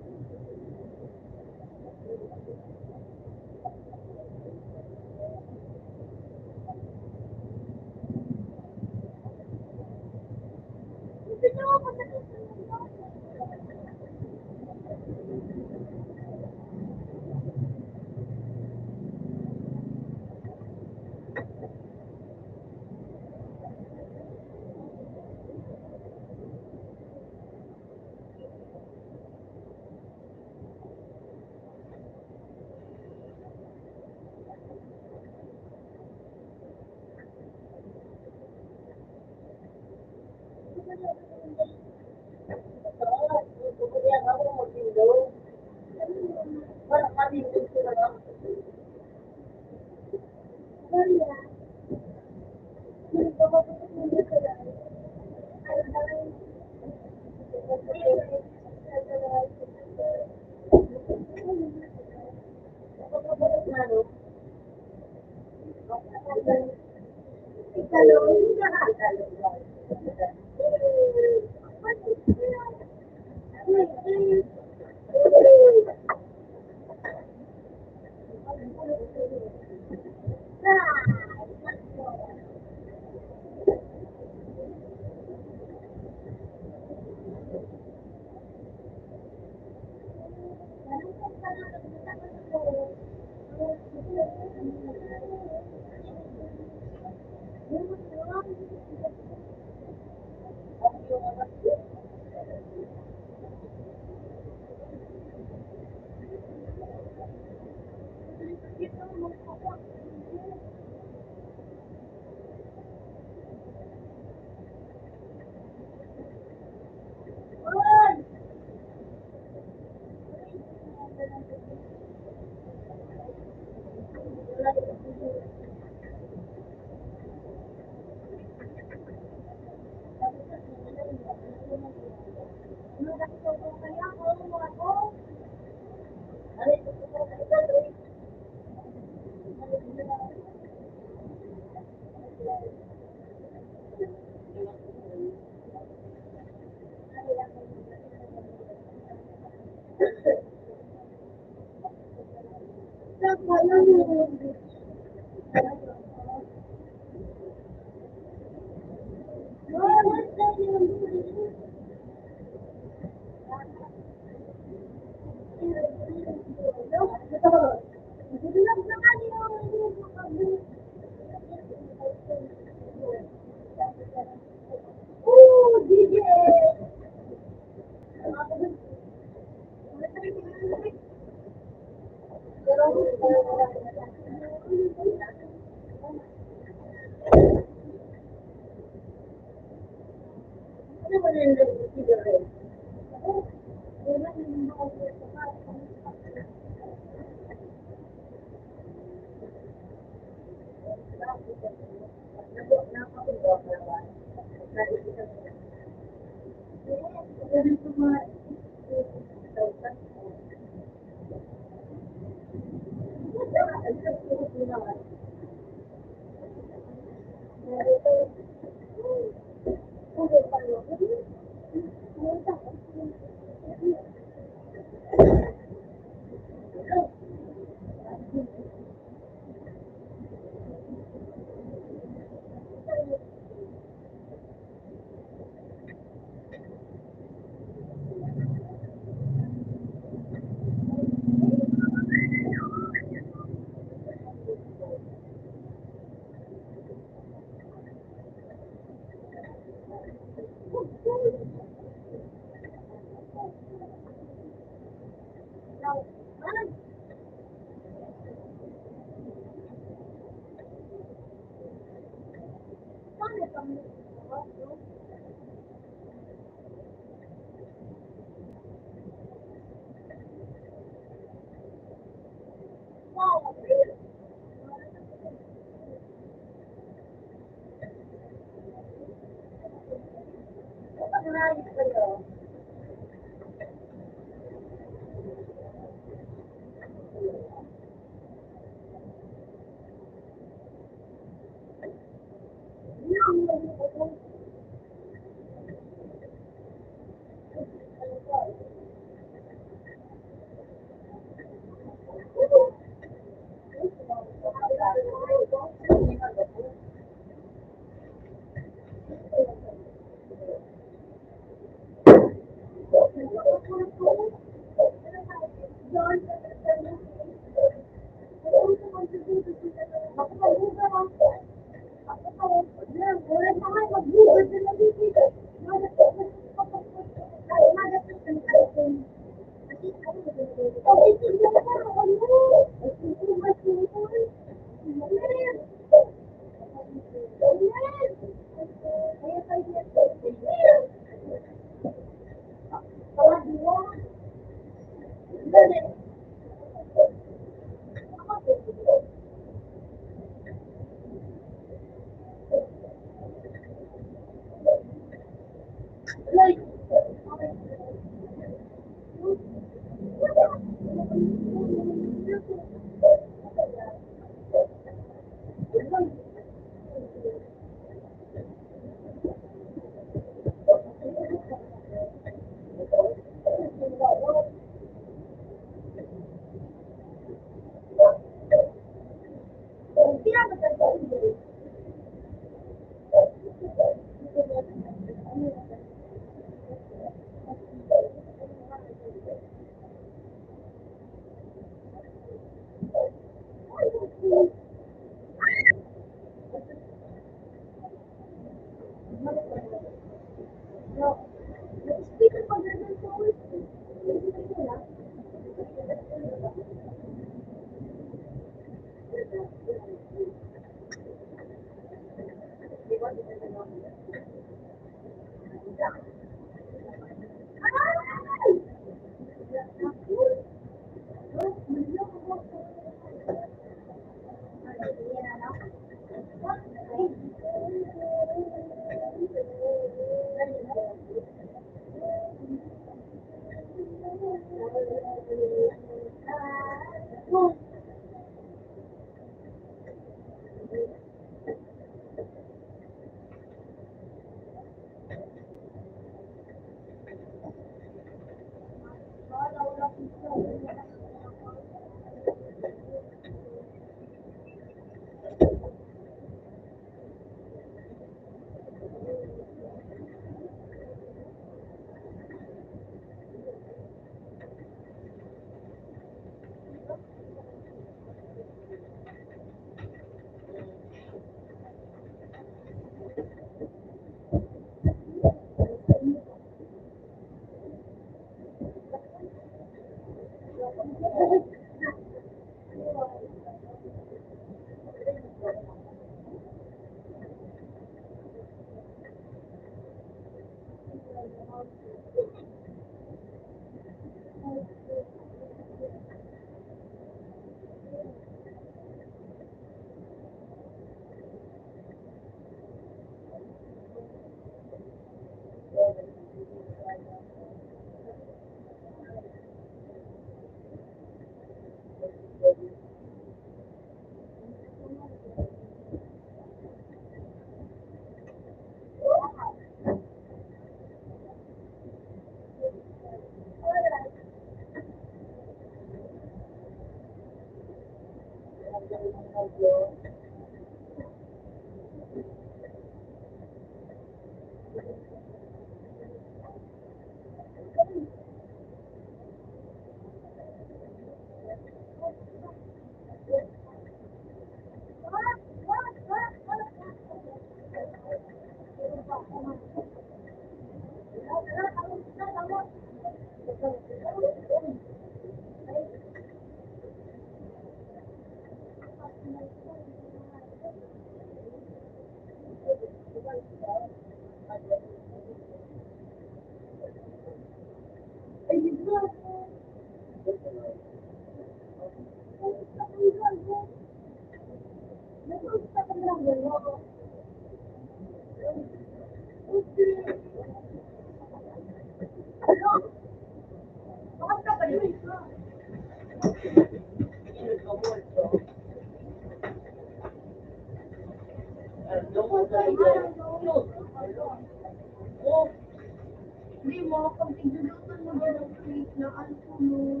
Hindi mo, pag tigdudutan mo dyan ang plate na alcohol.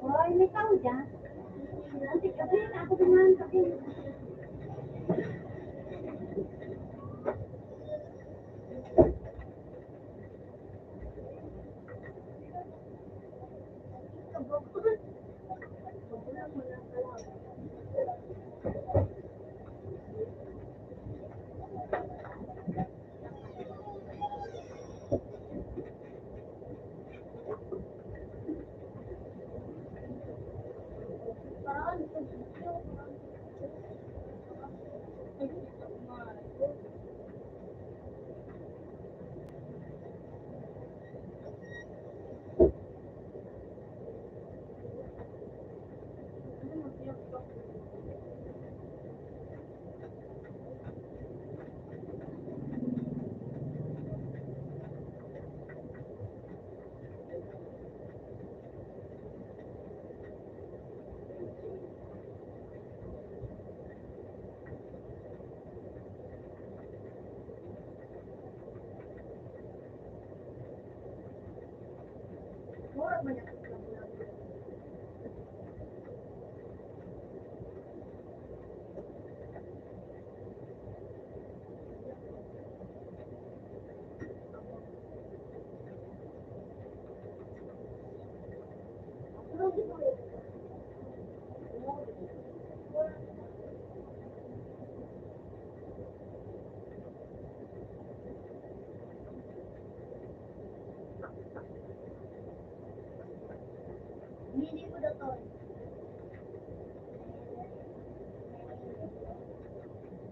Hoy, may tao dyan. Ate, gabi na ako naman, gabi.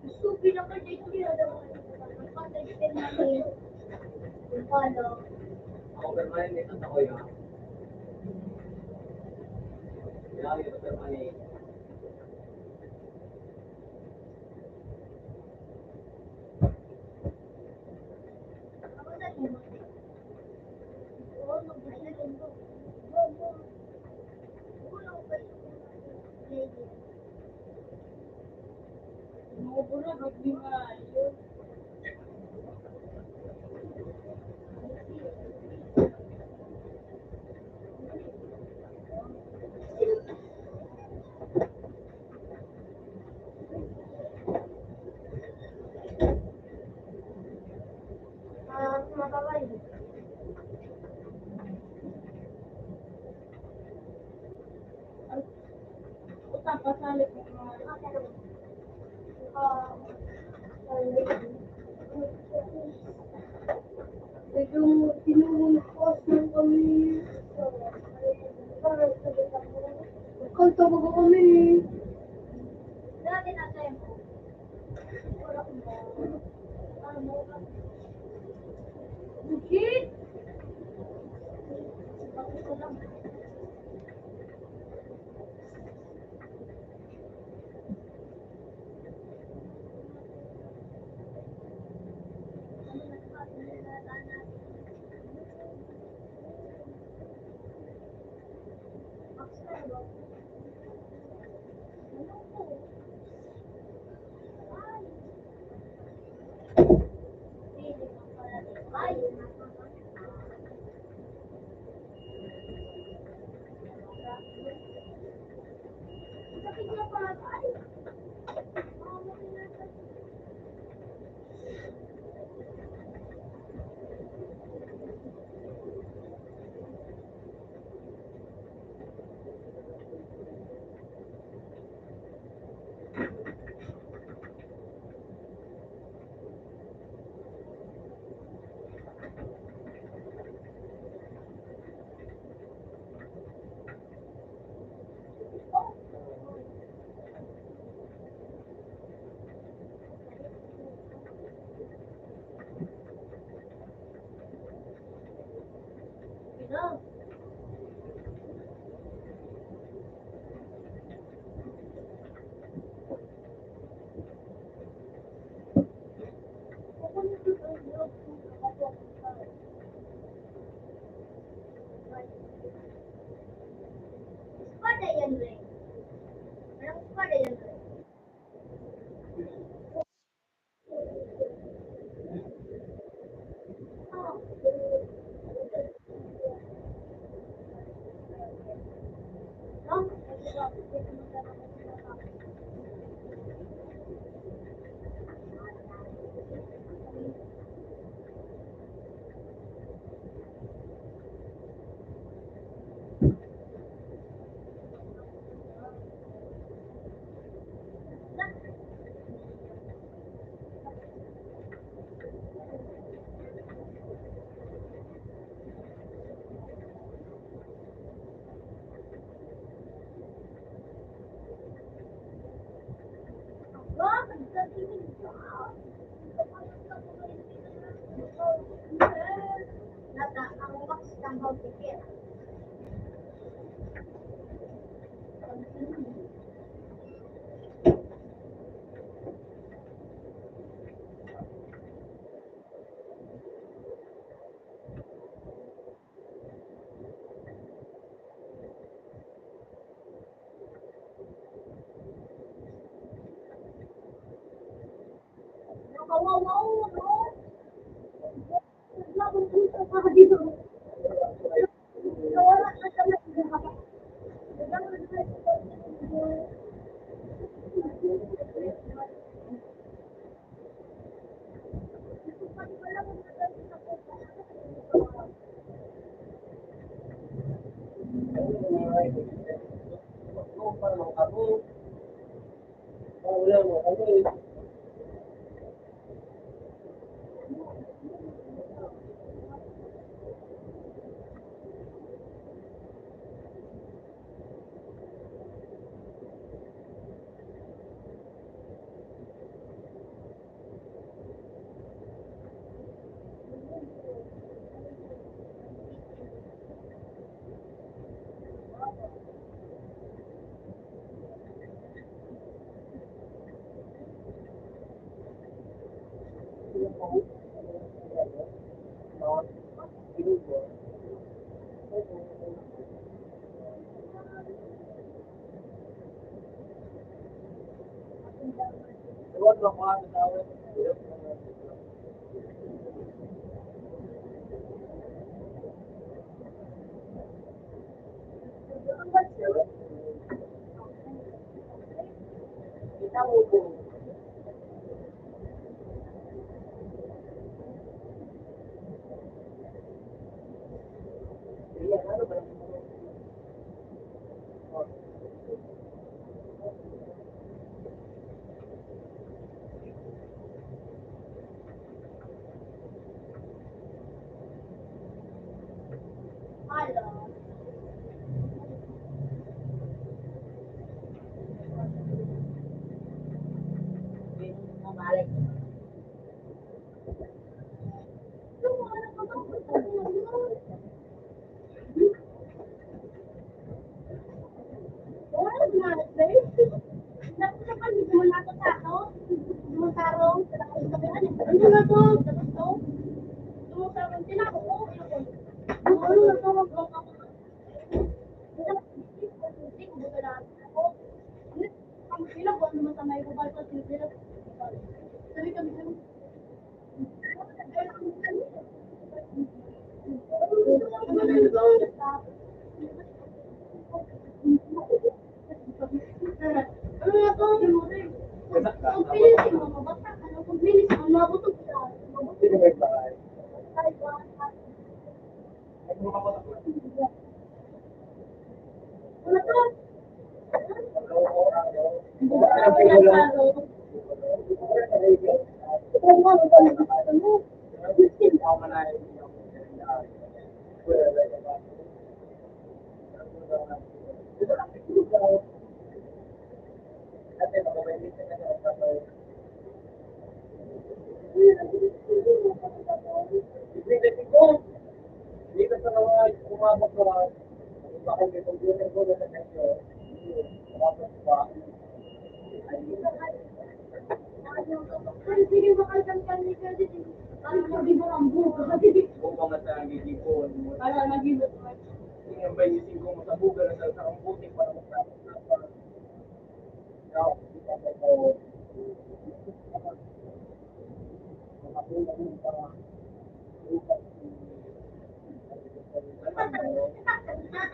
Gusto pinaka-date niya daw. Ang patay siya namin. Wala. Ako, pero may, may kanta ko yun. Kailangan dito, pero may Medyo tinulog po kami. Kanta baga kami. Bukid.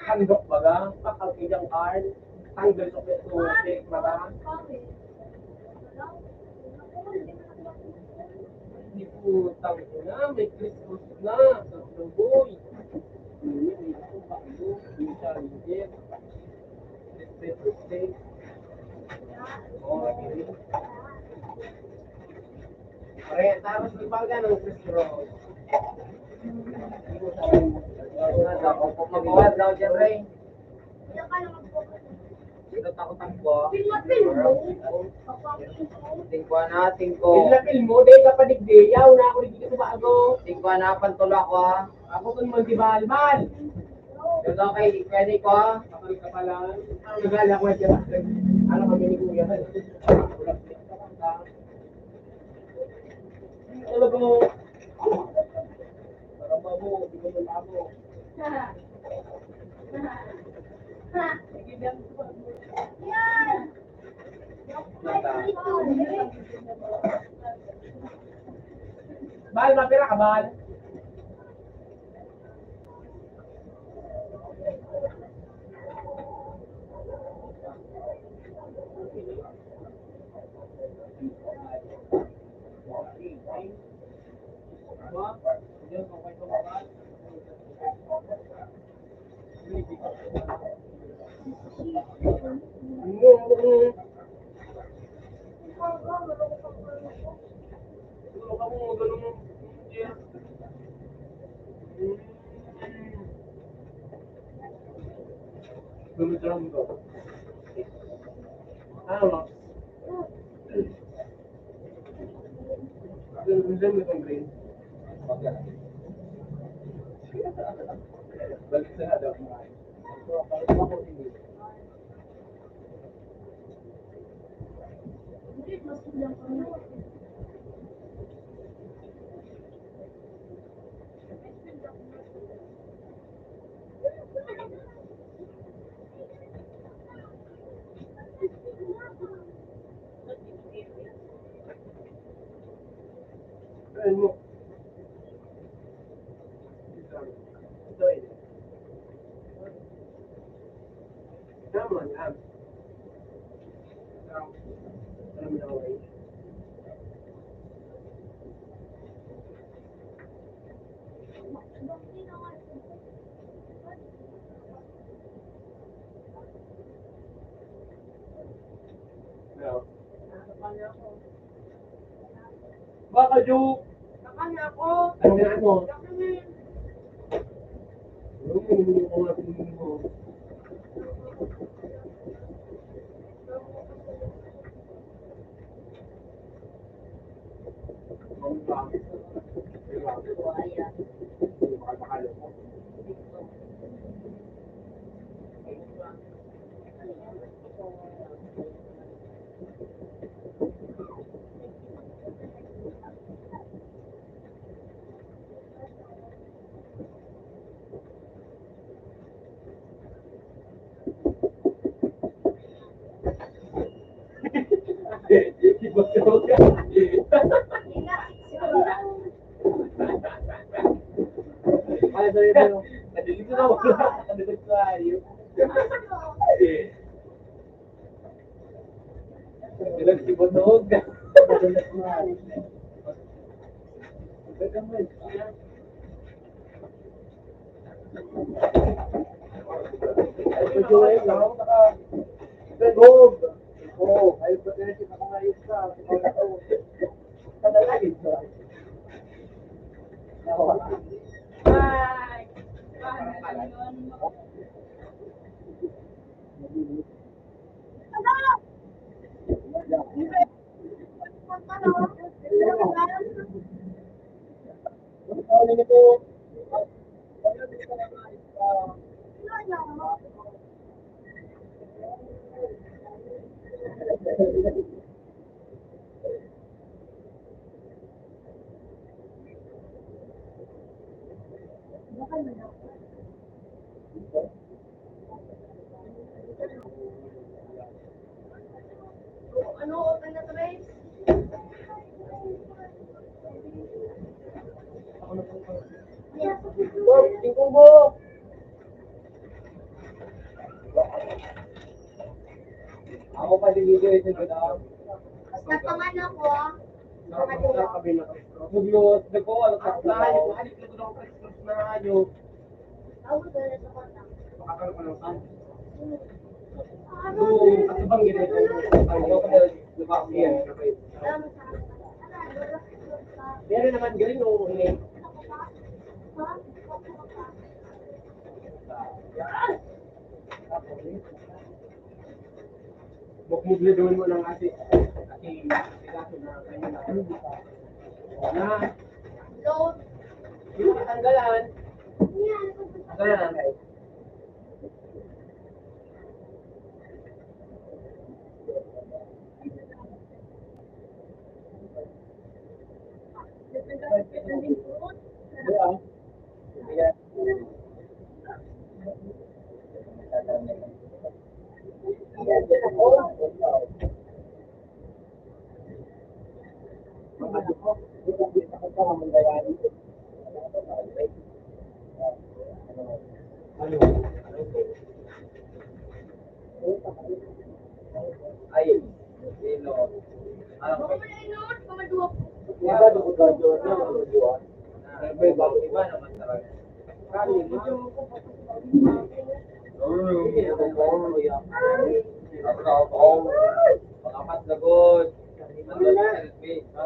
Handok baga, pakal kayang card, tanggal sa pwesto, cake, mata. Di putang ina, may Christmas na, sa Lugoy. Hindi, hindi ako pa, hindi, hindi siya, hindi. Christmas, Christmas. Oh, hindi. Pre, tapos di ba ganun, Chris Bro? Magbuhat daw dyan, Ray. Dito ako tagpo. Tingko na, tingko. Pinapil mo, dahil ka padigdiyaw na ako dito sa bago. Tingko na, pantulo ako, ah. Ako kung magdibalbal. Dito kay, pwede ko, ah. Kapal-kapalan. Ang nagala ko, ah, ano kami ni Kuya? Talaga. Para ba mo, di ba mo ako? Yan! Bal, mapira ka, Bal? Ano? Balik sa hadap mo. Ano mo? Ito eh. Tama lang. Alam mo na, okay. Baka joke. Baka na ako. Ano na mo? Baka na. Ano mo, ano mo, ano mo? Ay, sorry, sorry. Nadilig ko na wala. Nadilig ko, ayun. Nadilig si Butog. Ano, open na to, guys? Boss, yung kubo! Ako pa din dito, ito, ito. Basta pang ano ko, ah. Sa mga kami na. Ang Diyos, nagpawala sa tayo. Ano ito, ito, ito, ito, ito, ito, ito, ito, Meron naman galing nung huli. Mukmuk na doon mo ng asi. Kasi, kasi na, na, hindi ko matanggalan. Tanggalan, guys. Ay, sino? Ah, okay. Pangapat na gud. Ano na? Selfie, ha?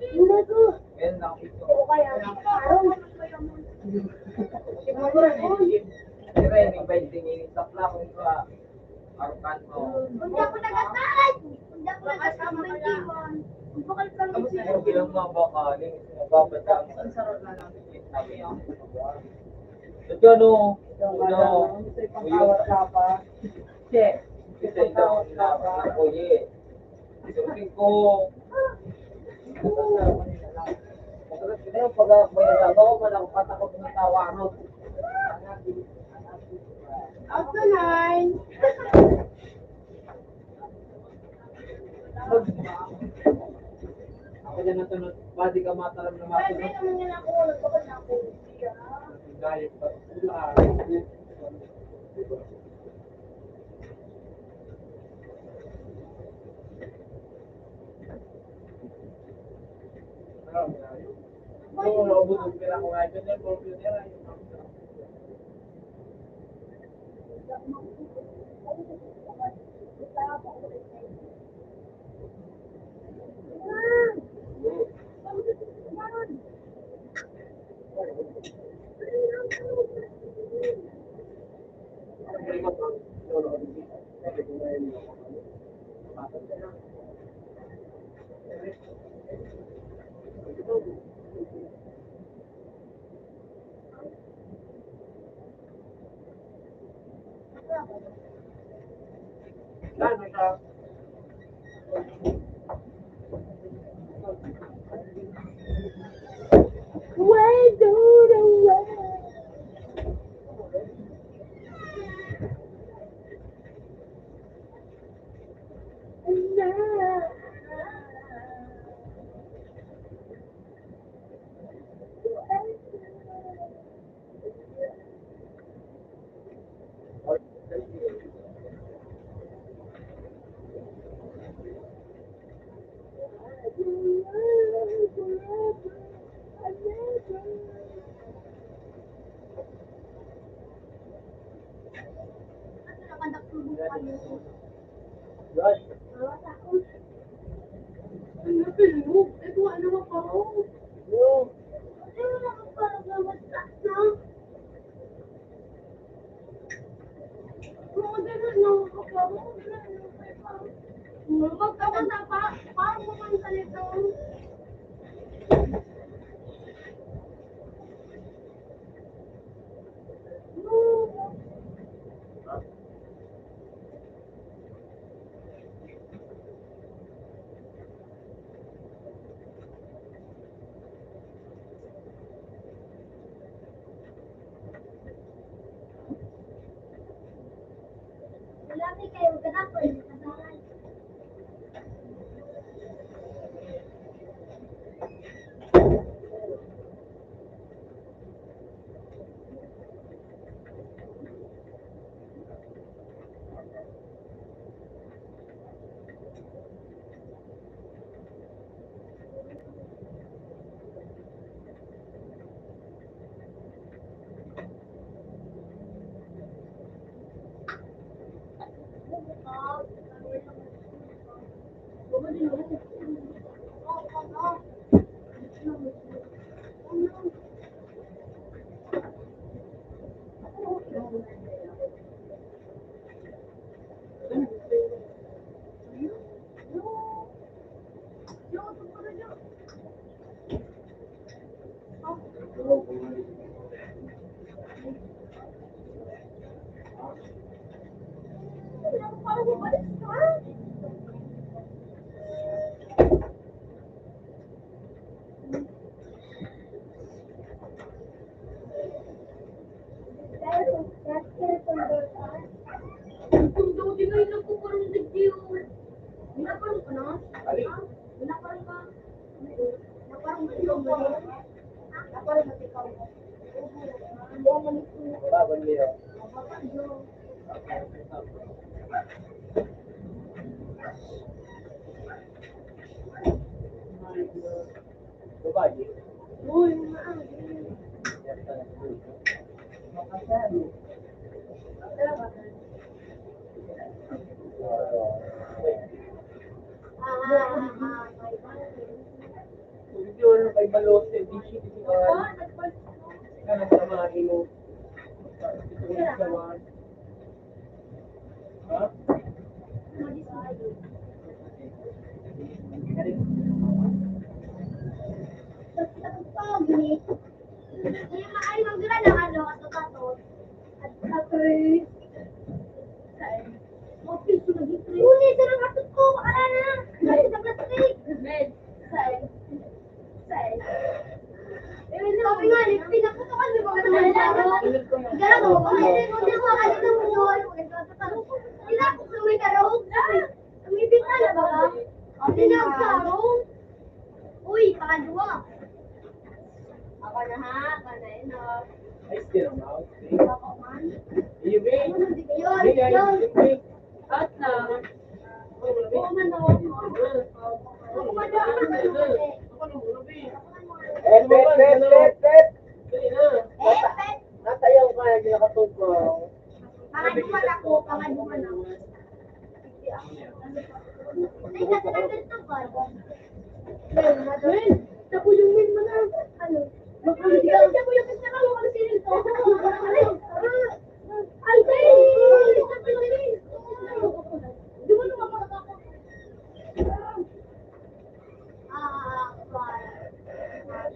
Hindi ko. Yan lang ito. O kaya, parang Pero yung invite din, yung sa plano ko, ah, arukan mo. Hindi ako nag-asaray. Hindi ako nag-asaray. Ang bakal pa rin siya. Ang bilang mga baka, yung nababasa ang sarap na lang. Sabi niya, ito, ano, ano, uyo. Che. Ito, ito, uyo. Sabi ko, pag may ano, walang patakot na tawa, ano? Out the line. Kaya natunod, pwede ka mataram na masunod. Gaya pa. Uy, pangadwa. Ako na ha, ako na yun, oh. Ay, still out. Ako man. Yun, yun. At na. Oo man, oh. Ako man, oh. Ako man, oh. Pet, pet, pet, pet, pet. Pet, pet. Natayaw ka, hindi nakatukaw. Pangadwa na ko, pangadwa na. Ay, nasa nagtagtag ka. Well, tapo yung main mo na. Ano? Tapo yung main mo na. Ano, sino to? Ay, ay, ay, tapo yung main. Di ba naman makakapag- Ah, ah, ah.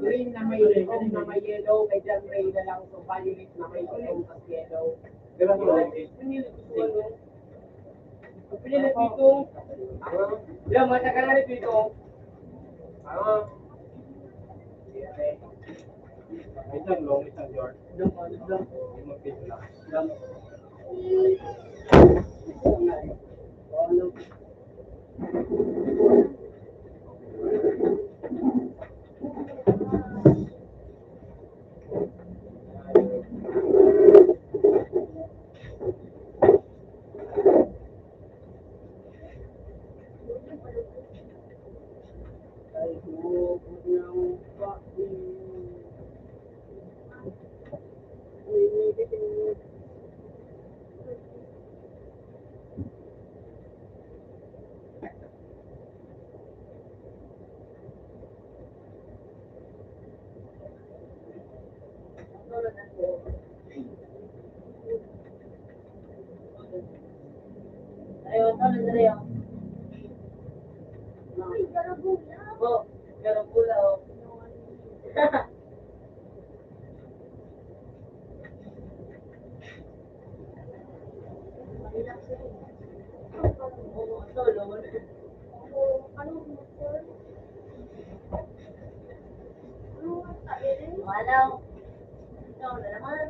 Green na may itim na may yellow, may dyan may na lang, so violet na may itim at yellow. Pili na pitong. Yan, matagal na rin pitong. Ah. Isang long, isang short. Isang, isang. Yung magpito lang. Isang. Ayaw, ano na rin? Ay, garagula. Po, garagula, oh. Wala. Ikaw na naman.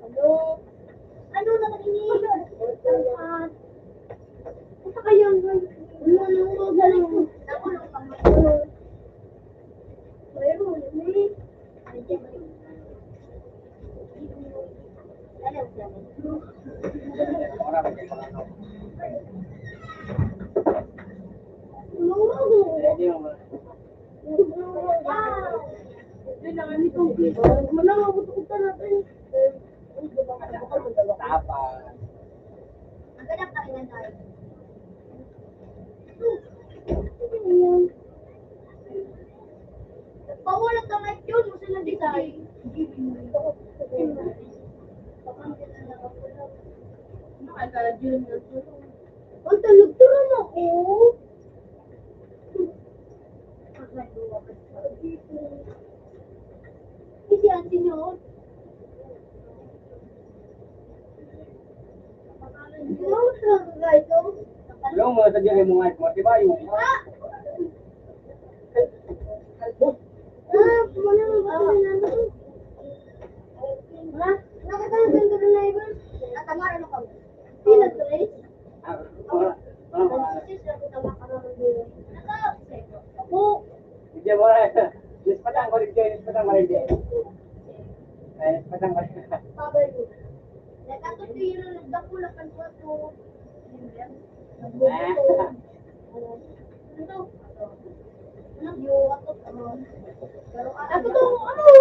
Ano? Ano naman ini? Ah, sa kayang, ano, ano, ano, ano, mayroon, eh. Tapang. Ang ganap na rin tayo. Pawalat na nga yun, gusto na di tayo. Ang talagyan na ito. Ang talagyan ako. Kasi ang sinyo. Yung mga sa dyan, yung mga, mga tibayo. Ah! Ah, wala mo ba ito na naman? Ha? Nakatawag ang driver? Natamar, ano ka? Pila, tres? Ah, wala. Wala, wala. Ako. Hindi mo na. Nispatan ko rin kayo, nispatan ko rin kayo. Ay, nispatan ko rin. Pabalik. Nagkakatuyro, nagdakula kan kwarto. Ah. Ano to? Ano to? Ano to? Ano?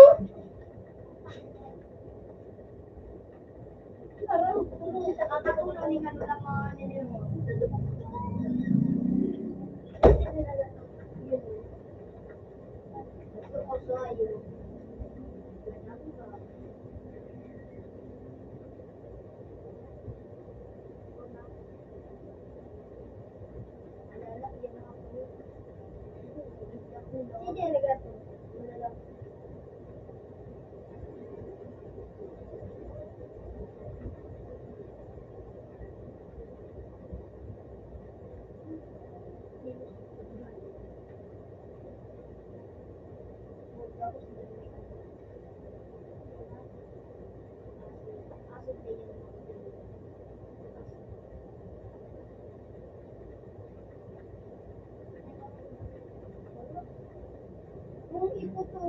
Kung ito to,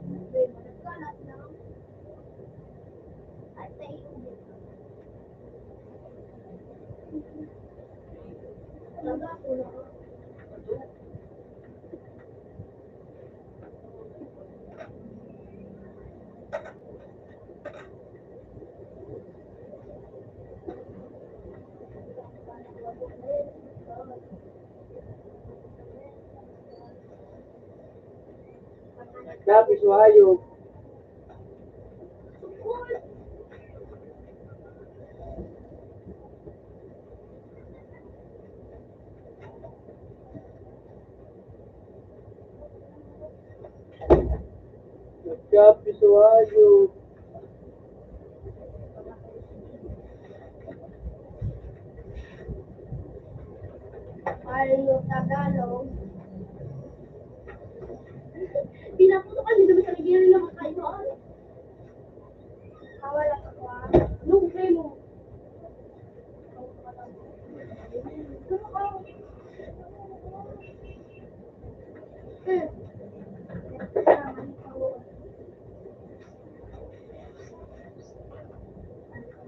nagkalat na. At sa iyo. Talaga, wala. Tapos, hayop. Nagkapisuhayo. Ay, yung Tagalog. Pinaputo kami naman sa Nigeria ng mga kaibahan. Kawala ka pa. Anong problema mo?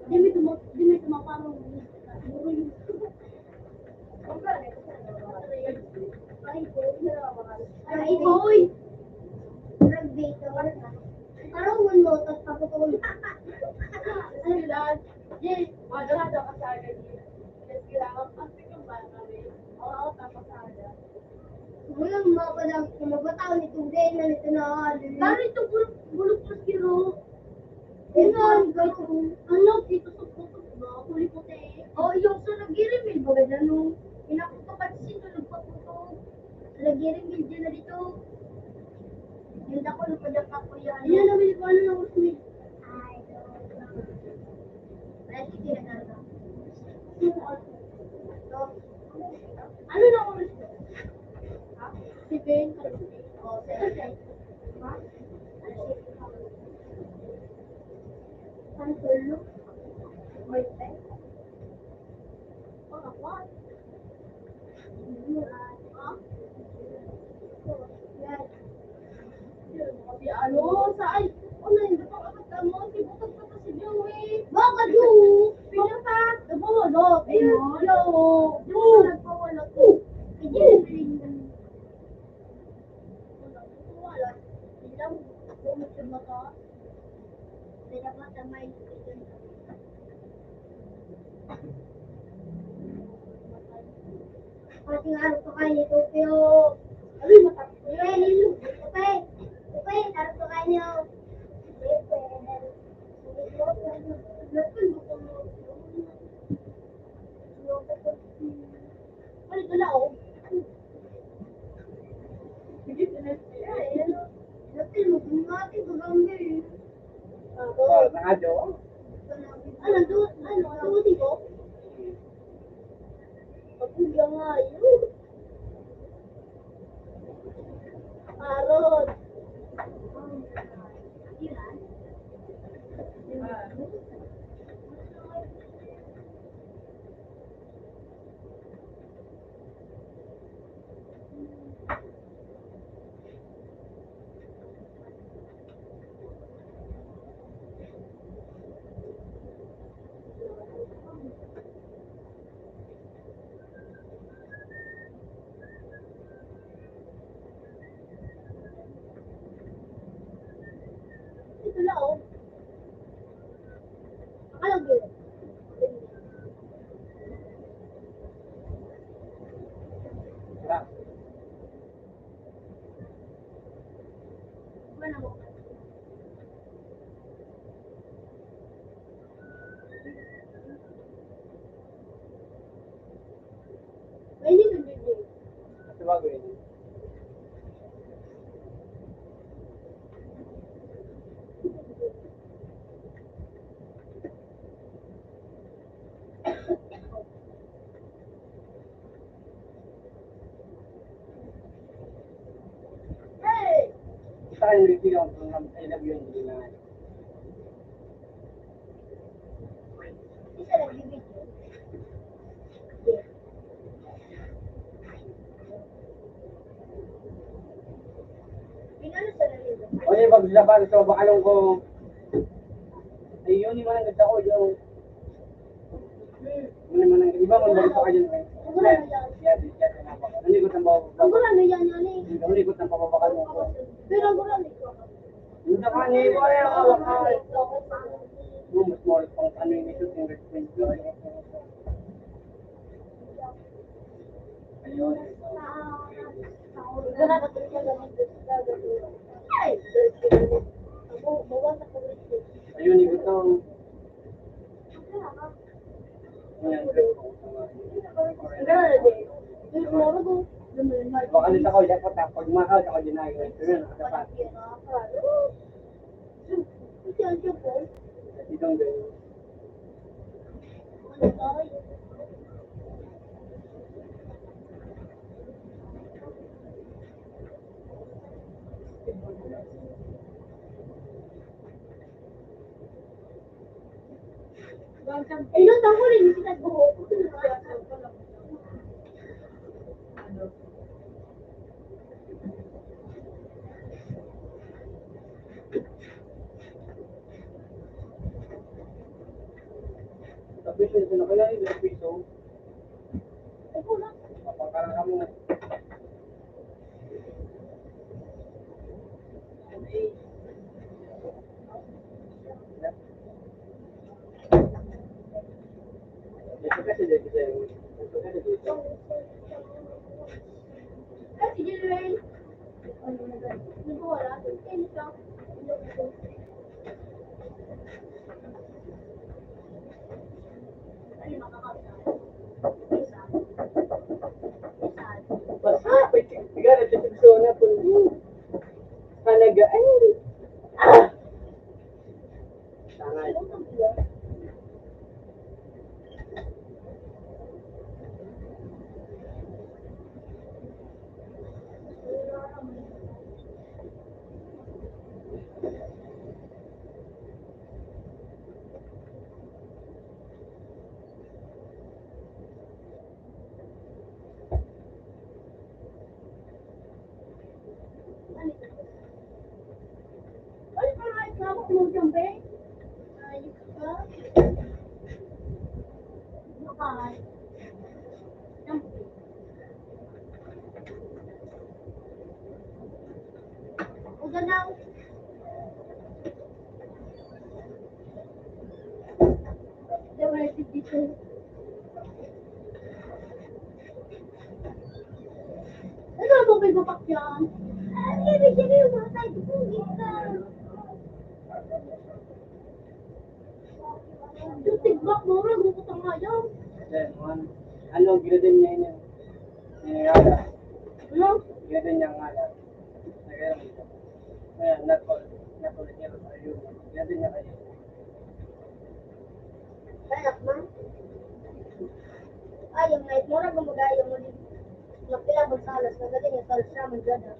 Di may tuma-, di may tumaparang. Ay, boy! Parang one note, tapos paputol. Sila, di, madrada ka sa akin. Kasi kailangan plastic yung bata, eh. Oo, tapos sa akin. Walang mga pala, mga bata, nitong day na nito na, ah, Dari itong bulok, bulok na siro. Yun nga, ang gato. Ano, ito sa puto. Mga kulay puti. O, yung sa nag-irimil, bagay na nung pinakot ka pa sa sinto, nagpaputo. Sa nag-irimil, dyan na dito. Yung dako, nagpadyak ka po yan. Yan, nabili ko, ano, ng Rosmil. Ay, ito. Ay, sige, nagkano. Yung, ano, ano na oras na? Ha? Si Ben. O, si Ben. Ha? Ang tulog. Boyfriend? Ano, what? Ha? Ano, sa, ay, ano, hindi pa kapag kamo, si Butog pa si Joey. Baka Joey. Pinasa. Nagpawala. Ayun, hello. Yung nagpawala ko. Hindi, hindi. Wala. Hindi lang. Bumot sa mata. Kaya dapat na may Pati nga, ano pa kayo ni Tokyo? Ay, matakot. Ay, Tokyo. Tokyo, ano pa kayo? Ay, wala, oh. Sige, sige. Ay, ano? Dati, magmati, maganda eh. Ah, nakajowa? Ano, do-, ano, ano, di ko? Pagkulang nga yun. Parod. Ito lang, oh. Akalagay. Wala. Mainit ang bibig. Sabagay. Hey! Isa kayo nagtitigaw ang program, I love you, hindi na. Isa lang, bibig. Inano sa nalilo? O, yung paglaban sa bakalong ko. Ayun, yung mga nagdako, yung Ano naman ang iba, man balik pa kayo. Nalikot ang baba. Ang gulay na yan, yan eh. Nalikot ang pababa ka mo. Pero ang gulay na ito. Yung naka ni iba, ay, ang hawak ka. Yung mas mawalik pang ano yung ito, yung response ko. Ayun. Ay! Ayun, ito. Baka nito ko, dapat ako, pag makaw, ako din ay, yun, nakatapat. Itong ganyan. Ay, no, tamo rin, hindi ka buhok. Tapos yung sinakyan, yung piso. Ay, wala. Mapangkarang kamo. Ano ba may bapak yan? Ibig sabihin, mga tayo, kung hindi ka. Yung tigbak, mura, lungkot ang ayaw. Ano, ano, ginadan niya yun. Ano? Ginadan niya nga lang. Ayan, not all, not all here are human. Yan din yan kayo. Anak mo? Ayaw na, mura ba mag-ayaw mo din? Magpilabot sa alas, nagaling yung salas naman dyan, ha?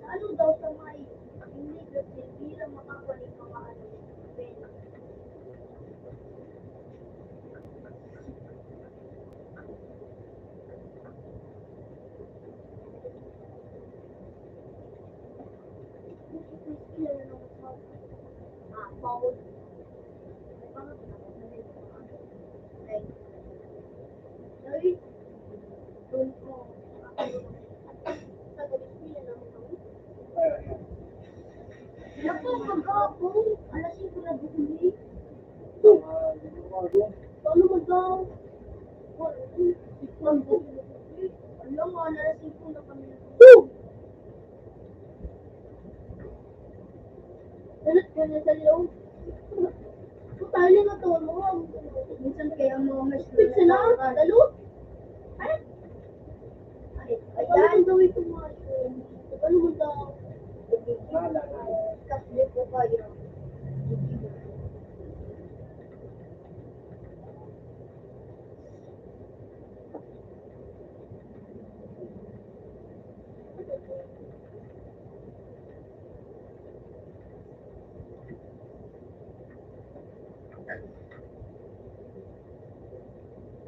Lalo daw sa may hindi kasi bilang makakwaling mga ano, pena. Ah, bawal. Naku, maghapon, alas singko na buhuli. Paano man daw? Alam nga, alas singko na kami. Dalat ka na sa loob. Putali na to, ano? Minsan kaya ang mga mas Pizza na, talo? Ay? Ay, ayan. Ano gawin ko nga yun? Ano mo daw? Kaple ko kayo.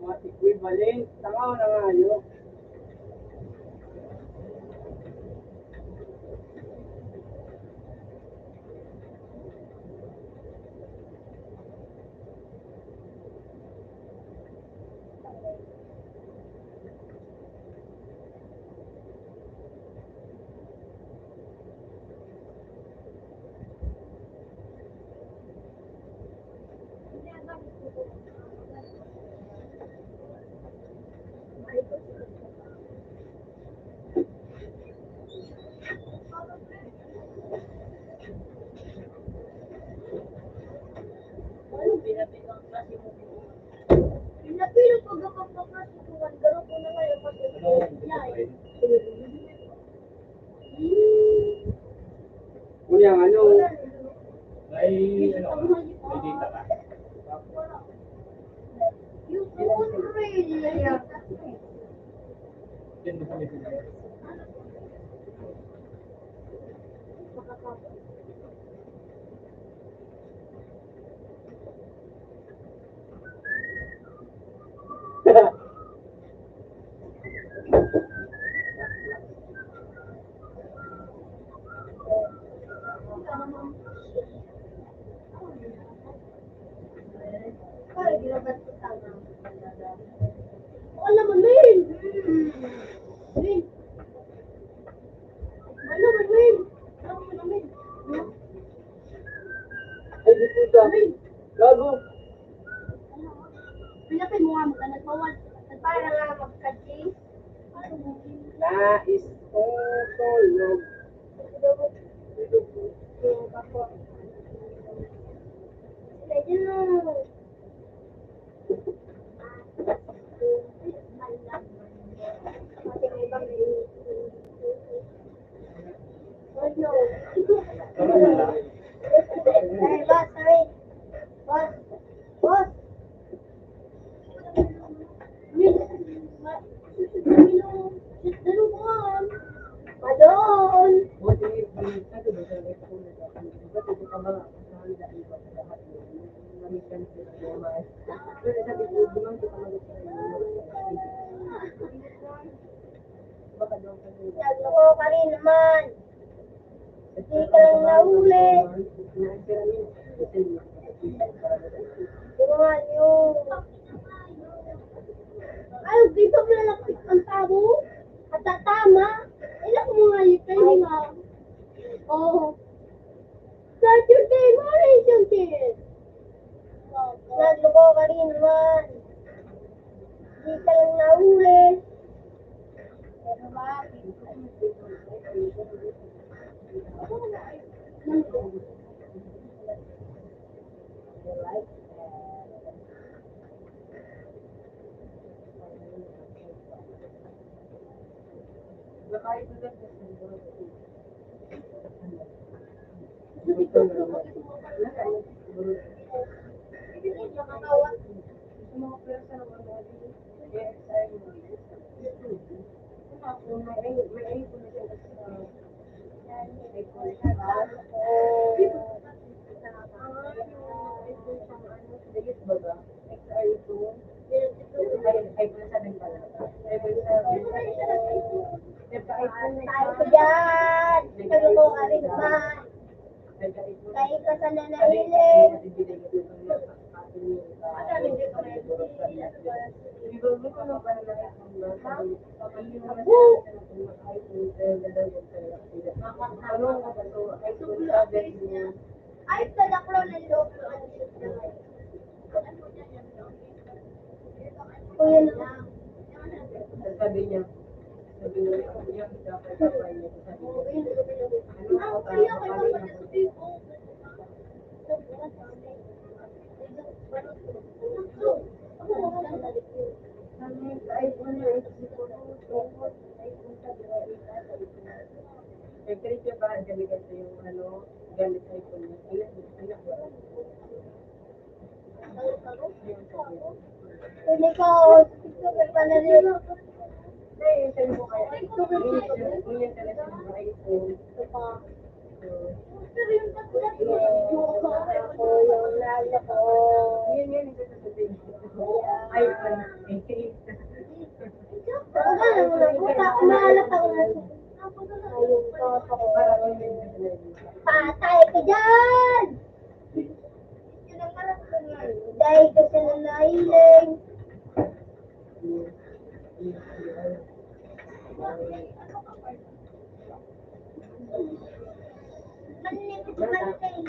Mga equivalent, tanga na nga yun. Pinapilot ko kapag magkasukuhan, garo ko na ngayon mag-apply. Kuya, ano? May, ano ka? May data ka? Yung phone ko eh. Yan, gusto mo yung Alam mo, Lin! Lin! Ano, Lin? Ano, Lin? Ay, di puta. Lin! Gago! Pinapin mo nga, magka nagbawal. Nagpara nga, magka-G. Nais kong tulog. Medyo Padon! Nagloko ka rin naman. Hindi ka lang nahuli. Di ba nga yun? Ay, dito malalapit ang tabo. At tatama. Ilang mga litay nga. Oo. Saturday morning, Juntin. Nagloko ka rin naman. Di ka lang nahuli. Pero bakit? Tayo ko dyan. Sabi ko, "Ari naman. Tayo ka sa nanailing." Ay, sa daklo ng loob. Kuya lang. Sabi niya, sabi niya, "Kuya, dapat kapay niya." Sabi niya, "Ano ako, kapay niya?" Sabi niya, "Ay, ano, ay, siguro, ay, kung sabi niya, ay, sabi niya." Nag-create yung bahan kami kasi yung, ano, gamit sa iPhone niya. Ayun, ayun, ayun. Pwede ka, oh, sa TikTok, nagpanarin. Hindi, yung sabi ko kaya, TikTok, yung TikTok, yung internet, yung iPhone. Ito pa. Pero yung tatlo, yung ako, yung naalala ko. Yun, yun, yung sasabihin ko. iPhone, eh. Ako nga, naalala ko na. Ayun, to, to. Patay ka dyan! Dahil ka sa nanailing. Manlipit, manlipit.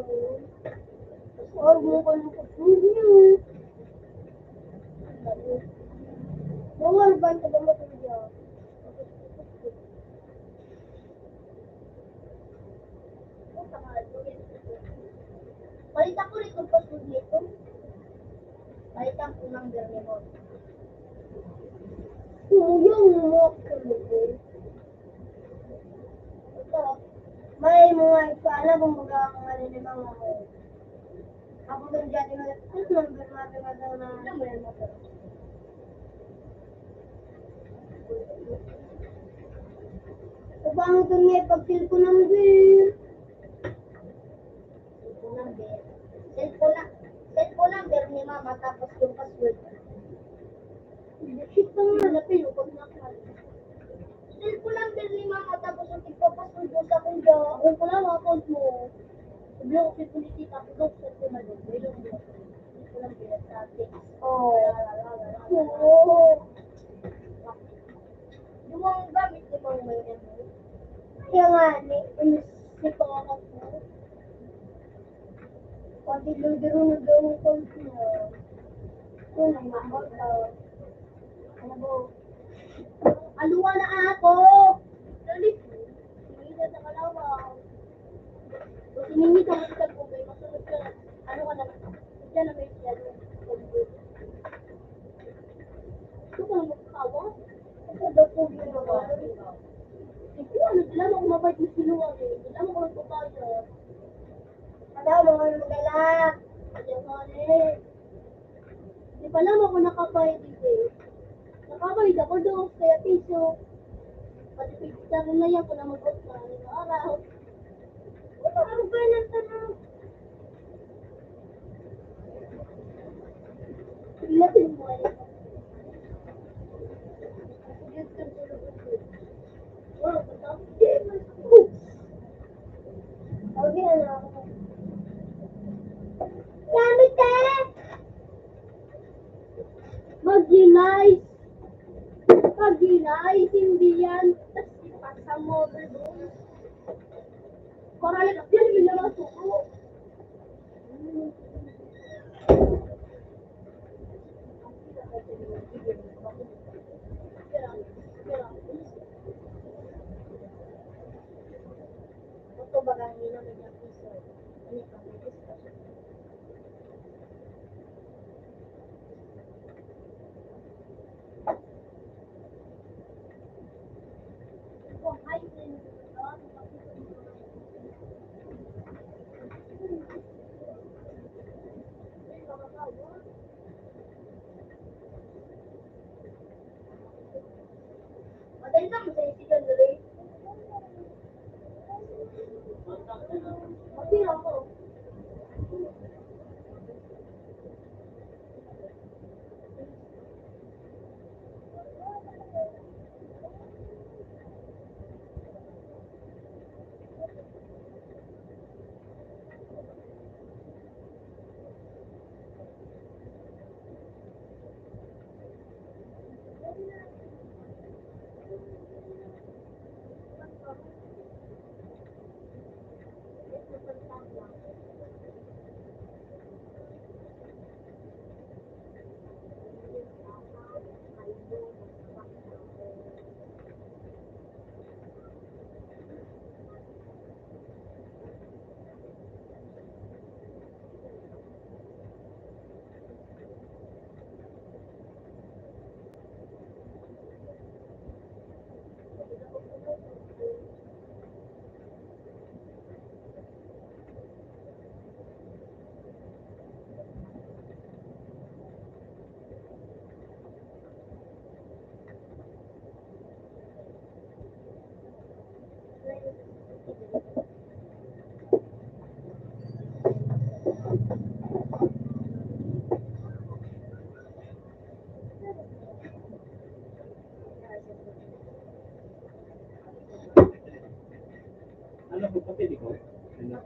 Ay, mo ko yung kapag yun. Mga ban ka ba matulog yan? Balita ko rin kung pasod nito. Balita ko ng Bermemon. Yung mo, ito, may mga ipala, kumbaga, ang ano ni mga, ako doon dyan, ano, number, number, number, number, number. Sa bangko niya, pag cellphone number. Cellphone number. Cellphone na-, cellphone number ni mama, tapos yung password. Shit pa nga, napin, yung pag nakal. Cellphone number ni mama, tapos yung tigpa-password mo sa kuya. Kung wala ang account mo, sabi ko, cellphone ni tita, ako daw, cellphone na doon. May lang doon. Cellphone number sa text. Oh. Oo. Yung mga gamit ni Mang May ano? Kaya nga, ni, inisip ako ako. Pati lugiro na daw ang account niya. Yun ang account ko. Ano ba? Aluwa na ako! Dali. Hindi na sa kalawa. Siningi ka, magtag ko, may masunod ka. Ano ka na? Diyan na may siya. Ito ka na magkawa? Ito daw po yung mga. Ito, ano, sila mo kumabait mo sinuwag eh. Sila mo kumabait mo. Ano, mga madala? Ayaw ka eh. Di pa lang ako nakabayad dito eh. Nakabayad ako doon, kaya piso. Pati pizza rin na yan, kung na mag-out na, ano, araw. Ano ba yan ang tanong? Latin mo eh. Gamit eh! Hinay. Pag hinay, hindi yan. Tas ipasa mo, bro. Correct din, may mga suko. Ano po, kapit ikaw? Ano?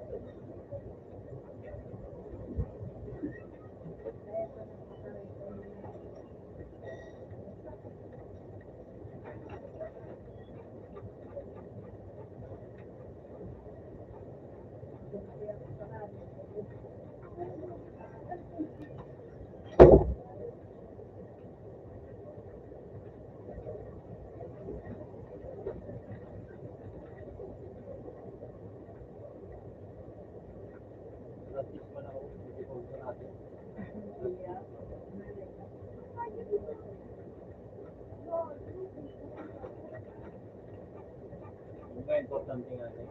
Ang importante nga, eh.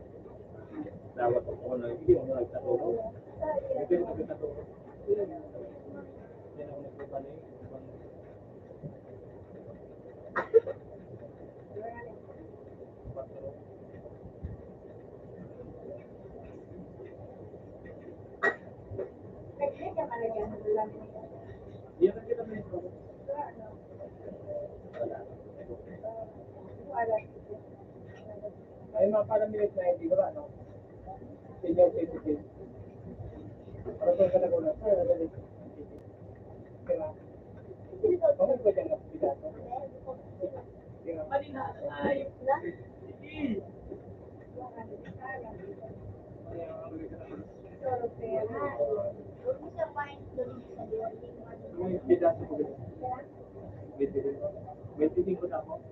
Dapat ako na hindi ako nagtatulog. Hindi ako nagtatulog. Hindi ako nagtatulog. Ay, mga parang minute na hindi ko, ano? Senior citizen. Pero kung ka nag-una, sir, nag-una. Diba? Bakit ba dyan ang pilato? Diba? May pilato ko dito. May titingin ko na ako.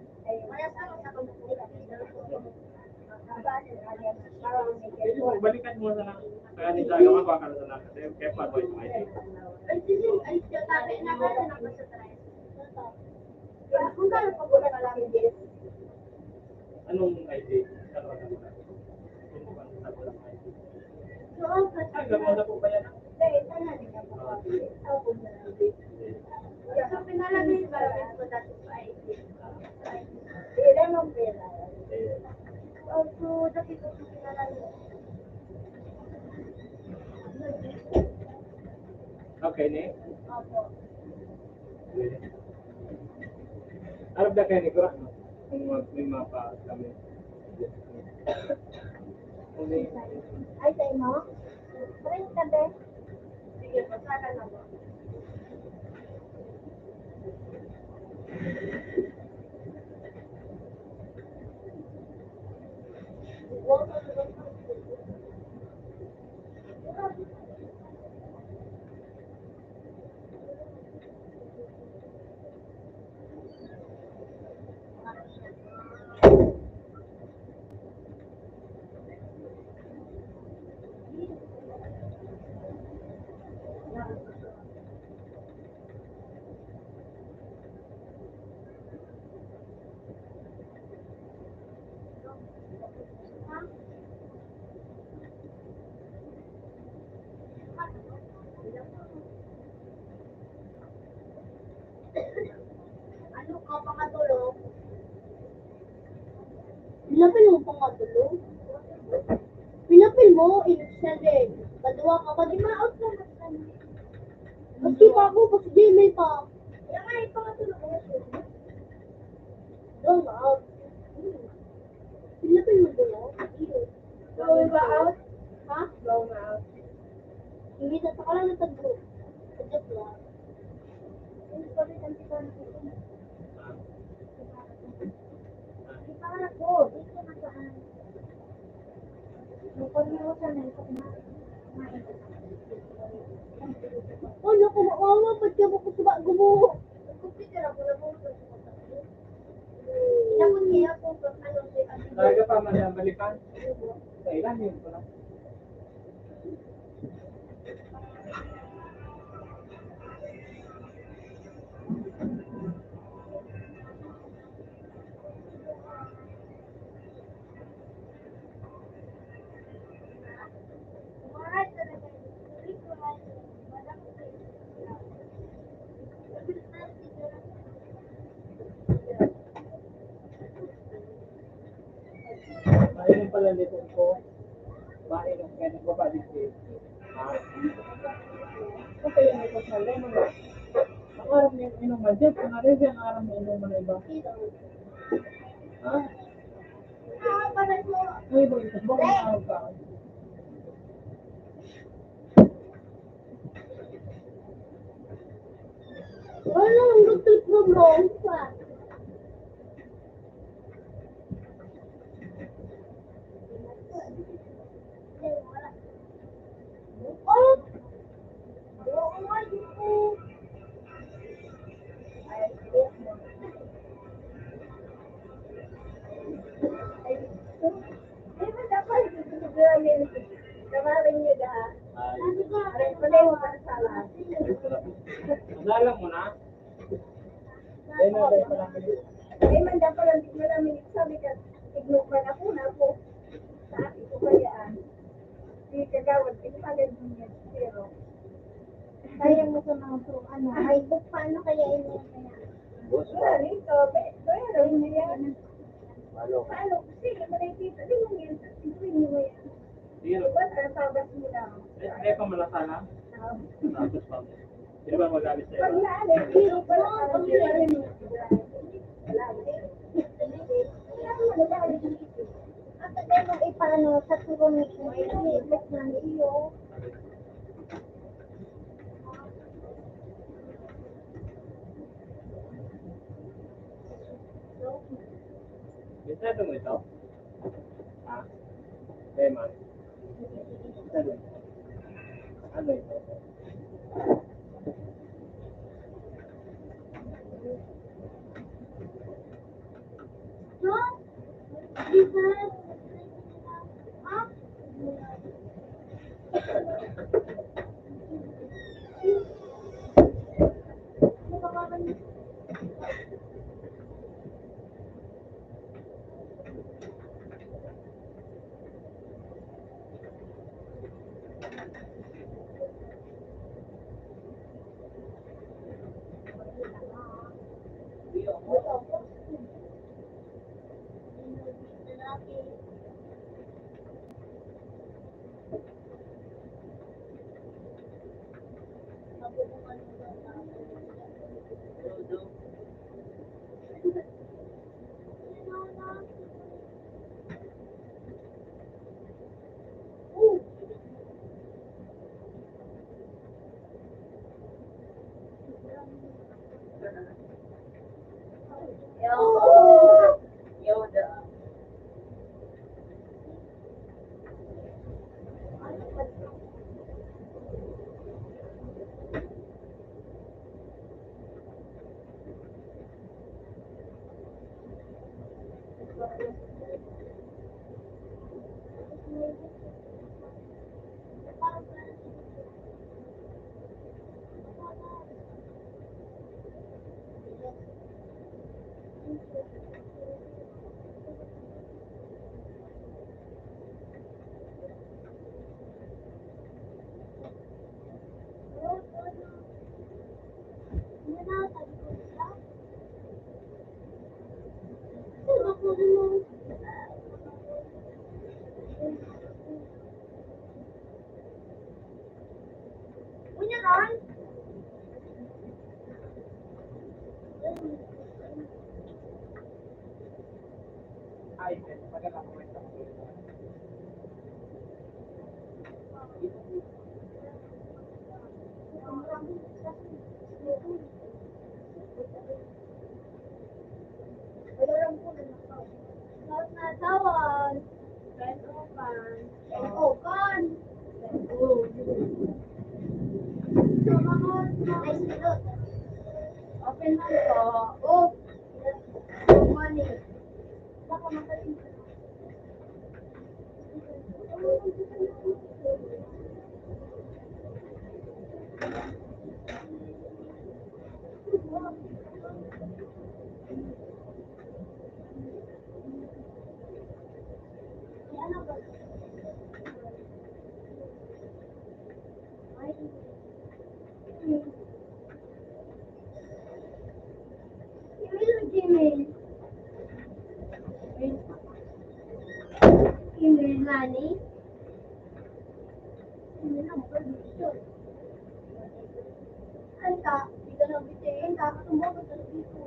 Balikan mo na lang. Kaya ni Jaga, mabaka na sa lahat. Kaya pa, boy, may Anong I D? Ano ang I D? Ay, gano'n na po ba yan? So, pinalabas, pinalabas ko dati sa I T. Pera ng pera. Opo, dati ko pinalabas. Okay, ne? Opo. Arap na kayo ni Kurak, no? Kung mag-, may mapa kami. Kung may Ay, sa imo? Print ka, be. Sige po, saka na po. Ano ka, pangatulog? Pinapil mo, pangatulog? Pinapil mo, ibig sabihin, paduwa ka, pag-imaot ka na. Maski pa ako, pag si Jimmy pa. Kaya nga, eh, pangatulog mo. Doon, ah. Pinapil mo ba yan? Iyo. Bawal ba out? Ha? Bawal ba out? Hindi, tataka lang ng tagpo. Sa joke lang. Hindi pa rin ang kita ng ito. Hindi pa ako. Dito na saan? Yung pag-iwasan na ito, kumain. Kumain ka na. Oh, naku, maawa, ba't ka mo ko sa bago mo? Nagkumpleto na po, nagkumpleto na po. Inabot niya po kung ano si ano. Talaga pa, madam, balikan? Sa ilan yun pala? Ayun pala nito ko. Bahay ng kaya nagbaba dito. Ha? Ang kaya may kasal, ano? Ang arap niya, inuman dyan, kung ano siya, ang arap niya, inuman na iba. Ha? Ay, bakit? Bakit ang arap ka? Wala, ang gusto ko mo. Ay, wala po. Naalam mo na? Ay, man, dapat lang, di mo namin sabi ka, ignore man ako na ako. Sa akin ko kaya, ah, di kagawad, pinagad mo niya, pero sayang mo sa mga pro, ano, ay, book, paano kaya yun yung kaya? Wala, nito, pe-, pero yun na yan. Paano? Paano? Kasi, ito na yung tito, di mo yan, di mo yan. Sige, no? Diba, sa tabas mo lang. Eh, eh, pamalasa lang. Ah. Tapos pa. Di ba magalit sa'yo? Pag naalis, zero pa lang, parang zero. At tagal mong ipano sa turong ni Kuya, ni Kuya, ni Iyo. Bisado mo ito? Ha? Dai man. Bisado mo? Ano ito? Ay, magandang kwento. Wala lang po na nakaw. Lahat na tawag. Friend open. Friend open. Ay, silot. Open lang po. Oh. Good morning. Baka makalimit. Email, Gmail. Email, money. Email ang permission. Anta, di ka na bitin, kakatumbaw ka na dito.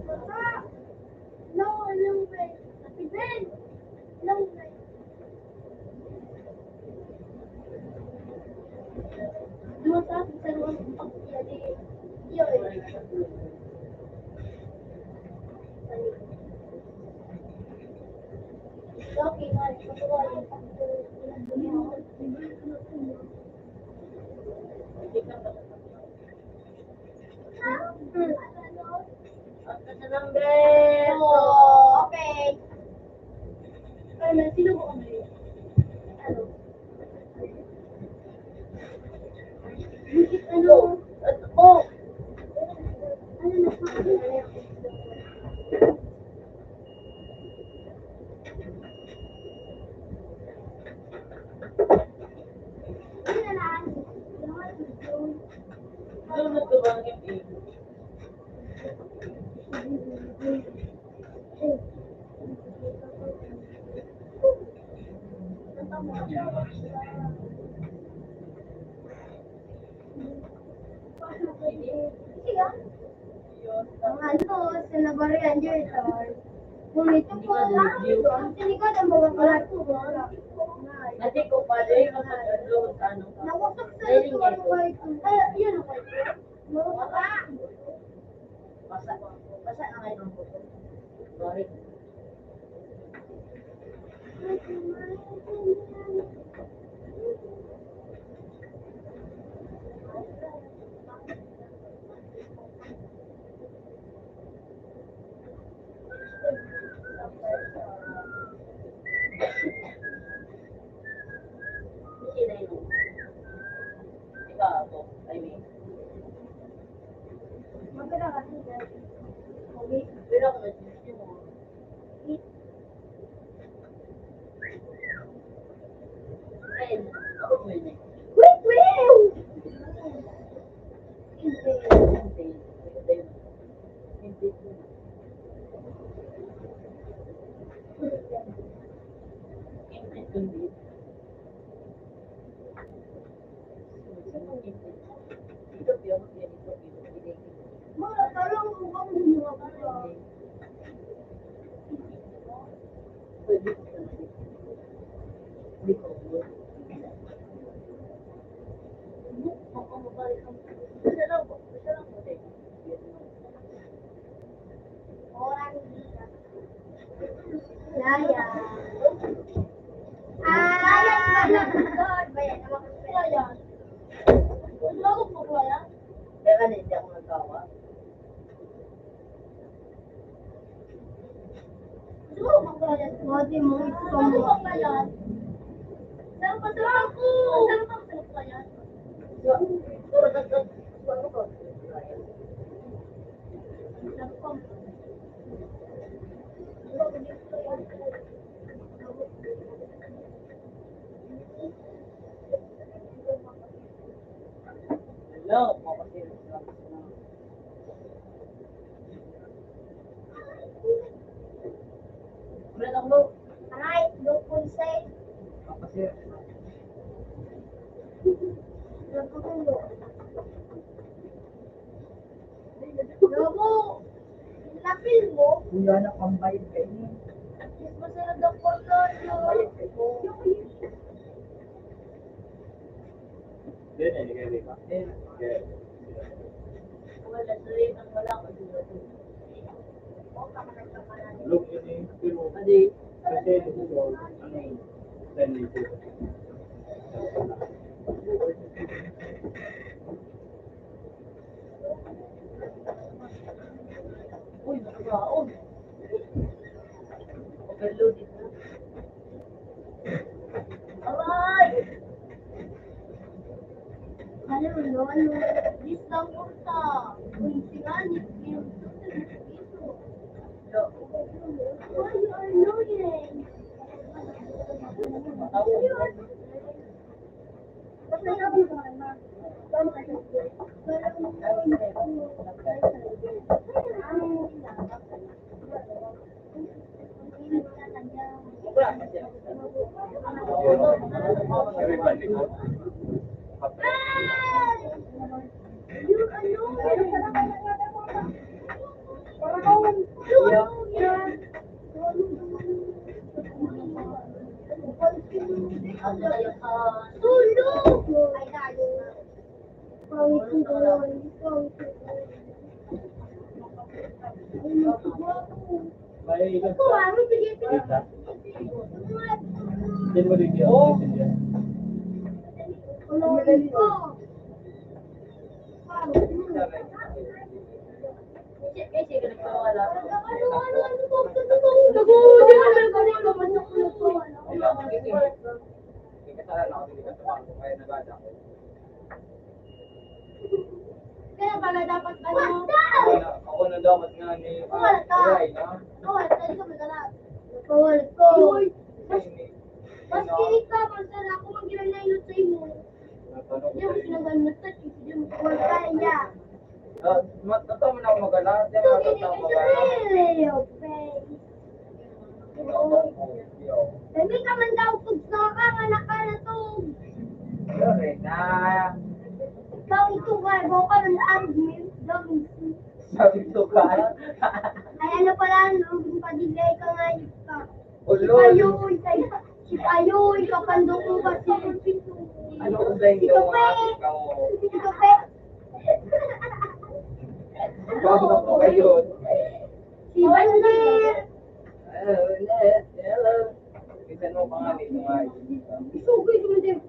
Basta, no, no way. Ate Ben, no way. Duwa sa akin sa ruang pagkiyali. Yun. Okay, man. Matuwa yung pagkiyali. Ang ganda ng beso. Oo, okay. Ano, sino po kami? Ano? Ano? Ano? Ano? Ang ano, sa Nabarian, Jerton. Kung ito po, ang ito, ang tinikod ang mga balat ko. Dati ko pa, dahil kapag ano, ano, nawasak sa ito, ano ba ito? Ay, yun, ano ba ito? Nawasak. Basa, basa na ngayon ang buto. Sorry. Ikaw ako, I mean. Pero ako nag-, Friend, ako po yun eh. Wait, wait! Hindi. Hindi. Hindi. Hindi. Ryan. Ah! Ryan. Kaya nga, hindi ako nagkawa. Bote mo, ito pa mo. Saan pa, saan pa? Saan pa, saan pa yan? Hello, mga kapatid. Ulit ako, bro. Aray, go, Ponsay. Mga kapatid. Lobo, lapil mo. Kuya, nakambay ka ini. Mas masarap ang pagkain. Kambayad ka ini. Hindi, hindi, hindi, hindi. Hindi. Wala, wala, wala. Look, yun eh, pero kasi ito, ano, ten liter. Uy, nakabaon. Overloaded na. Aray! Ano, ano, ano? Dis lang po sa. Kung sinanit, yung susunod dito. Why you are annoying? Kaya pala dapat ano? Ako na, ako na dapat nga ni Ako wala ka. Ray, ha? Ako wala ka, di ka magala. Ako wala ka. Uy, mas, maski ikaw, man sana ako magginanaylot sa imo. Natanong ko Di ako sa'yo. Sinaganot sa imo. Wala ka, iya. Ah, mat-, totoo man ako magala. Di ako Hindi, totoo it's magala. Really your face. Dami ka man daw kung saka nga nakanatog. Sorry na. Ikaw ito ka, ikaw ka ng argument. Dami. Sabi ko ka. Ay, ano pala, no? Kung padigay ka nga, yun ka. Ulol. Si Kayoy, kay, si Kayoy, kapandong ko ba si Pepito? Ano ang blame Ito mo, pe. Ate, ka mo? Ito pe. Baka po kayo. Si Bandir. Hello, hello. Bisan mo pa nga dito nga. Isugoy ko mo din.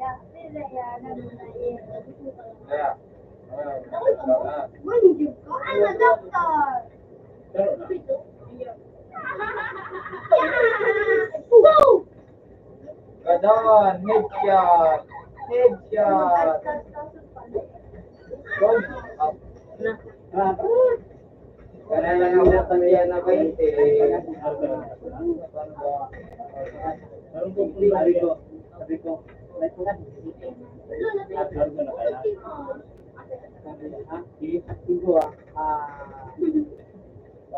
Ya, ya, ya, ya, ya. Kaya, ah, ah. Wala, di ba? Ano, doktor? Pero na. Go! Gadon, headshot. Headshot. Gol. Ah. Wala lang ang natalian na bainte. Sabi ko, sabi ko, sabi ko, ah, ah,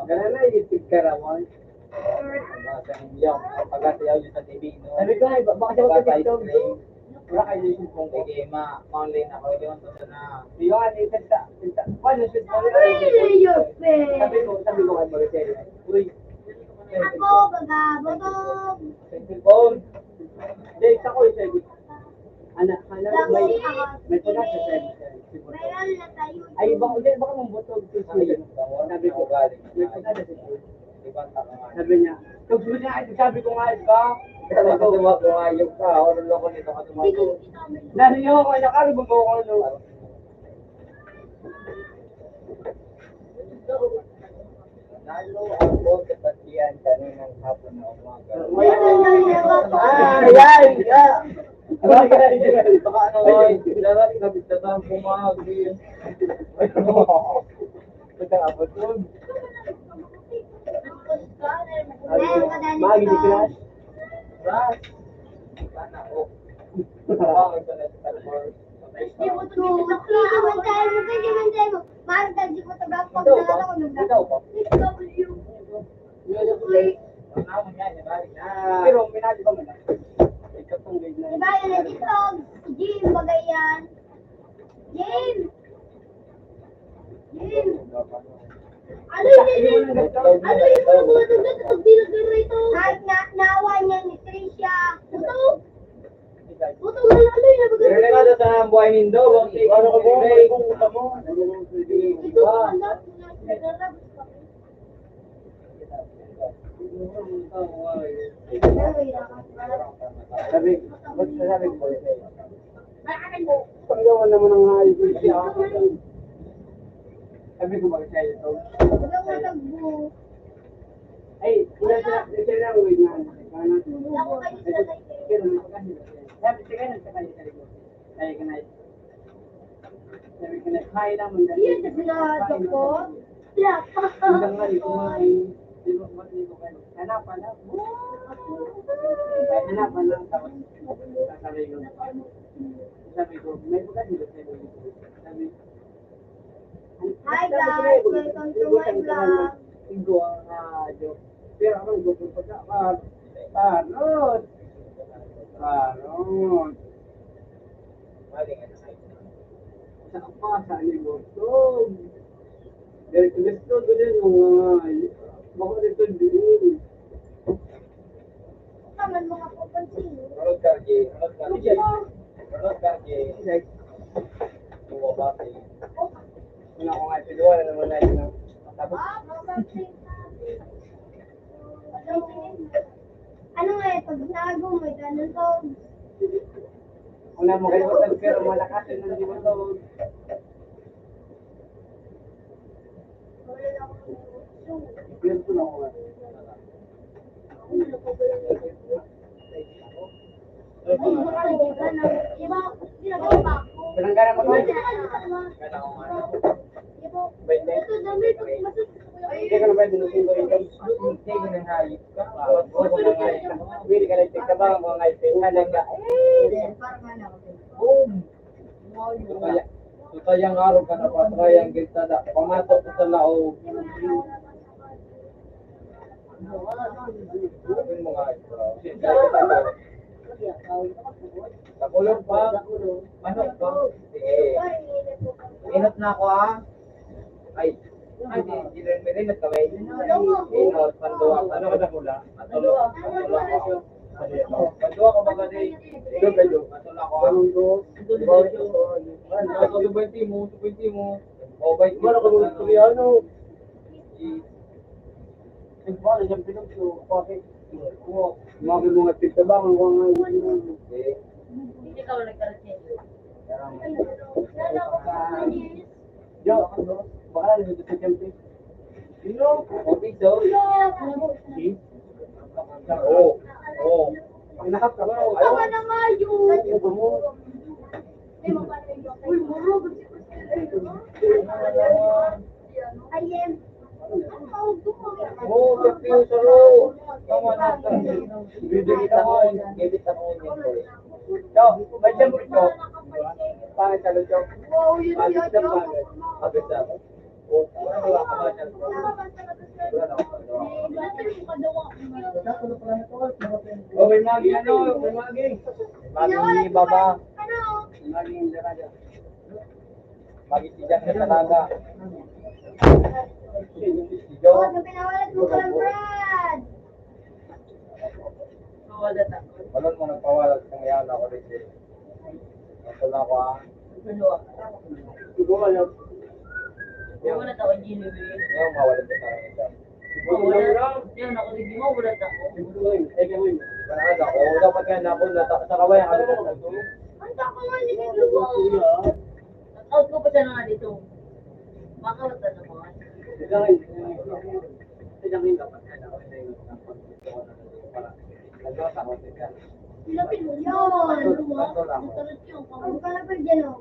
Ganun na, yung tigkarawan. Baka sa inyo, pag-ate yun sa T V, no? Sabi ko, ay, ba-, baka siya Baka magpapicture. Tayo, wala kayo yung cellphone ko. Sige, ma, online ako yun, ito na. Yun, yung tagsa, tagsa. Paano, shoot mo rin? Really, your friend? Sabi ko, sabi ko kay Maricel, uy, Ako, bagabagog. Cellphone. Hindi, isa ko yung sabi. Ana, ana, may, may pagkakasal. Ay, baka, hindi, baka mong butog. Sabi ko, may pagkakasal. Sabi niya, "Pag gusto niya, sabi ko nga, di ba?" Sabi ko, "Tumago nga yung ka, ako nung loko nito ka tumago." Narinig ako, kaya nakalibog ako, ano. Lalo ako sa patian kaninang hapon na umaga. Ay, ay, ay! Baka ano, oy, dapat nabigtatan ko, mga green. Ito, abot yun. Magi di class. Class. Sana, oh. Wow, ito na sa Mark. Di mo to, di mo to, di mo to, di mo to. Mahal ka, di mo to, bro. Pag Ikaw ba? Nalala ko, nag- Ikaw ba? Ikaw, yung Yung yung play. Ang naman yan, di ba? Ah. Pero minali ba mo na? Ikaw tong grade na. Di ba, yun, nandito, Jim, bagay yan. Jen! Jen! Ano yun, Jen? Ano yun, mga buto na sa pagbilag na rito? Ay, na, naawa niya ni Tricia. Ito! Ito, wala, ano yun, nabagay Pero ko? Nagkada sa buhay nindo, wag sa Ano ka ba? Break. Ano ka ba? Ito, Ah. Anak, mga nagarabas kami. Sabi, ba't sasabi ko? Panggawa naman ang hayop siya. Sabi ko, bakit siya ito? Ay, wala siya. Siya lang, wait na. Pero, sabi, sige, nagkakalit sa likod. Ay, kanay. Sabi ko na, "Kaya naman dali." Yan, kasi na, Diyos ko. Wala pa. Hanggang nga, ito nga, eh. Di ba, ba't di ko kayo? Hanapan na. Ay, hanapan lang, tapos sasabihin ko. Sabi ko, "May bukas, di ba, kayo?" Sabi, Hi, guys. Welcome to my vlog. Igo ang, ah, joke. Pero ako, igo po pagka, ah, parot. Parot. Sa apa, sa alimotog. Dahil gusto ko din mga, bako dito din. Taman mga papansin. Ronald Gargi, Ronald Gargi. Ronald Gargi. Buwa ba? Wala ko nga, ito, wala naman na yun. Tapos, Ah, papansin. Ano nga eh, pag tago mo, ganun to. Wala mo kayo, pero malakas yun ang limang taon. Pinagkuna ko nga. Pinanggaran ko to. Hindi ka naman dinutin ko rin. Hindi ka naman hayop ka. Pwede ka lang tigtabang ang mga ipin. Talaga. Boom! Kaya, kaya nga araw ka na pa, triangle tada. Pamatok ko sa laog. Sabi mo nga, ito. Sa kulog pa. Manok pa. Sige. Inot na ako, ah. Ay. Ay, di, di rin, may rin, nagkamay. Inot, panduwa, ano ka na hula? Panduwa, panduwa ko. Panduwa ko, baga di. Ito, medyo. Panduwa ko. Ano, ito ba yung timo? Ito ba yung timo? O, ba yung timo? Ano ka mga Koreano? Ay, pare, yung pinag-, bakit? Mga mga tigtabangan ko nga. Eh. Hindi ka wala nagkaroon. Yo, baka na dito sa Kempe. Sino? Okay, so. Oo. Oo. Ang lahat ka ba? Tama na nga yun. Ay, iba mo. Uy, mura, ba't si Priscilla? Ay, em. Oo, kapiyo sa ro. Tama na, tama. Bibili ka mo, bibili ka mo. Yo, may siyempre ko. Pangit sa luto. Wow, yun, yun, yun. Pagod na, pagod na. Oo, wala ka ba dyan? Wala na ako. Oh, may magi, ano? May magi. Magi, baba. Magi, daraja. Magi, tigas na talaga. Si Joe. Ano, pinawalat mo ko lang, Brad? Mawalat ako. Balon mo nagpawalat kung yan ako rin. Ito na ako, ah. Ano, ah? Siguro, ano? Mawalat ako, Jimmy. Ngayon, mawalat ka sa akin. Mawalat. Yan, ako rin, mawalat ako. Ay, gawin. Wala ako. Dapat nga na ako, nata-, sa kaway ako. Ang tako nga, hindi ko. Out ko pa siya nga dito. Makawat na naman. Gawin. Gawin dapat nga na ako. Lapit mo yan. Ang kalapit dyan, oh.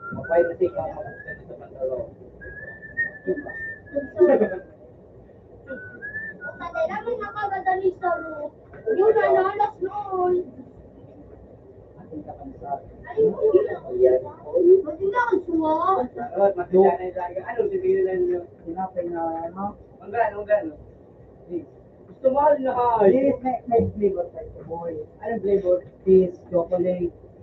Mapay na tika, sa pantalon. Patay naman nakagadalis sa ro. Yun, ano, alas noon. Ay, hindi na. Hindi na ang suwa. Ano, sabihin lang yun. Tinapay na, ano? Ang gano, ang gano? Gusto mo, ano na ka? Yes, may, may flavor tayo, boy. Anong flavor? Peach, chocolate.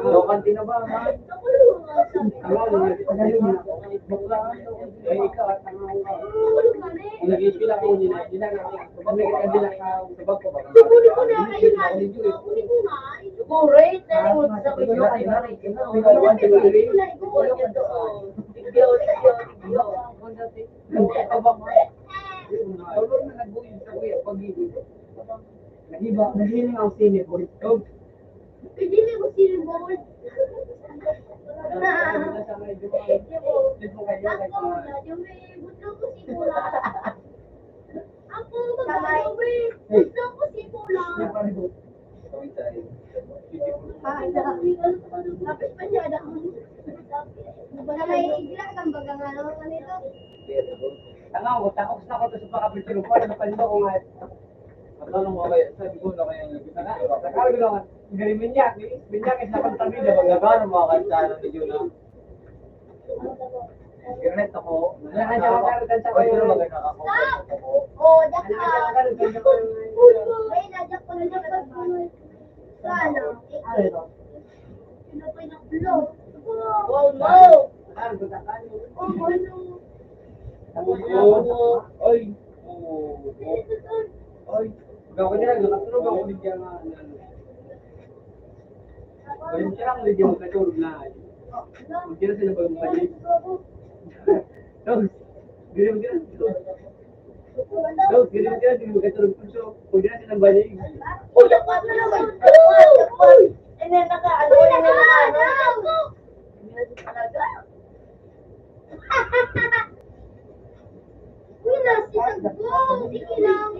Lokan din na ba, ha? Tama, pagaling na. Bakla, ano? Eh, ikaw, at ang mga, kung nag-iispil ako, hindi na, hindi na, hindi na, hindi na, hindi na, hindi na, hindi na, Siguro, eh, narinig mo sa video, ay, narinig mo. Wala, wala, wala. Video, video, video. Wala na nagbuhin sa kuya, pag-ibig. Nag-iba, naghiling ang sine, boy. Oh. Pwede mo sine, boy. Ako, yung may buto ko siguro. Ako, magkano, eh? Gusto ko si Pula. Ah, isa. Tapos pa niya, anak mo. Sa may igla, kang baga nga naman kanito. Tanga ko, takos na ko to sa pagkapitiro ko. Ano pa nito ko nga? Magkano mo kaya? Sabi ko na kaya nga. Sabi ko nga, galing minyak, eh. Minyak, is napantabida. Magkano mo kaya sa ano ni Juna? Internet ako. Wala ka dyan, magkakaroon sa kayo. Ay, pero maganda ka po. Stop! Oh, jackpot! Ay, na-jackpot, na-jackpot. Sana. Ano ito? Sino pa yung blue? Wow, no! Ah, ang ganda ka, no? Oh, ano? Oo. Ay. Oo. Ay. Pag ako nila, nakatulog ako, hindi nga, ano. Ayun siya, hindi mo katulog na. Hindi na sila magpapalik. Tapos, hindi mo sila. Tapos, hindi mo sila, hindi mo katulog. So, hindi na sila balik. Uy, ang bata naman! Uy! Ay, may naka-, ano, ay, may naka-, ano? Hindi na sila talaga. Uy, nasa sagwa. Sige lang.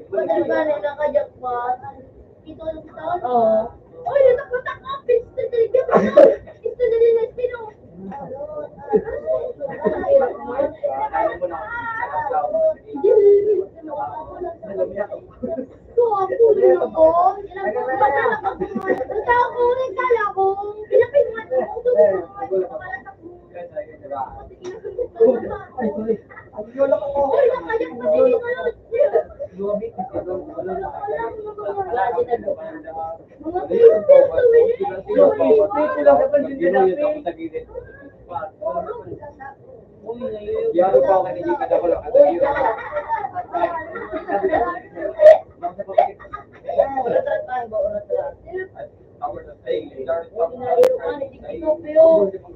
Madali ba na naka-jackpot? Ito ang taon. Oo. Uy, natakot ako. Pista talaga. Pista na rin ang sino. Ito ako rin ako. Ito ako rin kala ko. Pinapinungan ko. Ay, sorry. Ang yola ko. Ay, nakayak na din ito.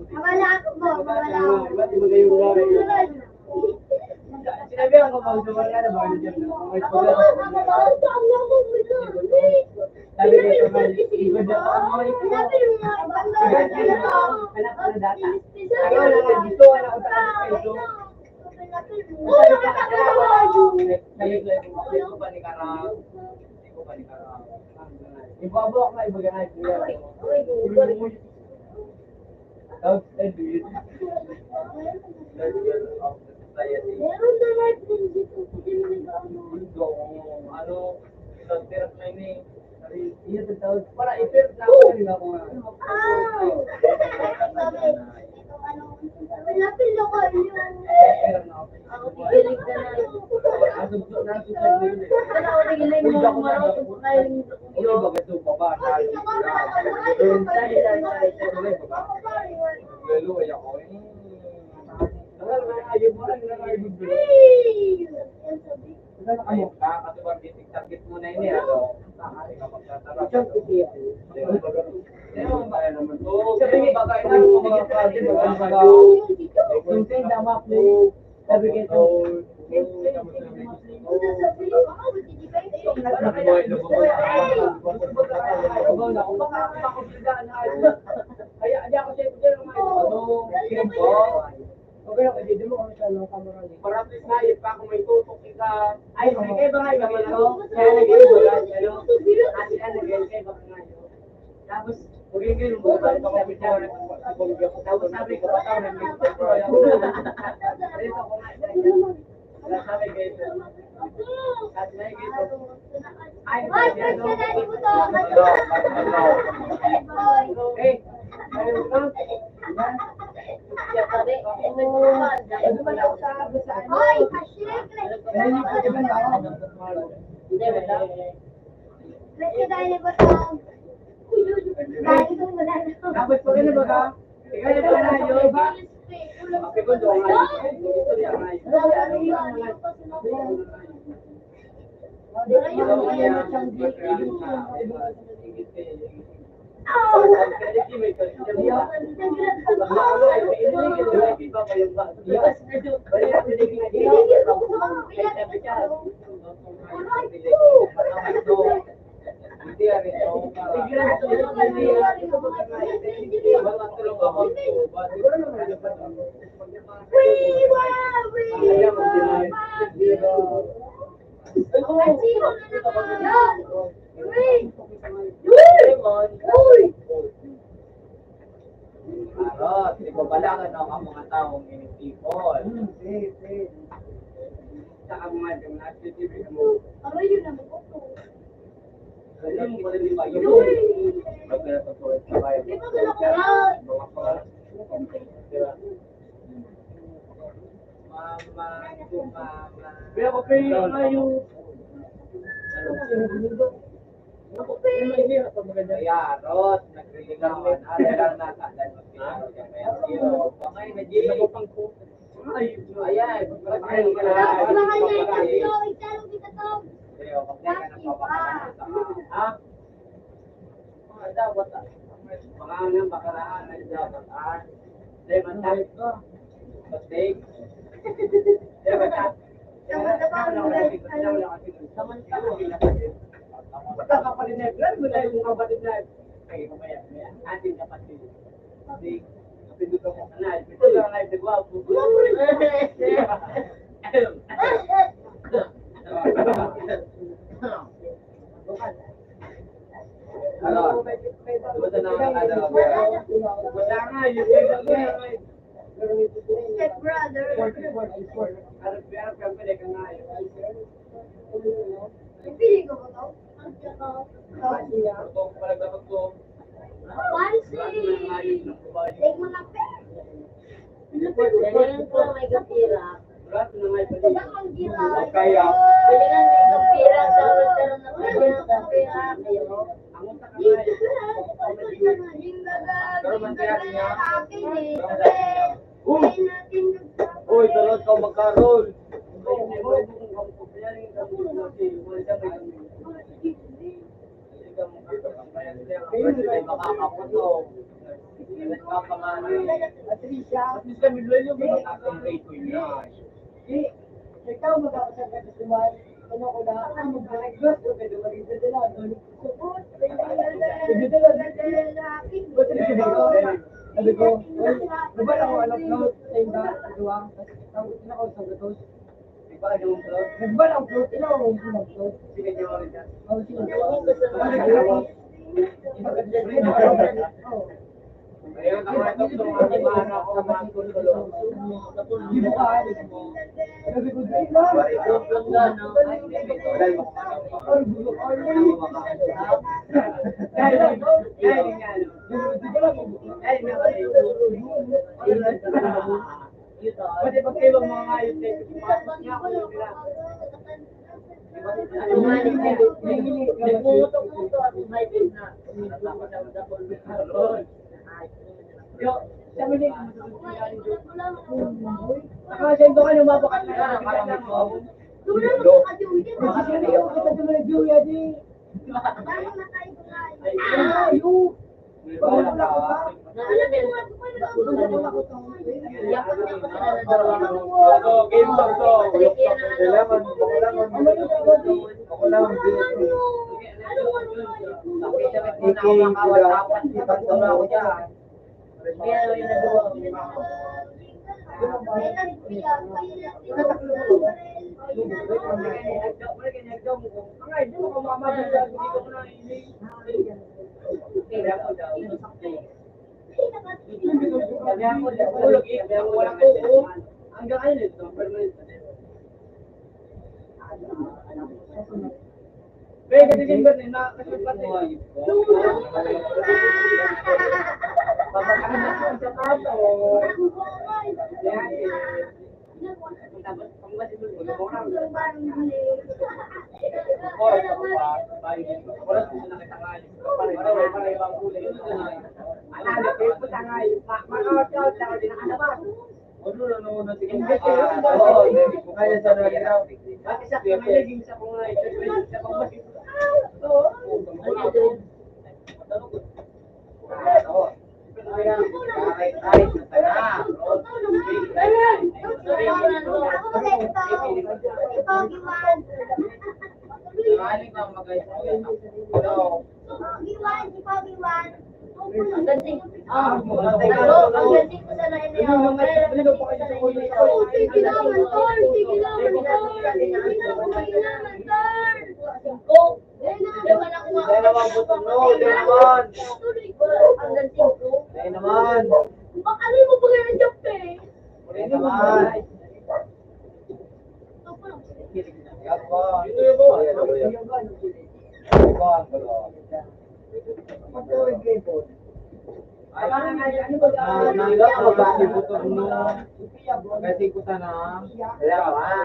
Mawala ako mo, mawala ako. Sinabi ako, pag sumali ka na, baka nandiyan na. Sabi ko, anak ko na data. Ayaw na nga, gusto, anak ko sa Facebook. Sabi ko, sabi ko, panikara. Ibubuhok na, ibaga na, ibaga na. Tapos, eh, di. Meron na live din dito. Pwede mo nag-ano. Ano, sa terrace na ini. Iya, sa tawag. Para i-fair na ako, hindi na ako nga. Ah! Lapil na kayo. Fair na ako. Ako, kikilig ka na. Ayun ka, kasi pag titik-target mo na ini, ano? Sabi ko, kaya di ako siya, ano, Okay, okay, dito mo kami sa mga kamera. Parang isnayip pa kung may tutok ka. Ay, sige, ba nga, iba mo na, no? Kaya lagay mo lang, ano? Kasi yan, lagay, lagay, baka nga, no? Tapos, okay, okay, yung mga bata ko, tapos sabi ko, "Baka may tutok." Dito ko nga, sabi ko, Ay, first ka na, di mo to. Hey, Hoy, pa-shake, let's go. Hindi, wala. First ka na, di mo to. Dahil ko na. Tapos pag ano ba ka? Ikaw na ba na yun? Segundo, ang ayos. Ito niya, ang ayos. Arot, di ba pala ang mga taong initipon? Sa ang mga gymnastic, Aray, yun ang buto. Kaya mo pala di ba yun? Uy! Pag pinapatuloy sa bayan. Di ba pala pala? Mga pangarap. Di ba? Mama, mama. Kaya ko kayo yung ayos. Kaya, Rod, nagliligawan. Ah, dahil lang nasa, dahil magpinaro ka kaya. Baka yung nag-iinom pang coke. Ay, ayan. Dapat mahal na yung tatlo, italo kita to. Ha? Mga dapat, ah. Mga nang bakaraan na dapat, ah. Dahil man tayo. Pag-take. Dahil man tayo. Tama na pala, guys. Tama na pala. Magkakapatid na yun. Wala yung kapatid na yun. Ay, mamaya, mamaya. Ating kapatid. Hindi. Kapindot ako. Ano, ito lang ay nagwapo. Ano? Dumating na ang ano, Step brother. Pili ko ba to? Pansi! Take mo na, pe. Dali lang po, may gapira. Kaya. Dali lang, may gapira. Dapat karon na kaya gapira. Pero man kaya niya. Uy! Uy, tarot ka magkaroon. Patricia. Ikaw, mag-aasal ka sa Suman. Ano ko na, ang magdadagos ko, pwede maging sa dila, no? Pwede dila, no? Sabi ko, "Uy, di ba lang ako anak, no? Sa inda, di ba? Tapos na ako sa gatos." Di ba, ano yung float? Di ba lang float? Ina, ang float, float. Sige, di ba rin yan? Oh, sige. Ano yung float? Oh. Pwede ba kayo mga ngayon? Kailangan, kailangan, kailangan. Dai naman, buto, no? Dai naman. Dai naman. Baka di mo pa kaya na-jump eh. Dai naman. Yawa. Yawa, bro. Magkakasipot ako, no? Kasi ko sana. Kaya ka, ah.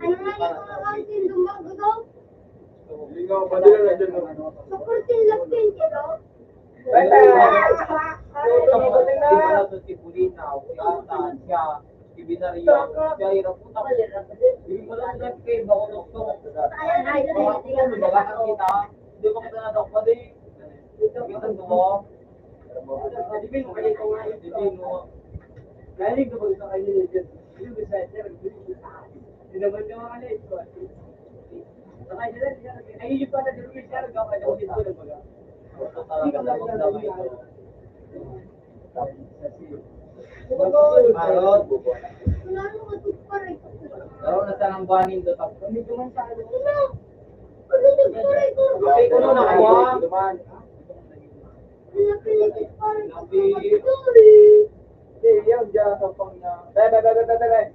Ano nga yung mga kaunting gumagawa? Sa kurtin lang din, kilo. Basta, ito, ito, si Bulina, si Ata, siya, si Binario, siya, hirap po, tapos, hindi mo lang lang kayo, bako, doktor. Baka, ano, baka kita, hindi mo kita nadakpa, di. Ito, ito, ito. Galing ka ba sa kanya na dyan? Yung sa sir, hindi naman naman na ito. Ay, yung pala, dito yung sir, gawin ako dito ng baga. Marot. Pero nasa nang banin to, tapos. Hindi ko na nakuha. Hindi, yan, diyan sa pang na. Dai, dai, dai, dai, dai, dai.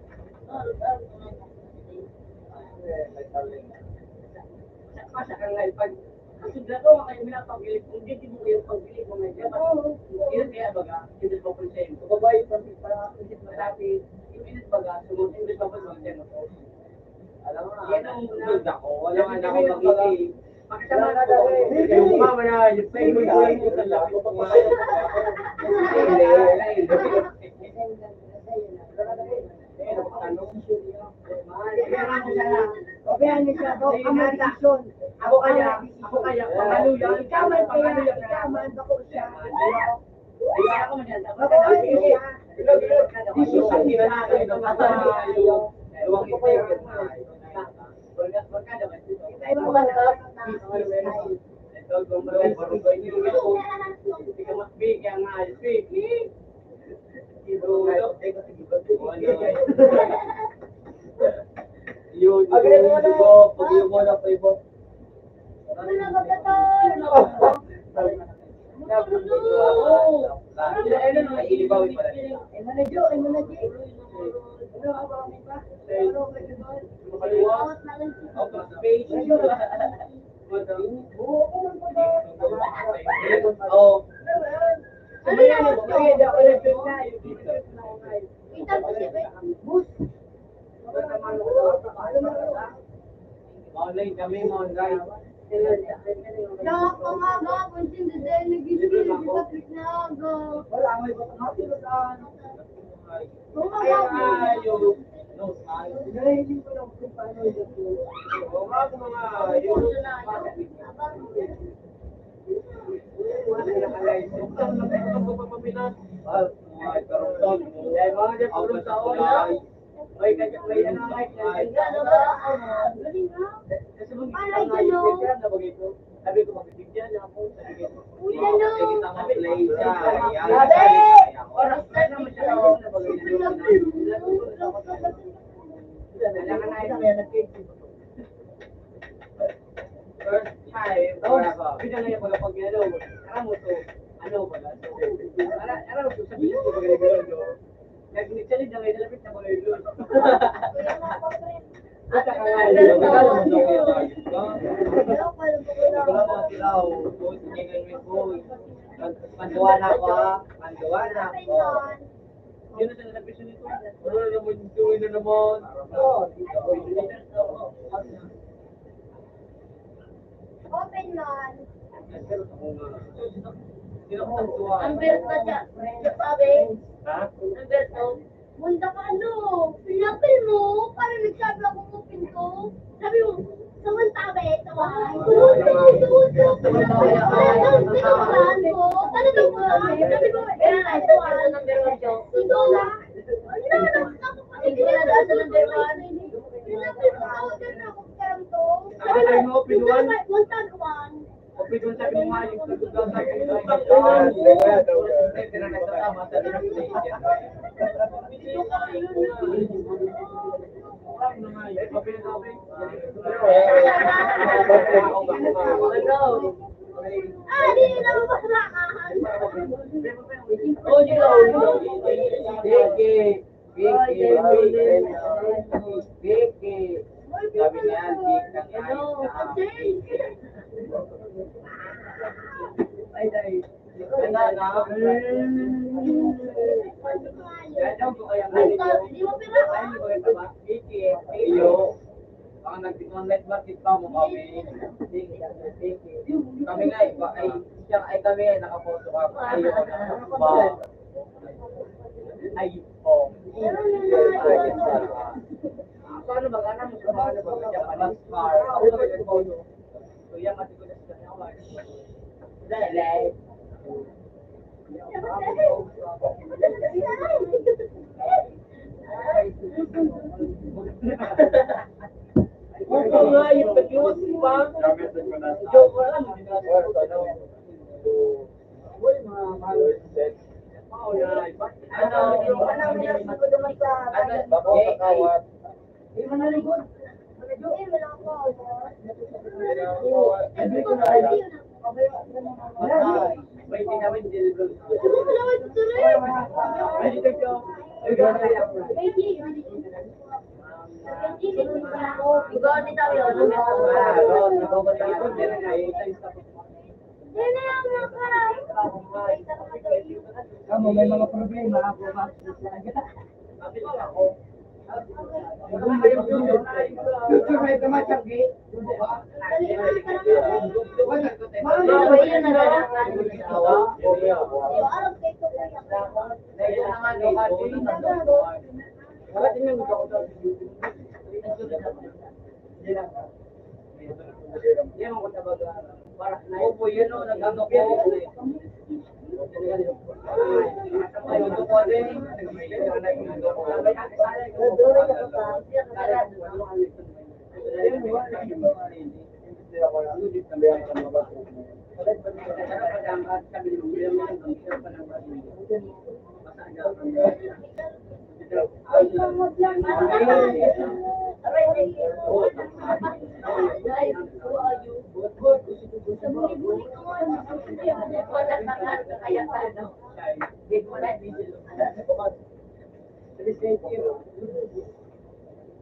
Eh, may taling. Sa kang live, pag, ang sundalo, mga kayo, minapagilip, kung di, di mo kayo pagilip, mga dyan, yun kaya baga, hindi ko konsento. Babae, pag, pag, hindi malapit, yung minute baga, sumunod, hindi pa ba, mga dyan ako. Alam mo, yan ang una. Ako, wala nga na ako makikita. Pakisama na daw eh. Yung mama na, yung pwede mo yung sa lapit ko. Pabayaan niyo siya, Doc. Ang desisyon. Ako kaya, ako kaya, pangaluya, ikaw man kaya, pangaluya ikaw man, bako siya. Ako, sige. Desisyon. Yun, yun, yun, yun, pag-iwan na pa iba. Oh. Online kami, online. Nakakangaga, pansin na dahil nag-iinom, di ba, Fred, na aga? Kaya nga, yung, no, ay. Ay, mga diyan, tulong sa oras. May kanya, may ano, may kanya. Kasi mag-, sabi ko, magbibigyan na ako. Sabi ko, "Uy, ano?" Sabi ko, "Oras na naman siya." Kailangan na yun. First time. Tapos, bigyan na yung mga pag-ano, aram mo to, ano, baga, so, ara-, aram mo to, sabi ko, baga, baga, no? Nag-, nagsalid na ngayon, lapit na mga yun. At saka nga, Tagalog mo to, kaya ba? Tagalog mo sila, oh. Panduan ako, ha? Panduan ako. Yun ang sinasabi siya nito. Ano na naman, yun na naman. Open man. Ang Berto dyan. Sabi, ha? Ang Berto. Munda ka ano? Pinapil mo? Parang nagsabi ako ng pinto. Sabi mo, "Sawan tabi, sawan." Sawan, sawan, sawan, sawan. Talagang sawan. Sabi ko, "Eh, sawan." Ito na. Ano na, nakakapagod. Pinapil mo, sawan ka na ako, pinto. Sabi mo, "Sawan, sawan." Vicky, Vicky, Vicky. Sabi niya, "Vicky, ang ayos na." Ay, ay. Ano na? Ano ko kaya? Vicky, Vicky. Iyo. Ang nag-online market pa mo kami. Vicky, Vicky. Kami nga, iba, ay, siya, ay, kami, ay, nakaposto ka. Iyo, ba? Ay, oh. Ay, ah, paano mag-anak mo sa mga ano ba, Japanese car? Ano ba yung bono? Kuya, mati ko na sa Japan. Dali. Opo nga, yung nag-iwas pa. Joke lang. Uy, mga followers. Ano, ano, ano, ano, di mo nalipod? Ano, di mo nalipod? May tinawid din. Ikaw, di tayo. Kamo, may mga problema ako ba? Doctor, may kamatang, eh. Opo, yan o, nag-ano po.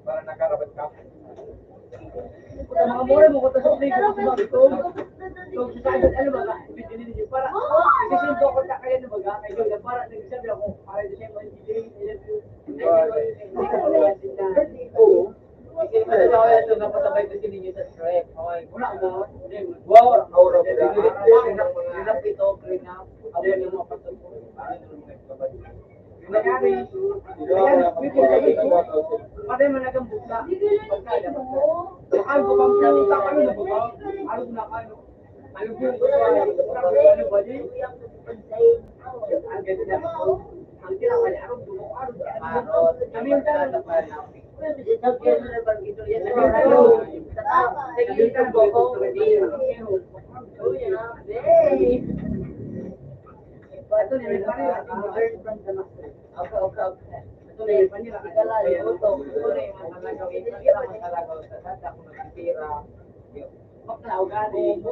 Para nakarabat ka. Puta, mga more mo, kuta sa trigo, kuta sa ito. Kung sa saan, ano ba, bibili ninyo? Para, kasi siya ko, kuta kaya na baga, kayo na para, nagsabi ako, para di siya mag-ibig, I love you. Kasi masaya ko yan, so, napasabay ko si ninyo sa trip. Okay, wala mo. Wow, aura ko lang. Hirap ito, green up. Abo yung mga pasok ko. Ano yung mga kabalo? Nangyari, ayan, wait, wait, wait, wait. Patay man ang buta. Pagkaya, pagkaya. Saan ko bang pinunta? Ano na ba? Ano na, ano? Ano po yung gusto? Ano ba, di? Ang ganda na ako. Ang tira ka niya, ano, dugo, ano, ano? Kami yung tanong. Sige, sige, sige. Ito ni, may panira, modern from the master. Okay, okay, okay. Ito ni, may panira, kalay, utok, ito ni, mga kalagaw, ito ni, mga kalagaw, sa data, kung nagtitira. Bakla, ugali.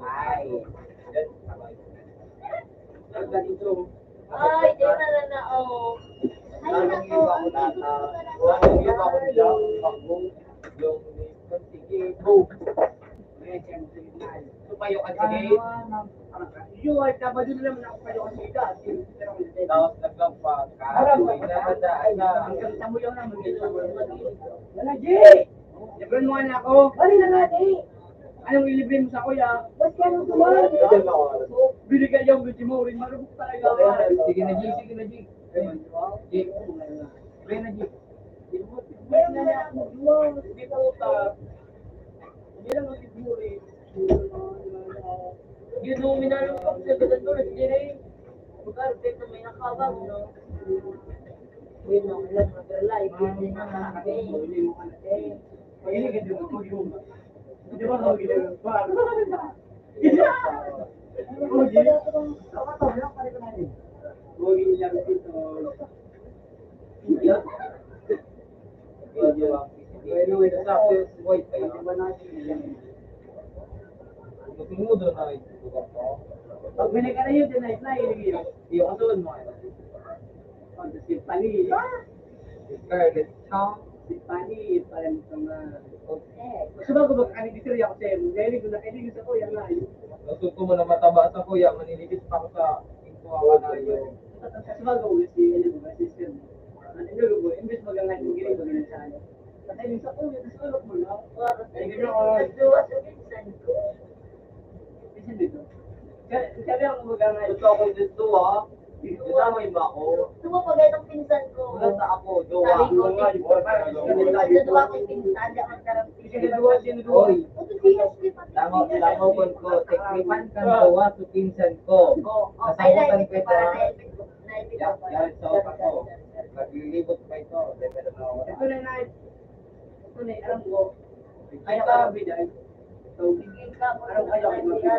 Ay. Ang ganito. Ay, di na na na, oh. Ay, nako, ang gusto ko talaga. Yung, yung, sige, bro. Tumayo ka, sige. Iyo, ay, Sabado na naman ako kayo kasi ika. Tapos nagkampa ka. Ay, na, na, na. Hanggang tamuyaw na, mag-isa mo naman. Wala, G! Libre mo nga na ako. Bali na nga, G! Anong ilibre mo sa kuya? Ba't ka nang tumayo? Binigay yung video mo rin, marubok talaga. Sige na, G, sige na, G. G, sige na, G. Meron na ako, duwa. Hindi po ka. Hindi lang ang siguri. Yun, nung minalungkot sa ganito, nagdiray. Lugar, dito may nakabang, no? Yun, no? Alam mo, pero life, yun, yung mga nakakabang. Mahilig ka din, di ba, kami na lang, pa? Uy, uy, lang dito. Pag may nagkarayo din na isla, ilig yun. Iyo, kasunod mo. Pag si Pani. Scarlett Chong. Si Pani, parang sa mga. Okay. Gusto ba ko mag-anibisaryo ako sa'yo? Dahil ko na kailangan sa kuya nga, yun. Gusto ko mo na mataba sa kuya, manilipit pa ako sa kuya na yun. Sa bagay, si, ano ba, si Sir. Ang inulog mo, imbes magangat yung giling, magangat sa ano. Patay din sa ulo, sa ulo mo, no? Ay, hindi ako. Nagduwa sa pinsan ko. Pinsan dito. Sabi ako, magangat. Ito ako dito, ah. Kasama yung ba ako? Duwa pa gayong pinsan ko. Wala sa ako, duwa. Sabi ko, Duwa, duwa. Duwa akong pinsan, di ako nagkaroon. Sige, duwa, sino duwa? Oy. Ito si S P pati. Langaw, langaw kon ko, teknikan kan duwa sa pinsan ko. Oh, oh, ay, Nasabutan ko ito, para ha? Na-edit ko, na-edit ko. Yan, yan, sa utak ko. Naglilibot pa ito. Depende na ako. Ito na, na-, ito na, alam ko. Ay, ako, Biday. So, alam ko, alam ko.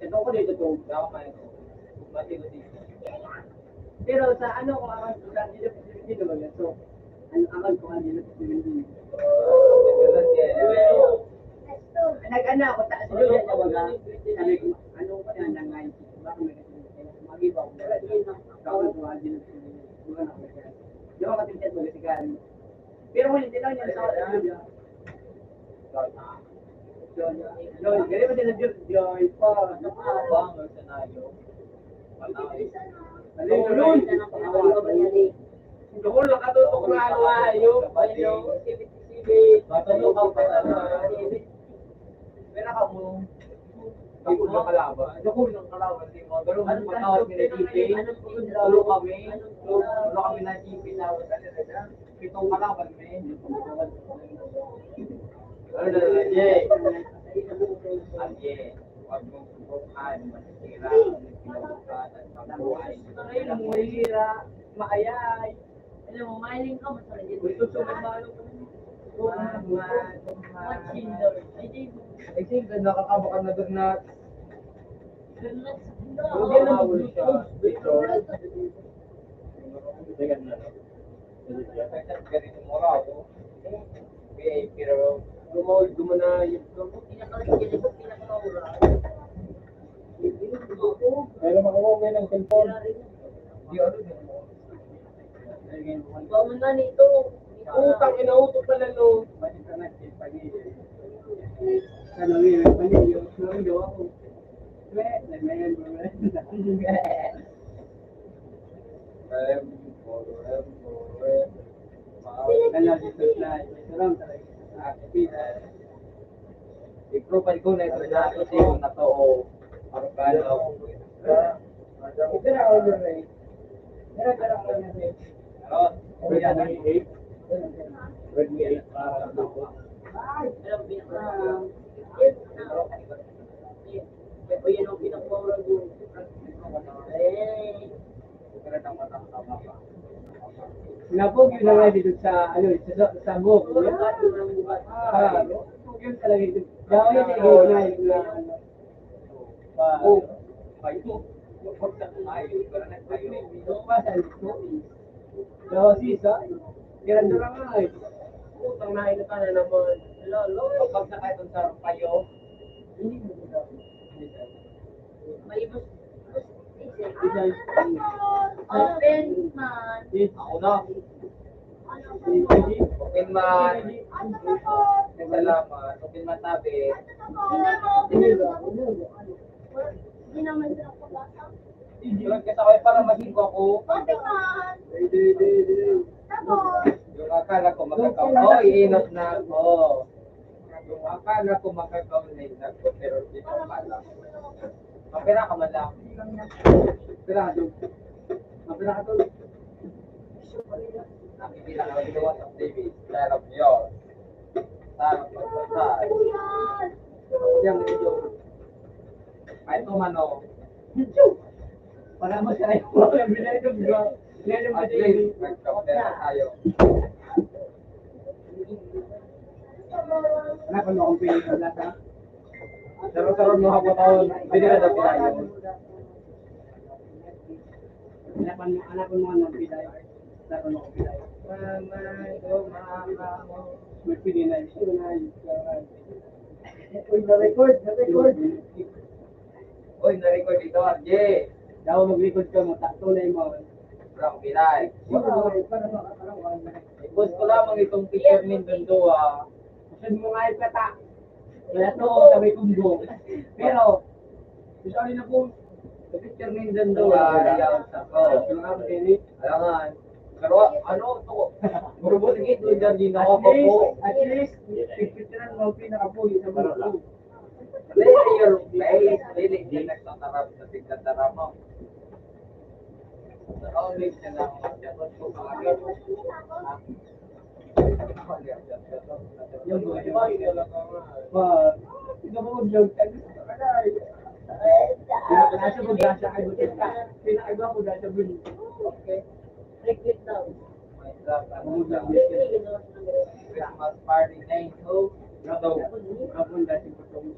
Ito ko dito, ito. Tama ito. Matino dito. Pero sa ano, kung ang, sa, dito, dito, dito, so, ano, ang, kung ano, dito, dito. Nag-ano ako, taas ko dyan sa baga. Sabi ko, ano ko na, nangayon ko. Baka may kasi, mag-iba ako. Baka may kuha din. Baka na ako dyan. Di ba, matingkad mo, kasi gano'n. Pero kung hindi lang yan sa atin, Joy, Joy, Joy, Joy, pa, ano ka? Bang, sa nayo. Alin, alin? Dahil nakatutok na ano, ayo, ayo, sibit-sibit. Matulog ang pala. Pero ako, ako na kalaban. Ako na kalaban. Di mo, ganun ang patawag nila, D J. Tulo kami. Tulo kami na D J na. Pitong kalaban, men. Ano na, D J? Again, huwag mong subukan, masisira ang kinabukasan sa buhay. Ay, namuhira, maayay. Alam mo, mahiling ka, masakit. Gusto ko magmahal ko. Mama, mama. Ay, di mo. Ay, sige, nakakaba ka na, Bernat. Bernat, Huwag yan ang mag-, Ganito mo raw ako. Eh, pero lumaw-, lumanayog ka. Pinaka-, pinaka-, pinaka-, Pero makuha ko ng cellphone. Di ano, di ano. Ikaw man na nito. Utang, inauto pala, no? Balik ka na, pag-ibig. Ano yun? Ano yun? Ano yun? Ako. Weh, remember. Forever, forever, forever. Kaya dito na, ito lang talaga. Ah, i-profile ko na ito na, ito yung na to, o, ano ba, no? Pero, ano na eh. Pero, pero, ano na eh. Ano? Redmi eight. Redmi eight, ah, ano po? Ay, pero, ah, O, yan ang pinagmura ko. Eh. Napog yun na nga dito sa, ano, sa, sa, sa buhok. Ah, napog yun talaga dito. Daw yun, eh, yun na, yun na, ano. Pa, pa ito. Pagka tayo, wala na tayo. Ito pa, sa ito. Daw, sis, ha? Tirando lang nga, eh. Utang na ina ka na naman. Lolo. Pag nakaitong sa payo, May bus-, bus-, open man. Ako na. Open man. Salamat. Open man, tabi. Hindi naman sila pag-asa. Iwan ka sa akin para maging ko ako. Open man. Tapos? Yung akala ko magkakaon. Oh, iinot na ako. Yung akala ko makakaunay na ko, pero di pa pala. Mapira ka man lang. Pirado. Mapira ka to. Nakikita ka lang gawa sa T V. Sarap yun. Sarap magsasay. Yan, medyo. Ay, ito man, oh. Para mo siya yung mga binayad ko. At least, nagkapera tayo. Hanapan mo akong pili ng lata. Saro-saro mo ako taon. Pwede na daw tayo. Hanapan mo, hanapan mo ang pili. Hanapan mo akong pili. Mama, ito, mama, oh. May pili na, ito na, ito na. Uy, na-record, na-record. Uy, na-record ito, R J. Daw mag-record ka mo, takto na yung mga Sobrang pilay. Sino ba? Para ma-, para ma-, I-post ko lamang itong picture nindong duwa. Send mo nga yung kata. Kaya to, sabi kong go. Pero, sorry na po. Sa picture nindong duwa, real sa ko. Alangan. Pero, ano, to? Puro mo, sige, doon dyan, di na ako At least, po. At least, picture mo, pinakapuhi sa mundo. Lay your place, dili ka nagtatarap sa pagtatarap mo. Sa kaunit ka lang, magdagot ko, mga ganun. Yung buhay mo. Pa, ikaw mo, vlog ka, gusto ka na. Nasa mo, gasa ka, gusto ka. Pinakagawa ko, gasa, gusto. Okay. Request daw. Christmas party night, oh. Bravo. Bravo, ang dating patong.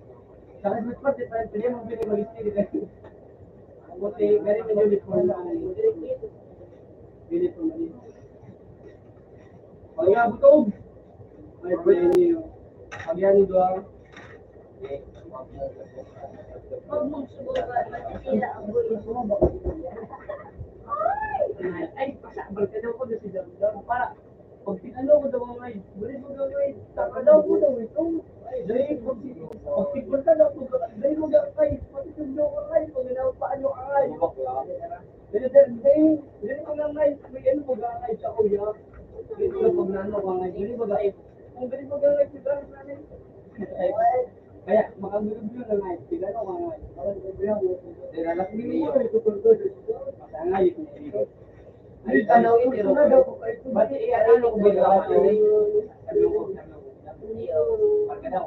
Sa Christmas party, pa, pwede mo bili mag-stay dito. Ang puti, galing na uniform na, ano, uniform na yun. Pag nga butog, may brand new. Pag yan, doon. Huwag mong subukan, masisira ang buhay mo. Ay, pasabal ka daw ko na si Dam Dam. Para, pag tinanong ko daw, "Ay, bali mo daw, ay, taka daw ko daw ito." Ay, dali, pag, pag tigpon ka daw ko, dali mo daw, ay, pag tigpon ka, ay, pag ano, paano ka, ay? Dali, dali, dali, dali ko lang, ay, may ano mo daw, ay, sa kuya. Dali ko lang pag nano ka, ay, dali mo daw, ay, kung dali mo daw, ay, tigpon ka, ay. Kaya, makagulo-gulo na nga eh. Tignan mo, mga, mga, mga, mga, Dinalas ni Leo. Masangay yung Leo. Ay, tanaw, eh, pero, pati, eh, ano, kung may lahat yun, eh. Ano, ano, Leo. Pagkadaw.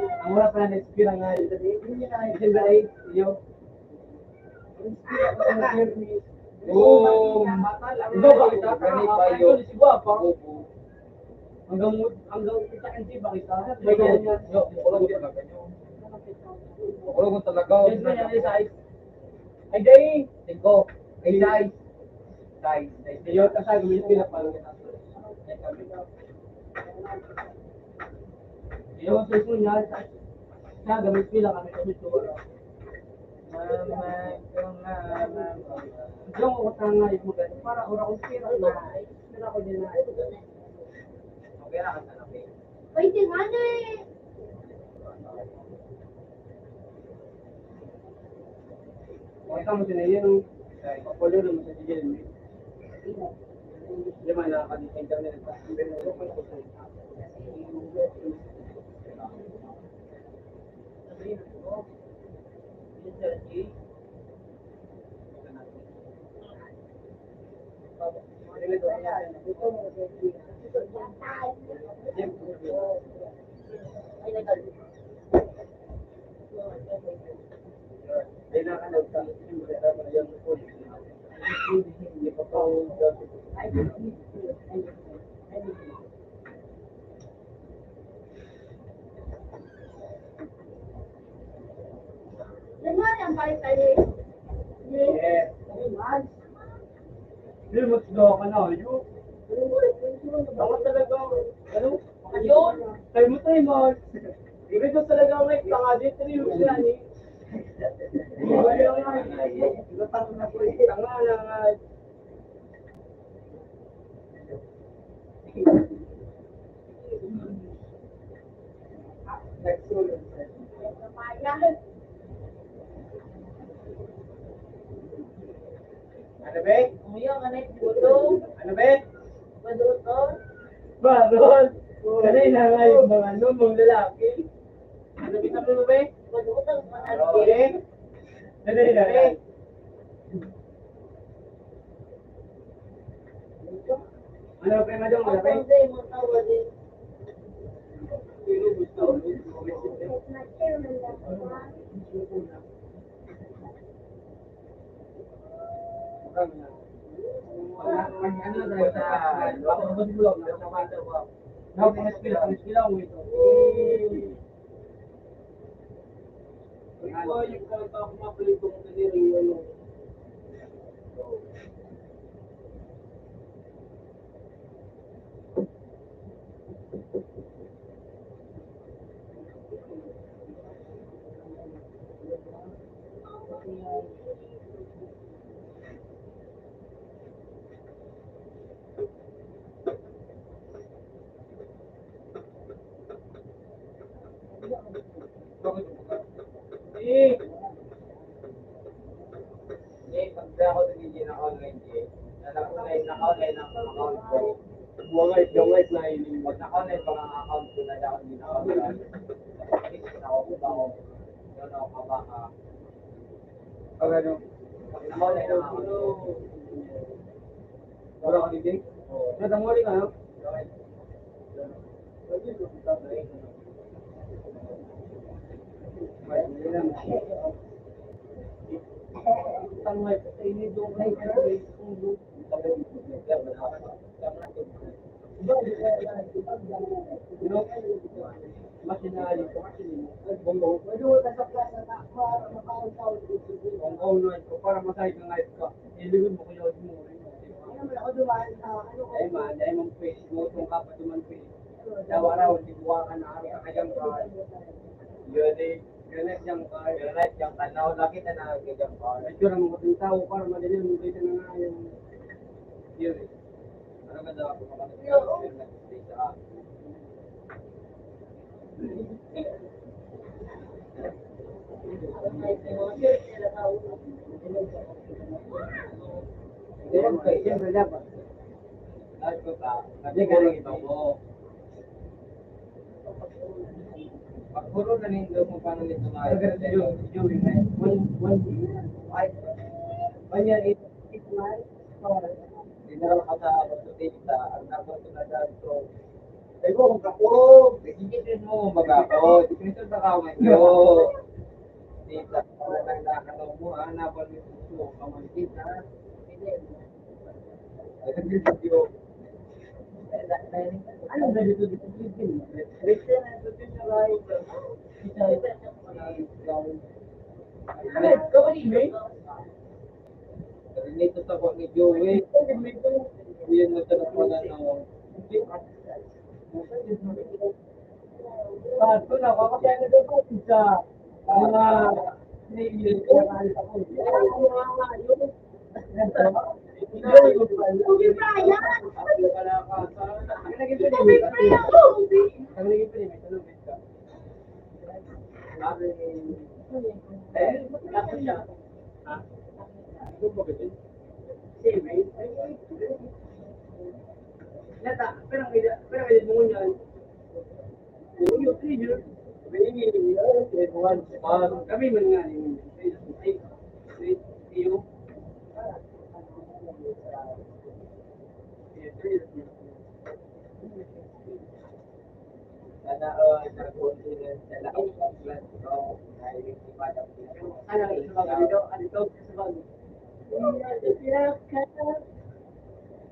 Ang oras na na-expire nga, hindi na December eight, iyo. Oh, ikaw ba kita? Kani pa yun? Si Guwapa. Hanggang, hanggang kita kan si ba kita? Yo, yo, makulog talaga yun. Makulog talaga. Yes, man, yan, isa, isa. Ay, day! Singko. Ay, size. Size, size. Iyo, tas sa gawin, pila pa lang kita. Iyo, sa iso niya, sa, sa gawin, pila kami kami tuwa. Mama, mama, mama. Diyan ko tanga yung mga, para ora ko pira na. Pira ko din na. Okay na, ka sa labi. Pwede nga na eh. Pakita mo sila yun, oh. Papulo naman sa G L M. Di ba, nakakadit sa internet? January ang palit tayo eh. Yes. Yes. Remote daw ka na, yun. Ako talaga, ano? Yun. Tayo mo, tayo mo. Remote talaga, may pangadi, three weeks yan eh. Ano, be? Uyo, ano yung buto? Ano, be? Buto? Baron! Kanina nga yung mga ano, mga lalaki. Ano, be? Ano, be? Buto, ano, be? Kanina nga. Ano, be, madong, ano, be? Eh, eh, pag ako nagiging online, eh, alam ko na yung naka-online ang account ko. Buwangay, buwangay na yun. Pag naka-online pa ang account ko, na ako din naka-online. Ako, ako, ako, ano, kabaka. Pag ano, pag naka-online ang account ko. Wala ka dito? Oo. Nagkamali ka, no? Para masahig ang life ka. Iliwin mo kaya mo. Ay, man, ay, man, face mo, itong kapatuman, face. Dawa raw, di buwa ka na, ano, kakayang ka. Yun, eh, ganit yang ka, ganit yang ka, na, lagi na na, ganyan ka. Ito naman ko, itong tao, para madali mo, kita na nga, yung, yun, eh. Ano ka daw, ako, makakita, sa, Siyempre, siyempre dapat. Sabi ko ba, kasi ka ng iba mo. Pagpuro na nindo kung paano nito nga. Agad, yun, yun, yun, yun. One, one, ay, one year, eight, eight months. Hindi na lang kataas sa data. Ang dapat ko na dito, ay, kung kapurog, ikikitin mo, magkakot. Ito na kawan nyo. Data, talagang nakataw mo, ha? Napan mo ito, kamantin, ha? Ano ba dito, dito, dito? Dito, dito, dito, dito, dito. Ano, ikaw, ano, Dito sa po ni Joey. Yun na sa napunan na. Paano na, papakita ko sa mga naiiyak ko, mga Kobe Bryant! Kobe Bryant! Ang naging pinili, ang naging pinili, Eh, tapos siya. Ha? Ano ba kasi? Same, eh. Nata, pero may, pero may mo yun. Yung three years, may, may, may, may, may, kami man nga, eh, eh, eh, eh, Sana all, nag-confidence na lahat ng plan, no? Dahil yung iba na Ano, sa mga ganito, ano to, sa mga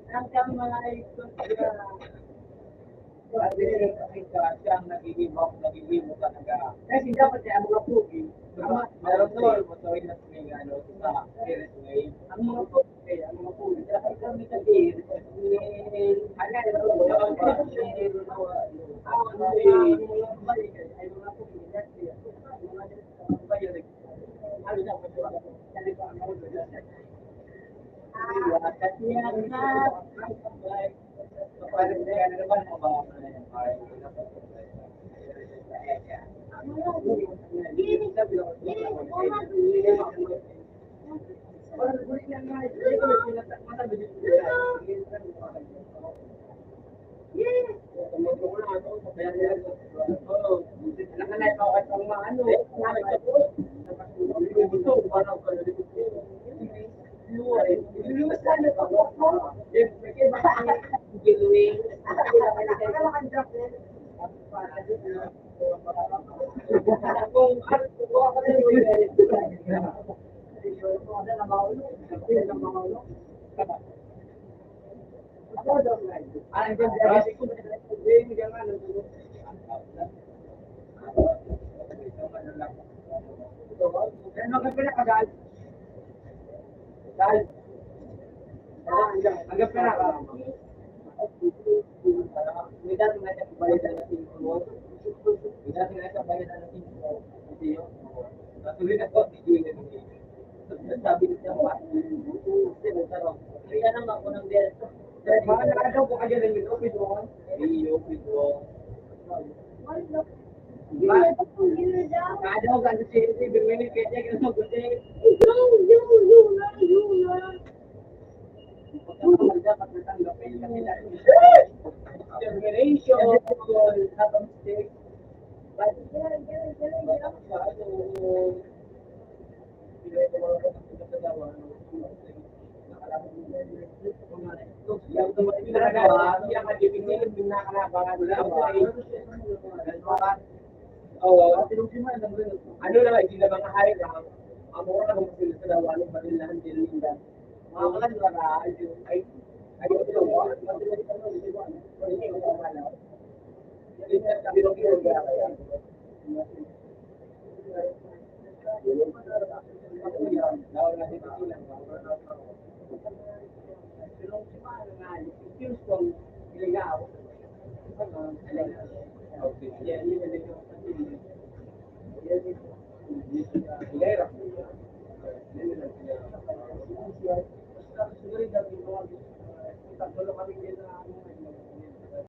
Hanggang mga ikot na. At dili lang sa kita, siya ang naghihimo, naghihimo talaga. Kasi dapat kaya mga pugi, Tama, meron to, motoy na may ano, sa Spirit Way. Ang mga pugi, ang mga pugi, dapat kami kasi, ang mga, ang mga balik ay mga pugi, kasi, ang mga balik, ano, dapat, Oo. Ano na, hindi na mga high rank. Ang mga nagmamasil sa dawa, ano, baril na ang dilinda. Mga kalas na rayo. Ay, ay, ito,